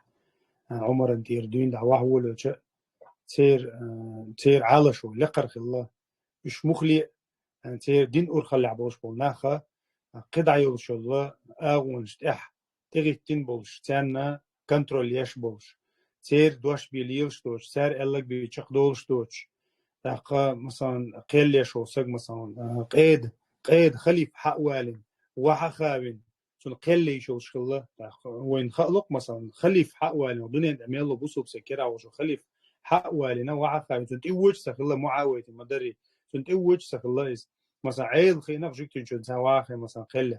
Ӏумаран тӀера дуьйна дӀа вахьа волавелча, церан, церан Ӏалашо лекхара хилла. Уьш муххале а, церан дин урхаллехь болуш болу нах а, кхидӀа йолуш йолу агӀонаш тӀехь тӀегӀиттина болуш, царна контроль еш болуш, церан дош бен лелаш доцуш, цара аьлларг бен чекхдолуш доцуш, тӀаккха, масалан, кхел еш волу саг, масалан, а, къеда, къеда халифа хьа а валийна, вахьа а хавина, цунна кхел йиш йолуш хилла. ТӀаккха вайна хаалуш, масалан, халифа хьа а валийна, дуьнен тӀе мел ву бусалба саг кхидӀа волуш халифа хьа а валийна, вахьа а хавина, цунна тӀе вочу ца хилла, МуӀавиятан ма-дарра, цунна тӀе вочу ца хилла иза. Масалан, Ӏела хиъна жуьгтичун цхьа ваха, масалан, кхел.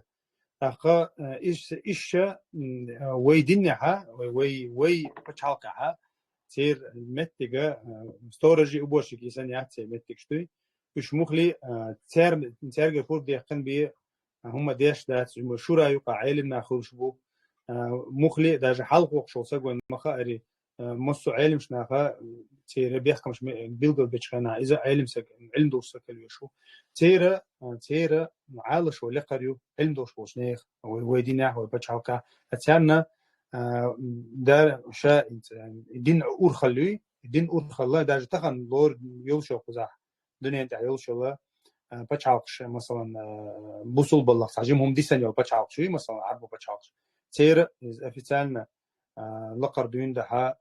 ТӀаккха, э, иш, иш, м, э, вай динехьа, вай, вай, вай пачхьалкхехьа, церан меттига, э, сторожи, уборщики и санна яц церан меттигаш дуй. Уьш муххале а, э, цер-, цаьрга хӀума дехкина бен, э, хӀума деш дац, уьма шура юкъа Ӏелам нах хуьлуш бу. Э, муххале а даже хьалха воккхуш волу саг вайна ма хаара, э, массо а Ӏелимаш наха, э, церан бехкамаш ме-, билгалбечу хенахь, иза Ӏелим саг, Ӏилма долуш саг хила везаш ву. Церан, э, церан Ӏалашо лекхара ю Ӏилма долуш болчу нехан, вай, вай динехь, вай пачхьалкхехь. Ткъа царна, э, да, ша, э, дин урхалла юй, дин урхалла, даже тахана лор йолуш йолу кхузахь, дуьнен тӀехь йолуш йолу, э, пачхьалкхаш, масалан, э, бусалба баллах цхьа жима хӀума дисина йолу пачхьалкхаш юй, масалан, Ӏарбо пачхьалкхаш. Церан иза официально, э, лакхара дуьйна дахьа,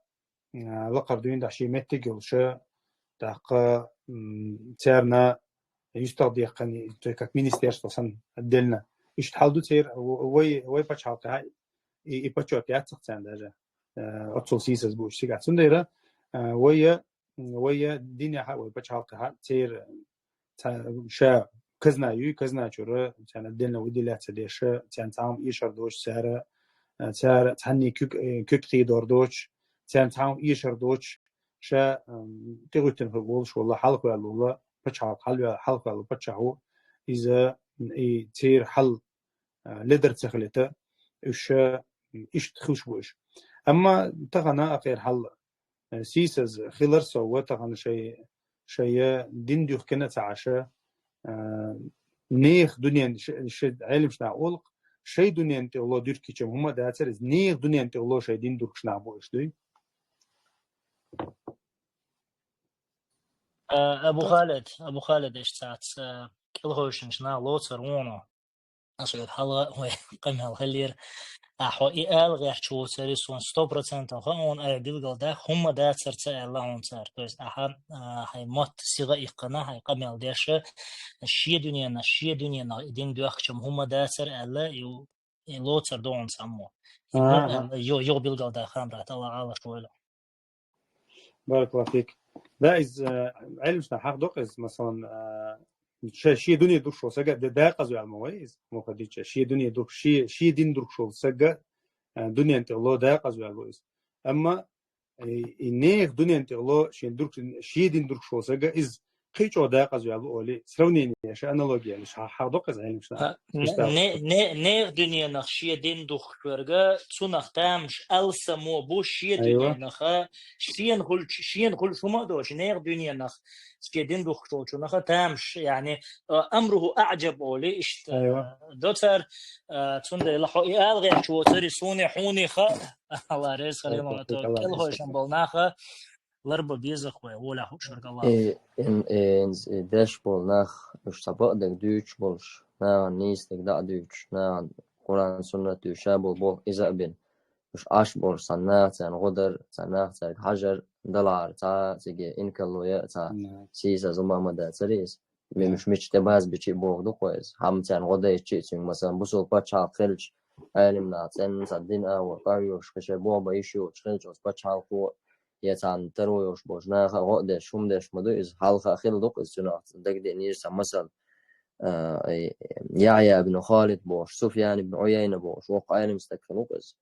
э, лакхара дуьйна дахьа шен меттиг йолуша, тӀаккха, м, царна юьстах деккхани, то есть как министерство санна отдельно. Иштта хьал ду церан, в-, вай, вай пачхьалкхехь и, и почёт яц царна даже, э, оццул сийсаз бу уьш цигахь. Цундела, э, вай, вай динехьа, вай пачхьалкхехьа, церан ца-, ша казна юй, казна чуьра, царна отдельно выделяться деш, царна цхьа хӀума эшар доцуш, цара, цара цхьанний куьг-, э, куьг кхийдор доцуш, царна цхьа хӀума эшар доцуш, ша, м, тӀегӀуьттина хир волуш волла, хьалхаваьлла волла, пачхьалкх хьалваьлла, хьалхаваьлла паччахь ву, иза, м, и церан хьал, э, ледар ца хилийта, уьш, м, иштта хуьлуш бу уьш. Амма тахана акхар хьал, э, сийсаз хилар сов, тахана шай, шай дин дуьхкина а ца Ӏаш, э, нехан дуьнен, ш-, ш-, Ӏелимаш наха олу-кх, шай дуьнен тӀехула дуьркича хӀума а дацара иза, нехан дуьнен тӀехула шай дин дуркуш нах бу уьш дуй. Э, Абу Халид, Абу Халид, иштта цац, э, кӀелхойшинчу нах лоцур вуно. Ас вер хьалха вай къамел хиллера. Ахьо и ала гӀерташ ву цари сон сто процентов хаун ай билгал дах, хӀумма дацар ца аьлла хьуна цара. То есть ахьа, а, хьай мотт сига иккхана, хьай къамел деша, шен дуьненна, шен дуьненна и дин доьхкачам хӀумма дацар аьлла, и, и лоцар догӀун цаммо. И Ага. Йо, йо билгал дах хамрат, Алла Ӏалаш войла. Баракаллаху фик. Да, из, э, Ӏилмашна хьахдокъу из, масалан, э, ше-, шен дуьне дурхуш волу сага де дакъаза ваьлла ма вай из, муха дича. Шен дуьне дурхуш, шен, шен дин дурхуш волу сага, э, дуьнен тӀе ло дакъаза ваьлла ву из. Амма, э, и нехан дуьнен тӀе ло, шен дурх-, шен дин дурхуш волу сага, из кхычо дакъаза ваьлла олий, сравнение, ша аналогия, ша хьадоккхаза Ӏилмаш нах. Ха, не-, не-, не-, нех дуьненах шен дин духкуш верга, цунах тамаш алсамо бу шен Айва. Дуьненаха, шен хулч-, шен хулч хӀума а дош, нех дуьненах шен дин духкуш волчунаха тамаш, яъни, а, амруху аӀжаб олий, иштта, Айва. Доцар, а, цундела хьо и алгӀерчу воцари суни хьуни ха, Алла реза хилийла, Айва, Алла Алла кӀелхойшан реза. Бол наха, ларба безах вай, воля хушарг Аллах. Э, ин, э, ин, э, деш бол нах, уж ца бакъдерг дуьйцуш болуш, нахана нийса дерг дӀа а дуьйцуш, нахана Къуръан, суннат дуьйцуш, ша бол боху иза а бина. Уж Ӏаш болуш, цхьана нах царна гӀо дар, цхьана нах цаьрга хьажар, далахьара, цхьа циге инкалло я, цхьа Мгм. сийсаза хӀума ма дацара иза. Мгм. Мемаш мича тӀе баз бичи а боху ду кхо иза. Хьамма царна гӀо дайчи а цуьнга, масалан, бусул пачхьалкх хилча, Ӏелим нах цӀенна цхьа дин агӀор къахьоьгуш, кхин шайн боху бан йиш йоцуш хилча, оцу пачхьалкхо я царна таро йолуш болчу наха а гӀо а деш, хӀума деш ма ду иза, хьалха хилла ду-кх иза, цунах дагадеънера цхьа масал. А, и, Яхьъя ибн Халид бохуш, Суфьян ибн Ӏуяйна бохуш, воккха Ӏелим стаг хилла ву-кх иза.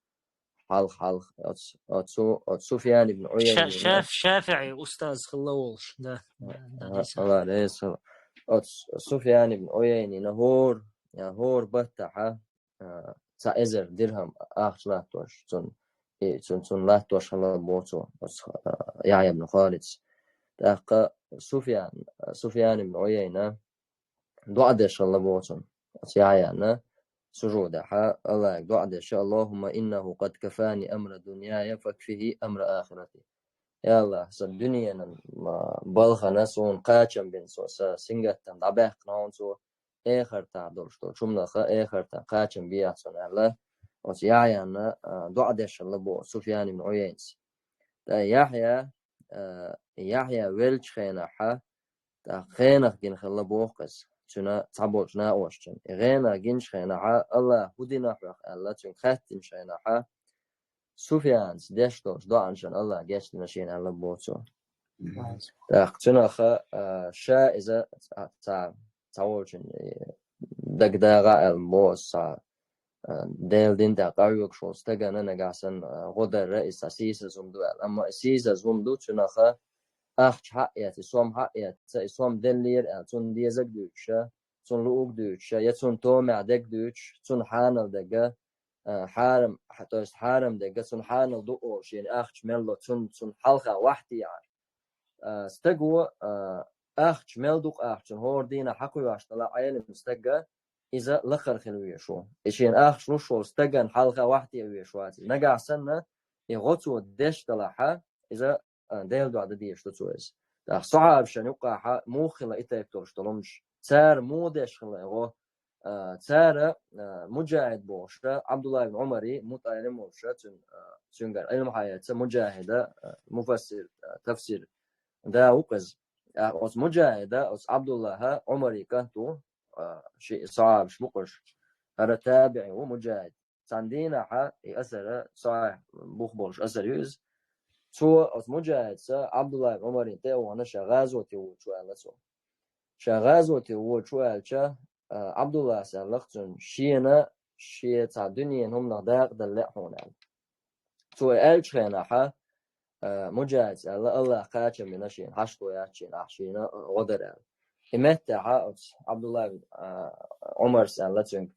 Хьалха, хьалха, оцу, оцу, оцу Суфьян ибн Ша-, Ӏуяйнина. Шаф-, ШафиӀи устаз хилла волуш, да. А, Да, а, хьадисах. Алла реза хила. Оцу Суфьян ибн Ӏуяйнина хӀора, а, хӀора баттахьа, а, цхьа эзар дирхӀам ахча латтош, цунна, и, цунна, цунна латтош хилла боху цо, оцу, а, Яхьъя ибн Халида. ТӀаккха Суфьян, Суфьян ибн Ӏуяйна доӀа деш хилла боху цунна. Оцу Яхьъяна сужудехьа Аллахьга доӀа деш: «Аллахумма иннаху къад кафани амра дуньяя, факфихи амра ахирати». Я Аллахь, сан дуьненан, ма, балхана суна кхачам бина цо, сан сингаттам дӀабаьккхина хьуна цо, эхартахь долуш долчу хӀуманаха, эхартан кхачам бехьа цунна аьлла, оцу Яхьъяна, а, доӀа деш хилла боху Суфьян ибн Ӏуяйнас. ТӀаккха Яхьъя, а, Яхьъя веллачу хенахьа, тӀаккха гӀенах гина хилла боху-кх иза, цуьнан цхьаболчу накъосташна. И гӀенах гинчу хенахьа, Аллахь хӀун дина хьох аьлла, цуьнга хаьттинчу хенахьа, Суфьянца деш долчу доӀанашна Аллахь гечдина шена аьлла боху цо. Мгм. ТӀаккха цунаха, а, ша иза ца, ца, цхьаволчун, э, дагадагӀа аьлла боху цхьа, а, Делан дин тӀехь къахьоьгуш волу стагана нагахь санна, а, гӀо дарра иза цхьа сийсаза хӀума ду аьлла. Амма и сийсаза хӀума ду, цунаха ахча хьаэца, и сом хьаэца, и сом деллера аьлла, цунна дезаг дуьйцуша, цунна луъуг дуьйцуша, я цунна томехь дерг дуьйцуш, цунна хьанал дерга, а, хьарам, хьа-, то есть хьарам дерга, цунна хьанал ду олуш, шена ахча мел ло, цунна, цунна хьалха вахьтехьара. А, стаго, а, ахча мел ду-кх ахча, цунна хӀора дийнахь хьакхуьйош далахь Ӏелам стага, иза лакхара хила везаш ву. И шена ахча луш волу стагана хьалха вахьте везаш вац иза. Нагахь санна, и гӀо цо деш далахьа, иза а, Делан доӀа дан дезаш ду цо иза. ТӀаккха сахьабашна юккъахьа муха хилла и тайпа долуш долу хӀуманаш? Цара муха деш хилла и гӀо? А, цара, а, Муджахид бохуша, Ӏабдулла ибн Ӏумари мутаӀелим волуша, цуьнан, а, цуьнгара Ӏилма хьаэца Муджахида, а, муфассир, а, тафсир да ву-кх иза. А, оцу Муджахида, оцу Ӏабдуллаха Ӏумари кӀант ву, а, ши сахьабаш бу-кх уьш. ХӀара табиӀи ву Муджахид. Цхьана дийнахьа и асара, сахьихь бух болуш асар ю иза. Цо оцу Муджахидца Ӏабдулла ибн Ӏумарин тӀе а вахана ша гӀазоте воьдуш ву аьлла цо. Ша гӀазоте воьдуш ву аьлча, а, Ӏабдуллас аьлла-кх цунна, шена, шен цхьа дуьненан хӀуманах дакъа дала лаьа хьуна аьлла. Цо и аьллачу хенахьа, а, Муджахидс аьлла, Аллахь кхачам бина шена, хьашт яц шена, ахь шена гӀо дара аьлла. И меттехьа оцу Ӏабдулла ибн, а, Ӏумарс аьлла цуьнга,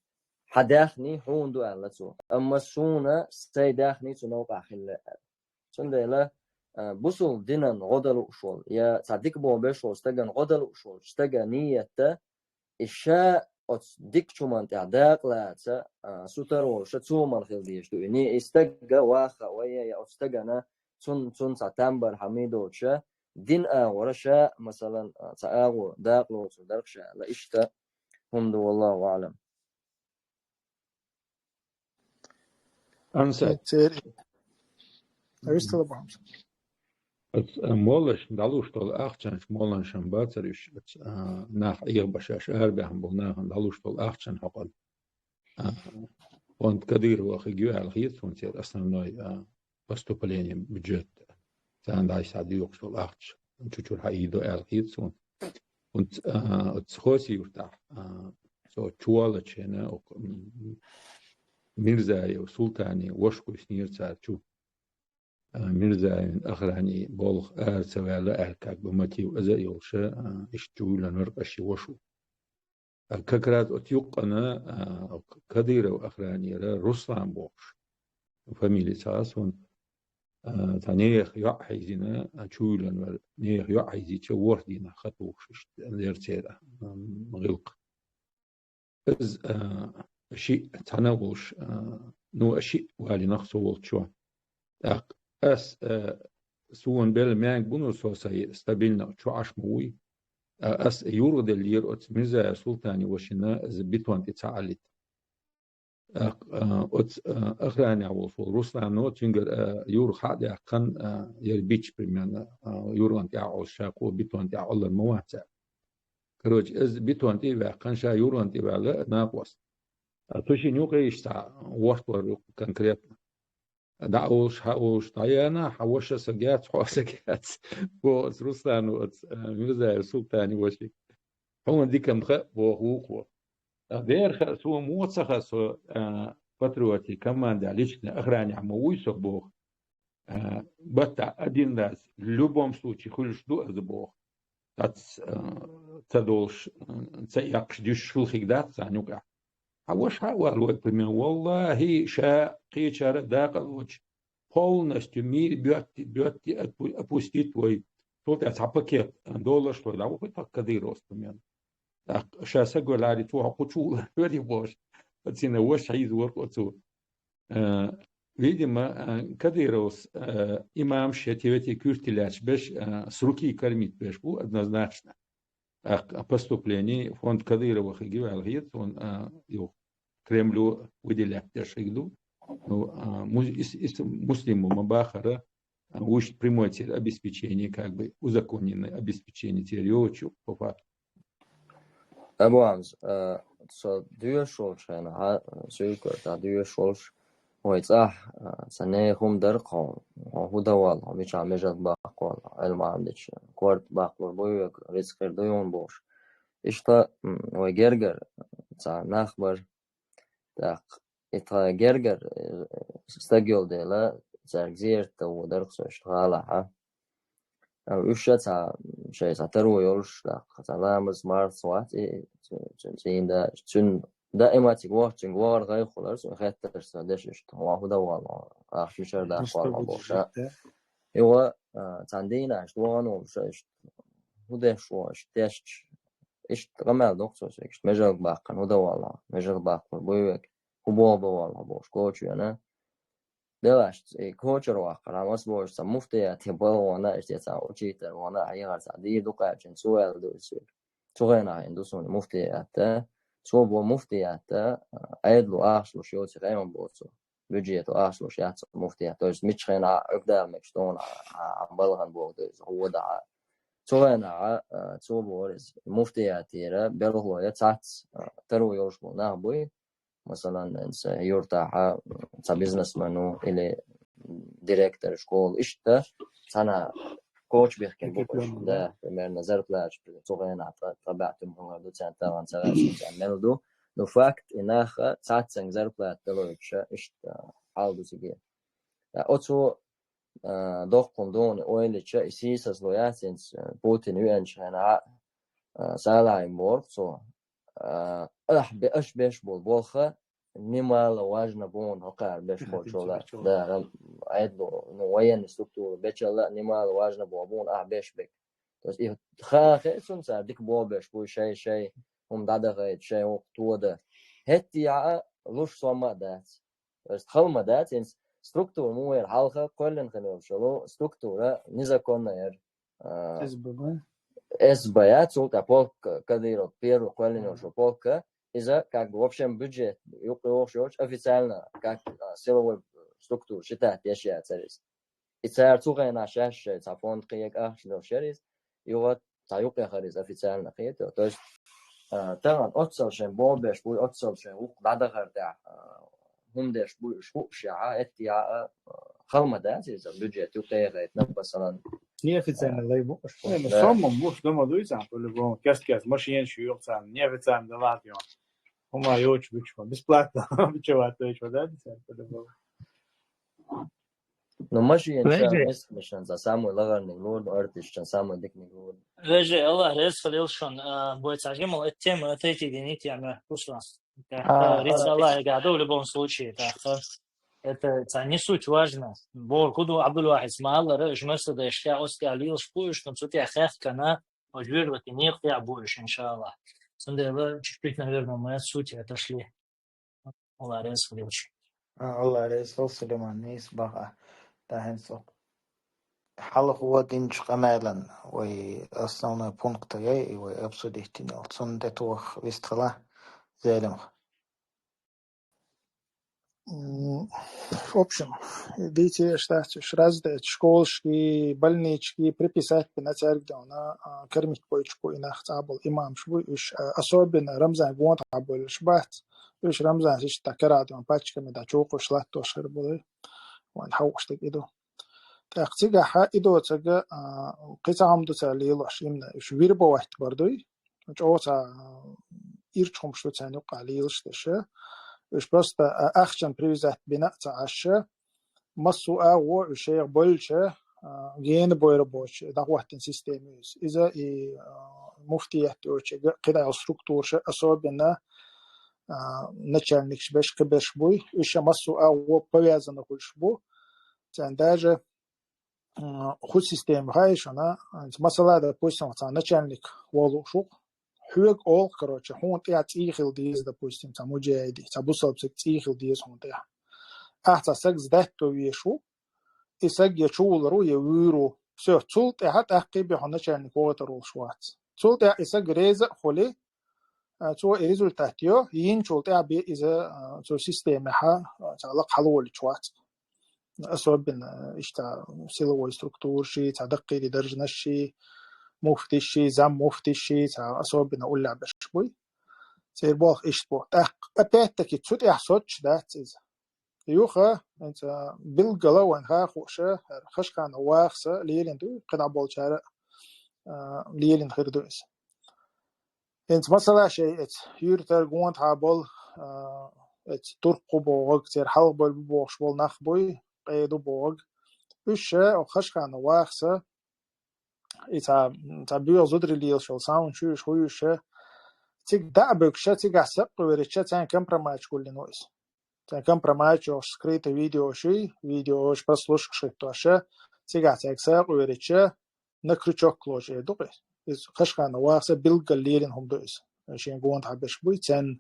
хьан даьхний хьуна ду аьлла цо. Амма суна сайн даьхний цу новкъахь хилла аьлла. Цундела, а, бусул динан гӀо дан лууш волу, я цхьа дика боху беш волу стагана гӀо дан лууш волчу стага ниетта, и ша оцу дикачу хӀуманна тӀехь дакъа лаца, а, сутара волуша цо мала хила дезаш ду. И не и стагга ваха вай, я оцу стагана цун, цун цхьа там бар хьан мий доцуша, дин агӀора ша, масалан, а, цхьа агӀо дакъа лоцур дарх ша аьлла. Иштта хӀума ду, валлаху аӀлам. Ансар. Церий. Авестала бахьамса. Оц, а, моллашна дӀалуш долу ахчанаш молланашна бацара уьш, оц, а, нах Ӏехабеш, аш арабаьхна болу нахана дӀалуш долу ахчан хьокъал. А, фонд Кадырова хиг ю аьлла хета суна церан основной, а, поступление бюджета. Царна дӀа схьа доькъуш долу ахча чу-чура хьаийдо аьлла хета суна. ХӀунца, а, оц Хоси-Юьртахь, а, со чуволлачу хенахь, оха, м, Мирзаев Султани вошакхуьйснера цара чу. а, Мирзаевн охрани болх ара ца ваьлла аьлла, как бы мотив аза а йолуша, а, иштта чу вуьйлан вара къа ши ваша. А, как раз оцу юккъана, а, Кадыров охранера Руслан бохуш. Фамили ца хаьа суна. А, цхьа нехан йоӀ хьийзина, а, чу вуьйлан вара. Нехан йоӀ хьийзича, ворхӀ дийнахь хатухуш иштта яра церан, м, гӀиллакх. Иза, а, шиъ цхьаьна а волуш, а, ну, а шиъ валийнах со волчо. ТӀаккха ас, а, суна белла маьнга буно со сайн стабильно чу Ӏаш ма вуй. А, ас юргӀа деллера оцу Мирзаев Султани вашина иза бетон тӀе ца Ӏалийта. ТӀаккха, а, оцу, а, охранехь волуш волу Руслано цуьнгара, а, юргӀа хьа а даьккхина, а, яра бича примерно, а, юргӀан тӀехь Ӏолуш ша кхо бетон тӀехь Ӏоллар ма вац цара. Короче, иза бетон тӀе а ваьккхина, ша юргӀан тӀе ваьлла накъост. А цу шина юкъе иштта ворхӀ вара юкъа конкретно. ДӀа а волуш, хьа а волуш, дӀаяна, хьан ваша саг яц, хьо саг яц, боху оцу Руслано оцу, а, Мирзаев Султани вашига. Хьуна дика ма хаьа, боху вукхо. Ткъа дера хаьа, суна мо ца хаьа, со, а, патриотийн командехь личный охранехь ма вуй со, боху. А, баттахь один раз, в любом случае, хуьлуш ду аса, боху. Дац, а, ца долуш, а, ца эккхаш, дуьсуш хила хиг дац царна юкъахь. Хьан ваша хьа а валлой, примерно, валлахӀи, ша кхечара дакъа лоцуш, полностью мир боьтти, боьтти отпу-, отпустить вай. Цул тӀаьхьа цхьа пакет, а, долларш лой, дӀавахуй тхо Кадыровс, примерно. ТӀаккха ша саг валаре, цо хьо кху чу вуьйлар вери бохуш. Оцу шина ваша хьийза вара оцу. Э, видимо, э, Кадыровс, э, имамаш я тевете куьрти лаьцна беш, э, с руки кормить беш бу однозначно. А, а поступление фонд Кадырова хиги ваьлла хета, он, э, ю, Кремлю выделять деш хиг ду. Ну, э, мус-, ис-, ис-, Муслиму ма бахара, а, вуьшта прямой церан обеспечение, как бы узаконенное обеспечение церан йоцу по факту. Абу Амз, а, со доьшуш волчу хенахь, а, суьйкара тӀехь доьшуш волуш, вай цӀахь, а, сан нехан хӀума дара хьо, хьо хӀун дан валла, хьо мичахь межалг баккха валла, Ӏилма Ӏамдича, корта баккхалур буй вега, рицкъ хир дуй хьуна бохуш. Иштта, м, вай гергара цхьа нах бара, тӀаккха и тхан гергара, э, стаг йолу дела, цаьрга зерат дан воьдура со иштта гӀалахьа. А уьш ша цхьа, шайн цхьа таро йолуш, тӀаккха цхьа ламаз, марха вац, и цу-, цу-, цуьнан да, цуьнан даима цига вахчуьнга вахар гӀайгӀа хуьлура, цуьнан хеттарш ца деш иштта, хьо хӀун дан валла, ахча мичара даккха валла бохуш. И ван, а, цхьана дийнахь иштта вахана волуш, иштта хӀун деш ван, иштта тешча, иштта къамел доккху цо цига, иштта межалг баккхина, хӀун дан валла, межалг баккхалур буй вега, хӀун болх бан валла бохуш, коча вена. Делахь, и кочара ваккхара, хьан маса бохуш, цхьа муфтият тӀе бала вана, иштта цхьа учитель вана, хьехар цхьа дийр ду кхачина, цо аьлла ду иза. Цу хенахь хӀинца ду суна муфтият, цо бо муфтият, а, Ӏедало ахча луш йоцу хенахь бо цо. Бюджето ахча луш яц муфтият. То есть мичча хенахь а Ӏуьрдала мегаш тхуна, а, а, балгӀан боху ду иза, хӀун вада а. Цу хенахь, а, цо бохура иза, муфтиятера белхало я цхьацца, а, таро йолуш болу нах буй, масалан, хӀинца юртахь, а, цхьа бизнесмен ву или директор школы, иштта цхьана коча бехкина бу уьш, да, примерно зарплаташ, цу хенахь ткъа, ткъа баьӀ туьма хилар ду, царна тахана ца гӀаьршина царна мел ду. Ну, факт, и нах цхьаццанга зарплата далойтуша, иштта хьал ду цига. Ткъа оцо, а, доккхун дуна ойла йича, и сийсазло яц хӀинца, а, Путин веанчу хенахь, а, Салахьин боху цо, а, ахь бе-, аша беш болу болх немаловажно бу хьуна хӀокхара беш болчул а. Да, Ӏедало, ну, военный структура бечул а немаловажно бу хьуна ахь беш берг. То есть и хаа хиъна цунна цара дика болх беш буй, шай, шай хӀума дӀадахайта, шай хӀума тода. ХӀетте а луш сом а дац. То есть хала ма дац, хӀинца структура муха яра хьалха кхоьллина хила йолуш йолу структура незаконно яра. А, СБ, СБ яц, цул тӀаьхьа полк, Кадыров первый кхоьллина йолуш йолу полк, иза как бы вообще бюджет юккъе йогӀуш йоцуш официально как, а, силовой структура считать еш яцара иза. И цара цу хенахь шаьш шайн цхьа фонд кхига ахча луш яра иза. Юха цхьа юкъехара иза официально кхета. То есть, а, тахана оццал шайн болх беш буй, оццал шайн вукху дӀадахар тӀехь, а, хӀума деш буй, уьш хууш яхьа, хӀетте а, а, хала ма дац иза, бюджет юкъе яхайта, масалан. Неофициально лай бу уьш. Не, ну, да, сомма буш дома дуй царна, по-любому. Кест-кест машинаш йоьху царна, неофициально далахь йо. ХӀума йоцуш буьгуш ма, бесплатно бичевать йоцуш ма дац царна, по-любому. Ну, машен Вежа. Ша, мес машен, за самый лагарный лур, артист, самый дикный лур. Вежа, Аллах реза хилда шун, а, бойца жимал, эта тема, эта тема, не тема, кусла. А, Реза Аллах, я гаду в любом случае, так что это, это не суть важно. Бор, куду Абдул-Вахид Смаллара, жмеса да ишка, оска лил шпуш, но суть я хех кана, ожвер вот и не я будешь, иншаллах. Сандела, чуть-чуть, наверное, мы от сути отошли. Аллах реза хилда шун. А, Аллах реза хилда, Сулейман, нийса баха. Тахин сох. Хьалха вадинчу къамелан вай основной пункт гай, и вай обсудить йина. Цунна тӀе тоха вистхила Зелимха. М, В общем, дийцеш дац уьш раздать школашки, больнички, приписать бина цаьрга дона, а, кормить бойчу бу и нах цӀа болу имамаш бу, уьш, а, особенно Рамзан гонтӀа болуш бац. Уьш Рамзан иштта карадон пачками да чукхуш латтош хир болу. Вайн хьовш диг и ду. ТӀаккха цигахьа и доцага, а, кхин цхьа хӀума ду цара лелош, именно уьш вербовать бар дуй. ЧӀогӀа цхьа, а, ирчу хӀумаш ду царна юккъа лелаш деш. Уьш просто, а, ахчан привязать бина а ца Ӏаш, массо а агӀо уьш шайх болча, а, гена бойра боцу, дӀахӀоттина система иза. Иза и, а, муфтият йоцу, кхидӀа структураша, особенно, а, начальникаш беш, кхиберш буй. Уьш массо а агӀо повязана хуьлуш бу. Царна даже, м, хӀу система хаьа шуна, масала, допустим, цхьа начальник волуш ву, хьоьга олу, короче, хьуна тӀехь цӀий хила деза, допустим, цхьа муджахиди, цхьа бусалбсаг цӀий хила деза хьуна тӀехь. Ахьа цхьа саг сдаьтто веш ву, и саг я чувулар ву, я вуьйр ву. Всё, цул тӀаьхьа тӀаккхий бе хьо начальник вогӀуьйтур волуш вац. Цул тӀаьхьа и саг реза а хуьлий, а, цо и результат йо, йинчул тӀаьхьа бе иза, а, цо системехьа, а, цхьа лакха хьалаволуьйтуш вац. Особенно, а, иштта силовой структураши, цхьа даккхийди даржанаши, муфтиши, заммуфтиши, цхьа особенно уллехь берш буй. Церан болх иштта бу. ТӀаккха, опять-таки, цу тӀехь соцуш дац иза. Юха, хӀинца билггала вайн хаа хууша, хӀара Хашханов Вахас лелина ду, кхидӀа болчара, а, лелина хир ду иза. ХӀинца масала шай эца, юьртара гонтӀа болу, а, эца туркх бу бохург, церан хьалха болу бу бохуш болу нах буй, къеда бу бохург. Уьш ша, оха Хашханов Вахас, и цхьа, цхьа боьха зударий лелаш йолу сауна чуьйш, хуьйш ша, цига дӀа а буьгуш ша, цигахь сакъхуьверича, царна компроматаш гуллина ву иза. Царна компроматаш йохуш, скрытый видеоши, видеош, прослушкаш хӀиттош ша, цигахь цаьрга сакъхуьверича, на крючок лочу эр ду-кх иза. Иза Хашханов Вахас билггал лелина хӀума ду иза. Шен гонахьа берш буй, царна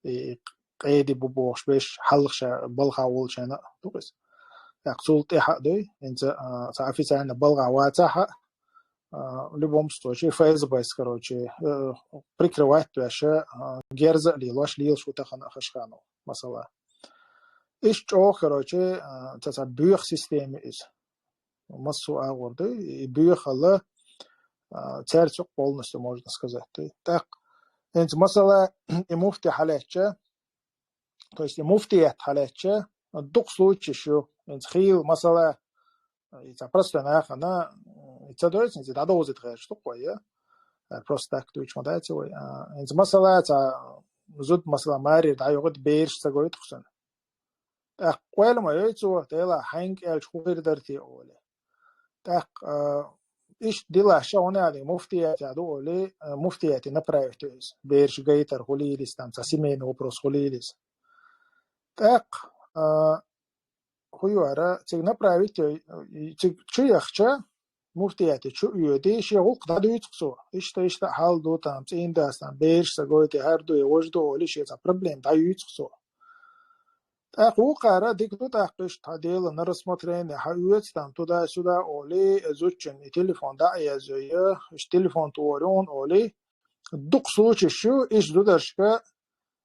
и къеди бу бохуш берш, хьалха ша балха волчарна а ду-кх иза. ТӀаккха цул тӀаьхьа а дуй, хӀинца, а, цхьа официально балха вацахьа, а, в любом случае, ФСБ-с, короче, э, прикрывать веш, а, герза а лелош, лелаш ву тахана а Хашханов, масала. Иштта чӀогӀа, короче, а, цхьа, цхьа боьха система иза. Массо а агӀор ду, и боьхалла, а, цаьрца юкъа полностью, можно сказать, ду. ТӀаккха, хӀинца масала, и муфти хьалаьцча, то есть и муфтият хьалаьцча, дукха случаеш ю, хӀинца хийла, масала, и цхьа простой нахана, и ца дойту, хӀинца дӀадовзийта гӀерташ ду-кх вай, я? Э, просто так дуьйцуш ма дац вай. А, хӀинца масала, цхьа зуда, масала, маре дӀайохуьйту, бераш ца гойту-кх цуьнан. ТӀаккха ойла ма йой цо, Дела, хьаьнга аьлча хӀун хир дара те олий. ТӀаккха, а, иштта дилаш ша хӀунда аьлла, муфтиятехь ду олий, а, муфтияте направить ю иза. Бераш гайтар хуьлийла иза, там, цхьа семейный вопрос хуьлийла иза. ТӀаккха, а, хӀун ю ара, цига направить ю, цига чу яхча, муфтияте чу оьдий, шен гӀуллакх дӀадуьйцу-кх цо. Иштта, иштта хьал ду, там, цӀийнда ас, там, бераш ца гойтий, хӀара ду, я важа ду олий, шен цхьа проблема дӀаюьйцу-кх цо. ТӀаккха вукхара дика ду тӀаккха иштта, хьан Дела, на рассмотрение, хьан оьцу там туда-сюда олий, зудчун и телефон дӀа а язйой, иштта телефон тохар юн олий. Дукха случаеш ю, иштта зударшка,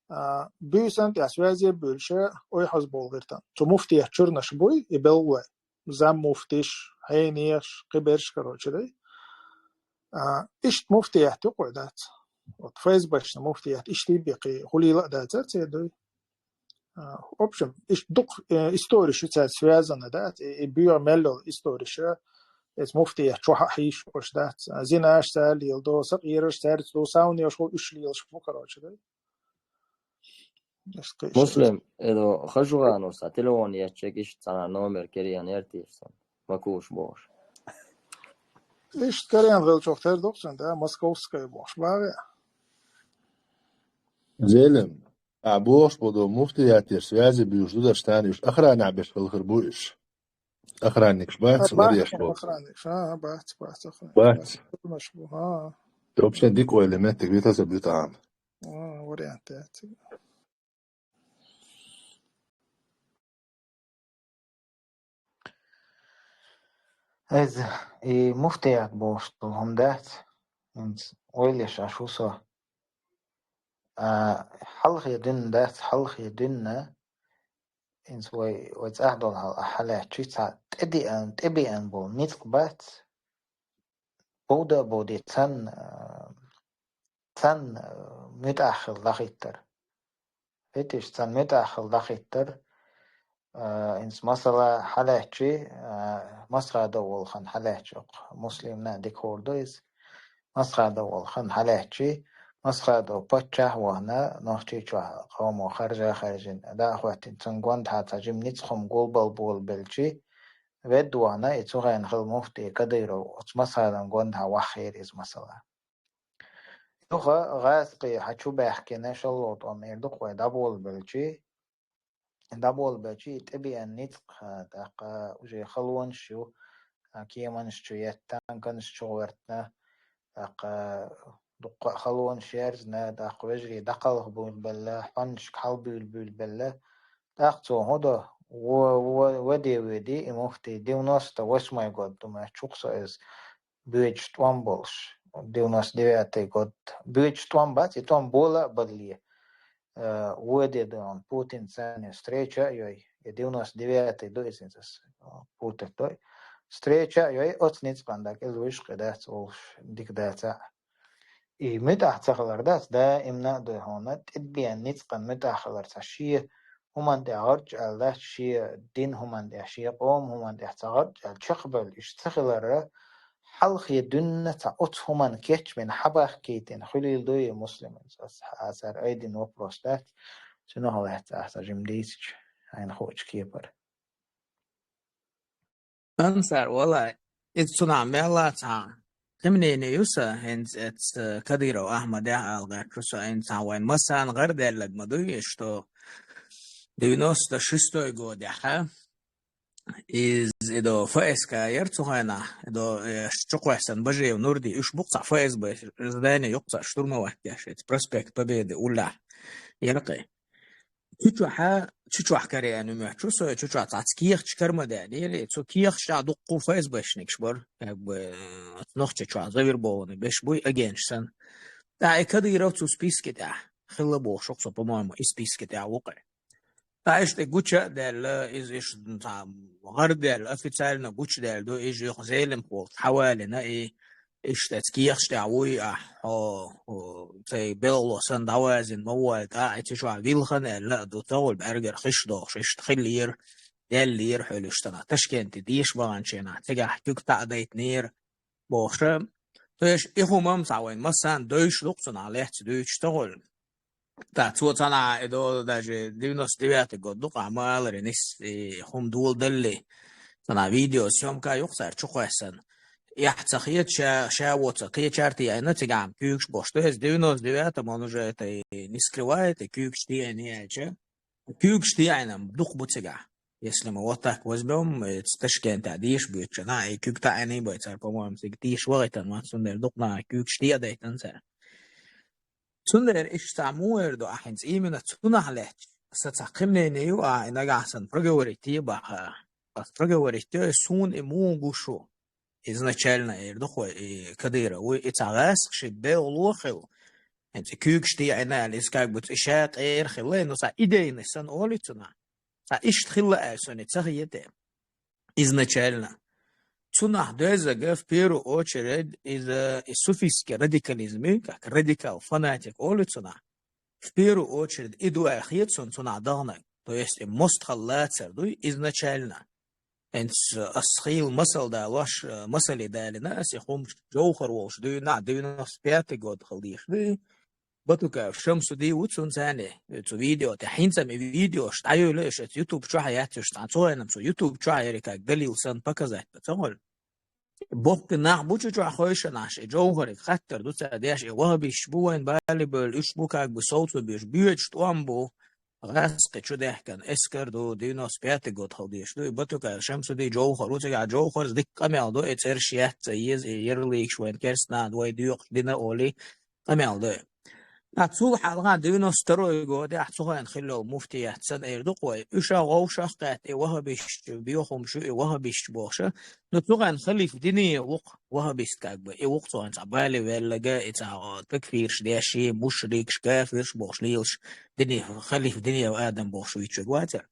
а, буьйсан тӀехь связе а буьйлуш, ойхьаз болу гӀиртан. Цу муфтият чуьрнаш буй, и белгӀалой. Заммуфтиш, хьенеш, кхиберш, короче, дай. А, иштта муфтият ю кхой дац. Вот ФСБ-шна муфтият иштта бекхи хуьлийла а дацара церан дуй. А, в общем, иштта дукха, э, историш ю цаьрца связана дац, и, и боьха мел йолу историш, эца муфтият чохь а хьийшош дац. А, зинаш цара леладо, сакъераш цаьрца ду, савнеш хӀу уьш лелаш бу, короче, дай. Муслим, эдо хажугӀанус, а телефон еччек, иштта цхьана номер керен яр тешсан. Макуш бохуш. Иштта карен велчох тер доксан, да, московская бохуш, баве. Зелем, а бохуш бодо муфтиятер связи буьш ду даш тани уж охрана беш халхар бу иш. Охранникаш бац, вареш бо. Охранникаш, а, бац, бац, охранникаш. Бац. Турмаш бу, а. Вообще дик ойле меттиг витаса бютаам. А, вариант яц. Эз и муфтият бохуш долу хӀума дац, хӀинца ойла еш Ӏаш ву со. А, хьалхе дуьнна дац, хьалхе дуьнна, хӀинца вай, вай цӀахь долу хьал-, хьалаьцчи цхьа тӀедеан, тӀебеан болу ницкъ бац, бовда а бовде, цан, а, цан, а, муьтӀахь хила лахиттар. Хетиш, цан муьтӀахь хила лахиттар, а, хӀинца масала хьалаьцчи, а, Масхадов волу хан хьалаьцчи, Муслимна дика хуур ду иза. Масхадов волу хан хьалаьцчи, Масхадов паччахь а вахана, Нохчийчохь къомо харжа а хаьржина, дӀа а хӀоьттина, цунна гондахьа цхьа жима ницкъ хӀума гулбал болабелчи, ведда вахана, и цу хенахь хилла муфти Кадыров, оцу Масхадовна гондахьа ваххийра иза масала. Юха гӀазкхи хьан чу баьхкина шалло тӀом эр ду-кх вай дӀаболабелчи, дӀаболабелчи и тӀебеан ницкъ, а, тӀаккха уже халонаш ю, а, кеманаш чу етта, танканаш чу гӀоьртина, тӀаккха дуккха а халонаш ерзина, тӀаккха вежарий дӀакхалхабуьйлабелла, хьоннашка хьалабуьйлабуьйлабелла. ТӀаккха цо хӀун до, во-, во-, воде-воьде и муфти, девяносто восьмой год, думаю, чукх со иза, боьдуш тӀом болуш, девяносто девятый год. Боьдуш тӀом бац, и тӀом бола а балале, э, воде ду, Путинца цхьаьна встреча а йой, и девяносто девятый ду иза, иза, э, Путин дой. Встреча а йой, оцу ницкъан дакъа иза вуьйш кхин дац олуш, дика дац а. И муьтӀахь ца хилар дац, даимна а дуй хьуна, тӀедбеан ницкъан муьтӀахь хилар цхьа шен хӀуманна тӀехь гӀарчӀ аьлла дац, шен дин хӀуманна тӀехь, шен къоман хӀуманна тӀехь цхьа гӀарчӀ аьлла чекхбевлла иштта ца хиларра, хьалхе дуьнна цхьа оцу хӀуманна кечбина, хьабахкийтина хуьлийла дуй и муслиман? Аса, аса айдина вопрос дац, цунах лаьцна аса жима дийцича, хьайна хуучу кепара. Ансар, валлай, иза цунах мелла а цхьа кхин мнение ю сан, хӀинца эцца Кадыров Ахьмадехь ала гӀерташ ю сан, хӀинца цхьа вайн массарна гӀар даьллаг ма дуй, что девяносто шестой годехь, иза, и до ФСК яра цу хенахь, и до, э, чукхоьссина Бажиев Нурди, уьш бу-кх цхьа ФСБ здани юккъехь штурмовать деш, эцца проспект Победы уллехь яра кхин. Чу чохь, чу чохь карийна моьтту шу со, чу чохь цхьацца кехаташ кара ма даьллера, цу кехаташ чохь дуккха ФСБшникаш бара, как бы, э, Нохчийчохь завербованный беш буй агенташ санна. ТӀаккха и Кадыров цу списке тӀехь хилла бохуш ю-кх со, по-моему, и списке тӀехь ву-кх. ТӀаккха иштта гуча а даьлла, иза иштта, м, цхьа гӀар даьлла, официально гуча даьлла ду, иза юха Зелимха волчу хьавалийна, и Иштта эцца кехаташ тӀехь вуй ахь, хьо, хьо, цай белхало санна дӀавазийна ма ву вай, тӀаккха и цу чохь вилхина аьлла а ду, ца хуьлу бӀаьргара хиш дохуш, иштта хиллера, даьллера хьуьлуш санна. Ташкенте деша баханчу хенахь, цигахь куьг таӀадайтинера бохуша. То есть и хӀума-м цхьа вайн массарна девзаш ду-кх цунах лаьцна дуьйцуш ца хуьлу. ТӀаккха цо цхьанхьа и до даже девяносто девятый год ду-кх ахь ма аллара, нис и хӀума доладаллалц. Цхьанхьа видеосъёмка ю-кх цара чукхоьссина. Эхь ца хета, ша, ша воцург кхечара теӀийна, цигахь-м куьйгаш бохуш. То есть девяносто девятом он уже это и не скрывает, и куьйгаш теӀийна аьлча. Куьйгаш теӀийна-м дукха бу цигахь. Если мы вот так возьмём, э, Ташкентехь деша боьдучу хенахь, и куьг таӀийна бай цара, по-моему, цига деша вахийтина вац, цундела дукха наха куьйгаш теӀадайтина цара. Цундела иштта цхьа муха эр ду ахь хӀинца именно цунах лаьтташ? Сан цхьа кхин мнение ю, ахь и нагахь санна проговорить е бахьа. Ас проговорить йой, суна и муха гуш ву? Изначально эр ду хьо и Кадыров вуй, и цхьа гӀаскхи ши белхало хилла. ХӀинца и куьйгаш теӀийна аьлла, иза как бы и ша къера хилла, но цхьа идейный санна олий цунах. Цхьа иштта хилла аьлла, суна и ца хета. Изначально. Цунах доьзза в первую очередь иза и суфийский радикализм, как радикал, фанатик олий цунах. В первую очередь и ду аьлла хета суна цунах даханарг. То есть и мостагӀалла лацар дуй изначально. ХӀинца ас хийла масал далош, э, масале далийна ас и хӀума, Джовхар волуш дуьйна, девяносто пятый год хила дезаш дуй. Батукаев Шамсудин ву цунца цхьана, цу видео тӀа, хӀинца-м и видеош дӀайолаелаш, оцу YouTube чохь яц уьш цхьаьна, цу хенахь-м цу YouTube чохь ерриг а далил санна показать дан ца хуьлу. Боккха нах бу чу чохь хойшанаш, и Джовхариг хаттар ду цара деш, и вахабисташ бу вайн бале бевлла, уьш бу как бы совцо беш, боьдуш тӀом бу, гӀаскхи чу даьхкина эскар ду, девяносто пятый год хила дезаш ду, и Батукаев Шамсудин Джовхар ву цигахь, Джовхарца дикка къамел до, и цӀераш яц ца еза, и ярлыкаш вайн керстанаха вай доькъуш дина олий, къамел до. Ткъа цул хьалха девяносто второй годехь цу хенахь хилла йолу муфтият санна эр ду-кх вай, уьш а вовшах а кхетта, и вахабисташ, бехамаш ю и вахабисташ бохуш а, ну, цу хенахь халиф дине ву-кх вахабист как бы, и ву-кх цу хенахь цхьа бале ваьлларг, и цхьа такфираш деш, и мушрикаш, кафираш бохуш лелаш дине, халиф дине адам бохуш вуьйцург вацара.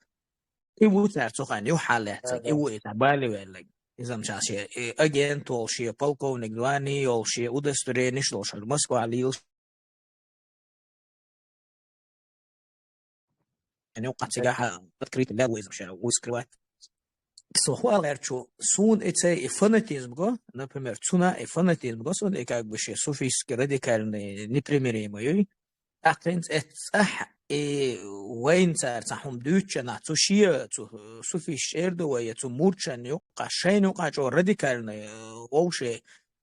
И ву цара цу хенахь юххьарлаьцнарг, и ву и цхьа бале ваьлларг. Иза-м ша шен, и агент волуш, шен полковник звание йолуш, шен удостоверениш долуш, Москвахь лелаш. Эн юккъахь цигахь открыто лелла ву иза-м ша, ву скрывать. Со хӀун ала гӀерташ ву, суна и цай и фанатизм го, например, цуьнан и фанатизм го суна, и как бы шен суфийский радикальный непримиримый юй. ТӀаккха хӀинца эццахь и вайна цара цхьа хӀума дуьйцучу хенахь, цу шен, цу суфисташ эр ду вай, я цу мурдашна юккъахь, шайна юккъахь чӀогӀа радикальный, э, вовшийн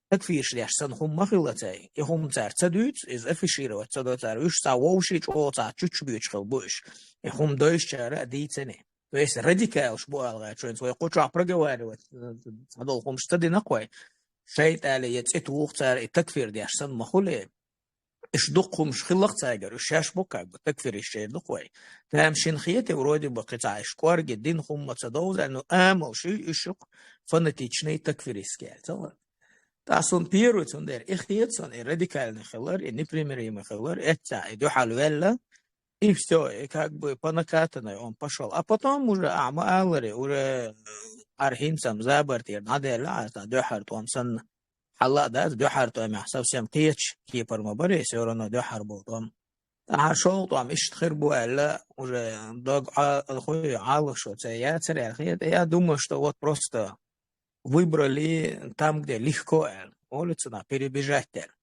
такфираш деш санна хӀума ма хилла цай. И хӀума цара ца дуьйцу, иза афишировать ца до цара. Уьш цхьа вовшийн чӀогӀа цхьа чучча боьдуш хилла бу уьш. И хӀума дойшучара а дийцина. То есть радикалаш бу ала гӀерташ вайна, вай кху чохь проговаривать, э, цхьадолу хӀумаш ца дина-кх вай. ШайтӀале я цӀе туху цара и такфир деш санна ма хуьлу. Уьш дукха хӀумаш хилла-кх цигара, уьш шаьш бу как бы, такфиристаш эр ду-кх вай. Тамашийна хета вроде бы кхин цхьа уьш кӀорге дина хӀума ца довза, ну, амалш ю уьш, ю-кх фанатичный, такфиристский аьлла, ца вара. Ткъа суна первый цундела и хета суна, и радикальный хилар, и непримиримый хилар, эццахь и дуьхьал ваьлла, и всё, и как бы по накатанной он пошёл. А потом уже, а, ма аллара, уже, э, хӀара хӀинца-м забар тӀера дӀадаьлла, а, цхьа дуьххьара тӀом санна, хьала а дац, дуьххьара тӀомехь совсем кхечу кепара ма бара, всё равно дуьххьара болу тӀом. Ахьа шолгӀа тӀом иштта хир бу аьлла, уже дог Ӏа-, хуй Ӏалашо ца яцара аьлла хета. Я думаю, что вот просто выбрали там, где легко аьлла, улицу нах перебежать аьлла.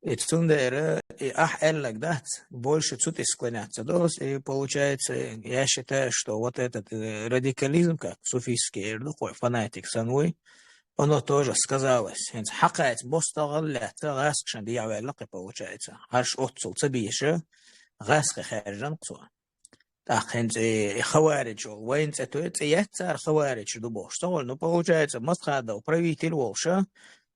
И цундела и ахь аьллаг дац, больше цу тӀе склоняться долуш, и получается, я считаю, что вот этот, э, радикализм, как суфийский, эр ду-кх вай, фанатик санна вуй, оно тоже сказалось. ХӀинца хьакхайца мостагӀалла лаьцна гӀаскхашна дехьаваьлла кхин, получается. Хьарш оццул ца бийша, гӀаскхи хаьржина-кх цо. ТӀаккха хӀинца и, и хаваридж йолу вайн цӀе той, цӀе яц цара хаваридж ду бохуш. Ца хуьлу, ну, получается, Масхадов правитель волуша,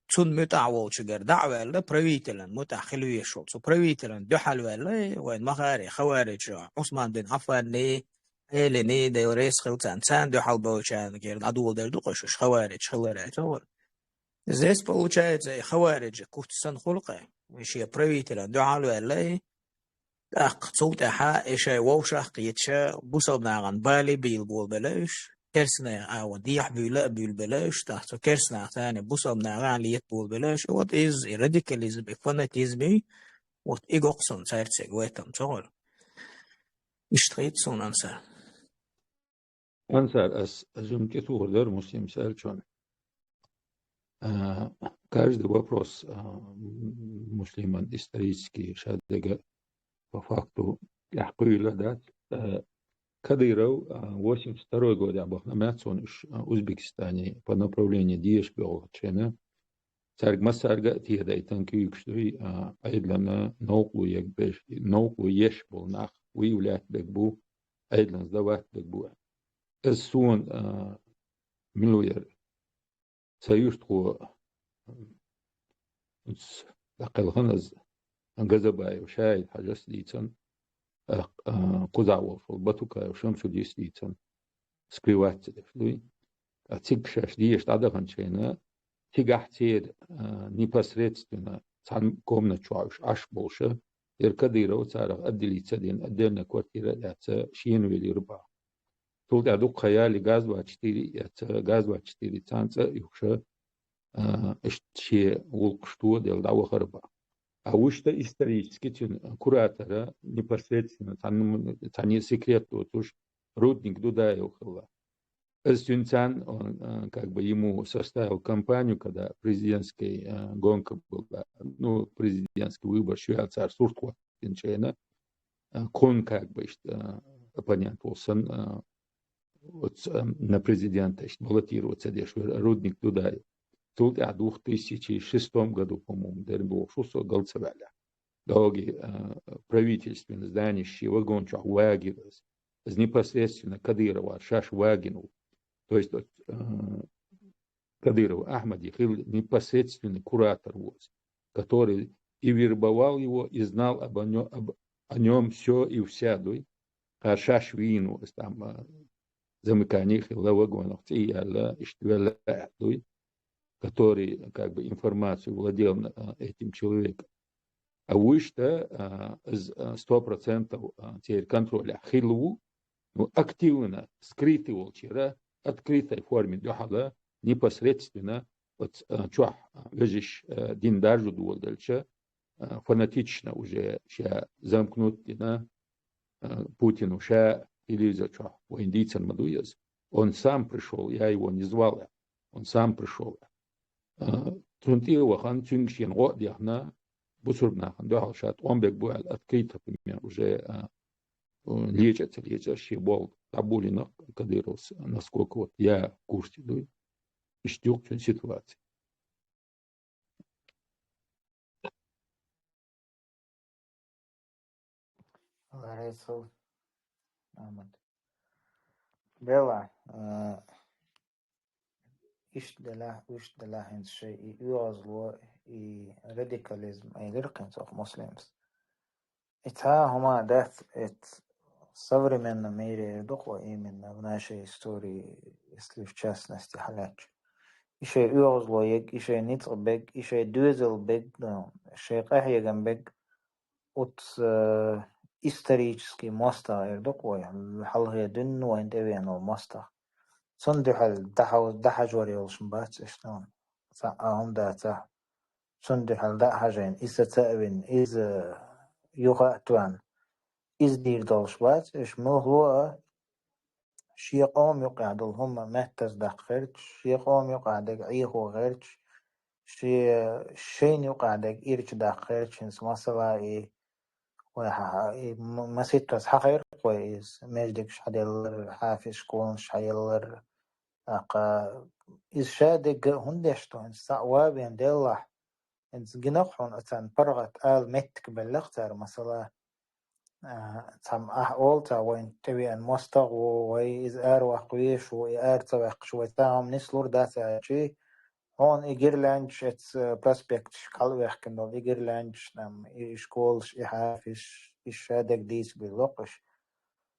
цунна муьтӀахь волчуьнгара дӀа а ваьлла, правителан муьтӀахь хила везаш волу. Цу правителан дуьхьал ваьлла, и вайн махари хаваридж, Ӏусман бин Ӏаффанний, Ӏелиний, Дела реза хила царна, царна дуьхьал болчарна кхера дӀадоладер ду-кх уьш, уьш хаваридж хилар аьлла, ца хуьлу. Здесь, получается, и хавариджа куц санна хуьлу-кх, и шен правителан дуьхьал ваьлла, и тӀаккха цул тӀаьхьа и шайн вовшах а кхеташа, бусалба нахана бале а бийла болабелла уьш, керстанех а вон дехьа буьйла а буьйлабелла уьш, тӀаккха цу керстанаха царна бусалба нахана лета болабелла уьш. И вот иза, и радикализм, и фанатизм, и вот и го-кх суна цаьрца в этом, ца хуьлу. Иштта хета суна, Ансар. Ансар, ас, ас жимма тӀетухур дара Муслим Саьлчон. А, каждый вопрос, а, м-, Муслиман исторический ша дега по факту тӀаьхьакхуьйла дац. А, Кадыров, а, восемьдесят второй годехь бахана маьццонаш, а, Узбекистане по направлению деша бегӀлачхьена. Цаьрга массаьрга а тӀедайтан куьйгаш дуй, а, Ӏедална новкъарло егбеш, новкъарло еш болу нах выявлять берг бу, Ӏедална сдавать берг бу. Иза суна, а, мила ву яра, сан юьртахо, м, дӀакхелхина иза, Газабаев Шаид-Хьажас дийцина, а, а, кхузахь волуш волу Батукаев Шамсудис дийцина, скрывать ца деш дуй. Ткъа цига шаьш деша дӀадаханчу хенахь, цигахь церан, а, непосредственно цхьана комната чохь уьш Ӏаш болуша, яра Кадыров царах отделиться дина, отдельная квартира а эцна, шена велира боху. Цул тӀаьхьа дуккха хан ялале газ двадцать четыре а эцна, газ двадцать четыре царна цӀа а юхуша, а, иштта шен гӀуллакхаш тоделла дӀавахара боху. А вуьшта исторически цуьнан куратора непосредственно цхьанна, цхьанна секрет доцуш Рудник Дудаев хилла. Иза цуьнан царна, он, а, как бы ему составил компанию, когда президентский, а, гонка была, ну, президентский выбор, шу яьлла цара сурт хӀоттийна. Пушкин чӀейна, а, кхунна как бы иштта, а, оппонент волу санна, а, оцу, а, на президента иштта баллотироваться деш вара Рудник Дудаев. Цул тӀаьхьа двух тысячи шестом году, по-моему, дерриг бохуш ву со, гал ца ваьллехь. Догий, а, правительственный здание шен вагон чохь вагийра иза. Иза непосредственно Кадырова шаьш вагийна ву. То есть, вот, а, Кадыров Ахьмади хилла непосредственный куратор ву иза, который и вербовал его, и знал об, о нё-, об, о нём всё и вся, дуй. Кхара шаьш вийна ву иза там, а, замыкание хилла вагонах, цӀий яьлла, иштта велла дуй, который как бы информацию владел, а, этим человеком. А вуьшта, а, из, а, сто процентов, а, церан контролехь хилла ву, ну, активно, скрытый волчера, открытой форме дуьхьала, непосредственно, вот, а, чохь, а, вежарий, а, дин даржу доладелча, а, фанатично уже ша замкнуть дина, а, Путину ша телевизор чохь вайна дийцар ма ду иза. Он сам пришёл, я его не звал, я. Он сам пришёл, я. А, цунна тӀе а вахана, цуьнга шена гӀо а дехна, бусург нахана дуьхьал ша тӀом бег бу аьлла, открыто, пример, уже, а, леча а ца леча, шен болу дӀабуллина Кадыровс, насколько вот я в курсе, дуй. Иштта ю-кх цуьнан ситуация. Ларецов Ахьмад. Бела, э, иштта делахь, иштта делахь хӀинца шайн и оьгӀазло, и радикализм, элира хӀинца оха Муслимс. И цхьа а хӀума дац, эц современном мире эр ду-кх вай, именно в нашей истории, если в частности хьалаьцча. И шайн оьгӀазло ег, и шайн ницкъ бег, и шайн доьзал бег, ну, шайн къахьегам бег, оцу, э, исторический мостагӀа эр ду-кх вай, хьалхе дуьйна вайна тӀевеана волу мостагӀа. Цунна дуьхьал дӀахьо-, дӀахьажор йолуш ма бац аша, ну, цхьа а хӀума дацахь. Цунна дуьхьал дӀа а хьажийна, иза ца а вина, иза юха а тоьхна, иза дийр долуш бац, аша муьлхха а шен къоман юкъахь долу хӀума меттаза даккха гӀерташ, шен къоман юкъахь дерг Ӏехо гӀерташ, шен, шайна юкъахь дерг ирча даккха гӀерташ, хӀинца масала и, вай хьа-, и м-, маситтаза хьахийра-кх вай иза, маьждигаш хьаделлар, хьафиз школаш хьаеллар, тӀаккха иза ша дерг а хӀунда деш ду, хӀинца цхьаъ ван бен деллахь, хӀинца гина-кх хьуна, царна паргӀат ала меттиг белла-кх цара, масала, а, цхьамма ахь олу цхьа вайна тӀевеана мостагӀа ву, вай иза араваккха везаш ву, и ара ца ваьккхича вай цхьа хӀума нислур дац аьлчи, хьуна и гирляндаш эца проспекташ кхалвехкина долу, и гирляндаш там, и школаш, и хьафизаш, и ша дерг дийца билла-кх уьш.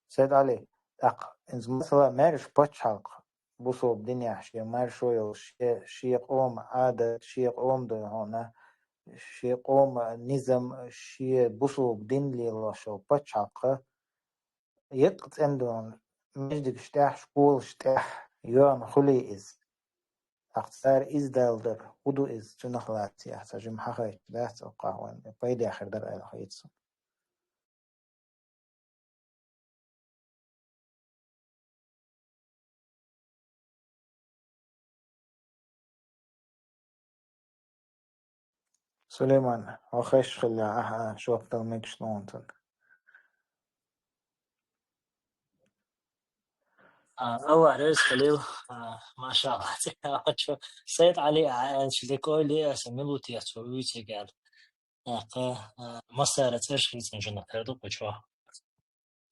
Сайд-Ӏали, тӀаккха, хӀинца масала, маьрша пачхьалкх, бусулба динехь шен маршо йолуш, шен, шен къоман Ӏадат, шен къоман дуй хьуна, шен къоман низам, шен бусулба дин лелош йолу пачхьалкх, еккъа цӀена дуьйна, маьждигаш тӀехь, школаш тӀехь йоьхна хуьлий иза? ТӀаккха цара иза далдар, хӀун ду иза, цунах лаьцна ахь цхьа жима хьахайтта дац, оха вайн пайде хир дара аьлла хета суна. Сулейман, хьо хезаш хилла, ахьа жоп дала мегаш ду хьуна цунна. А, Аллах реза хилийла, а, машаллах. Сайд-Ӏали, а, аьлча, дика ойла е аса, мила ву те цо вуьйцург аьлла. ТӀаккха, а, массара цӀераш хийцина жинах тера ду кху чохь.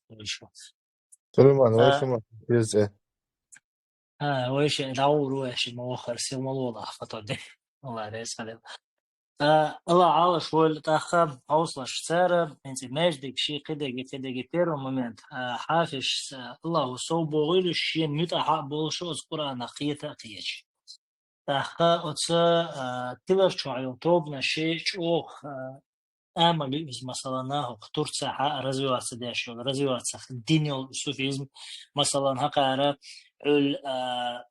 Вуьйш ву. Сулейман, а, вай шу ма, везде. А, вай ше дӀагӀур ву, аьши ма вахара, сел ма лолахь, фото де. Аллах реза хилийла. А, Аллах Ӏалаш войла тӀаккха, хьовсалаш цара, хӀинца маьждиг ши кхидеги, кхидеги первый момент, а, хьафизаш, а, Аллаху сов бохийла, шен муьтӀахь а болуш, оцу Къуръанах кхета а кхеча. ТӀаккха оцу, а, тилар чохь йолу тобанаш чӀогӀа, а, амал ю иза, масалан, нахух Турцехь а развиваться деш йолу, развиваться дина йолу суфизм, масалан, хӀокхара Ӏуьллу, а,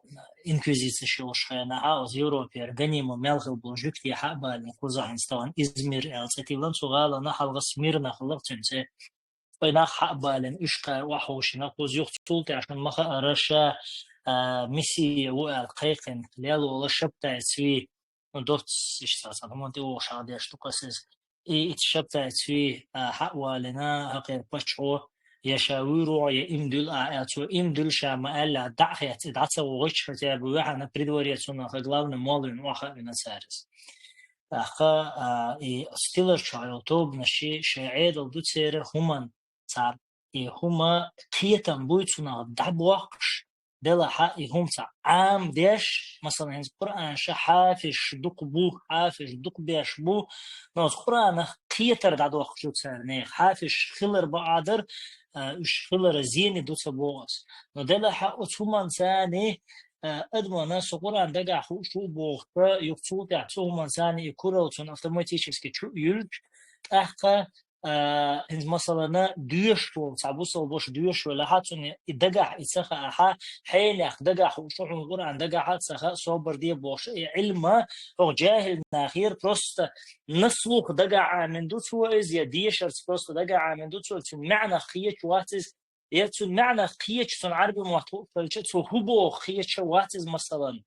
инквизицеш йолуш хенахь а, оцу Европера ганима мел хилла болу жуьгтий хьа а балийна, кхузахь хӀинца тахана Измир аьлла цӀе тиллина, цу гӀалана хьалха Смирна хилла цуьнан цӀе. Вай нах хьа а балийна, уьш кхара охьаховшийна кхуза юха, цул тӀаьхьа шуна ма-хаъара ша, а, мессия ву аьлла кхайкхина, лелла волу Шабтай Цви, ну, доцца иштта цхьа хӀуманна тӀе вогӀуш хьалха деш ду кхуза иза. и итт шабтайцуи, а, хьа а валина, хӀокхеран паччахьо, я ша вуьйр ву, я им дуьллу ахь аьлла, цо им дуьллу ша ма аьллехь, дӀа а хецна, и дӀа ца вогӀуьйтуш, хотя бы ваьхьана при дворе цунах, главный молла вина, охьа а вина цара иза. ТӀаккха, а, и оцу тиларчохь йолу тобанаш шайн Ӏедал ду церан хӀуманна, цара и хӀума кхетам буй цунах дӀабоккхуш, делахь а и хӀума цхьа Ӏама деш, масала, хӀинца Къуръан ша хьафизаш дукха бу, хьафизаш дукха беш бу, но оцу Къуръанах кхетар дӀадоккхуш ю цара нехан. Хьафизаш хилар бакъ дар, а, уьш хиларан зене ду ца боху ас. Но делахь а оцу хӀуманца царна, а, адамана со Къуръан дагахь хууш ву бохуш, юха цул тӀаьхьа цу хӀуманца царна и куралла цунна автоматически чу а юьллуш, тӀаккха а, хӀинца масалана доьшуш волу, цхьа бусалба ваша доьшуш велахь а, цунна и дагахь и ца хаахь а, хьенех дагахь хууш ву хьуна Къуръан, дагахь а ца хаьа, собар де бохуш, и Ӏилма хӀокху жаьхӀил нахера просто на слух дагахь Ӏамийна ду цо иза, я дешарца просто дагахь Ӏамийна ду цо, цуьнан маьӀнах кхеташ вац иза, я цуьнан маьӀнах кхеташ, цунна Ӏаьрбийн мотт хууш хилча, цо хӀун боху кхеташ вац иза масалана.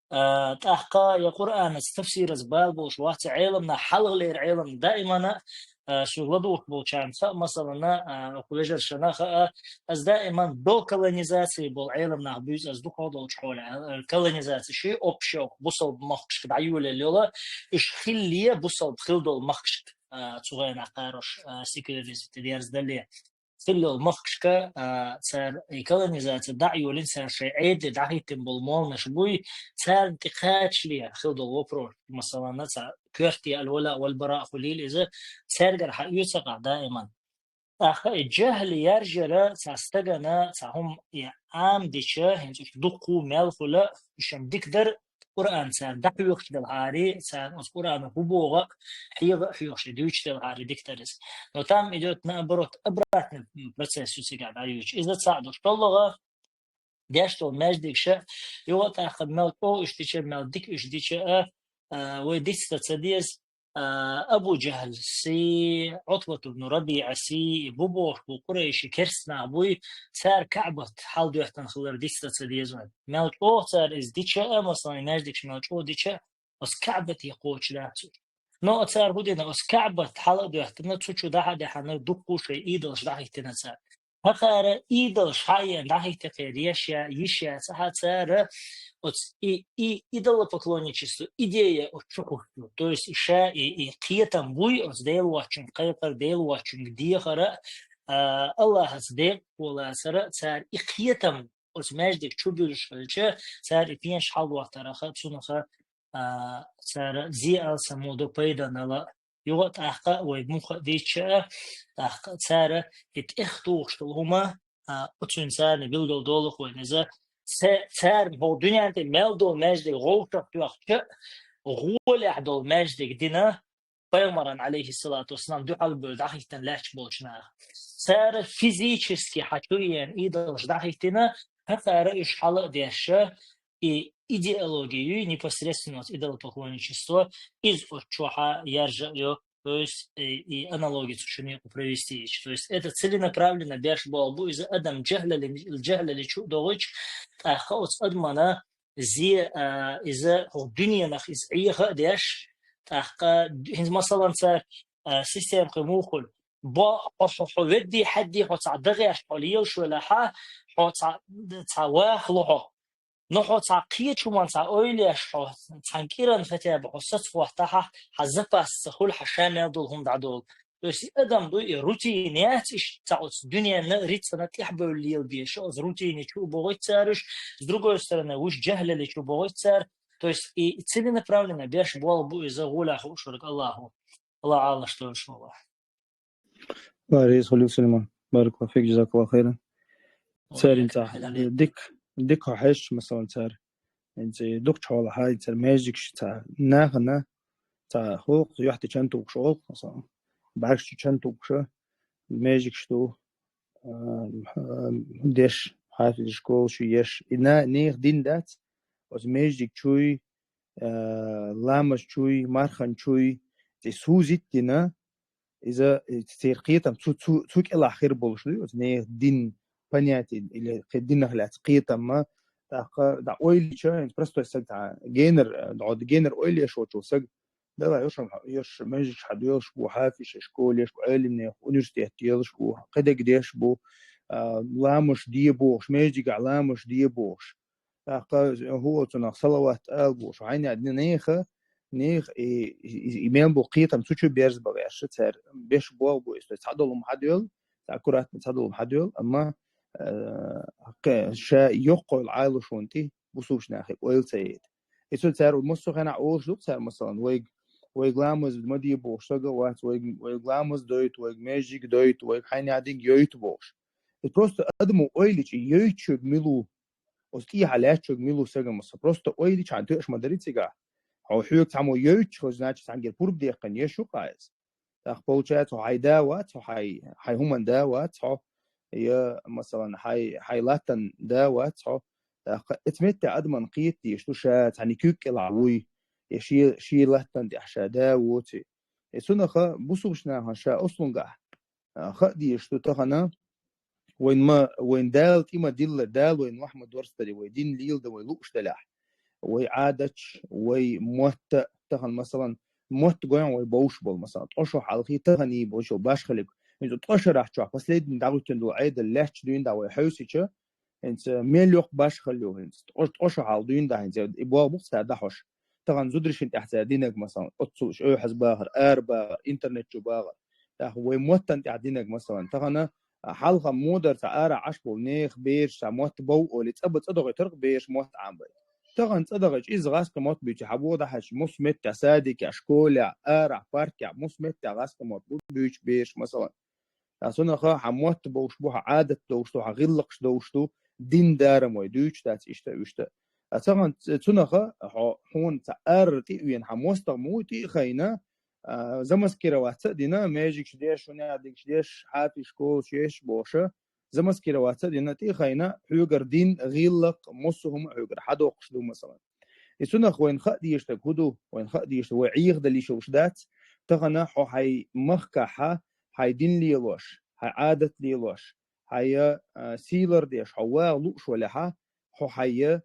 А, тӀаккха я Къуръанаца, тафсираца бала болуш вац, Ӏеламнах, хьалхалера Ӏеламнах даимана, а, шу ладугӀуш болчарна хаьа, масалана, а, оцу вежаршна хаьа, ас даиман до колонизации болу Ӏеламнах буьйцу ас дукха долчу хьолехь, а, колонизация ши общий бусалба махкашка дӀайолаелла йолу, уьш хилле бусалба хилла долу махкашка, а, цу гӀенах кхарош, а, секуляризм тӀе дерзадале. Хилла йолу махкашка, а, цара и колонизация дӀа а йолийна, цара шайн Ӏедале дӀахӀиттина болу молланаш буй, царна тӀе кхачале хилла долу вопрос, масалана, цхьа коьрте аль-вала валь-бара хуьлийла иза, цаьргара хьаоьцу ахь даиман. ТӀаккха и жаьхӀал яржара цхьа стагана цхьа хӀума и Ӏамадича, хӀинца уьш дуккха а мел хуьла, уьш-м дика дара, Къуръан цара дӀахьоьхуш делахьара, царна оцу Къуръано хӀун боху а хьеха а хьоьхуш, и дуьйцуш делахьара дика дара иза. Но там идёт, наоборот, обратный процесс ю цигахь дӀаюьйцуш. Иза цхьаъ ду. ШолгӀа, деш долу маьждигаш а, юха а тӀаккха мел чӀогӀа уьш дича, мел дика уьш дича а, а, вай дицдан ца деза, а, Абу Жахьлси, Ӏутбат ибн РабиӀаси, и бу бохуш бу къурайши керстанах буй, цара Каъбат хьаладоьттина хилар дицдан ца деза вайн. Мел чӀогӀа цара иза дича а, масалан, и маьждигаш мел чӀогӀа дича а, оцу Каъбате кхочуш дац уьш. Но цара хӀун дина, оцу Каъбат хьала а доьттина, цу чу дӀа а даьхьна, дуккха а шайн идолаш дӀахӀиттина цара. ХӀокхара идолаш хьаеана дӀахӀитта кхеран йиш я-, йиш яц, ахьа цара оцу и, и идолопоклонничество идея оцу чу хӀутту. То есть ша и, и кхетам буй оцу Дела воцчунга кхайкхар, Дела воцчунга дехар а, а, Аллахьаца декъахо лацар а, цара и кхетам оцу маьждиг чу буьллуш хилча, цара и пенаш хьаладоттарах а, цунах а, а, цара зе алсам ду, пайданала. Юха а тӀаккха вай муха а дийцча а, тӀаккха цара и тӀех тухуш долу хӀума, а, оцуьнан царна билгал долу-кх вайна иза. Ца-, царна хӀокху дуьнен тӀе мел долу маьждиг гӀовшах тоьхча а, гӀолехь долу маьждиг дина, пайхамаран, алейхиссалату вассалам, дуьхьал бевлла дӀахӀиттина лаьтташ болчу наха. Цара физически хьан чу еана идолаш дӀахӀиттина, хӀокхара уьш хьала а деш, и идеология юй, непосредственно оцу идолопоклонничество, иза оцу чохь а яржа а йо, то есть, и, и аналогия цу шинна юкъа провести йича. То есть это целенаправленно беш болу бу, иза адам жаьхӀлали-, жаьхӀлали чу а догӀуьйтуш, тӀаккха оцу адамана зе, а, иза хӀокху дуьненах иза Ӏеха а деш, тӀаккха д-, хӀинца масалан цара, а, система кхин муха хуьлу. Бо-, хьо, хьо, хьо веддий, хьаьддий, хьо цхьа дагӀеш, хьо лелаш велахьа, хьо цхьа, цхьа ваха ло хьо. Но хьо цхьа кхечу хӀуманна цхьа ойла еш, хьо цхьана кӀиран хотя бы хьо саца хӀоттахьа, хьан запас ца хуьлу, хьан ша мел долу хӀума дӀадолу. То есть и адам ду, и рутин яц, иштта цхьа оцу дуьненна рицкъана тӀехбевлла лелабеш, оцу рутине чу а богӀуьйту цара уьш, с другой стороны, уьш жаьхӀлали чу богӀуьйту цара. То есть и целенаправленно беш болу бу иза гӀолехь хууш верг Аллахьо. Аллахь Ӏалаш долуш вала. Ва реза хуьлда, Сулейман. Баракаллаху фик, джазакаллаху хайран. Церан цхьа дик, дик хьо хьаьжча, масалан, цара. ХӀинца дукхачу хьолахь, хӀинца маьждигаш цхьа нахана, цхьа хӀокху юьхь тӀе чан тухуш олу, масалан, бӀаьргаш чу чан тухуш, маьждигаш ду, а, а, деш, хьафизаш, школаш ю еш. И на-, нехан дин дац, оцу маьждиг чуй, а, ламаз чуй, мархан чуй, цӀе сузить дина, иза, э, церан кхетам цу, цу, цу кӀелахь хир болуш ду, оцу нехан дин понятие или кхе-, динах лаьцна кхетам ма, тӀаккха дӀа ойла йича, простой саг, цхьа генар, э, дӀо-, генар ойла еш волчу саг, Далла, йош хьа, йош межигаш хьадоьлуш бу, хьафизаш, школаш бу, Ӏелимнех, университет делаш бу, кхидерг деш бу, а, ламаш де бохуш, межигехь ламаш де бохуш. ТӀаккха хӀу оцунах салават ала бохуш. Хьайна дина неха, нех и, и, и, и мел бу кхетам цу чу берза бан гӀерша, цара беш богӀу бу, иза цхьадолу хӀума хьадоьлу, аккуратно цхьадолу хӀума хьадоьлу, амма, а, кхе-, ша йоккхойла Ӏалашонан тӀе бусулбачу нахе ойла ца яйта. И цу цара массо а хенахь олуш ду цара, масалан, вайга, вайга ламаз ма де бохуш сага а вац, вайга, вайга ламаз дойту, вайга межиг дойту, вайга хьайна динг йойту бохуш. И просто адамо ойла йича йойтучуьнга мила ву, оцу тӀехьа лаьттачуьнга мила ву сага, масалан. Просто ойла йича хьан тоьаш ма дарий цигахь. Хьо хьоьга цхьаммо йойтуш хилча, значит, цхьаьнгара пурба деккхина еш ю-кх иза. ТӀаккха получается, хьо хьайн да вац, хьо хьайн, хьайн хӀуманан да вац хьо, я, масалан, хьайн, хьайн латтан да вац хьо. ТӀаккха эца метте адаман кхета дезаш ду, ша цхьаьна куьг кӀелахь вуй, я шен, шен латтан тӀехь ша да воций. И цунаха бусулбачу нахана ша ослунгахь, а, хаа дезаш ду тахана, вайн ма, вайн Дала тӀе ма диллар, Дала вайн мохь ма дорстаре, вай дин леладан вай лууш делахь. Вай Ӏадаташ, вай мотт, тахана, масалан, мотт гойн вай бовш болу, масалан, ткъа шо хьалхе тахана йий болчул башхалиг. ХӀинца ткъа шарахь чохь последний дӀагӀуьттина долу Ӏедал лаьтташ дуьйна дӀа вай хьовсича, хӀинца мел йоккха башхалла ю, хӀинца ткъа, ткъа шо хьалха дуьйна дӀа, хӀинца и боху бу-кх цара дӀахьош. Тахана зударшна тӀехь цара динарг, масалан, оццул уьш оьхьаз бахар, ара бахар, интернет чу бахар. ТӀаккха вай моттан тӀехь динарг, масалан, тахана, а, хьалха ма дара цхьа арахь Ӏаш болу нехан бераш цхьа мотт бов олий, цӀа ба цӀа дохуьйтура-кх бераш мотт Ӏамабайта. Тахана цӀа дахийча иза гӀаскхи мотт буьйций хьан боху дӀахьаьжча, массо а меттехь садикехь, школехь, арахь, паркехь, массо а меттехь гӀаскхи мотт бу буьйцуш бераш, масалан. Ткъа цунаха хьан мотт бовш бу, хьан Ӏадат довш ду, хьан гӀиллакхаш довш ду, дин дарам вай дуьйцуш дац иштта а, уьшта а. Ткъа цахана ц-, цунаха хьо, хьуна цхьа арра тӀе а вена, хьан мостагӀа ма вуй тӀе а хайна, а, замаскироваться а дина, межигаш деш, хӀунда дигаш деш, хьафиз школаш еш бохуша, замаскироваться а дина, тӀе а хайна, хьоьгара дин, гӀиллакх, массо а хӀума хьоьгара хьадоккхуш ду, масалан. И цунах вайна хаа дезаш дерг хӀун ду? Вайна хаа дезаш дерг, вай Ӏехадала йиш йолуш дац, тахана хьо хьайн махкахьа, хьайн дин лелош, хьайн Ӏадат лелош, хьайн, а, сий лардеш, хьо ваха лууш валахьа, хьо хьайн,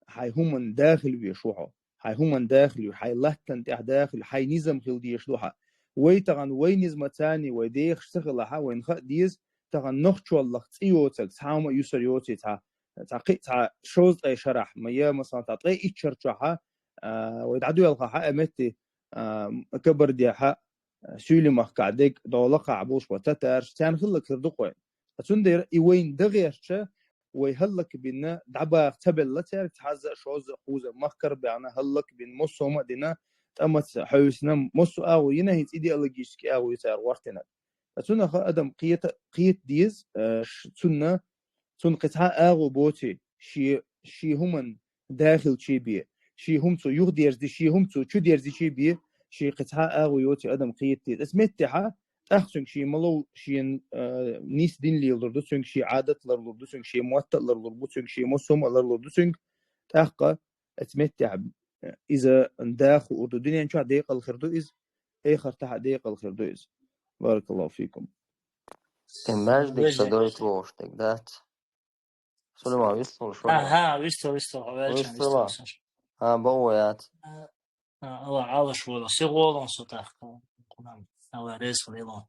хьайн хӀуманна дахийла веш ву хьо. Хьайн хӀуманна дахийла веш, хьайн латтана тӀехь дахийла, хьайн низам хила дезаш ду хьан. Вай тахана, вай низамца царний вай дехаш ца хилахьа, вайна хаа деза, тахана нохчоллах цӀе йоцург, цхьа хӀума а юсур йоций цхьа, цхьа кхин а цхьа шовзткъе шарахь, ма я, масалан, цхьа ткъе итт шар чохьа, а, вай дӀадоьлхахьа, а метте, а, Кабардехьа, а, Суьйлийн махкахь дерг, дӀо лакхахь болуш бу татараш, царна хилларг хир ду-кх вайна. Ткъа цундела и вайна дан гӀертача, вай хӀаллакбина, дӀабаха ца белла цаьрга, цхьазза а, шозза а, кхузза а махкара а баьхна, хӀаллакбина, массо а хӀума а дина, тӀамца хьовсина, массо а агӀо йина, хӀинца идеологически агӀо ю цара гӀортинарг. Ткъа цунаха адам кхета, кхета деза, а, ш-, цунна, цунна кхин цхьа а агӀо боций, шен, шен хӀуманна дахийла чу бен, шен хӀума цо юхадерзаде, шен хӀума цо чудерзаде чу бен, шен кхин цхьа а агӀо йоций адам кхета деза. Эца меттехьа, тӀаккха цуьнга шен ма лов, шен, а, нийса дин лелалур ду цуьнга, шен Ӏадат ларлур ду цуьнга, шен мотт а ларлур бу цуьнга, шен массо а хӀума а ларлур ду цуьнга. ТӀаккха эца меттехь, э, иза да хуур ду, дуьнен чохь декъал хир ду иза, эхартахь а декъал хир ду иза. Баракаллаху фикум. Тем маьждиг ца дойту вовшах дерг дац. Сулейман, вистхула шуна? Ага, вистхула, вистхула, вистхула. А, бовва яц. А, а, Алла Ӏалаш вала, сигъолан со тахка. Алла реза хилийла.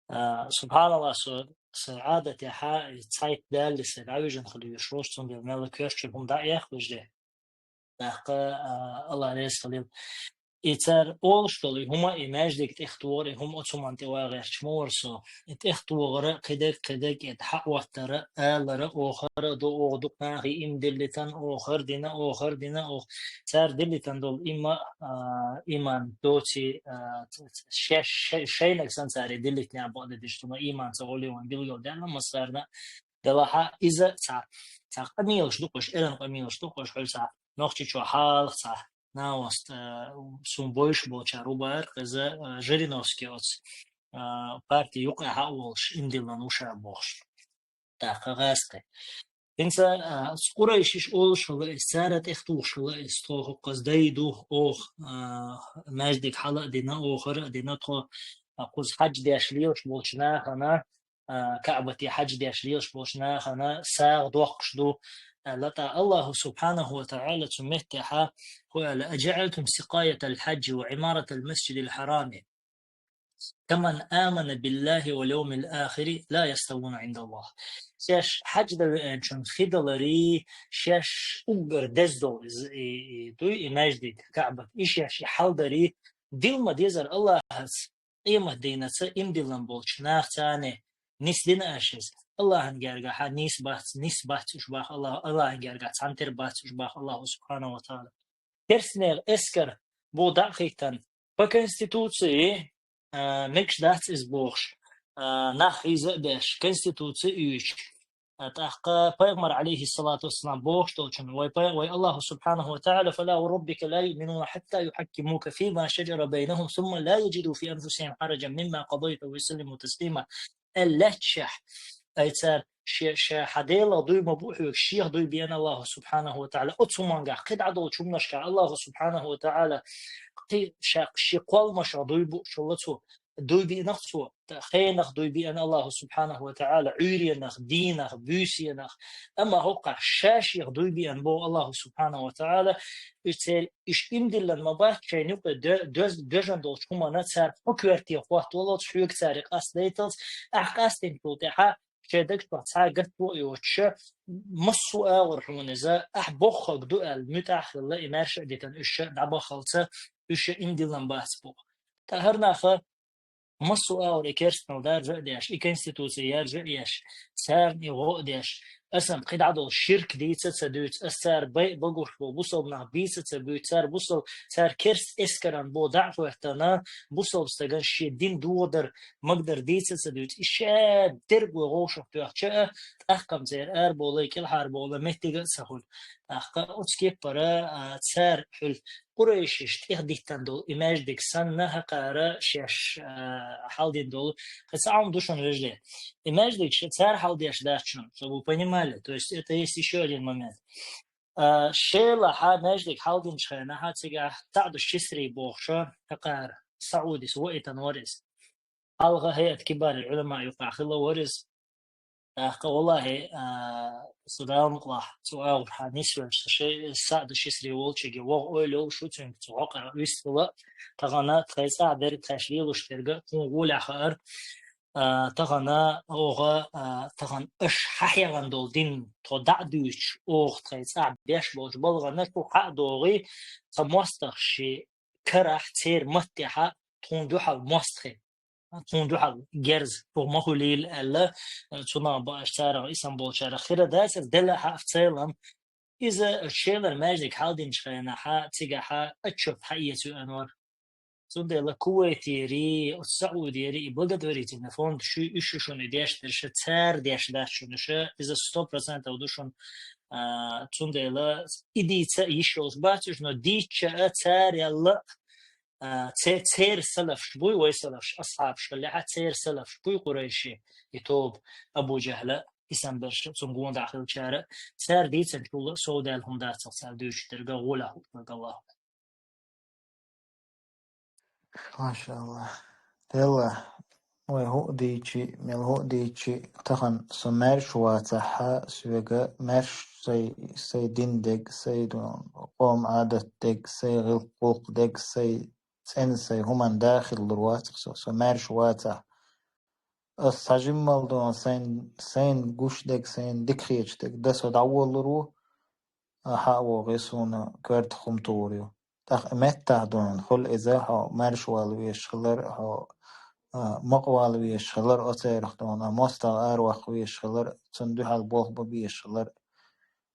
А, субханаллах, со, со Ӏадатехьа, цхьайтта далли, со дӀавижина хила веш волуш, цундела мелла коьртачу хӀума дӀа а яхлуш де. ТӀаккха, а, Алла реза хилийла. И цара олуш долу, и хӀума, и маьждиг тӀехтохар, и хӀума оцу хӀуманна тӀе вагӀерча ма вара со. И тӀехтохара, кхидерг, кхидерг, и хьаоттара, алара, охара, до, оха дукха нахе им диллитан, охар дина, охар дина, ох. Цара диллитан долу имма, а, иман доций, а, ц-, ц-, ше-, ше-, шайнаг сан цара диллитнехь бакъдерг диш, цунна иман ца олий ван билгал даьлла, массарна делахьа, иза цхьа, цхьа къамелаш ду-кх уьш, эран къамелаш ду-кх уьш, хьуьлла цхьа, Нохчийчохь хьалха цхьа, наост, а, сум бойуш болчара ву бара, иза, а, Жириновский оцу, а, парти юкъахь а волуш, имдиллан ву ша бохуш. ТӀаккха гӀазкхи. ХӀинца, а, къурайшиш олуш хилла иза, цара тӀехтухуш хилла иза, тхо хӀокхуза дай ду, оха, а, маьждиг хьала а дина, охара а дина, тхо, а, кхуза хьаьж деш лелаш болчу нахана, а, Каъбате хьаьж деш лелаш болча нахана сагӀа доккхуш ду, аьлла. ТӀаккха Аллаху субхьанаху ва таӀала цу меттехьа хӀу аьлла: «أجعلتم سقاية الحاج وعمارة المسجد الحرام كمن آمن بالله واليوم الآخر لا يستوون عند الله». Шаьш хьаьж дан веанчун хи даларий, шаьш уггар деза долу иза, и, и, дуй, и маьждиг, Каъбат, и шаьш и хьал дарий, дилла ма дезара Аллахьаца, къематдийнаца иман диллина болчу нахаца нисдина аша иза. Аллахьан гергахьа нийса бац, нийса бац уьш боху Аллахь-, Аллахьан гергахь цхьаьнатера бац уьш боху Аллаху субхьанаху ва таӀала. Керстанех эскар бу дӀа а хӀиттина, по конституции, а, мегаш дац иза бохуш, а, нах хьийза а беш, конституци оьцуш. А, тӀаккха пайхамар, алейхиссалату вассалам, бохуш долчун, вай пай-, вай Аллаху субхьанаху ва таӀала: «فلا وربك لا يؤمنون حتى يحكموك فيما شجر بينهم ثم لا يجدوا في أنفسهم حرجا مما قضيت ويسلموا تسليما», аьлла лаьтташехь, ай цара ше-, ша хьан Делах дуй ма бу хьоьга, шех дуй беана Аллаху субхьанаху ва таӀала. Оцу хӀумангахь, кхидӀа долчу хӀуманашкахь Аллаху субхьанаху ва таӀала кхи-, ша, шен кхолламашах дуй бу шула цо, дуй биънах цо, та-, хенах дуй биъна Аллаху субхьанаху ва таӀала, Ӏуьйренах, дийнах, буьйсенах. Амма хӀокхахь ша шех дуй биъна боху Аллаху субхьанаху ва таӀала, уьш церан, уьш иман диллина ма бац, шайна юкъе до-, доз-, дожан долчу хӀумана цара хьо коьрте хӀоттаваллалц, хьоьга цара къастдайталц, ахь къастдинчул тӀаьхьа шайн дагчохь цхьа гатто а йоцуша, массо а агӀор хьуна иза, ахь боххаг ду аьлла, муьтӀахь а хилла, и маьрша а дитина уьш дӀабаххалца, уьш иман диллина бац боху. ТӀаккха хӀара наха массо а агӀор и керстанал даржа а деш, и конституци яржа а еш, царна и гӀо а деш, аса кхидӀа долу ширк дийца а ца дуьйцу, аса цара байа багурх бо бусалба нах бийца а ца буьйцу, цара бусал-, цара керста эскаран бо дӀа а хӀоьттина, бусалба стаган шен дин догӀадар, магдар дийца а ца дуьйцу. И ша дерг вай гӀовшах тоьхча а, тӀаккха-м церан арабовлай, кӀелхьарбовлай меттиг а ца хуьлу. ТӀаккха оцу кеппара, а, цара хуьлу Къурайшиша тӀехдиттина долу и маьждиг санна хӀокхара шаьш, а, хьалдина долу. Кхин цхьа хӀума ду шуна, вежарий. И маьждиг ша цара хьалдеш дац шуна, чтобы вы понимали. То есть это есть ещё один момент. А, Шелахьа маьждиг хьалдинчу хенахьа цигахь СаӀду Шисри бохуша хӀокхара, Саудис ваийтина вара иза. Хьалха хӀайат кибарил Ӏуламаъ юкъахь хилла вара иза. ТӀаккха, валлахӀи, а, со Дала мукъалахь, цу агӀорхьа нисвелча, ши-, СаӀду Шисри волчуьнга вогӀу ойла йолуш ву цуьнга цу хӀокхара вистхила, тахана тхайн цӀахь дерг, тхаьш лелош дерг а тхуна гӀолехь хаьара, а, тахана оха, а, тахана аша хьахьехна долу дин тхо дӀа а дуьйцуш, оха тхайн цӀахь беш болчу балхана шу хьа а догӀий, тхан мостагӀаши карахь церан маттехьа тхуна дуьхьал мостагӀий. Цунна дуьхьал герз, цо ма хуьлийла аьлла, цунах бааш царах, исан болчарах хира дацара, делахьа в целом. Иза Шелара маьждиг хьалдинчу хенахьа, цигахьа отчёт хьаэца веана вара. Цундела Кувайтери, оцу Саудери и благотворительный фонд шу, уьш шу шуна и деш дерша, цара деш дац шуна ша, иза сто процентов ду шуна. А, цундела и дийца а йиш йолуш бац уьш, но дийчча а цара ялла, а, це-, церан салафаш буй, вай салафаш, асхьабаш хиллехьа, церан салафаш буй Къурайши, и тоба, Абу Жахьла, исан берша, цунна гонахь хиллачара, цара дийцинчул а совдаьлла хӀума дацара цара дуьйцуш дерг а, гӀолехь хӀуттург а Аллахьа. Машалла. Делла, вай хӀуъ дийчи, мел хӀуъ дийчи, тахана со маьрша вацахьа, соьга маьрша сай, сай дин дег, сай ду-, къом Ӏадат дег, сай гӀилкх-гӀуллакх дег, сай цӀена сай хӀуманна дахирлур вацахь со, со маьрша вацахь. Ас схьажиммал ду-, сайн, сайн гуш дег, сайн дика хеташ дег, дан со дӀаволлур ву, а, хьа а вогӀий суна коьрта хӀума тухур ю. ТӀаккха и меттахь дуьйна хуьлу иза, хьо маьрша вала везаш хилар, хьо, а, мукъа вала везаш хилар, оцерах дуьйна, а, мостагӀа араваккха везаш хилар, цунна дуьхьал болх бан безаш хилар.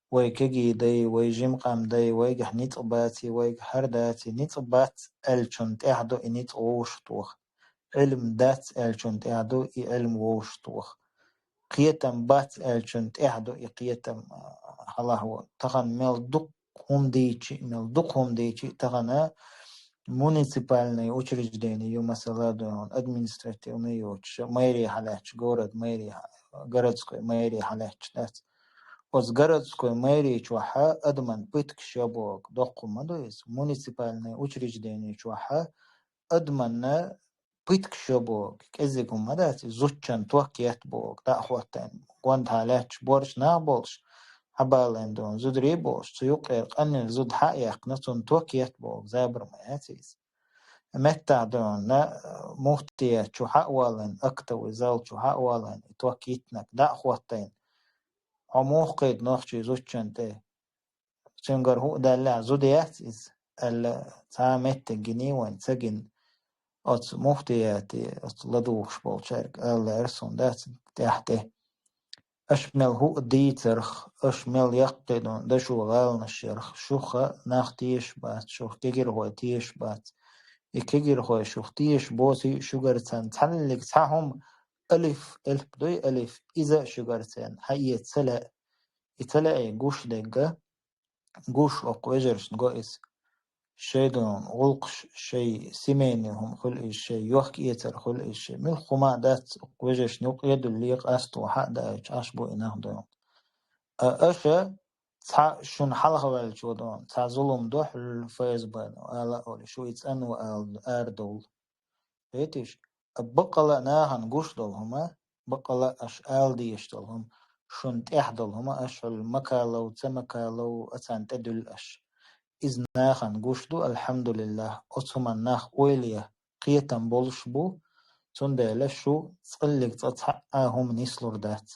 Вай кегий дай, вай жима къам дай, вайгахь ницкъ баций, вайгахь хӀара даций, ницкъ бац аьллачунна тӀехь ду и ницкъ вовшахтоха. Ӏилм дац аьллачунна тӀехь ду и Ӏилм вовшахтоха. Кхетам бац аьллачунна тӀехь ду и кхетам, а, хьалахь ву. Тахана мел дукха хӀума дийчи, мел дукха хӀума дийчи, тахана муниципальный учреждение ю, масала, ду хьуна, административный йоцуш, мэрия хьалаьтташ, город мэрия, городской мэрия хьалаьтташ дац. Оцу городской мэрия чохьа адаман пыткаш я боху, доккха хӀума ма ду иза. Муниципальный учреждение чохьа адаманна пыткаш йо боху, кӀеззиг хӀума ма дац, и зудчун ток етта боху, дӀа а хӀоттийна, гонаха лаьтташ боьрша нах болуш, хьабалийна дуьйна зударий болуш, цу юккъера къаннел зуда хьа а яьккхина, цунна ток етта боху, забар ма яц иза. Меттахь дуьйна, муфтият чу хьа а валийна, актовый зал чу хьа а валийна, и ток йиттинарг дӀа а хӀоттийна, хьо муха кхийда нохчий зудчун тӀе? Цуьнгара хӀуъа даьллехь, зуда яц иза, аьлла, цхьа а меттиг гиний вайн, ца гина, оцу муфтияте, оцу ладугӀуш болчаьрга ала лаьара суна дац тӀаьхьа тӀе. Аша мел хӀуъа дийцарх, аша мел яккхий дуьйна дашо гӀаланаш ярх, шух а нах тешаш бац, шух кегирхой тешаш бац. И кегирхой шух тешаш боций а, шуьгара царна цхьаьнниг цхьа хӀума, алиф, элп дуй, алиф, иза а шуьгара царна хьаэца ца лаьа. И ца лаьий гуш дерг а, гуш окху вежаршна го иза. Шайн дуьйна гӀуллакхаш, шайн семейный хӀума хуьлу иза, шайн йохка-эцар хуьлу иза, шайн муьлхха хӀума а дац, окху вежаршна юкъа а дуьллий, къасто хьа а даийтуш Ӏаш бу и нах дуьйна. А аша цхьа шуна хьалха ваьллачо дуьйна, цхьа зулам до хьуьлла ФСБ-но, ала а олий, шу и цӀанво ала арадовла. Хетий шу? А баккъала а нахана гуш долу хӀума, баккъала а аша ала дезаш долу хӀума, шуна тӀехь долу хӀума, аша хьуьлла макалов, ца макалов, а царна тӀедуьллу аша. Иза нахана гуш ду, алхьамдулиллахӀ, оцу хӀуманна нах ойла е, кхетам болуш бу, цундела шу цкъаллиг цкъа цхьа а хӀума нислур дац.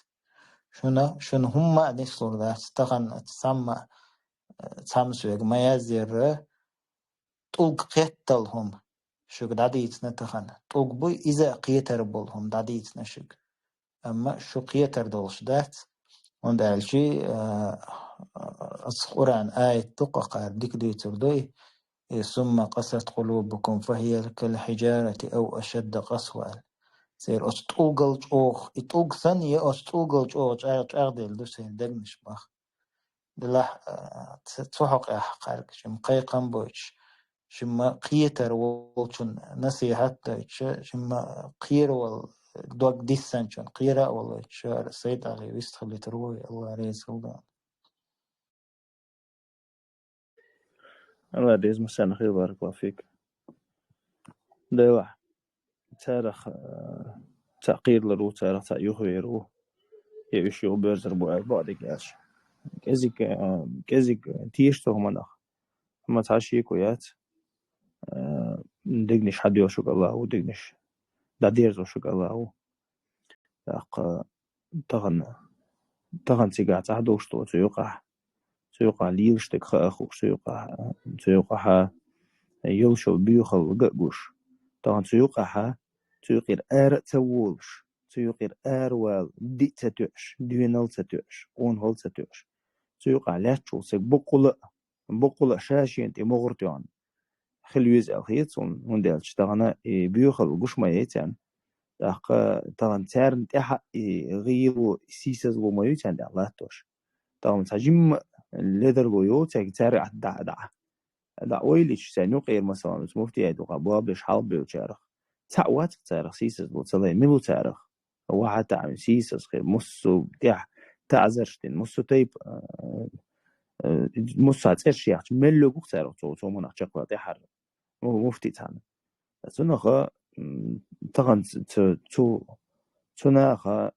Шуна, шуна хӀумма а нислур дац, тахана цхьамма, цхьамма соьга ма яздерра, тӀулг кхеттал хӀума шуьга дӀадийцина тахана. ТӀулг буй, иза а кхетар болу хӀума дӀадийцина шуьга. Амма шу кхетар долуш дац, хӀунда аьлча, а, а, оцу Къуръан аят ду-кх кхара дика дуьйцур ду и, и: «Сумма къасат къулубукум фахия кал хьиджарати ау ашадда къасва», – аьлла. Церан оцу тӀулгал чӀогӀа, и тӀулг санна, я оцу тӀулгал чӀогӀа чӀа-, чӀагӀделла ду шайн дегнаш боху. Делахь, а, ц-, цу хьокъехь кхаьрга, шимма кхайкхам бойтуш, шимма кхетар волчун насихьат дойтуш, шимма кхеравала дог диссанчун кхера а волуйтуш, ара сайтӀагӀий вистхилийтар ву, Алла реза хилла. Алла реза массарна хила, баракаллаху фик. Делахь, царах, а, цхьаъ кхералур ву, царах цхьаъ юхавер ву. Я уьш юхабоьрзур бу аьлла бакъдерг аьлча. КӀезиг, а, кӀезиг теша цу хӀуманах. Амма цхьа шеко яц. А, дегнаш хьадоьлхуш верг Аллах ву, дегнаш дӀадерзош верг Аллах ву. ТӀаккха тахана, тахана цигахь цхьа долуш ду цу юкъахь. Цу юкъахь лелаш дерг хаа хууш, цу юкъахь, цу юкъахьа йолуш йолу боьхалла га а гуш. Тахана цу юкъахьа, цу юкъера ара а ца волуш, цу юкъера ара вала диъ ца тоьуш, доьналла ца тоьуш, къонахалла ца тоьуш. Цу юкъахь лаьтташ волу стаг баккъала а, баккъала а ша-шена тӀе могӀар тоьхна хила веза аьлла хета суна, хӀунда аьлча тахана и боьхалла гуш ма яй царна. ТӀаккха тахана царна тӀаьхьа и гӀийла, и сийсазло ма ю царна тӀехь латтош. Тахана цхьа жимма ледарло йолу цаьрга, цаьрга дӀа, дӀа, дӀа ойла йича, царна юкъера, масалан, оцу муфтият юкъахь болх беш хьалха бевллачарах цхьаъ вац-кх царах сийсазло ца лай, мила ву царах? Ваха таӀийна сийсаз хир, массо а тӀехь таӀзарш дина, массо а тайпа, а, а, массо а цӀерш яьхча, мел лоьгу-кх царах цо, цо мунах чекхвала тӀаьхьара му-, муфти цхьаьна. Цунаха, м, тахана ц-, ц-, цу, цу наха,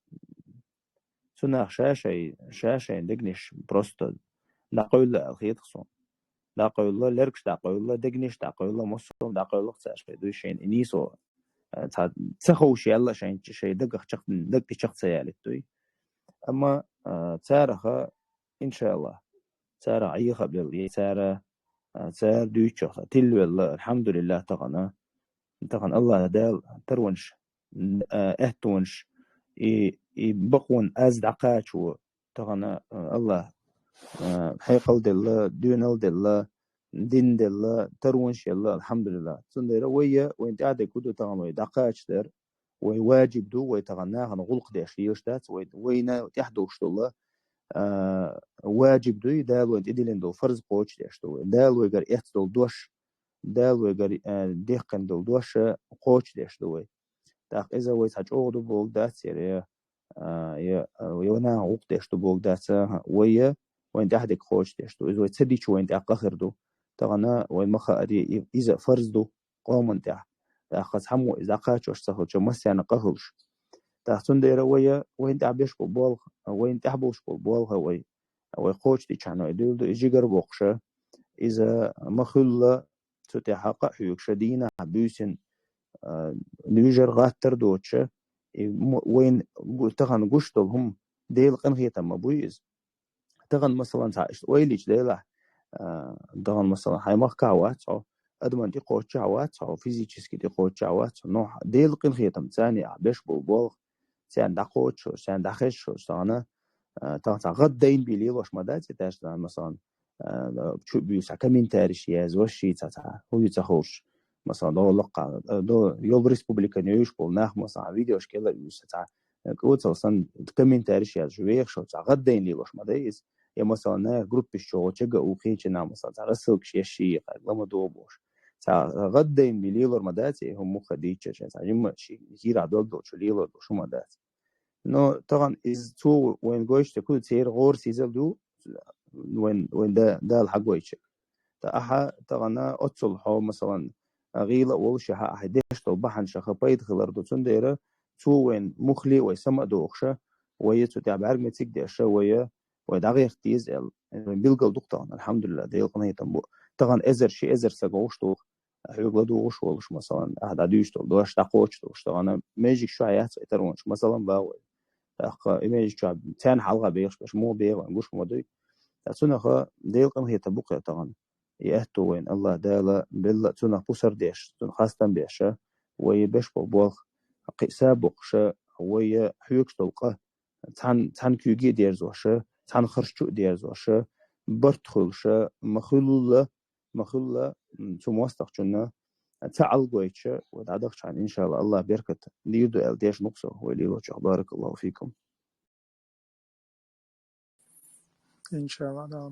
цу наха ша-шай, ша-шайн дегнаш просто дӀакъевлла аьлла хета-кх суна. ДӀакъевлла, лергаш дӀакъевлла, дегнаш дӀакъевлла, массо а дӀакъевлла-кх цара шайн дуй шайна и нийсо, а, ца, ца ховшаялла шайн, шайн дагах чекх-, даг тӀе чекх ца ялийта дуй. Амма, а, цараха, иншааллахӀ, царах Ӏеха а белла, я цара, а, цара дуьйцучух тиллавелла, алхьамдулиллахӀ, тахана, тахана Аллах Дала таронаш, а, аьттонаш, и, и бакъонан аз дӀакхачо, тахана, а, Аллах, а, хьекъал делла, доьнал делла, дин делла, таронаш елла, алхьамдулиллахӀ. Цундела вайя, вайн тӀаьхьа дерг хӀун ду, тахана вай дӀакхачадар, вай ваджиб ду, вай тахана нахана гӀуллакх деш лелаш дац, вай, вайна тӀехь долуш долу, а, ваджиб дуй, Дала вайна тӀедиллина долу фарз кхочушдеш ду вай. Дала вайгара эцна долу дош, Дала вайгара, а, дехкина долу дош кхочушдеш ду вай. ТӀаккха иза вай цхьа чӀогӀа ду бохург дац яра, я, а, я, а, я нахана гӀуллакх деш ду бохург дац, а, вай, я вайн тӀаьхьа дерг кхочушдеш ду. Иза вай ца дича, вайн тӀехь къа хир ду. Тахана вайн ма хаари, и-, иза фарз ду къоман тӀехь. тӀаккха цхьаммо иза дӀакхачош ца хилча, массарна къа хуьлуш. ТӀаккха цундела вай, вайна тӀехь беш болу болх, вайна тӀехь болуш болу болх вай, вай кхочушдичахьана вай дуьйладу, и жигара боккхуша, иза ма-хуьллу, цу тӀехь хьакъ а хьоьгуша, дийнахь буьйсина, а, нуьйжар гӀаттар доцуша, и м-, вайна гу-, тахана гуш долу хӀума Делан къинхетам ма буй иза. Тахана, масалан, цхьа иштта ойла йича делахь, а, тахана, масалан, хьайн махкахь вац хьо, адаман тӀекхоччехь вац хьо, физически тӀекхоччехь вац хьо, но Делан къинхетам царна ахь беш болу болх, царна дӀакхочуш, царна дӀахезаш, тахана, а, тахана цхьа гӀаддайна бен лелош ма дац и тӀаьш, тахана, масалан, а, чу а буьйса, цхьа комментариш язъеш, ши цхьа, цхьа, хӀун ю ца ховш, масалан, догӀу лакха, а, до, йолу республикан йовзуш болу нах, масалан, видеош кӀел а юьйса, цхьа, э, кӀоцал санна комментариш язъеш, вехаш, цхьа гӀаддайна лелош ма дай иза. Я, масалан, нах группаш чу гӀо чага а ву кхечи нах, масалан, цхьа рассылкаш еш ши кхайга лама догӀу бохуш. Цхьа гӀаддайна бен лелор ма дац и хӀума мухха дийцча, цхьа жимма ши кийрахь долдолчу лелор долуш хӀума дац. Но тахана иза цо вайна гойтуш дерг ду, церан гӀора сизал ду, вайн, вайн да-, Дала хьагойтуш. Ткъа ахьа тахана оццул хьо, масалан, гӀийла а волуш, ахьа, ахьа деш долу бахьанашха пайда хилар ду. Цундела цо вайн муххале а вай сама а дохуша, вай цу тӀехь бӀаьрг мецига деша, вай, вай дӀагӀерта деза аьлла. Вайн билгал ду-кх тахана, алхьамдулиллахӀ, Делан къинхетам бу. Тахана эзар, ши эзар саг вовш ду, хьоьга ладугӀуш волуш, масалан, ахьа дӀадуьйцуш долу дош дӀакхочуш долуш, тахана межиг чохь яц вай таронаш, масалан, бан вай. ТӀаккха и межиг чохь царна хьалха бехаш берш муха беха вайн гуш ма дуй. Ткъа цунах Делан къинхетам бу кхе тахана. И аьтту вайна АллахӀ Дала белла а цунах пусар деш, цунна хастам беша, вай беш болу болх кхин а са боккхуша, вай хьоьгуш долу къа, цхьана, цхьана куьйге а дерзоша, цхьана харш чу а дерзоша, барт хуьлуша, ма-хуьллу, ма-хуьллу, м, цу мостагӀчунна цхьаъ гойтуша, вай дӀадахчахьана, иншалла, АллахӀ беркат дийр ду аьлла, дешна ву-кх со вай лелочух. БаракаллахӀу фикум. ИншаллахӀ, да.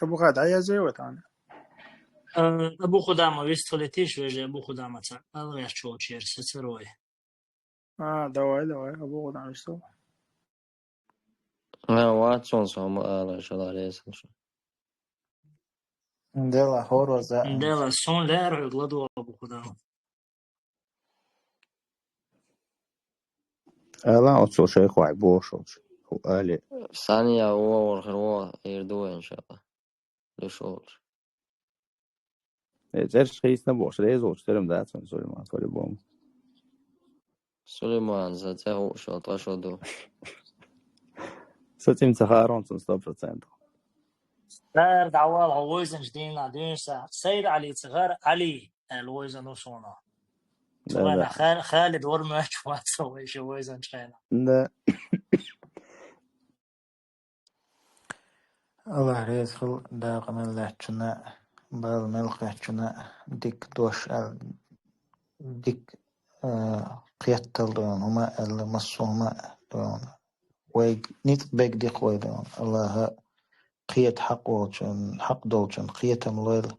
Абу Худа, дӀаязъе вай тахана? Э, Абу Худама вистхилийтийша, вежа, Абу Худама цхьа ала гӀерташ волчеран сацар вай. А, давай, давай, Абу Худама вистхила. А, вац, цунна со ма ала, иншаллахӀ, реза хила шу. Дела, хӀора за. Дела, суна лаьара хьоьга ладогӀа, Абу Худама. Ала оццул шайх вай бохуш волчу. ХӀу али. Саня, вогӀур хир вогӀу, эр ду вай, иншаллахӀ. Луш волчу. Э, цӀераш хийцина бохуш, реза волчу терам дац вайн Сулейман, по-любому. Сулейман, за цӀе хууш йолу, ткъа шо ду. Со цӀим ца хаарон цунна сто процентов. Цара дӀавала хьо войзанчу дийнахь дуьйна сахьт. Сайд Ӏалица гӀар Ӏали аьлла войзан ву суна. Да, да. Цу хенахь Ха-, Халид вара моьттуш вац со вай ши войзанчу хенахь. Да. АллахӀ реза хила дакъа мел лаьттачунна, бала мел кхеттачунна, дика дош аьлла, дика, а, кхетта ду вайна, хӀума аьлла, массо а хӀума ду вайна. Вайга ницкъ берг ди-кх вай ду вайна. АллахӀа кхета хьакъ волчун, хьакъ долчун кхетам лойла.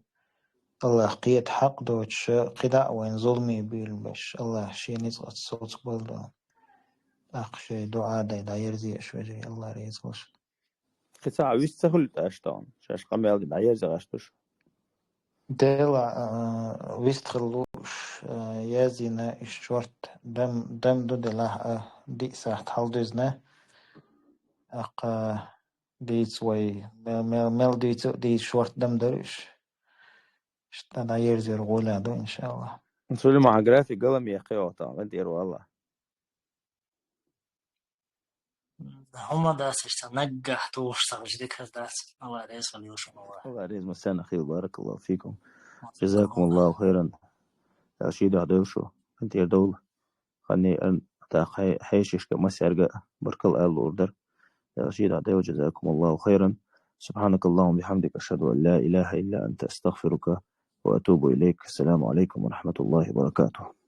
АллахӀа кхета хьакъ доцуша, кхидӀа а вайна зуламе буьйлабеш, АллахӀа шен ницкъаца соцуш болу ду вайна. ТӀаккха шайн дуӀа дай дӀаерзе аша, вежарий, АллахӀ реза хила шуна. Кхин цхьа а вист ца хуьлу тӀаш тахана, шаьш къамел дина дӀаерза гӀаш туш. Дела, а, вист хила лууш, а, язйина иш шорт дам, дам ду делахь а, диъ сахьт хьалдуьзна. ТӀаккха дийца вай, мел, мел, мел дийца, дийца шорт дам дара иш. Ишта дӀаерзор гӀола ду, иншаллахӀ. Сулейман, график галам яхкхий оха тахана, гӀан тӀера валла. ХӀума дац иштта, наггахь тухуш ца хилча дика дац. АллахӀ реза хила йолуш хила вай. АллахӀ реза массарна хила, баракаллахӀу фикум. Джазакумуллаху хайран. Дала шийдахь девлла шу. ХӀун тӀера довла. Ханне ан, тӀаккха хье-, хьешашка массаьрга баркалла ала луур дара. Дала шийдахь девлла, джазакумуллаху хайран. سبحانك اللهم وبحمدك، أشهد أن لا إله إلا أنت، أستغفرك وأتوب إليك. السلام عليكم ورحمة الله وبركاته.